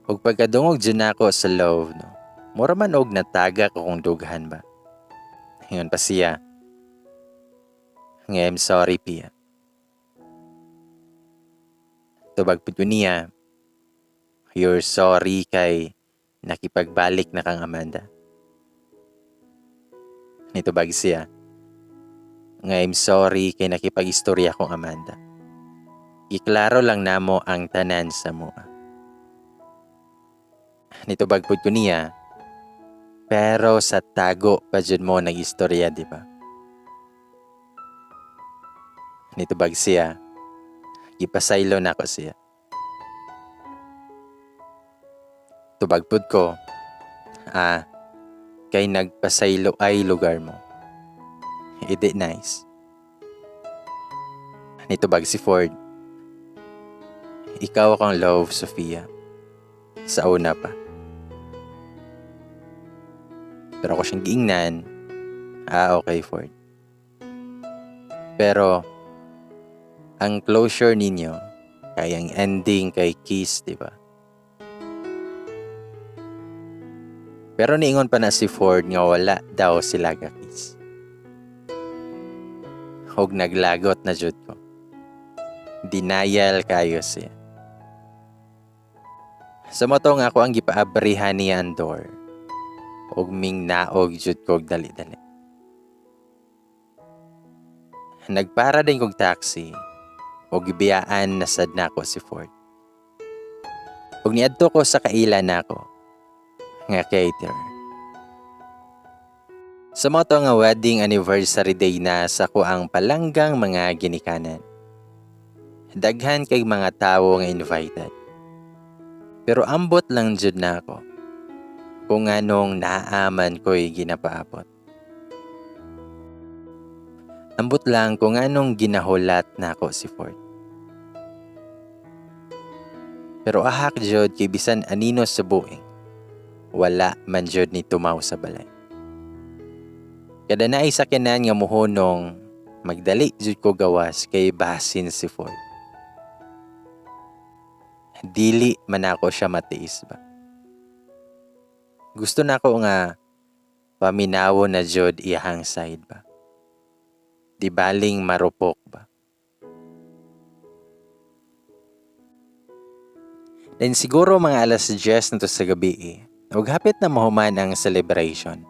Ug pagkadungog dyan ako sa love, no, mura man og natagak akong dughan ba. Ingon pa siya, nga "I'm sorry, Pia." Tubag pud ko niya, "You're sorry kay nakipagbalik na kang Amanda." Nitubag siya, nga "I'm sorry kay nakipag-istorya kong Amanda. Iklaro lang namo ang tanan sa mua." Nitubag pud ko niya, "Pero sa tago pa jud mo nag-istorya, di ba?" Nitubag siya, gipasaylo nako siya. Tubag pud ko, "Kay nagpasaylo ay lugar mo. Idi nice." Nitubag si Ford, "Ikaw akong love, Sofia. Sa una pa." Pero ako siyang giingnan, "Okay, Ford. Pero, ang closure ninyo, kay ang ending kay kiss, di ba?" Pero niingon pa na si Ford nga wala daw sila ga-kiss. Hog naglagot na jud ko. Denial kayo siya. Sa moto nga ako ang gipaabrihan niya ang door. Og ming naog jud kog dali-dali. Nagpara din kog taxi. Og gibiyaan na sad nako si Ford. Og niadto ko sa kaila nako nga caterer. Sa moto nga wedding anniversary day na sa ko ang palanggang mga ginikanan. Daghan kay mga tawo nga invited. Pero ambot lang jud nako kung anong naaman ko'y ginapaabot. Ambot lang kung anong ginahulat nako si Ford. Pero ahak jud kay bisan anino sa buing, wala man jud ni tumaw sa balay. Kada naay sakyanan nga muhunong, magdali jud ko gawas kay basin si Ford. Dili man ako siya matiis ba. Gusto na ako nga paminawo na jud iyahang side ba. Di baling marupok ba. Then siguro mga 10:00 na to sa gabi. Ug hapit na mahuman ang celebration.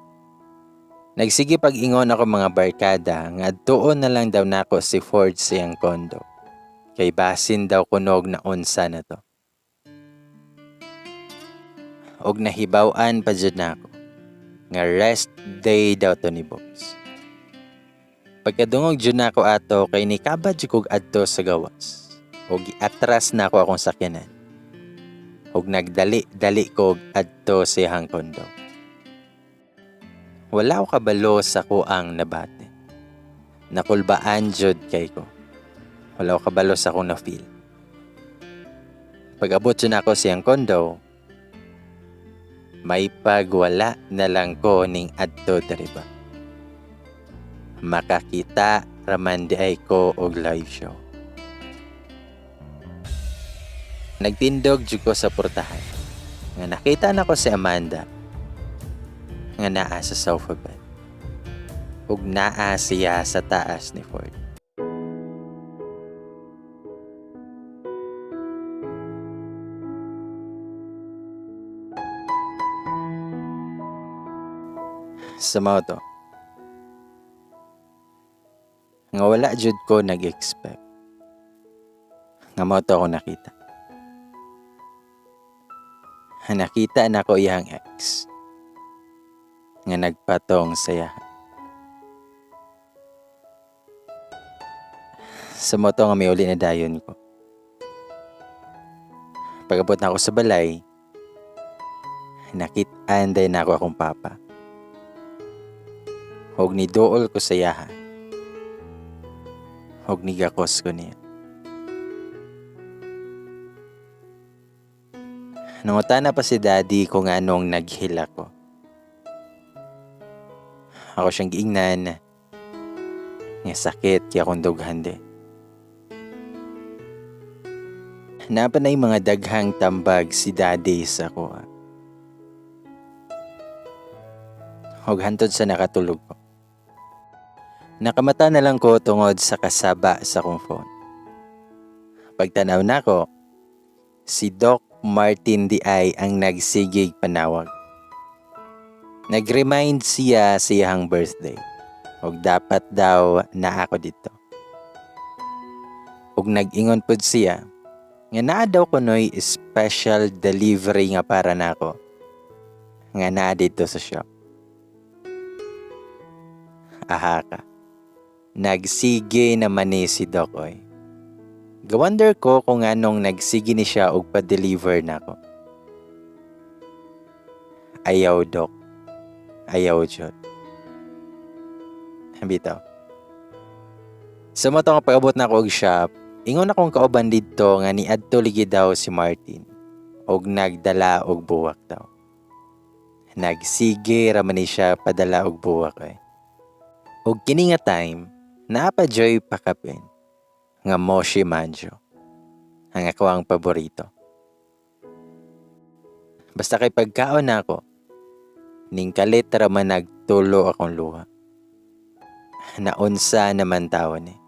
Nagsige pag-ingon ako mga barkada nga adtuon na lang daw nako si Ford sa iyang kondo. Kay basin daw kunog na unsa na to. Og nahibaw-an pa jud nako nga rest day daw to ni boss. Pagkadungog jud nako ato kay nikabad jud kog adto sa gawas. Og giatras nako akong sakyanan. Og nagdali-dali kog adto sa iyang kondo. Wala ko kabalo sa kuang nabate. Nakulbaan jud kay ko. Wala ko kabalo sa akong na-feel. Pag-abot jud nako sa iyang kondo, may pagwala na lang ko ning adto diri ba. Makakita raman di ay ko og live show. Nagtindog jud ko sa portahan. Nga nakita nako si Amanda nga naa sa sofa bed. Ug naa siya sa taas ni Ford. Sa mao to, nga wala jud ko nag-expect. Nga mao to ako nakita. Nakita nako iyang ex nga nagpatong sa iya. Sa mao to nga miuli na dayon ko. Pag-abot na ako sa balay, nakit-an day nako akong papa. Ug niduol ko sa iyaha. Ug nigakos ko niya. Nangutana pa si Daddy kung anong naghila ko. Ako siyang giingnan nga sakit kaya akong dughan di. Naa pa na'y mga daghang tambag si Daddy sa akoa. Og hantod sa nakatulog ko. Nakamata na lang ko tungod sa kasaba sa akong phone. Pagtanaw nako, si Doc Martin diay ang nagsigig panawag. Nag-remind siya sa iyang birthday. Og dapat daw na ako dito. Og nag-ingon pod siya nga naa daw kunoy special delivery nga para nako nga naa dito sa shop. Aha ka. Nagsige naman ni si Doc oy. Gawonder ko kung anong nagsige ni siya og pa-deliver nako. Ayaw, Doc. Ayaw jud. Bitaw. Sa mao nga pag-abot nako og shop, ingon akong kauban didto nga niadto ligi daw si Martin og nagdala og buwak daw. Nagsige ra man ni siya padala og buwak oy. Og kini nga time, naa pa joy pakapin nga Moshi Manjo ang ako ang paborito. Basta kay pagkaon nako, ning kalit ra man nagtulo akong luha. Naunsa naman tawon eh.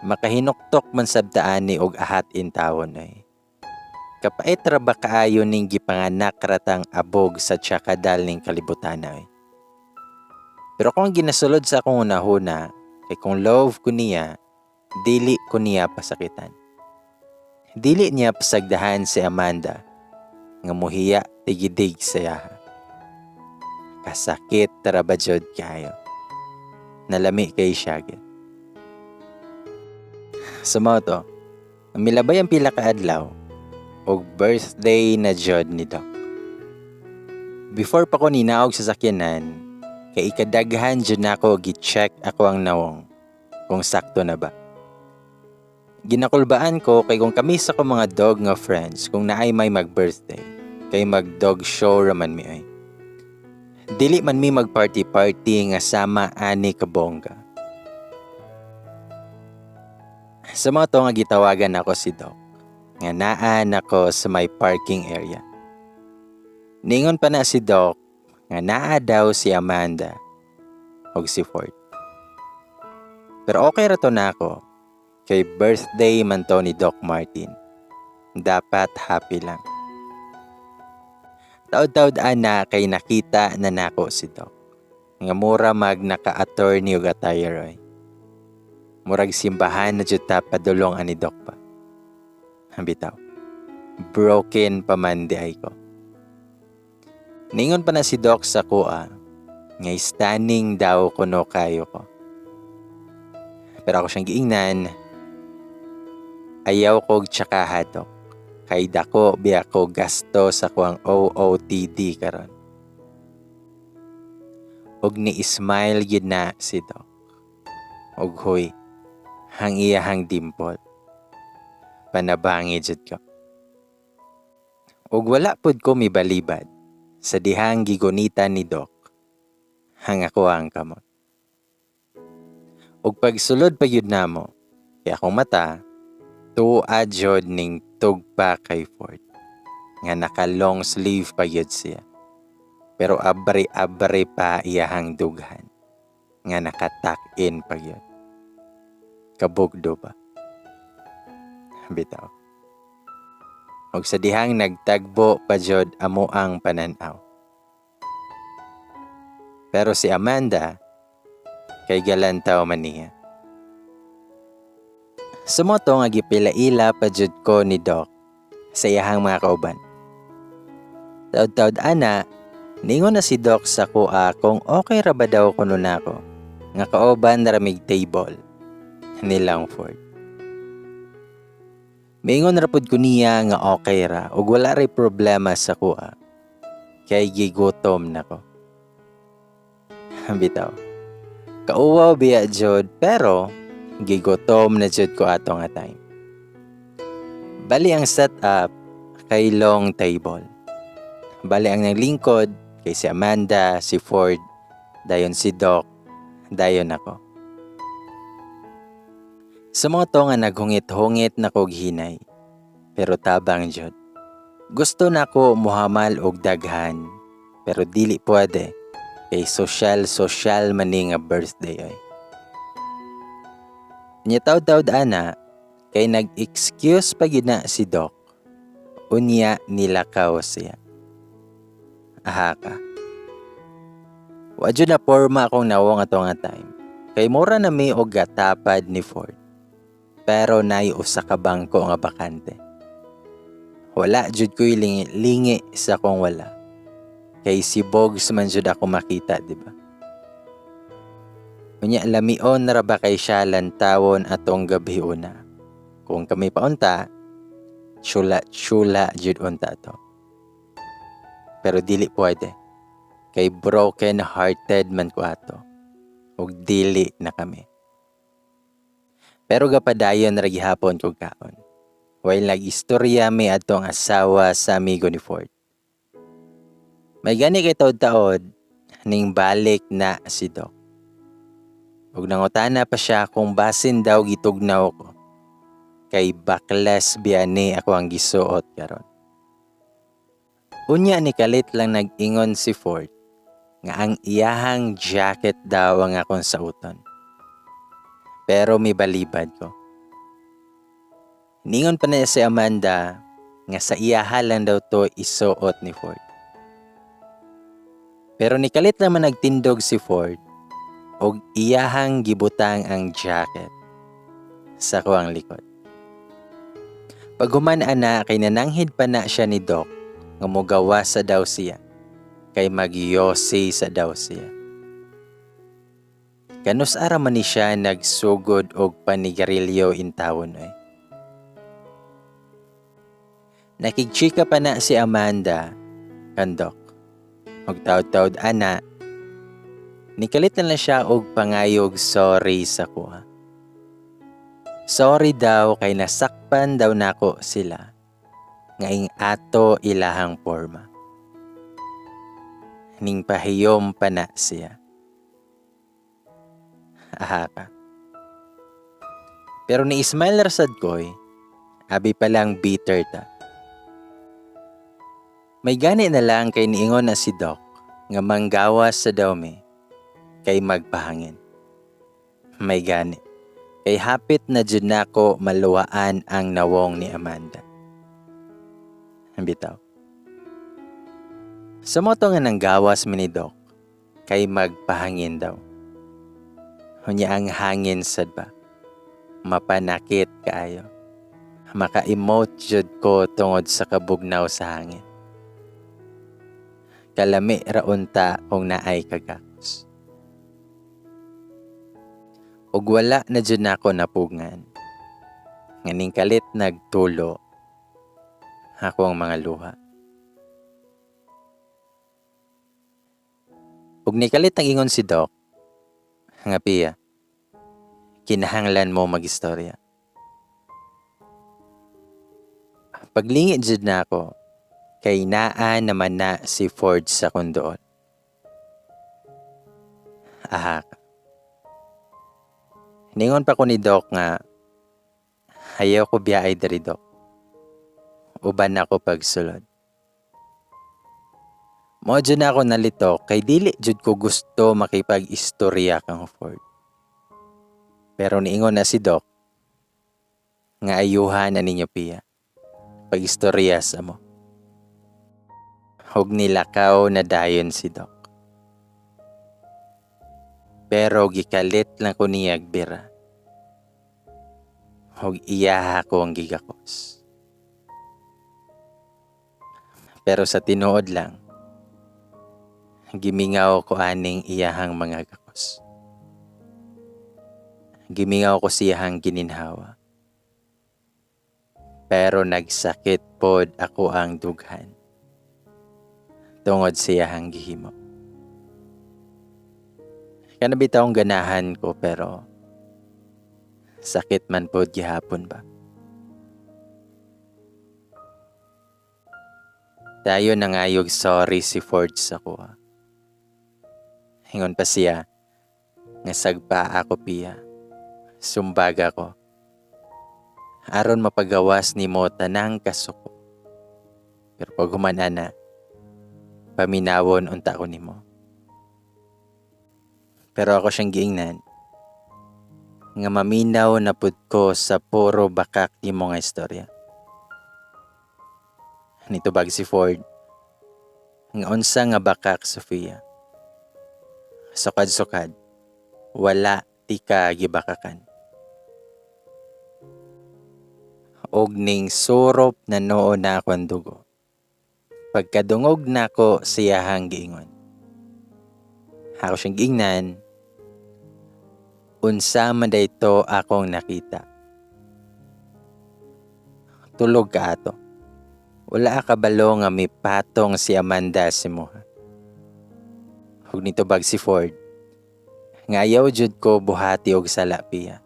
Makahinuktok man sabta ani og ahat in tawon eh. Kapait ra ba kaayo ning gipanganak ratang abog sa tiyakadal ning kalibutan eh. Pero kung ginasulod sa akong hunahuna, kay kung love ko niya, dili ko niya pasakitan. Dili niya pasagdahan si Amanda nga muhiya tigidig sa iyaha. Kasakit ra ba jud kayo. Nalami kay siya gid. Sa mao to, milabay ang pila ka adlaw og birthday na jud ni Doc. Before pa ko ninaog sa sakyanan, kay ikadaghan jud nako gi-check ako ang nawong kung sakto na ba. Ginakulbaan ko kay kung kami sa ko mga dog nga friends kung naay may mag-birthday, kay mag-dog show raman mi ay. Dili man mi mag-party-party nga sama ani kabongga. Sa mao to nga gitawagan ako si Doc, nga naa nako sa may parking area. Ningon pa na si Doc nga naa daw si Amanda og si Ford. Pero okay ra to nako, kay birthday man to ni Doc Martin. Dapat happy lang. Taod-taod ana kay nakita na nako si Doc. Nga mura mag naka-attorney og attire oy. Murag simbahan na jud ta padulong ani Doc pa. Bitaw. Broken pa man di ay ko. Ningon pa na si Doc sa kuha, nga stunning daw kuno kayo ko. Pero ako siyang giingnan, ayaw kog tsakaha, Doc. Kay dako biya ko gasto sa kuang OOTD karon. Og ni-smile gyud na si Doc. Og huy, hang iyahang dimple. Panabangi jud ko. Og wala pud ko mibalibad sa dihang gigunitan ni Doc. Hang ako ang kamot. Og pagsulod pa gyud namo, kay akong mata, tuad jud ning tugpa kay Ford. Nga naka long sleeve pa gyud siya. Pero abri-abri pa iyahang dughan. Nga naka-tuck in pa gyud. Kabugdo ba? Bitaw. Og sa dihang nagtagbo pa jud amo ang pananaw. Pero si Amanda, kay galantaw man niya. Sa mao to nga gipila-ila pa jud ko ni Doc sa iyahang mga kauban. Taod-taod ana, ningon na si Doc sa akoa kung okay ra ba daw kuno nako nga kauban ra mig table ni Langford. Miingon ra pud ko niya nga okay ra ug wala ray problema sa akoa kay gigutom na ko. Bitaw. Kauwaw biya jud, pero gigutom na jud ko ato nga time. Bali ang setup kay long table. Bali ang naglingkod kay si Amanda, si Ford, dayon si Doc, dayon ako. Sa mao to nga naghungit-hungit na kog hinay. Pero tabang jud. Gusto nako muhamal og daghan, pero dili pwede kay social-social man ni nga birthday ay. Nya taod-taod ana kay nag-excuse pa gyud na si Doc. Unya nilakaw siya. Aha ka. Wa jud na porma akong nawong ato nga time. Kay mura na mi og gatapad ni Ford. Pero naay usa ka bangko nga bakante. Wala jud ko'y lingi-lingi sa kong wala. Kay si Bogs man jud ako makita, di ba? Unya lamion ra ba kay siya lantawon atong gabi una. Kung kami paunta, chula-chula jud unta to. Pero dili pwede. Kay broken hearted man ko ato. Ug dili na kami. Pero gapadayon ra gihapon kog kaon. While nag-istorya mi atong asawa sa amigo ni Ford. May gani kay taod-taod ning balik na si Doc. Ug nangutana pa siya kung basin daw gitugnaw ko. Kay backless biya ni ako ang gisuot karon. Unya ni kalit lang nag-ingon si Ford nga ang iyahang jacket daw ang akong sauton. Pero may balibad ko. Ningon pa na si Amanda nga sa iyaha lang daw to isuot ni Ford. Pero nikalit naman nagtindog si Ford og iyahang gibutang ang jacket sa kuang likod. Paghuman ana kay nananghid pa na siya ni Doc nga mogawa sa daw siya kay magyosi sa daw siya. Kanus ara man ni siya nagsugod og panigarilyo intawon oy. Nakigchika pa na si Amanda kan Doc. Og taod-taod ana, nikalit na lang siya og pangayog sorry sa kuha. Sorry daw kay nasakpan daw nako sila ngaing ato ilahang porma. Ning pahiyom pa na siya. Aha ka. Pero ni Ismail rasad koy, abi pa lang bitter ta. May gani na lang kay niingon na si Doc nga manggawas sa daw mi kay magpahangin. May gani. Kay hapit na jud nako maluwaan ang nawong ni Amanda. Bitaw. Sa mao to nga nanggawas mi ni Doc kay magpahangin daw. Unya ang hangin sad ba? Mapanakit kaayo. Maka-emote jud ko tungod sa kabugnaw sa hangin. Kalami ra unta kung naay kagakos. Ug wala na jud nako napugngan. Nganing kalit nagtulo ako ang mga luha. Ug nikalit ang ingon si Doc, nga Pia, kinahanglan mo magistorya. Paglingit jud na ako, kay naa naman na si Ford sa kondoon. Aha. Ningon pa ko ni Doc nga, ayaw ko biyaay diri, Doc. Uban ako pagsulod. Mao jud na ako nalito kay dili jud ko gusto makipag-istorya kang Ford. Pero niingon na si Doc nga ayuhan na ninyo, Pia. Pag-istorya sa mo. Hug nilakaw na dayon si Doc. Pero gikalit lang ko niyag bira. Ug iyaha ko ang gigakos. Pero sa tinuod lang, gimingaw ko aning iyahang mga gakos. Gimingaw ko siyahang gininhawa. Pero nagsakit pod ako ang dughan tungod siyahang gihimo. Kana bitawng ganahan ko pero sakit man pod gihapon ba. Tayo nangayog sorry si Ford sa kuha. Hingon pa siya nga sagpa ako piya. Sumbaga ko. Aron mapagawas nimo tanang kasuko. Pero pag human ana, paminawon unta ko nimo. Pero ako siyang giingnan nga maminaw na pud ko sa puro bakak nimo nga istorya. Nitubag si Ford nga unsa nga bakak, Sofia. Sukad-sukad, wala tika gibakakan. Og ning surop na noo na akong dugo. Pagkadungog nako siyahang giingon. Ako siyang giingnan, unsa man dayto akong nakita. Tulog ka ato. Wala ka kabalo nga mipatong si Amanda sa imuha. Ug nitubag si Ford, nga ayaw jud ko buhati og sala piya.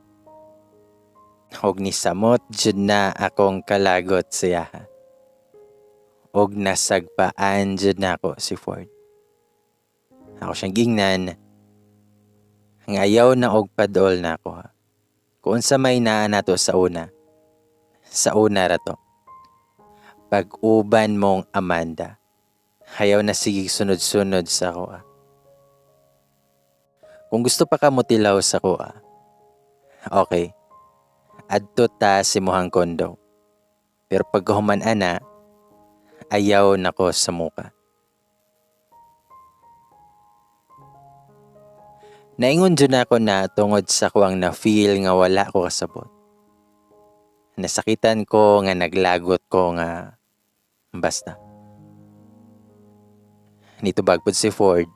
Og nisamot jud na akong kalagot siya. Og nasagpaan jud nako si Ford. Ako siyang gingnan, nga ayaw na og padol na ako ha. Kung unsa may naa nato sa una ra to. Pag-uban mong Amanda, hayaw na sige sunod-sunod sa kuha. Kung gusto pa ka mo tilaw sa kuha, okay, adto ta sa imuhang kondo. Pero pagkahuman ana, ayaw nako sa muka. Naingon jud nako na tungod sa kuang na-feel nga wala ko kasabot. Nasakitan ko nga naglagot ko nga basta. Nitubag pud si Ford.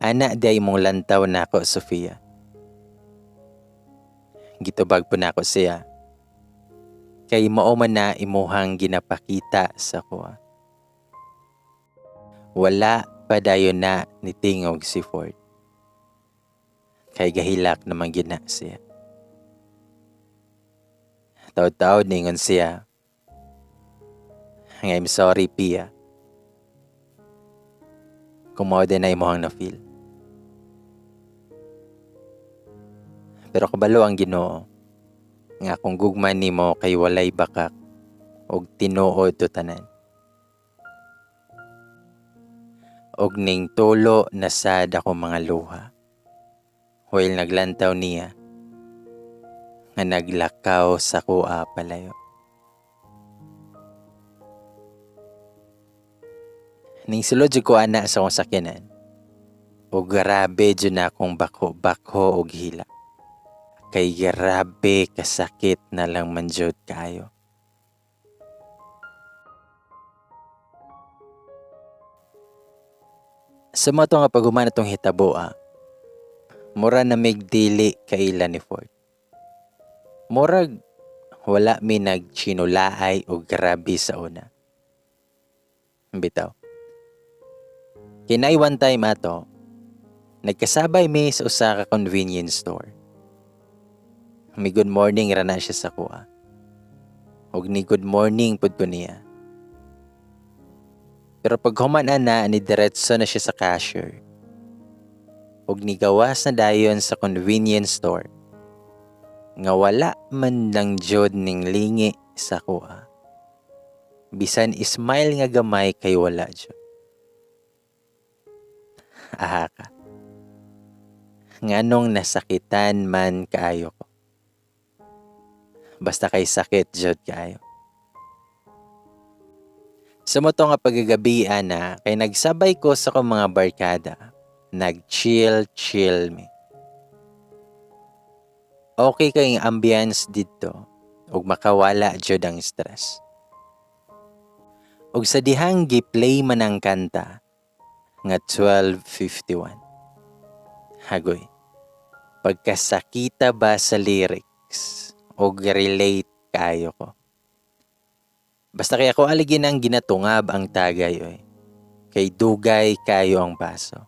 Ana di ay mong lantaw nako, Sofia. Gitubag po nako siya. Kay mao man na imuhang ginapakita sa kuha. Wala pa dayon na nitingog si Ford. Kay gahilak naman gina siya. Taod-taod ningon siya. I'm sorry, Pia. Kung mao din na imuhang na-feel. Pero kabalo ang Ginoo nga kung gugma nimo kay walay bakak og tinuod to tanan. Og ning tulo na sad ako mga luha. While naglantaw niya nga naglakaw sa kuha palayo. Ning sulod jud ko ana sa akong sakyanan. Og grabe jud na akong bako-bako og hila. Kay grabe kasakit na lang man jud kaayo. Sa mga to nga paghuman atong hitabo, mura na migdili kaila ni Ford. Murag wala mi nagchinulaay o grabe sa una. Bitaw. Kinay one time ato, nagkasabay mi sa usa ka convenience store. May good morning ra na siya sa kuha. Og ni good morning pud ko niya. Pero pag human ana, ni diretso na siya sa cashier. Og nigawas na dayon sa convenience store. Nga wala man lang jud ning lingi sa kuha. Bisan smile nga gamay kay wala jud. Aha ka. Nganong nasakitan man kaayo ko. Basta kay sakit jud kaayo. Sa mo to nga pagagabi ana, kay nagsabay ko sa akong mga barkada. Nag-chill-chill mi. Okay kay ang ambience didto ug makawala jud ang stress. Ug sa dihang gi-play man ang kanta nga 12:51. Hagoy. Pagkasakita ba sa lyrics og relate kaayo ko. Basta kay ako aligin ang ginatungab ang tagay oy. Kay dugay kayo ang paso.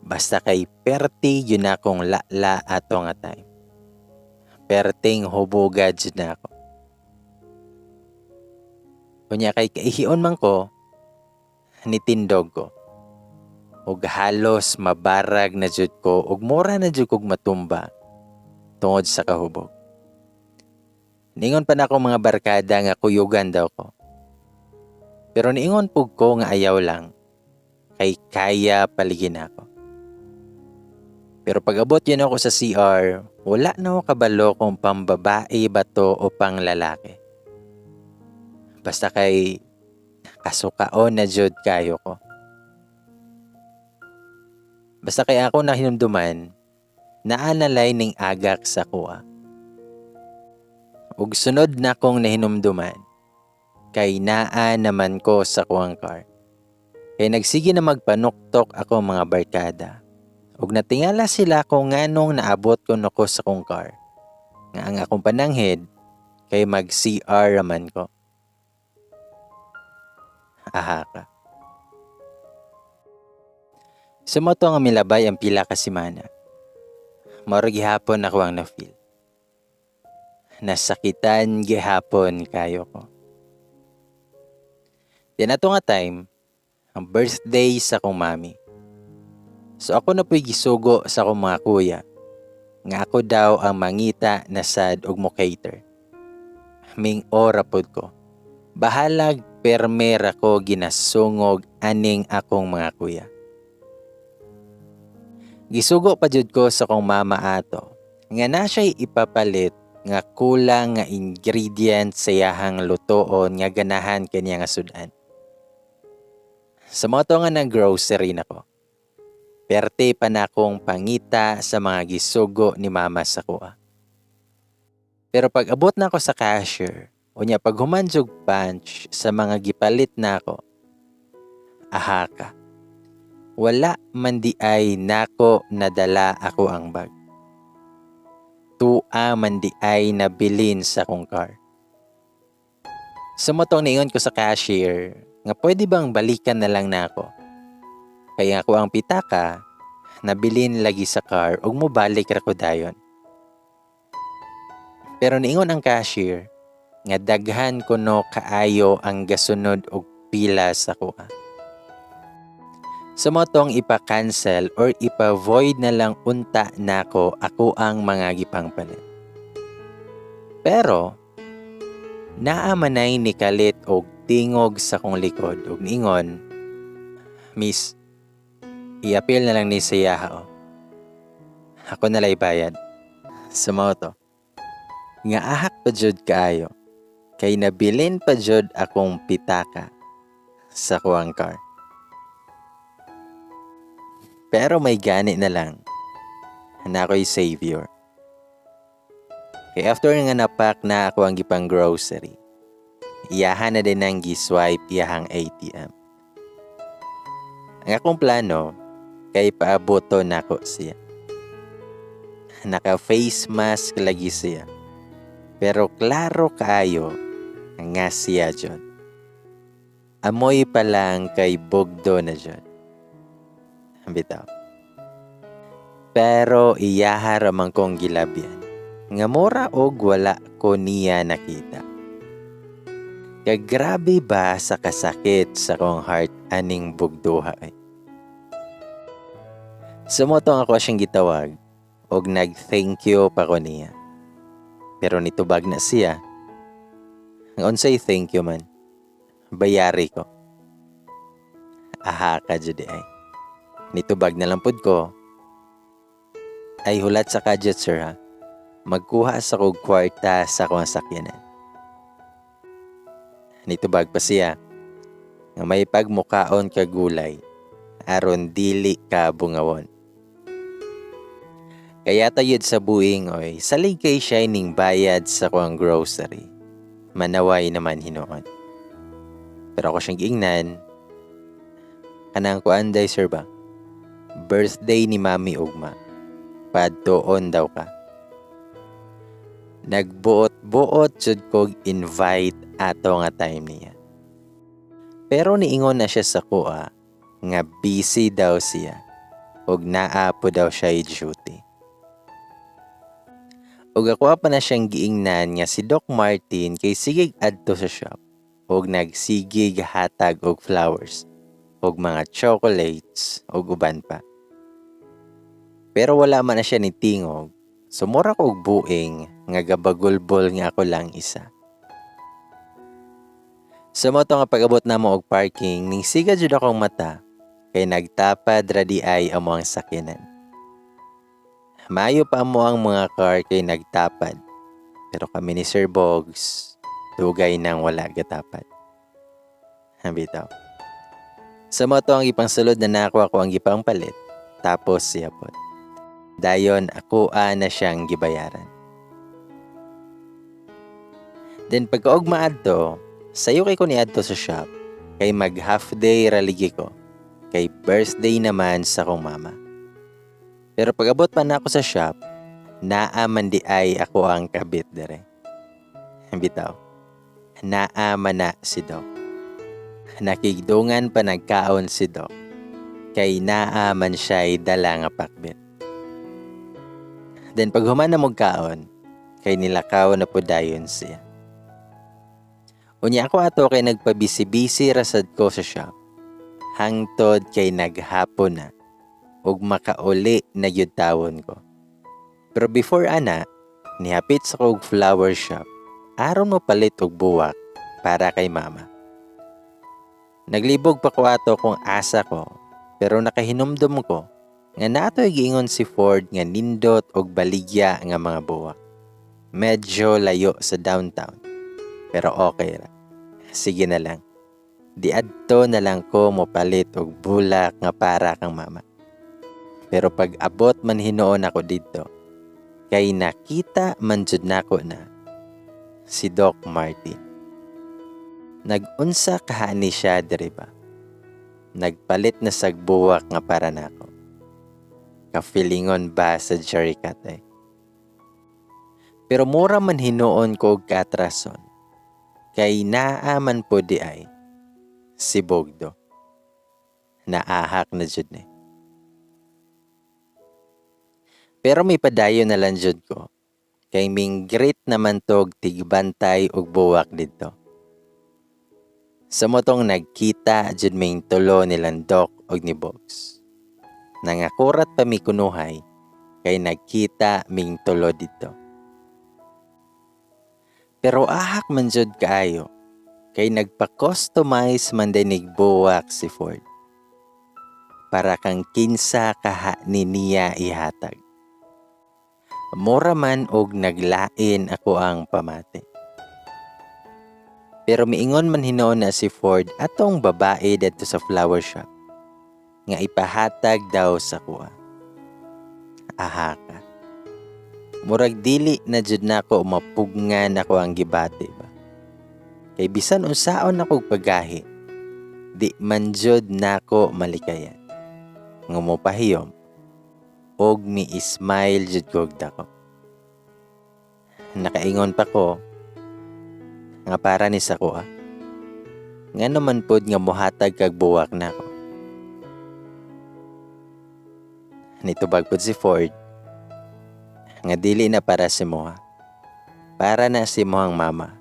Basta kay perti yun akong lala ato nga time. Perting hubuga jud na ako. Unya kay kaihion man ko, nitindog ko. Ug halos mabarag na jud ko ug mura na jud kog matumba tungod sa kahubog. Niingon pa nako mga barkada nga kuyugan daw ko. Pero niingon pug ko nga ayaw lang kay kaya paligin ako. Pero pag abot yun ako sa CR, wala na ako kabalo kung pambabae ba to o pang lalaki. Basta kay kasukaon na jud kayo ko. Basta kay ako nahinumduman, naanalay ning agak sa kuha. Ug sunod na kong nahinumduman, kay naa naman ko sa kuhang car. Kay nagsige na magpanuktok ako mga barkada. Ug natingala sila kung nganong naabot ko ko sa kong car. Nga ang akong pananghid kay mag CR raman ko. Aha ka. Sumoto nga milabay ang pila ka semana. Mao ra gihapon ako ang na-feel. Nasakitan gihapon kayo ko. Then ato nga time, ang birthday sa akong mami. So ako na po'y gisugo sa akong mga kuya nga ako daw ang mangita na sad og mo cater. Ming ora pod ko. Bahalag perme ra ko ginasungog aning akong mga kuya. Gisugo pa jud ko sa akong mama ato nga na siya'y ipapalit nga kulang nga ingredient sa iyahang lutoon nga ganahan kaniya nga sudan. Sa mao to nga nag-grocery nako. Perte pa na akong pangita sa mga gisugo ni mama sa kuha. Pero pag abot na ako sa cashier, unya pag human jug punch sa mga gipalit na ako, aha ka. Wala man di ay nako nadala ako ang bag. Tua man di ay nabilin sa akong car. Sumotong niingon ko sa cashier nga pwede bang balikan na lang nako. Kaya ako ang pitaka, nabilin lagi sa car ug mobalik ra ko dayon. Pero niingon ang cashier nga daghan kuno kaayo ang gasunod og pila sa kuha. Sumotong ipa-cancel or ipa-void na lang unta nako ako ang mga gipangpalit. Pero naa manay ni kalit og tingog sa kong likod ug niingon, "Miss, i-appeal na lang ni siya o. Ako na lay bayad." Sumao to nga ahak pa jud kaayo kay nabilin pa jud akong pitaka sa kuwang car. Pero may gani na lang na ako'y savior. Kay after nga napak na ako ang gipang grocery, iyahan na din ang gi-swipe iyahang ATM. Ang akong plano, kay paabuto nako siya. Naka face mask lagi siya. Pero klaro kaayo nga siya jud. Amoy pa lang kay bugdo na jud. Bitaw. Pero iyaha ra man kong gilabyan. Nga mura og wala ko niya nakita. Kagrabe ba sa kasakit sa kong heart aning bugduha ay. Sumotong ako siyang gitawag og nag-thank you pa ko niya. Pero nitubag na siya. Ang unsay thank you man? Bayari ko. Aha ka jud ay. Nitubag na lang pud ko. "Ay, hulat sa kadyot, sir, ha. Magkuha sa kog kwarta sa akong sakyanan." Nitubag pa siya nga may pagmukaon ka gulay aron dili ka bungawon. Kaya tayod sa buing oy, salig kay siya ning bayad sa kuang grocery. Manaway naman hinuon. Pero ako siyang giingnan, kanang kuan day, sir, ba? Birthday ni Mami ugma. Padtuon daw ka. Nagbuot-buot jud kog invite ato nga time niya. Pero niingon na siya sa kuha nga busy daw siya ug naa po daw siya duty. Ug ako pa na siyang giingnan nga si Doc Martin kay sigig adto sa shop ug nagsigig hatag og flowers ug mga chocolates ug uban pa. Pero wala man na siya ni tingog, so mura ko og buing nga gabagulbol nga ako lang isa. Sa mo nga pag-abot namo og parking, ning siga jud akong mata kay nagtapad ra di ay amo ang sakyanan. Maayo pa mo ang mga car kay nagtapad. Pero kami ni Sir Bogs, dugay nang wala gatapad. Bitaw. Sa mo to ang ipangsulod na nako ako ang gipangpalit, tapos siya pod. Dayon ako na siyang gibayaran. Then pagkaugma adto, sayo kay ko niadto sa shop kay mag half day ra ligi ko kay birthday naman sa akong mama. Pero pag-abot pa na ako sa shop, naa man di ay ako ang kabit dere. Bitaw. Naa man na si Doc. Nakigdungan pa nagkaon si Doc. Kay naa man siya'y dala nga pakbit. Then pag human na mo kaon, kay nilakaw na po dayon siya. Unya ako ato kay nagpabisi-bisi rasad ko sa shop. Hangtod kay naghapon na ug makauli na gyud tawon ko. Pero before ana, nihapit sa kog flower shop aron mo palit og buwak para kay mama. Naglibog pa ko ato kung asa ko, pero nakahinumdum ko nga natoy giingon si Ford nga nindot og baligya nga mga buwak. Medyo layo sa downtown, pero okay ra. Sige na lang. Di adto na lang ko mopalit og bulak nga para kang mama. Pero pag abot man hinuon ako didto, kay nakita man jud nako na si Doc Martin. Nag-unsa kahani siya diri ba? Nagpalit na sagbuwak nga para nako. Kafilingon ba sa Jerry Katay? Pero mura man hinuon ko og katrason. Kay naa man po di ay si Bogdo. Naahak na jud ni. Pero may padayon na lang jud ko. Kay minggrit naman tog tigbantay og buwak didto. Sa motong nagkita jud ming tulo nilang Doc og ni Bogs. Nangakurat pa mi kunuhay kay nagkita ming tulo didto. Pero ahak man jud kaayo kay nagpa-customize man din buwak si Ford. Para kang kinsa kaha ni niya ihatag. Mura man og naglain ako ang pamati. Pero miingon man hinuon na si Ford atong babae didto sa flower shop nga ipahatag daw sa kuha. Aha ka. Murag dili na jud nako mapugngan ako ang gibati ba. Kay bisan unsaon ako paggahi, di man jud nako malikayan. Nga mopahiyom og mi-smile jud kog dako. Nakaingon pa ko nga para ni sa kuha. Nga naman pod nga mohatag kag buwak nako. Nitubag pod si Ford nga dili na para si Moha. Para na si Mohang mama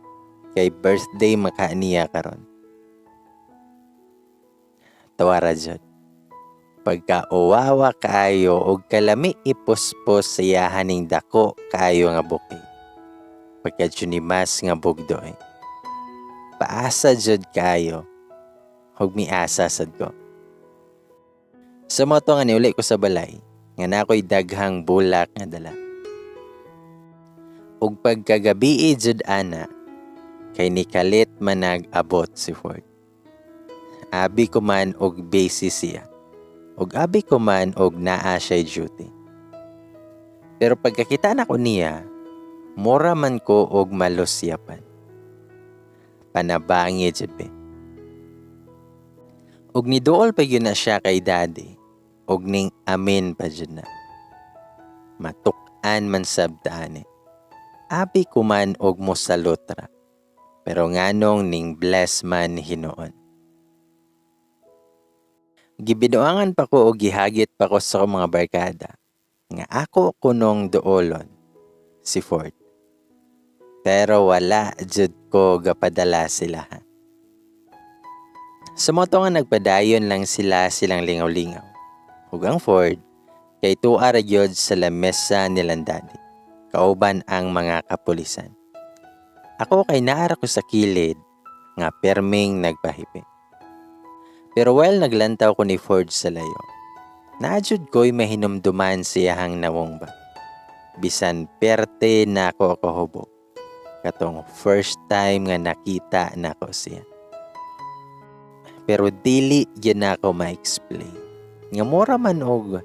kay birthday maka niya karon. Tuwara jud. Pagka uwawa kaayo og kalami ipuspos sa iyahaning dako kaayo nga bouquet. Pagka mas nga bugdoy. Paasa jud kaayo ug miasa sad ko. Sa mo to nga niuli ko sa balay nga nakoy daghang bulak nga dala. Ug pagkagabii jud ana kay nikalit man nag-abot si Ford. Abi ko man og busy siya. Ug abi ko man og naa siya'y duty. Pero pagkakita nako niya, mura man ko og malusyapan. Panabangi jud be. Og niduol pa gyud na siya kay Daddy, og ning amin pa jud na. Matuk-an man sab ta ani. Abi ko man og mosalot ra. Pero nganong ning bless man hinuon. Gibinuangan pa ko og gihagit pa ko sa akong mga barkada nga ako kunong duolon si Ford. Pero wala jud ko gapadala sila, ha. Sa mao to nga nagpadayon lang sila silang lingaw-lingaw. Ug ang Ford kay tua ra gyud sa lamesa nilang daddy, kauban ang mga kapulisan. Ako kay naa ra ko sa kilid nga perming nagpahipi. Pero while naglantaw ko ni Ford sa layo, naa jud ko'y mahinumduman siyahang nawong ba. Bisan perte nako kahubog. Katong first time nga nakita nako siya. Pero dili gyud nako ma-explain. Nga mura man og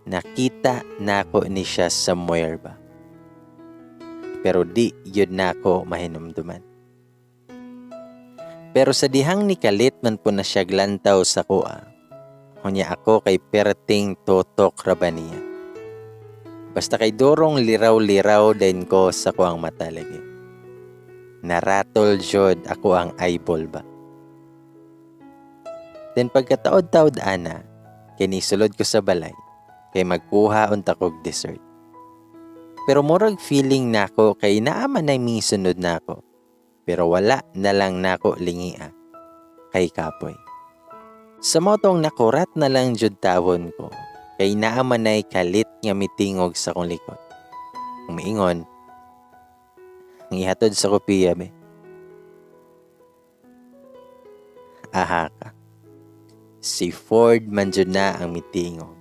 nakita nako ni siya somewhere ba. Pero di gyud nako mahinumduman. Pero sa dihang nikalit man po na siya glantaw sa kuha, unya ako kay perting tutok ra ba niya. Basta kay durong liraw-liraw din ko sa kuang mata lagi. Naratol jud ako ang eyeball ba. Then pagkataod-taod ana, kay nisulod ko sa balay, kay magkuha unta kog dessert. Pero murag feeling nako kay naa man nay misunod nako. Pero wala na lang nako lingia kay kapoy. Sa mao tong nakurat na lang jud tawon ko kay naa man nay kalit nga mitingog sa akong likod. Umiingon, ang ihatod sa kopiya be. Aha ka. Si Ford man jud na ang mitingog.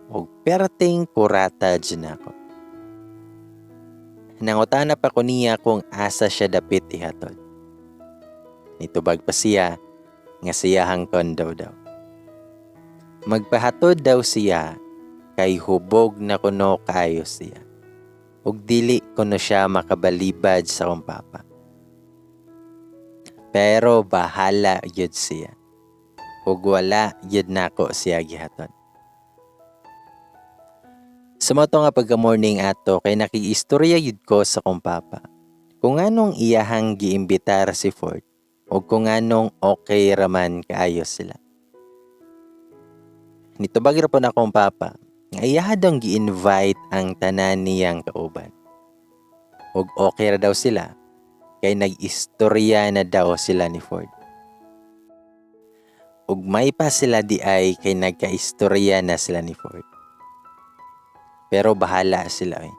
Og perting kurata jud nako. Nangutana pa ko niya kung asa siya dapit ihatod. Nitubag pa siya nga siyahang kondo daw. Magpahatod daw siya kay hubog na kuno kaayo siya. Ug dili kuno siya makabalibad sa akong papa. Pero bahala gyud siya. Ug wala gyud nako siya gihatod. Sa mao to nga pagka-morning ato kay nakiistorya gyud ko sa akong papa. Kung anong iyahang giimbitar si Ford o kung anong okay raman kaayo sila. Nitubag ra po na akong papa nga iyaha daw gi-invite ang tanan niyang kauban. Og okay ra daw sila kay nag-istorya na daw sila ni Ford. Ug may pa sila di ay kay nagkaistorya na sila ni Ford. Pero bahala sila eh.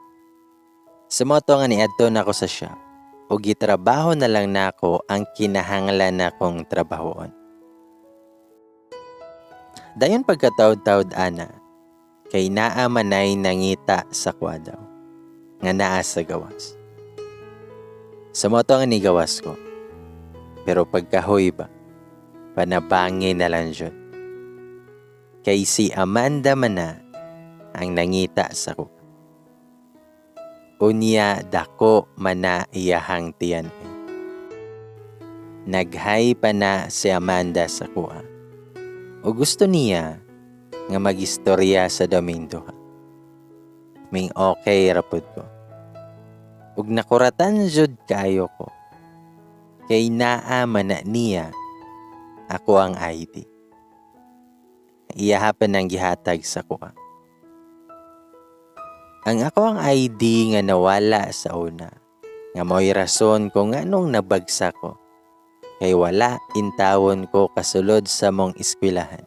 Sa mao to nga niadto nako sa shop, ug gitrabaho na lang nako ang kinahanglan nakong trabahoon. Dayon pagkataod-taod ana, kay naa manay nangita sa kuha daw, nga naa sa gawas. Sa mao to nga nigawas ko, pero pagkahoy ba, panabangi na lang jud. Kay si Amanda man na ang nangita sa kuha. Unya dako man na iyahang tiyan. Naghay pa na si Amanda sa kuha. O gusto niya nga magistorya sa daming duha. Ming okay rapod ko. Ug nakuratan jud kaayo ko. Kay naa man na niya ako ang ID. Iyaha pa nang gihatag sa kuha. Ang ako ang ID nga nawala sa una, nga mao'y rason kung nganong nabagsak ko. Kay wala intawon ko kasulod sa mong eskwelahan.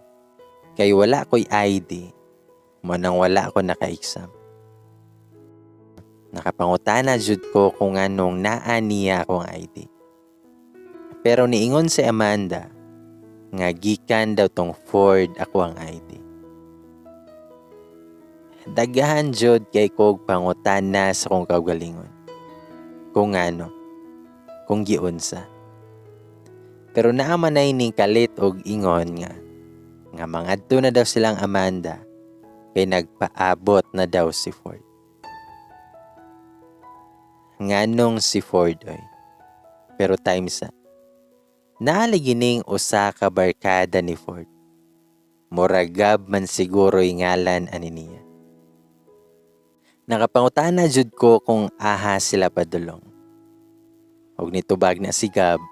Kay wala ko'y ID, mo nang wala ko naka-exam. Nakapangutana jud ko kung anong naa niya akong ID. Pero niingon si Amanda nga gikan daw tong Ford ako ang ID. Daghan jud kay kog pangutana sa kong kaugalingon. Kung ano, kung giunsa. Pero naa man ay ning kalit og ingon nga nga mangadto na daw silang Amanda kay nagpaabot na daw si Ford. Nganong si Ford oy? Pero time sa. Naa lagi ning usa ka barkada ni Ford. Murag Gab man siguro'y ngalan ani niya. Nakapangutana jud ko kung aha sila padulong. Og nitubag na si Gab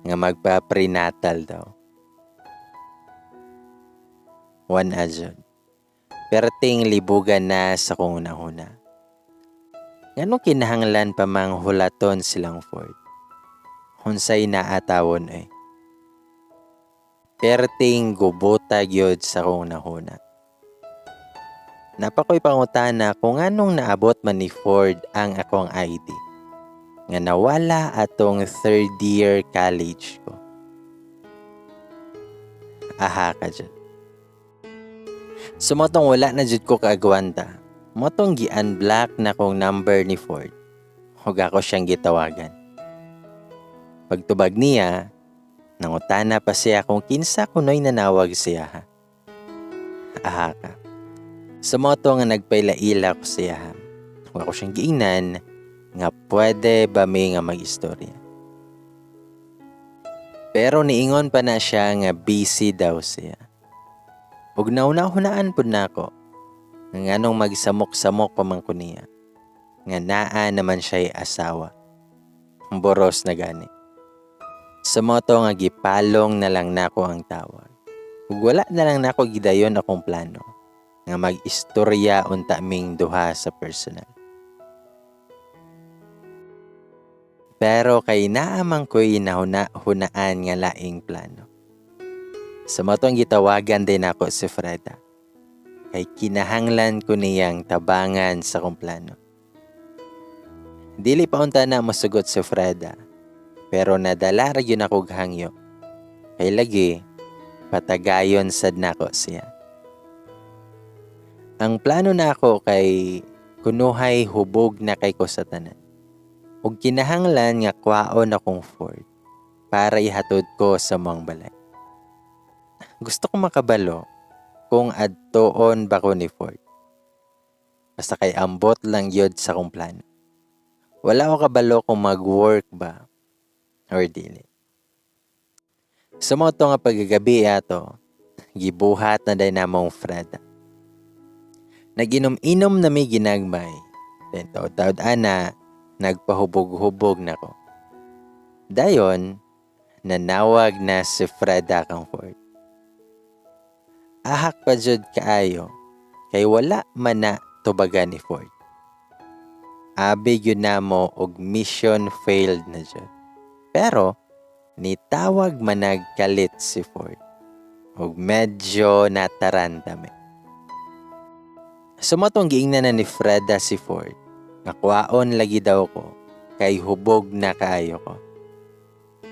nga magpa-prenatal daw. Wan jud. Perting libugan na sa kong hunahuna. Nganong kinahanglan pa mang hulaton silang Ford? Unsay naa tawon eh? Perting gubota gyud sa kong hunahuna. Naa pa ko'y pangutana kung nganong naabot man ni Ford ang akong ID nga nawala atong third year college ko. Aha ka jud. So mao tong wala na jud ko kaagwanta. Mao tong gi-unblock na kong number ni Ford. Ug ako siyang gitawagan. Pagtubag niya, nangutana pa siya kung kinsa kuno'y nanawag siya ha. Aha ka. Sa mao to nga nagpaila-ila ko siya ha. Ug ako siyang giingnan nga pwede ba mi nga mag-istorya. Pero niingon pa na siya nga busy daw siya. Ug nauna-hunaan pud nako nga nganong magsamok-samok pa man ko niya, nga naa naman siya'y asawa. Boros na gani. Sa mao to nga gipalong na lang nako ang tawag. Ug wala na lang nako gidayon akong plano nga mag-istorya unta ming duha sa personal. Pero kay naa man ko'y nahuna-hunaan nga laing plano. Sa mao tong gitawagan din ako si Freda. Kay kinahanglan ko niyang tabangan sa kong plano. Dili pa unta na mosugot si Freda, pero nadala ra gyud ako og hangyo. Kay lagi, patagayon sad nako siya. Ang plano nako kay kunuhay hubog na kay ko sa tanan. Ug kinahanglan nga kwaon akong Ford para ihatod ko sa among balay. Gusto ko makabalo kung adtoon ba ko ni Ford. Basta kay ambot lang yun sa akong plano. Wala ko kabalo kung mag-work ba or dili. Sa mao to nga pagkagabi ato, gibuhat na day namong Freda. Nag-inom-inom na mi ginagmay. Then taod-taod ana, nagpahubog-hubog na ko. Dayon, nanawag na si Freda kang Ford. Ahak pa jud kaayo, kay wala man na tubagan ni Ford. Abi gyud namo og mission failed na jud. Pero nitawag man nagkalit si Ford. Og medyo nataranta mi. Sa mao tong giingnan na ni Freda si Ford, nga kwaon lagi daw ko, kay hubog na kaayo ko.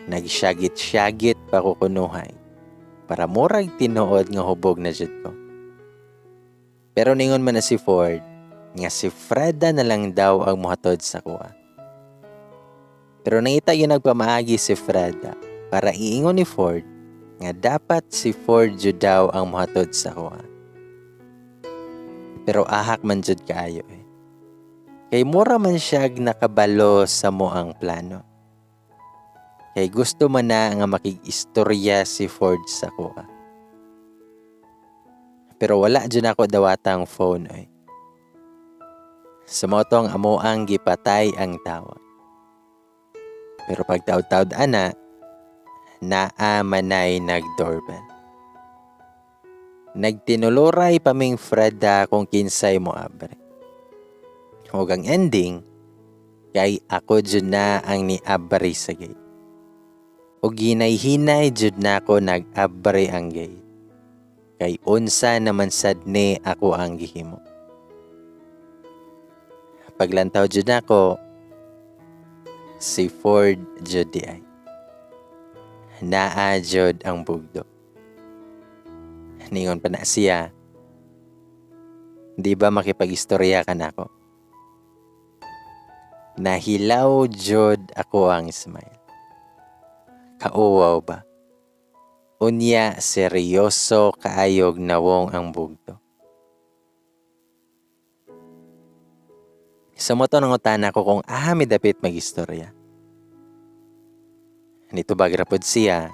Nagsyagit-syagit pa ko kunuhay, para murag tinuod nga hubog na jud ko. Pero ningon man na si Ford, nga si Freda na lang daw ang mohatod sa kuha. Pero nangita yun nagpamaagi si Freda para iingon ni Ford nga dapat si Ford jud daw ang mohatod sa kuha. Pero ahak man jud kaayo eh. Kay mura man siya nakabalo sa mo ang plano. Kay gusto man na nga makig-istorya si Ford sa kuha. Pero wala jud ako dawatang phone oy. Sa mao tong amo ang gipatay ang tawag. Pero pagtaod-taod ana, naa manay nag-doorbell. Nagtinuluray pa ming Freda kung kinsay mo abre. Ug ang ending, kay ako jud na ang niabri sa gate. Ug hinay-hinay jud nako nag-abri ang gate. Kay unsa naman sad ni ako ang gihimo. Paglantaw jud nako, si Ford jud di ay. Naa jud ang bugdo. Ningon pa na siya, di ba makipag-istorya ka nako? Nahilaw jud ako ang smile. Kauwaw ba? Unya seryoso kaayog nawong ang bugto. Sa mao to nangutana ko kung aha mi dapit magistorya. Nitubag ra pod siya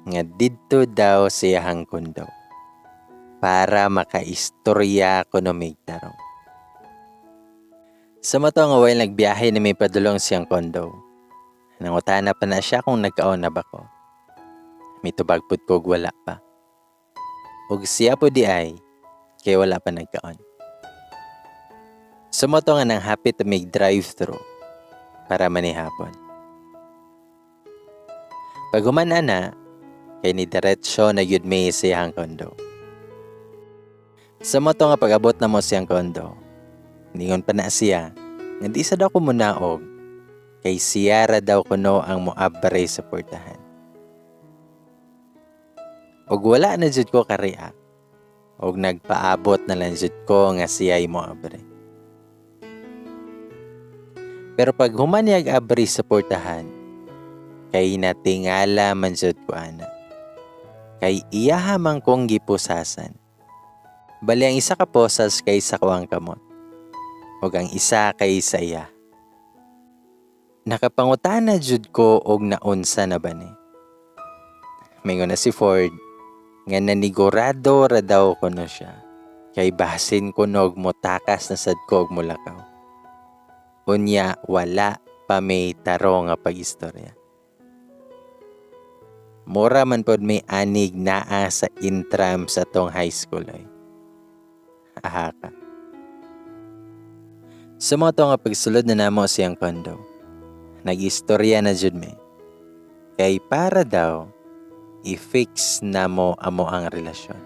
nga didto daw sa iyahang condo para makaistorya kuno mig tarong. Sa mao to nga while nagbiyahe na mi padulong siyang condo, nangutana pa na siya kung nagkaon na ba ko. Mitubag pud ko og wala pa. Ug siya pud diay kay wala pa nagkaon. Sa mao to nga nang hapit mig drive-thru para manihapon. Pag human ana, kay ni diretso na gyud mi sa iyang condo. Sa mao to nga pag-abot namo siyang condo, ningon pa na siya nga di sa daw ko munaog kay siya ra daw kuno ang moabre sa portahan. Og wala na jud ko ka-react. Og nagpaabot na lang jud ko nga siya'y moabre. Pero pag human niyag abri sa portahan, kay natingala man jud ko ana. Kay iyaha man kong gipusasan. Bali ang isa ka posas kay sa kuang kamot ug ang isa kay sa iya. Nakapangutana jud ko og naunsa na ba ni. Mingon na si Ford nga nanigurado ra daw kuno siya kay basin kunog motakas na sad ko og mulakaw. Unya wala pa may tarong nga pag-istorya. Mura man pod may anig naa sa intram sa tong high school ay. Aha ka. Sa mao to nga pagsulod na namo siyang condo, nag-istorya na jud mi. Kay para daw i-fix namo amo ang relasyon.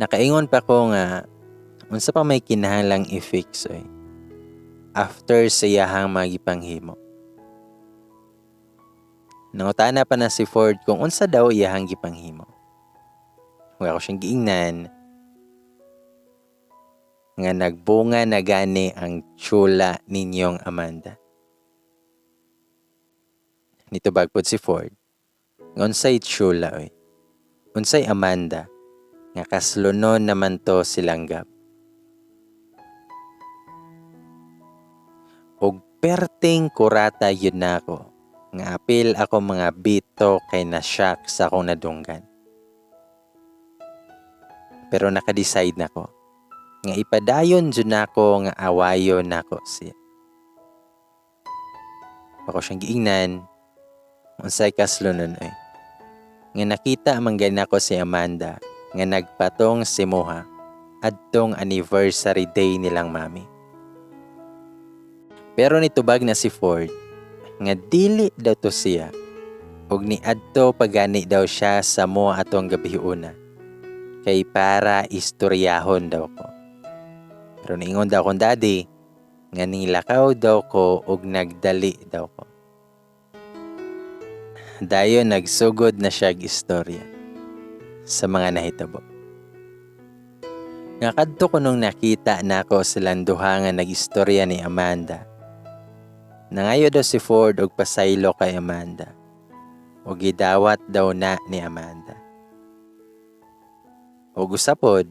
Nakaingon pa ko nga unsa pa may kinahanglang i-fix oy after sa iyahang mga gipanghimo. Nangutana pa na si Ford kung unsa daw iyahang gipanghimo. Ug ako siyang giingnan nga nagbunga na gani ang tiyula ninyong Amanda. Nitubag pod si Ford nga unsay tiyula oy. Unsay Amanda nga kaslunon naman to silang Gab. Og perting kurata yun na ako nga apil ako mga bito kay na-shock sa akong nadunggan. Pero naka-decide na ko nga ipadayon jud nako nga awayon nako siya. Ako siyang giingnan unsay kaslunon oy. Nga nakita man gani nako si Amanda nga nagpatong si Moha adtong anniversary day nilang mami. Pero nitubag na si Ford nga dili daw to siya ug niadto pagani daw siya sa mo atong gabiuna kay para istoryahon daw ko. Pero niingon daw akong daddy nga nilakaw daw ko ug nagdali daw ko. Dayon nagsugod na siya istorya sa mga nahitabo. Nga kadto ko nung nakita nako silang duha nga nag-istorya ni Amanda. Nangayo daw si Ford og pasaylo kay Amanda. Og gidawat daw na ni Amanda. Og usapod,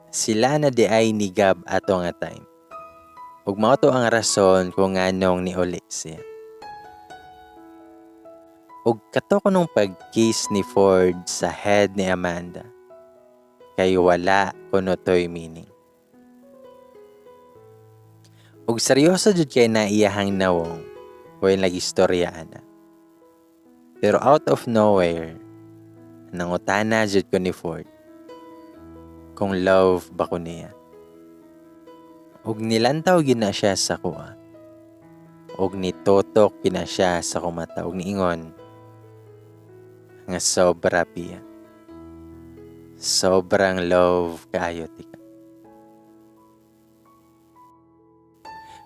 sila na di ay ni Gab ato nga time. Ug mao to ang rason kung nganong niuli siya. Ug kato ko nung pag-kiss ni Ford sa head ni Amanda, kay wala kuno to'y meaning. Ug seryoso jud kay na iyahang nawong while nag-istorya ana. Pero out of nowhere, nangutana jud ko ni Ford kung love ba ko niya. Ug nilantaw gyud na siya sa kuha. Ug nitutok gyud na siya sa akong mata ug niingon nga sobra piya. Sobrang love kaayo tika.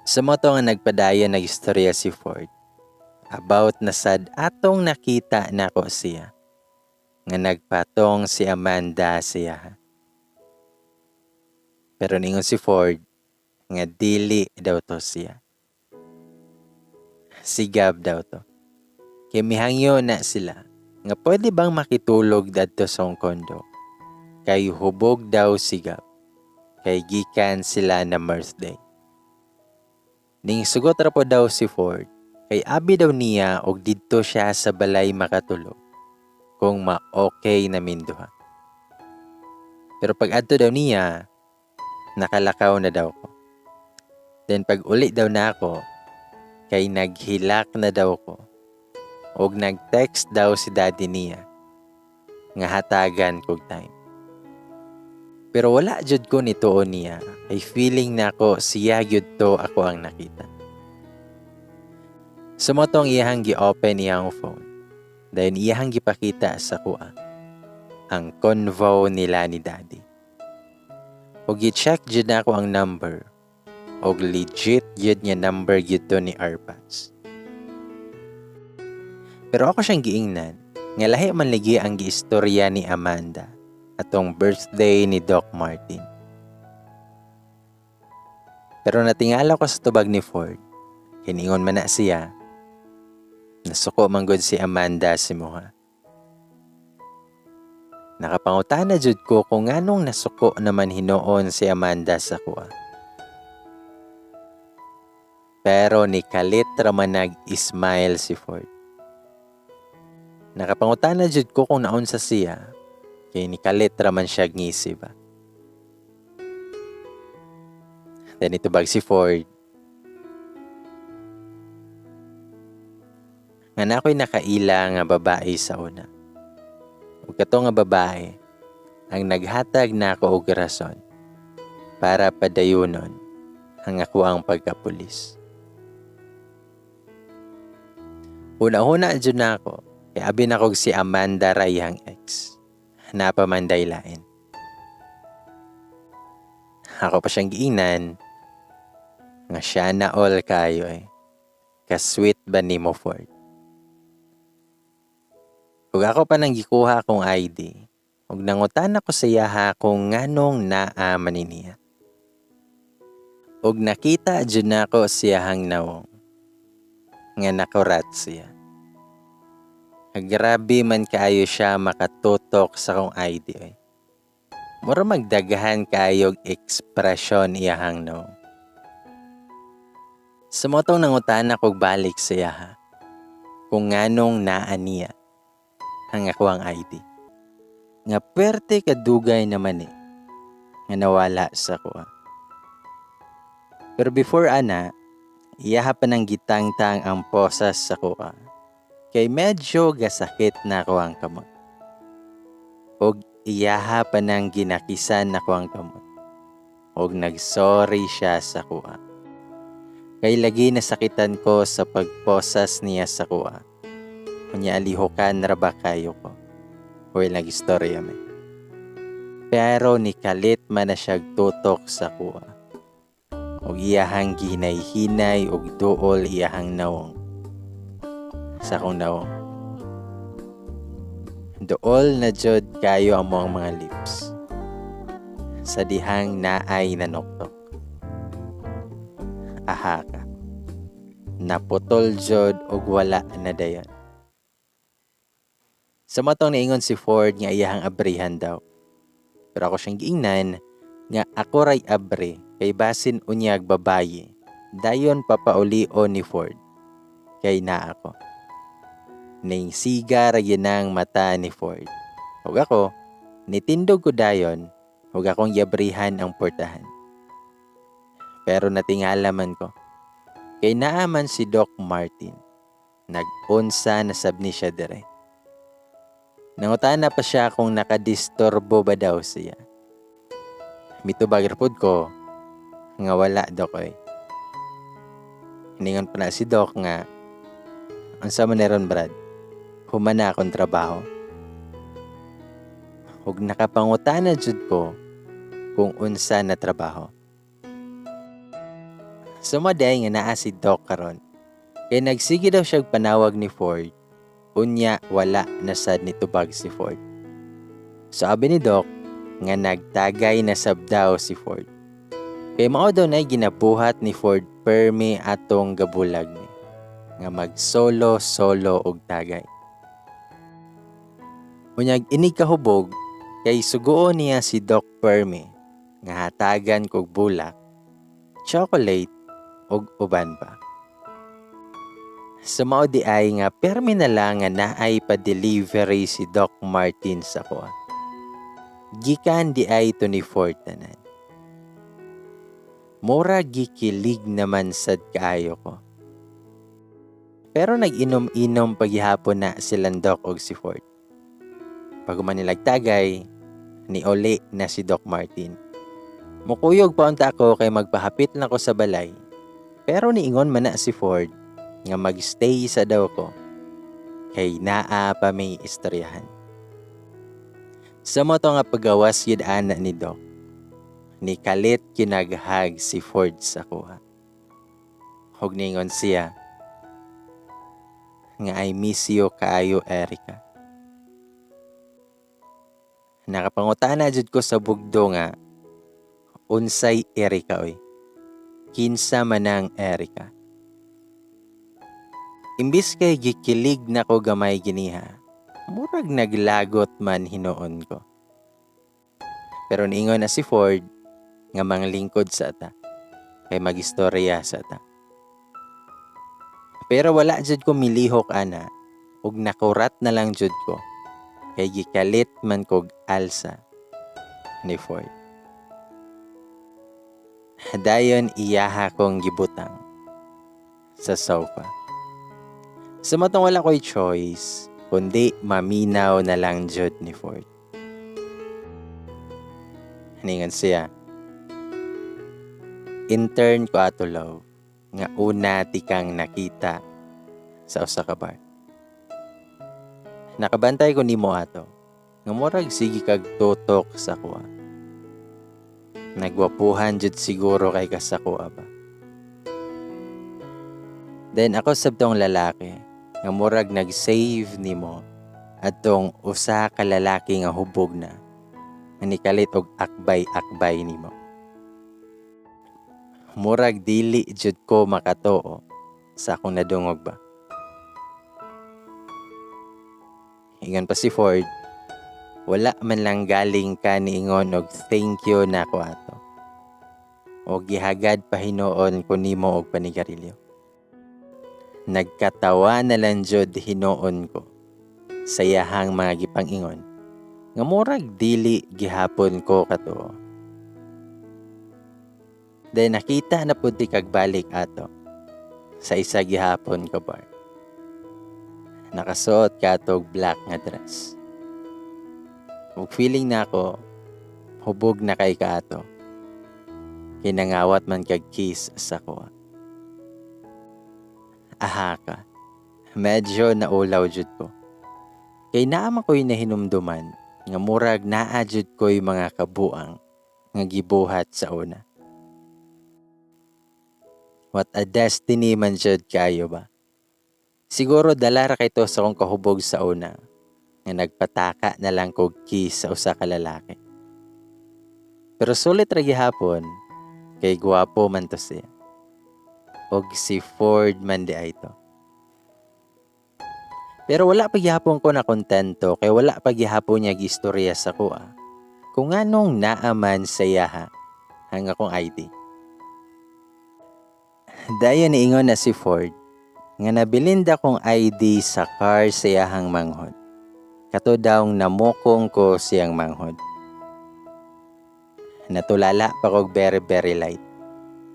Sa mao to nga nagpadayon nag-istorya si Ford about na sad atong nakita nako siya nga nagpatong si Amanda siya. Pero ningon si Ford nga dili daw to siya. Si Gab daw to. Kay mihangyo na sila nga pwede bang makitulog dadto sa akong condo. Kay hubog daw si Gab. Kay gikan sila na birthday. Ning sugot ra po daw si Ford kay abi daw niya og didto siya sa balay makatulog kung ma-okay na minduha. Pero pag adto daw niya, nakalakaw na daw ko. Then pag uli daw na ako, kay naghilak na daw ko. Og nag-text daw si daddy niya nga hatagan kog time. Pero wala jud ko nituo niya kay feeling nako siya gyud to ako ang nakita. So mao tong iyahang gi-open iyang phone. Dayon iyahang gipakita sa akoa ang convo nila ni daddy. Og gi-check jud nako ang number. Og legit jud nga number gyud to ni Arpats. Pero ako siyang giingnan nga lahi man lagi ang giistorya ni Amanda atong birthday ni Doc Martin. Pero natingala ko sa tubag ni Ford. Kay niingon man na siya. Nasuko man gud si Amanda sa imuha. Nakapangutana jud ko kung nganong nasuko naman hinuon si Amanda sa akoa. Pero ni kalit ra man nag-smile si Ford. Nakapangutana jud ko kung naunsa siya kay nikalit ra man siya ngisi ba. Then itubag si Ford nga na ako'y nakaila nga babae sa una. Ug kato nga babae ang naghatag nako og rason para padayunon ang akoang pagkapulis. Una-una jud nako kay abi nako si Amanda ra iyang ex. Napamanday lain. Ako pa siyang giingnan nga siya na all kayo eh. Ka-sweet ba nimo, Ford? Ug ako pa nang gikuha akong ID. Ug nangutan ako sa iyaha kung nganong naa man ni niya. Ug nakita jud nako siyahang nawong nga nakurat siya. Grabe man kaayo siya makatutok sa akong ID eh. Mura magdaghan kaayog ekspresyon iyahang nawong. Sa mao tong nangutan ako balik sa iyaha kung nganong naa niya ang akoang ID. Nga pwerte kadugay naman eh nga nawala sa akoa. Pero before ana, iyaha pa nang gitangtang ang posas sa akoa. Kay medyo gasakit na ako ang kamot. Og iyaha pa nang ginakisan nako ang kamot. Og nagsorry siya sa akoa. Kay lagi nasakitan ko sa pagposas niya sa akoa. Unya alihokan ra ba kayo ko. Well, nag-istorya mi. Pero nikalit man na siya tutok sa akoa. Og iyahang gihinay-hinay og duol iyahang nawong. Sa akong nawong. Duol na jud kayo among mga lips. Sa dihang naay nanuktok. Aha ka. Naputol jud og wala na dayon. Sa mao tong niingon si Ford nga iyahang abrihan daw. Pero ako siyang giingnan nga ako ray abre kay basin unyag babaye. Dayon papaulio ni Ford. Kay naa ako. Ning siga ra gyud ang mata ni Ford. Ug ako, nitindog ko dayon ug akong giabrihan ang portahan. Pero natingala man ko. Kay naa man si Doc Martin. Nag-unsa na sab ni siya dire. Nangutana pa siya kung nakadisturbo ba daw siya. Mitubag ra pod ko nga wala, Doc oy. Hiningon pa na si Doc nga unsa man ron, Brad? Human na akong trabaho. Ug nakapangutana jud ko kung unsa na trabaho. Sumaday nga naa si Doc karon. Kay nagsige daw siya panawag ni Ford. Unya wala na sad nitubag si Ford. Sabi ni Doc nga nagtagay na sab daw si Ford. Kay mao daw nay ginabuhat ni Ford permi atong gabulag ni nga mag-solo-solo og tagay. Unyag inig kahubog kay suguon niya si Doc permi Nga hatagan kog bulak, chocolate ug uban pa. Sa mao di ay nga permi na lang nga naay pa-delivery si Doc Martin sa kuha. Gikan di ay to ni Ford tanan. Mura gikilig naman sad kaayo ko. Pero nag-inom-inom paghihapon na silang Doc og si Ford. Pag nilag tagay, ni uli na si Doc Martin. Mukuyog pa unta ako kay magpahapit lang ko sa balay. Pero niingon man na si Ford nga magstay sa daw ko kay naa pa may istoryahan. Sa mao to nga pagawas gid ana ni Doc, ni kalit kinaghag si Ford sa kuha. Ug ningon siya nga, "I miss you kaayo, Erica." Nakapangutana jud ko sa bugdo nga, "Unsay Erica oy? Kinsa man ang Erica?" Imbis kay gikilig na ko gamay giniha, murag naglagot man hinuon ko. Pero niingon na si Ford nga manglingkod sa ta, kay magistorya sa ta. Pero wala jud ko milihok ana ug nakurat na lang jud ko kay gikalit man kog alsa ni Ford. Dayon iyaha kong gibutang sa sofa. Sa mao tong wala ko'y choice kundi maminaw na lang jud ni Ford. Ningon siya, "Intern ko ato, love, nga una ti kang nakita sa usa ka bar. Nakabantay ko nimo ato, nga murag sige kag tutok sa kuha. Nagwapuhan jud siguro kay ka sa kuha ba. Then ako sab tong lalaki nga murag nag-save nimo atong usa ka lalaki nga hubog na nga nikalit og akbay-akbay nimo." Murag dili jud ko makatuo sa akong nadungog ba. Ingon pa si Ford, "Wala man lang galing ka niingon og thank you nako ato. O gihagad pa hinuon ko nimo og panigarilyo." Nagkatawa na lang jud hinuon ko sa iyahang mga gipang-ingon nga murag dili gihapon ko katuo. Then nakita na pud ti kag balik ato sa isa gihapon ka bar. Nakasuot ka og black nga dress. Ug feeling nako hubog na kay ka ato. Kinangawat man kag kiss sa kuha. Aha ka. Medyo naulaw jud ko. Kay naa man ko'y nahinumduman nga murag naa jud ko'y mga kabuang nga gibuhat sa una. What a destiny man jud kayo ba? Siguro dala ra kay to sa akong kahubog sa una nga nagpataka na lang kog kiss sa usa ka lalaki. Pero sulit ra gihapon kay gwapo man to siya. Og si Ford man di ay to. Pero wala pa gihapon ko na kontento kay wala pa gihapon niya gistorya sa kuha kung anong naaman sa iyaha ang akong ID. Dayon niingon na si Ford nga nabilin akong ID sa car sa iyahang manghod. Kato daw namukong ko siyang manghod. Natulala pa kog very very light.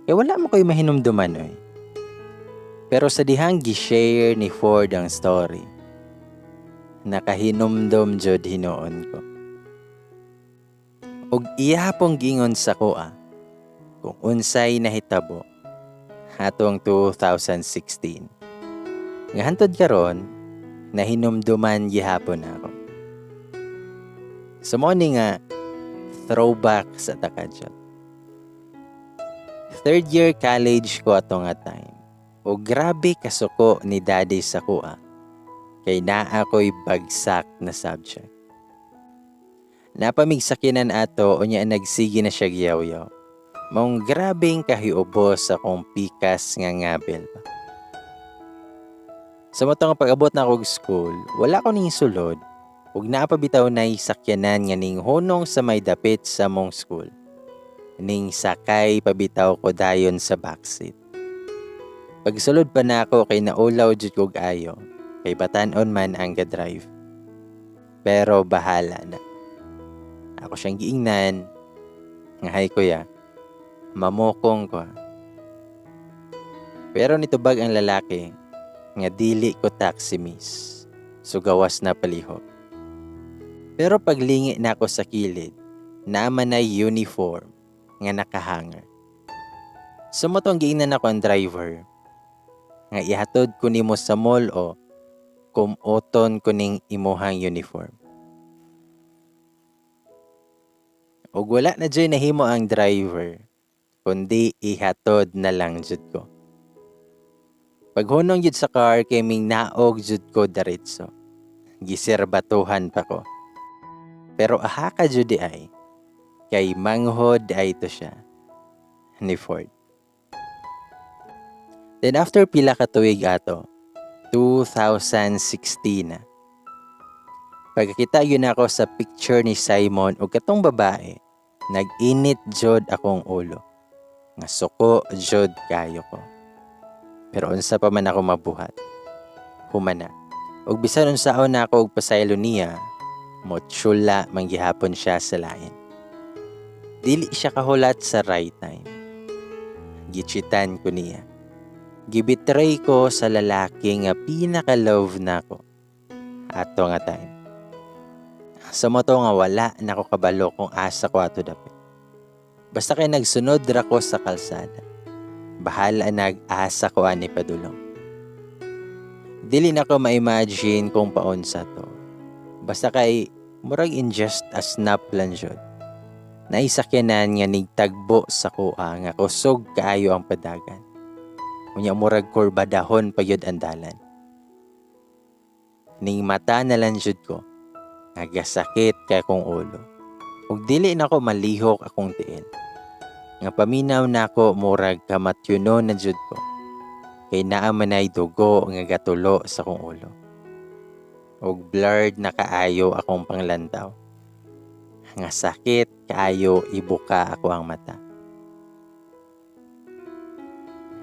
Kaya wala mo ko'y mahinumduman oy. Pero sa dihang gi-share ni Ford ang story, nakahinumdum jud hinuon ko. Og iya pong gingon sa kuha kung unsay nahitabo atong 2016. Nga hantod karon nahinumduman gihapon ako. So mo ni nga throwback sa takadyot. Third year college ko ato nga time. O grabe kasuko ni daddy sa kuha. Kay naa ko'y bagsak na subject. Napamigsakinan ato unya nagsige na siya giyaw-yaw. Maong grabeng kahiubos sa akong pikas nga ngabil ba. Sa mao nga pag-abot na akong school, wala ko ning sulod ug naa pa bitaw nay sakyanan nga ning hunong sa may dapit sa mong school. Ning sakay pabitaw ko dayon sa backseat. Pagsulod pa na ako kay naulaw jud kog ayo, kay batan-on man ang ga-drive. Pero bahala na. Ako siyang giingnan, nga "Hi kuya, mamukong ko." Pero nitubag ang lalaki nga dili ko taxi, miss. So gawas na palihog. Pero paglingi na ako sa kilid, naa man ay uniform nga nakahanger. So mao tong giingnan ako ang driver nga ihatod ko nimo sa mall o kumuton ko ning imuhang uniform. Ug wala na jud nahimo ang driver kundi ihatod na lang jud ko. Paghunong jud sa car kay ming naog jud ko diretso. Giserbatuhan pa ko. Pero aha ka jud di ay kay manghod ay to siya ni Ford. Then after pila ka tuig ato, 2016 na. Pagkakita yun ako sa picture ni Simon og katong babae, nag-init jud akong ulo. Nga suko jud kayo ko. Pero unsa pa man ako mabuhat. Humana. Og bisan unsaon na ako og pasaylo niya, motsula man gihapon siya sa lain. Dili siya kahulat sa right time. Gichitan ko niya. Gibetray ko sa lalaki nga pinaka-love nako ato nga time. Sa mao to nga wala na ko kabalo kung asa ko ato dapit. Basta kay nagsunod ra ko sa kalsada. Bahala nag-asa ko ani padulong. Dili na ko ma-imagine kung paunsa to. Basta kay murag in just a snap lang jud. Naisakyanan nga nigtagbo sa kuha nga kusog kaayo ang padagan. Unya murag kurbadahon pa gyud ang dalan. Ning mata na lang jud ko, nagasakit kay akong ulo. Ug dili na ko malihok akong tiil. Nga paminaw nako murag kamatyuno na jud ko. Kay naa manay dugo nga gatulo sa akong ulo. Ug blurred na kaayo akong panglantaw. Nga sakit kaayo ibuka ako ang mata.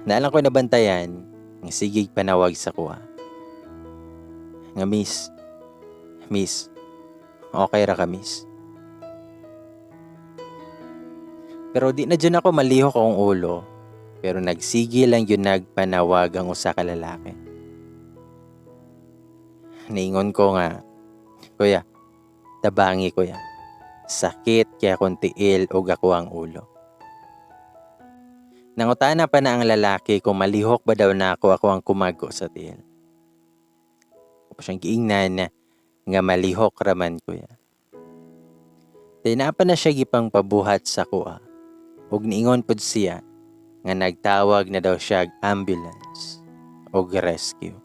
Naalang ko nabantayan nga sigig panawag sa kuha. Nga "Miss, miss, okay ra ka, miss?" Pero di na dyan ako malihok akong ulo. Pero nagsige lang yun nagpanawag ang usa ka lalaki. Niingon ko nga, "Kuya, tabangi kuya. Sakit kay akong tiil og ako ang ulo." Nangutana pa na ang lalaki kung malihok ba daw na ako ang kumago sa tiil. Ako siyang giingnan nga malihok raman, kuya. Tinapa na siya gipang pabuhat sa kuha. Ug niingon pod siya nga nagtawag na daw siya og ambulance og rescue.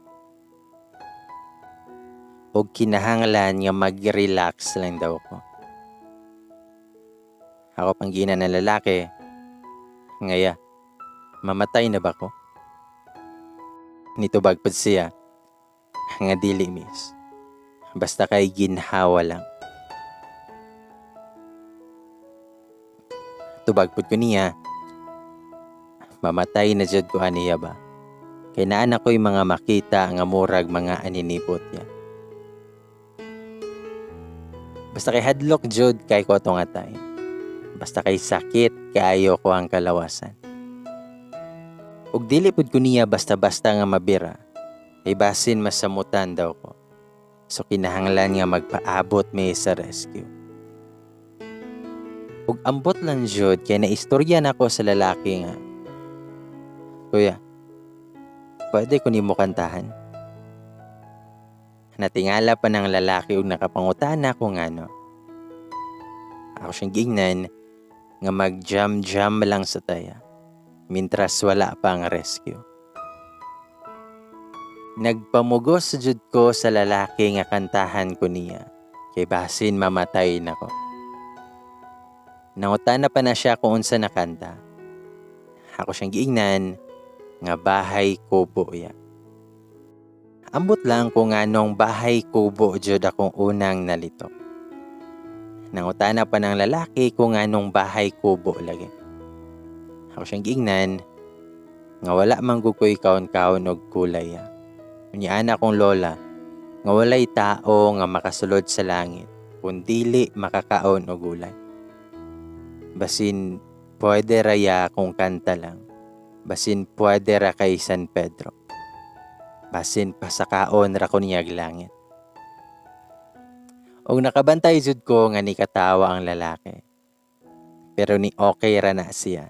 Og kinahanglan nga mag-relax lang daw ko. Ako pang gina ng lalaki, ngaya, "Mamatay na ba ko?" Nitubag pod siya, nga dili, miss. Basta kay ginhawa lang. Tubag pod ko niya, "Mamatay na jud ko aniya ba? Kay naa na ko'y mga makita nga murag mga aninipot niya." Basta kay hadlok jud kay ko ato nga time. Basta kay sakit kaayo ko ang kalawasan. Ug dili pud ko niya basta-basta nga mabira. Kay basin masamutan daw ko. So kinahanglan nga magpaabot mi sa rescue. Ug ambot lang jud kay naistorya nako sa lalaki nga, "Kuya, pwede ko nimo kantahan?" Natingala pa ng lalaki ug nakapangutana ko ngano. Ako siyang giingnan nga mag-jam-jam lang sa taya, mintras wala pa ang rescue. Nagpamugos sa jud ko sa lalaki nga kantahan ko niya, kay basin mamatay nako. Nangutana pa na siya kung unsa nakanta. Ako siyang giingnan nga Bahay Kubo ya. Ambot lang kung nganong Bahay Kubo jud akong unang nalito. Nangutana pa ng lalaki kung nganong Bahay Kubo lagi. Ako siyang giingnan nga wala man gud ko'y kaon-kaon og gulay. Unya ana akong lola nga walay tao nga makasulod sa langit kung dili makakaon og gulay. Basin pwede raya kung kanta lang. Basin pwede ra kay San Pedro. Basin pasakaon ra ko niyag langit. Og nakabantay jud ko nga nikatawa ang lalaki. Pero ni okay ra na siya.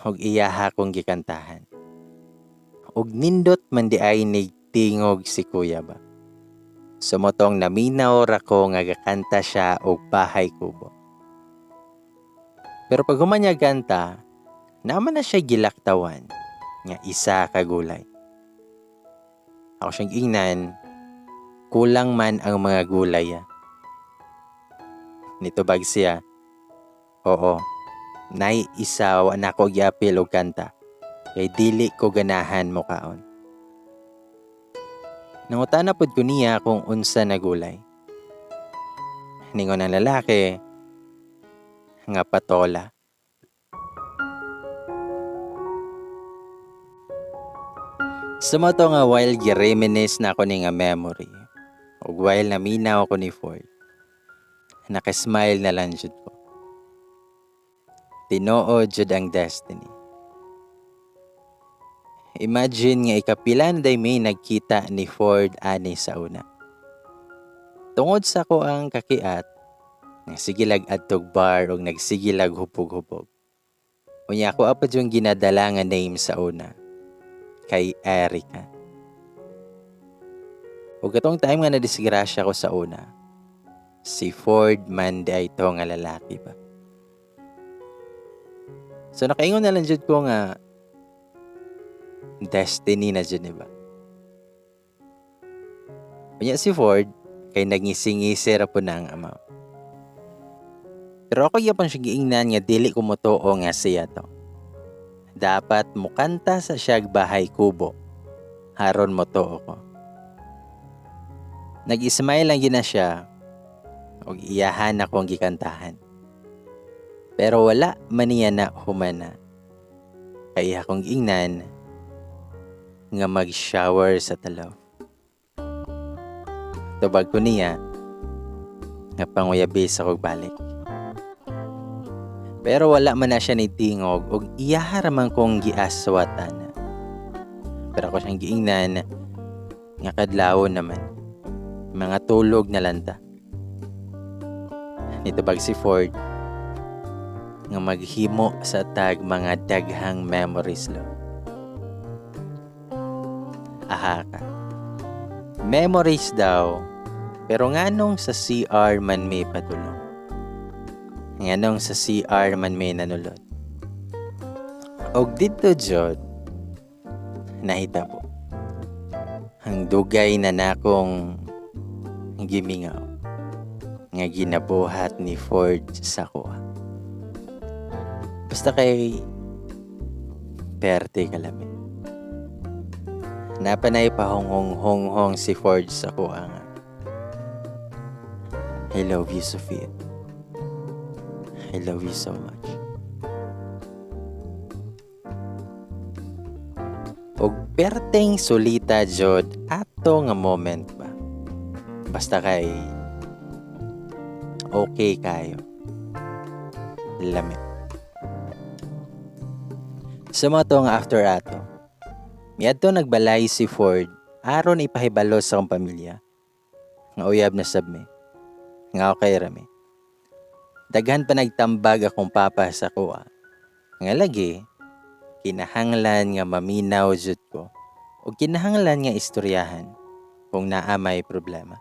Og iyaha kong gikantahan. Og nindot man di ay nigtingog si kuya ba. Sumotong naminaw ra ko nga gakanta siya og Bahay Kubo. Pero pag human niya kanta, naman na siya gilaktawan nga isa ka gulay. Ako siyang ingnan, kulang man ang mga gulay. Nitubag siya, oo, nay isa wa na ko giapil og kanta, kay dili ko ganahan mo kaon. Nangutana pod ko niya kung unsa na gulay. Ningon ang lalaki nga patola. Sa to nga while gi-reminisce na ako ni nga memory, ug while naminaw ako ni Ford, nakasmile na lang jud ko. Tinuod jud ang destiny. Imagine nga ikapila na day may nagkita ni Ford ani sa una. Tungod sa ko ang kakiat, nagsigilag adtog bar og nagsigilag hubog-hubog. Unya ako apad yung ginadala nga name sa una, kay Erica. Ug katong time nga nadisgrasya ko sa una, si Ford man di ay to nga lalaki ba. So nakaingon na lang jud ko nga destiny na jud, ba? Unya si Ford kay nagngising-ngisi ra po na ang ama. Pero ako gyapon siya giingnan nga dili ko motuo nga siya to. Dapat mukanta sa siyag Bahay Kubo haron motuo ko. Nag-smile lang gina siya og iyahan akong gikantahan. Pero wala man niya na humana. Kay akong giingnan nga mag-shower sa talaw. Tubag ko niya nga panguyabi sa kog balik. Pero wala man na siya ni tingog og iyaha ra man kong giaswat ana. Pero ako siyang giingnan nga kadlawon naman. Mga tulog na lanta. Nitubag si Ford nga maghimo sa tag mga daghang memories lo. Aha ka. Memories daw, pero nganong sa CR man may padulong? Nganong sa CR man may nanulod? Og didto jud nahitabo. Ang dugay na nakong gimingaw nga ginabuhat ni Ford sa kuha. Basta kay perte kalami. Napanay pahonghong-honghong si Ford sa kuha nga, I love you, Sophia. I love you so much. Og perteng sulita jud ato nga moment ba. Basta kay okay kayo. Lami. Sa mga to nga after ato, miadto nagbalay si Ford aron ipahibalo sa akong pamilya. Nga uyab na sab mi. Nga okay ra mi. Daghan pa nagtambag akong papa sa kuha. Nga lagi, kinahanglan nga maminaw jud ko o kinahanglan nga istoryahan kung naa may problema.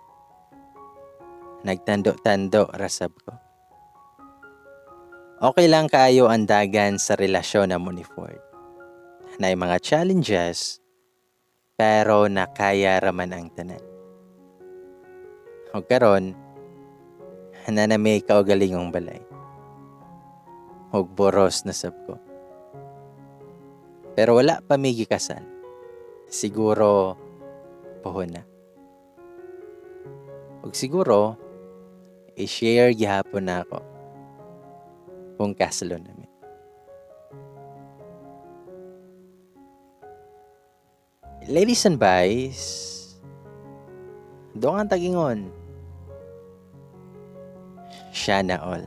Nagtando-tando rasab ko. Okay lang kaayo ang dagan sa relasyon namo ni Ford. Naay mga challenges, pero nakaya raman ang tanan. Og karon, nanami kaugalingong balay. Og boros na sab ko. Pero wala pa mi gikasal. Siguro, puhon na. Og siguro, i-share gihapon na ako kung kaslo nami. Ladies and boys, doon ang tagingon. Siya na all.